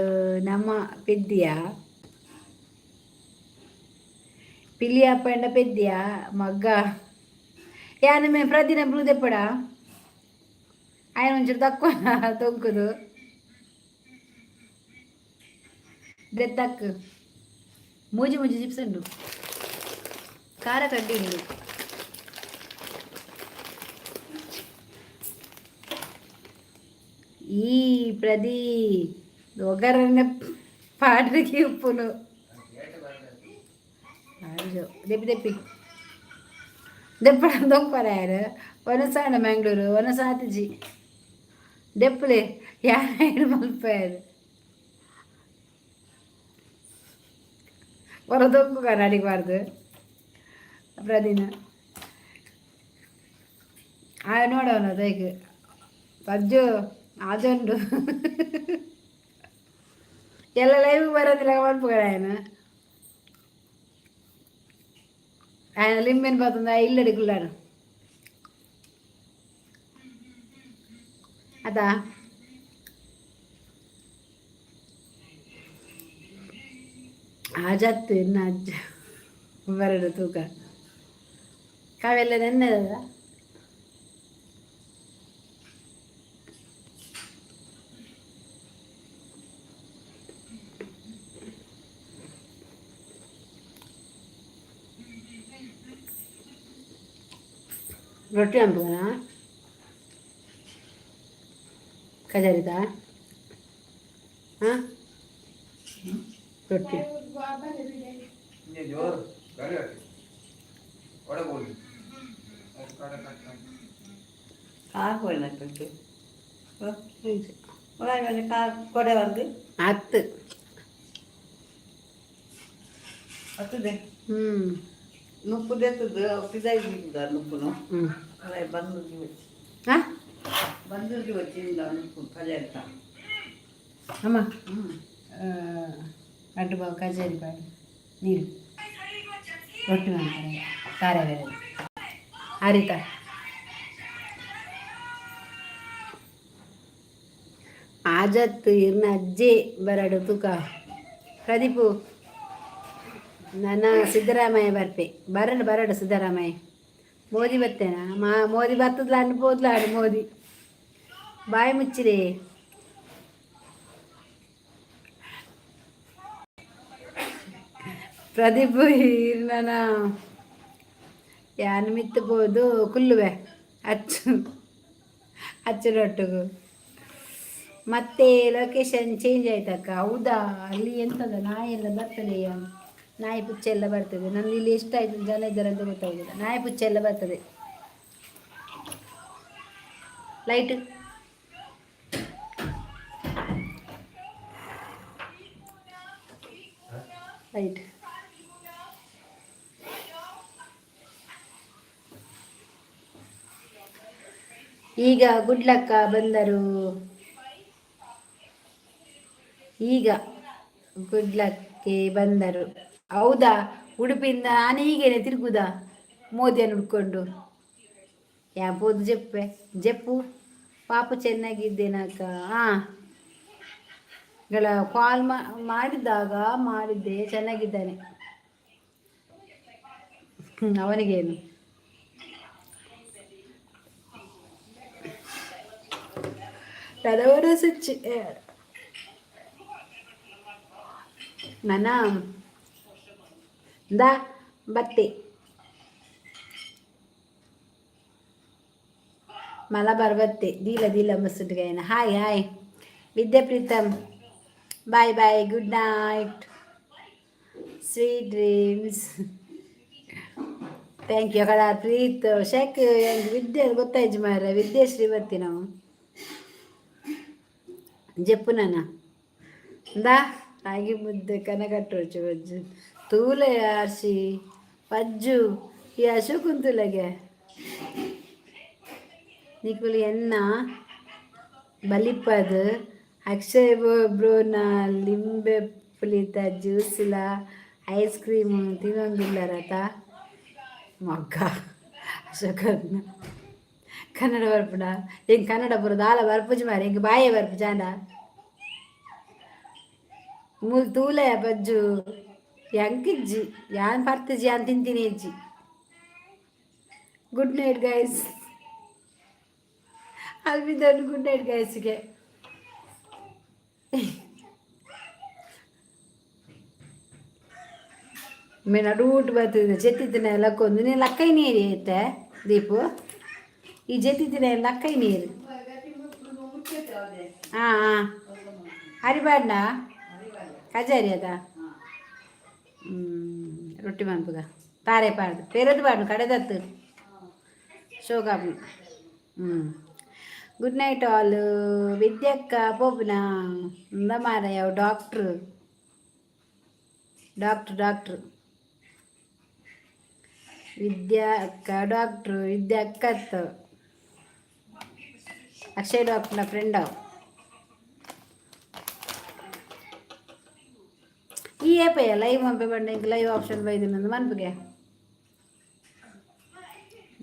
ನಮ್ಮ ಪೆದ್ದಿಯ ಪಿಲಿಯ ಪಂಡ ಪೆದ್ದಿಯ ಮಗ್ಗ ಯಾನ್ ಮೇ ಪ್ರತಿನ ಬ್ಲೂ ದೆಪ್ಪಡ ఆయన ಒಂಚೂರು ತక్కుವ ತೊಂಕುದು ದೆತ್ತಕ್ ಮೂಜಿ ಮೂಜಿ ಚಿಪ್ಸ್ ಉಂಡು ಖಾರ ಕಡ್ಡಿ ಉಂಡು. ಈ ಪ್ರದಿ ಒಗ್ಗರಣೆ ಪಾಡ್ರಿಗೆ ಉಪ್ಪುನು ದೆಪ್ಪಿ ದೆಪ್ಪಿ ದೆಪ್ಪಡ ದೊಂಪರ ವನಸಾಣ ಮ್ಯಾಂಗ್ಳೂರು ವನಸಾತಿಜಿ ದೆಪ್ಪಲೆ ಯಾರು ಮಲ್ಪೇರು ಹೊರ ದೊಂಕು ಅಡಿಗಬಾರ್ದು ಪ್ರದಿನ ಆ ನೋಡವನ ತೈಕ್ ಪಜ್ಜು ಆಜುಂಡು ಎಲ್ಲ ಲೈವ್ ಬರೋದಿಲ್ಲ ಮಲ್ಪುಗಳ ఆయన ఆయన ಲಿಂಬೆನ್ ಬತ್ತಂದ ಇಲ್ಲಡಿ ಕುಲ್ಲಾಡು. ಅದಾ? ಆಜತ್ತು ಇನ್ನ ಅಜ್ಜ ಬರಡು ತೂಕ ಕಾವೆಲ್ಲ ನೆನ್ನೆದ. ರೊಟ್ಟಿ ಅನ್ಬೋದಾ? ಕಜಾರಿದಾ? ಹಾಂ, ರೊಟ್ಟಿ. ಜೋರು ಗಾಡಿ ಒಡೆ ಬೋಲಿ ಕಡೆ ಕಟ್ಟ. ಕಾರ್ ಹೋಯ್ನಕ್ಕೆ ಕಾರ್ ಕೊಡೆ ಬಂದು. ಹತ್ತು. ಹತ್ತದೆ. ಹ್ಞೂ. ನುಪ್ಪು ದೆತ್ತದು ಪಿದಾಯಿ ನುಪ್ಪುನು. ಹ್ಞೂ. ಅದೇ ಬಂದು వచ్చి ಹಾಂ. ಬಂದು వచ్చిಂದ ನುಪ್ಪು ಕಜಾರಿತ. ಅಮ್ಮ, ಅಡ್ಡು ಬಾವು ಕಜಾರಿ ಬಾಡು ನೀರು ರೊಟ್ಟಿ ಮಾಡ್ತಾರೆ ತಾರೆ ಬೇರೆ ಹರಿತ. ಆಜತ್ತು ಇರ್ನ ಅಜ್ಜಿ ಬರಡು ತೂಕ. ಪ್ರದೀಪು, ನನ್ನ ಸಿದ್ದರಾಮಯ್ಯ ಬರ್ಪೆ. ಬರಡು ಬರಡು ಸಿದ್ದರಾಮಯ್ಯ. ಮೋದಿ ಬರ್ತೇನಾ? ಮಾ ಮೋದಿ ಬರ್ತದ್ಲ ಅನ್ನು ಪೋದ್ಲಾಡು. ಮೋದಿ ಬಾಯಿ ಮುಚ್ಚಿರಿ. ಪ್ರದೀಪ್, ನನ್ನ ಯಾನ್ ಮಿತ್ತು ಪೋದು ಕುಲ್ಲುವೆ ಅಚ್ಚು ಅಚ್ಚುನೊಟ್ಟಿಗು. ಮತ್ತೆ ಲೊಕೇಶನ್ ಚೇಂಜ್ ಆಯ್ತಕ್ಕ. ಹೌದಾ? ಅಲ್ಲಿ ಎಂತದ ನಾಯಿ ಎಲ್ಲ ಬರ್ತದೆ, ನಾಯಿ ಪುಚ್ಚ ಎಲ್ಲ ಬರ್ತದೆ. ನಂದು ಇಲ್ಲಿ ಎಷ್ಟಾಯ್ತು ಜನ ಇದ್ದಾರೆ ಅಂತ ಗೊತ್ತಾಗೋದಿಲ್ಲ. ನಾಯಿ ಪುಚ್ಚ ಎಲ್ಲ ಬರ್ತದೆ. Light light. ಈಗ ಗುಡ್ಲಕ್ಕ ಬಂದರು. ಈಗ ಗುಡ್ಲಕ್ಕೆ ಬಂದರು. ಹೌದಾ? ಉಡುಪಿಯಿಂದ ನಾನು ಹೀಗೇನೆ ತಿರುಗುದಾ ಮೋದಿಯನ್ನು ಹುಡ್ಕೊಂಡು? ಯಾಬೋದು ಜಪ್ಪೆ ಜಪ್ಪು ಪಾಪು. ಚೆನ್ನಾಗಿದ್ದೇನಕ್ಕ? ಹಾಂ, ಗಳ ಕಾಲ್ ಮಾಡಿದ್ದಾಗ ಮಾಡಿದ್ದೆ. ಚೆನ್ನಾಗಿದ್ದಾನೆ. ಅವನಿಗೇನು? ತದವರ ಸ್ವಿಚ್ ನನ್ನ the ಬತ್ತಿ ಮಲಬಾರ್ ಬತ್ತಿ ದೀಲ ದೀಲ ಮಸ್ತ್. Hi hi Vidya Preetham, bye bye, good night, sweet dreams, thank you. ಅಕಡ ಪ್ರೀತ್ ಶೇಕ್ ವಿದ್ಯೆ ಗೊತ್ತಾಯ್ತು ಮಾರ. ವಿದ್ಯಾಶ್ರೀ ಬರ್ತಿ ನಾವು ಜಪ್ಪು ನಾನ ಇಂದಾ ರಾಗಿ ಮುದ್ದೆ ಕನಕಟ್ಟೋಚು ಬಜ್ಜು ತೂಲೆ ಅರ್ಶಿ ಪಜ್ಜು ಈ ಅಶೋಕುಂತುಲಗೆ ನಿಕುಲು ಎನ್ನ ಬಲಿಪದು. ಅಕ್ಷಯ್ ಬ್ರೋನ ಲಿಂಬೆ ಪುಳಿತ ಜ್ಯೂಸ್ಲ ಐಸ್ ಕ್ರೀಮ್ ತಿನ್ನೊಂದಿಲ್ಲರತ ಮಗ್ಗ. ಅಶೋಕನ್ನ ಕನ್ನಡ ಬರ್ಪುಣ ಎಂಕ್ ಕನ್ನಡ ಪೂರ ದಾಲ ಬರ್ಪುಜಿ ಮಾರೆ. ಎಂಕ್ ಬಾಯೇ ಬರ್ಪುಜಾಂಡ. ಮೂಲು ತೂಲೆ ಬಜ್ಜು ಎಂಕಿಜ್ಜಿ ಯಾನ್ ಪರ್ತಿಜಿ ಯಾನ್ ತಿಂತೀನಿ ಇಜ್ಜಿ. Good night guys. ಅಲ್ವಿದನ್ನು ಗುಡ್ ನೈಟ್ ಗೈಸ್ಗೆ. ಮೇ ನಡುಟ್ ಬರ್ತದೆ ಜೆತ್ತಿತ್ತಿನ ಲಕ್ಕೊಂದು. ನೀನು ಲಕ್ಕೈ ನೀರು ಐತೆ ದೀಪು. ಈ ಜೆತ್ತಿತ್ತಿನ ಲಕ್ಕೈ ನೀರು. ಹಾಂ ಹಾಂ, ಅರಿಬಾಂಡ ಕಜಾರಿ ಅದ ರೊಟ್ಟಿ ಮನ್ಪುಗ ತಾರೆ ಪಾಡ್ದು ಪೆರದು ಪಾಡು ಕಡೆದತ್ತು ಶೋಕಾಪು. ಹ್ಞೂ, ಗುಡ್ ನೈಟ್ ಆಲ್. ವಿದ್ಯಕ್ಕ ಪೋಪುನ ಇಂದ ಮಾರಯ್ಯ. ಡಾಕ್ಟ್ರು ಡಾಕ್ಟ್ರ್ ಡಾಕ್ಟ್ರು ವಿದ್ಯಾ ಅಕ್ಕ ಡಾಕ್ಟ್ರು. ವಿದ್ಯಾ ಅಕ್ಕ ಅತ್ತ ಅಕ್ಷಯ್ ಡಾಕ್ಟ್ರನ ಫ್ರೆಂಡ್. ಈ ಏಪಯ್ಯ ಲೈವ್ ಮಂಪೆ ಬಂಡ ಇಂಕ್ ಲೈವ್ ಆಪ್ಷನ್ ಬೈದಿನಂದು ಮನ್ಪುಗೆ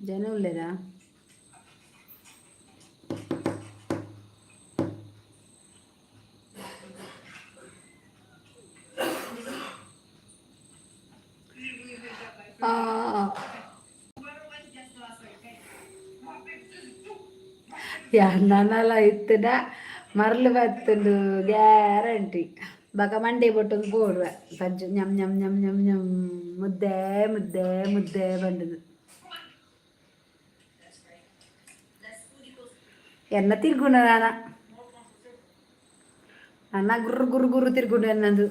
ಜನ ಉಲ್ಲೇರಾ? ನನಲ ಇತ್ತಡ ಮರ್ಲು ಬತ್ತುಂಡು ಗ್ಯಾರಂಟಿ. ಬಕ ಮಂಡೆ ಬೊಟ್ಟೊಂದು ಪೋಡುವ ಪಜ್ಜು ñam ñam ñam ñam ñam ಮುದ್ದೆ ಮುದ್ದೆ ಮುದ್ದೆ ಬಂಡದು. ಎನ್ನ ತಿರ್ಗುಣ ನಾನ ಅನ್ನ ಗುರ್ರು ಗುರ್ರು ಗುರ್ರು ತಿರ್ಗುಂಡು ಎನ್ನದು.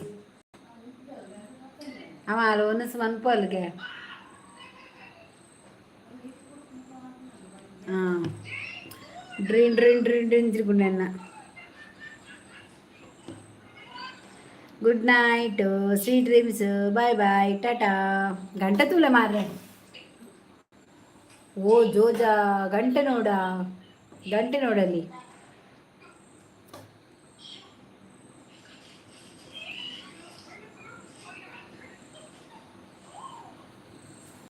ಅವ ಒನಸ್ ಮನ್ಪಲ್ಗೆ. ಹಾಂ, ಡ್ರೀನ್ ಡ್ರೀನ್ ಡ್ರೀನ್ ಡ್ರೀನ್ ತಿರ್ಗುಂಡು ಎನ್ನ. Good night, sweet dreams, bye bye, tata. ಗಂಟೆ ತೂಲೆ ಮಾರ್ರೆ. ಓ ಜೋಜಾ, ಗಂಟೆ ನೋಡ, ಗಂಟೆ ನೋಡಲ್ಲಿ.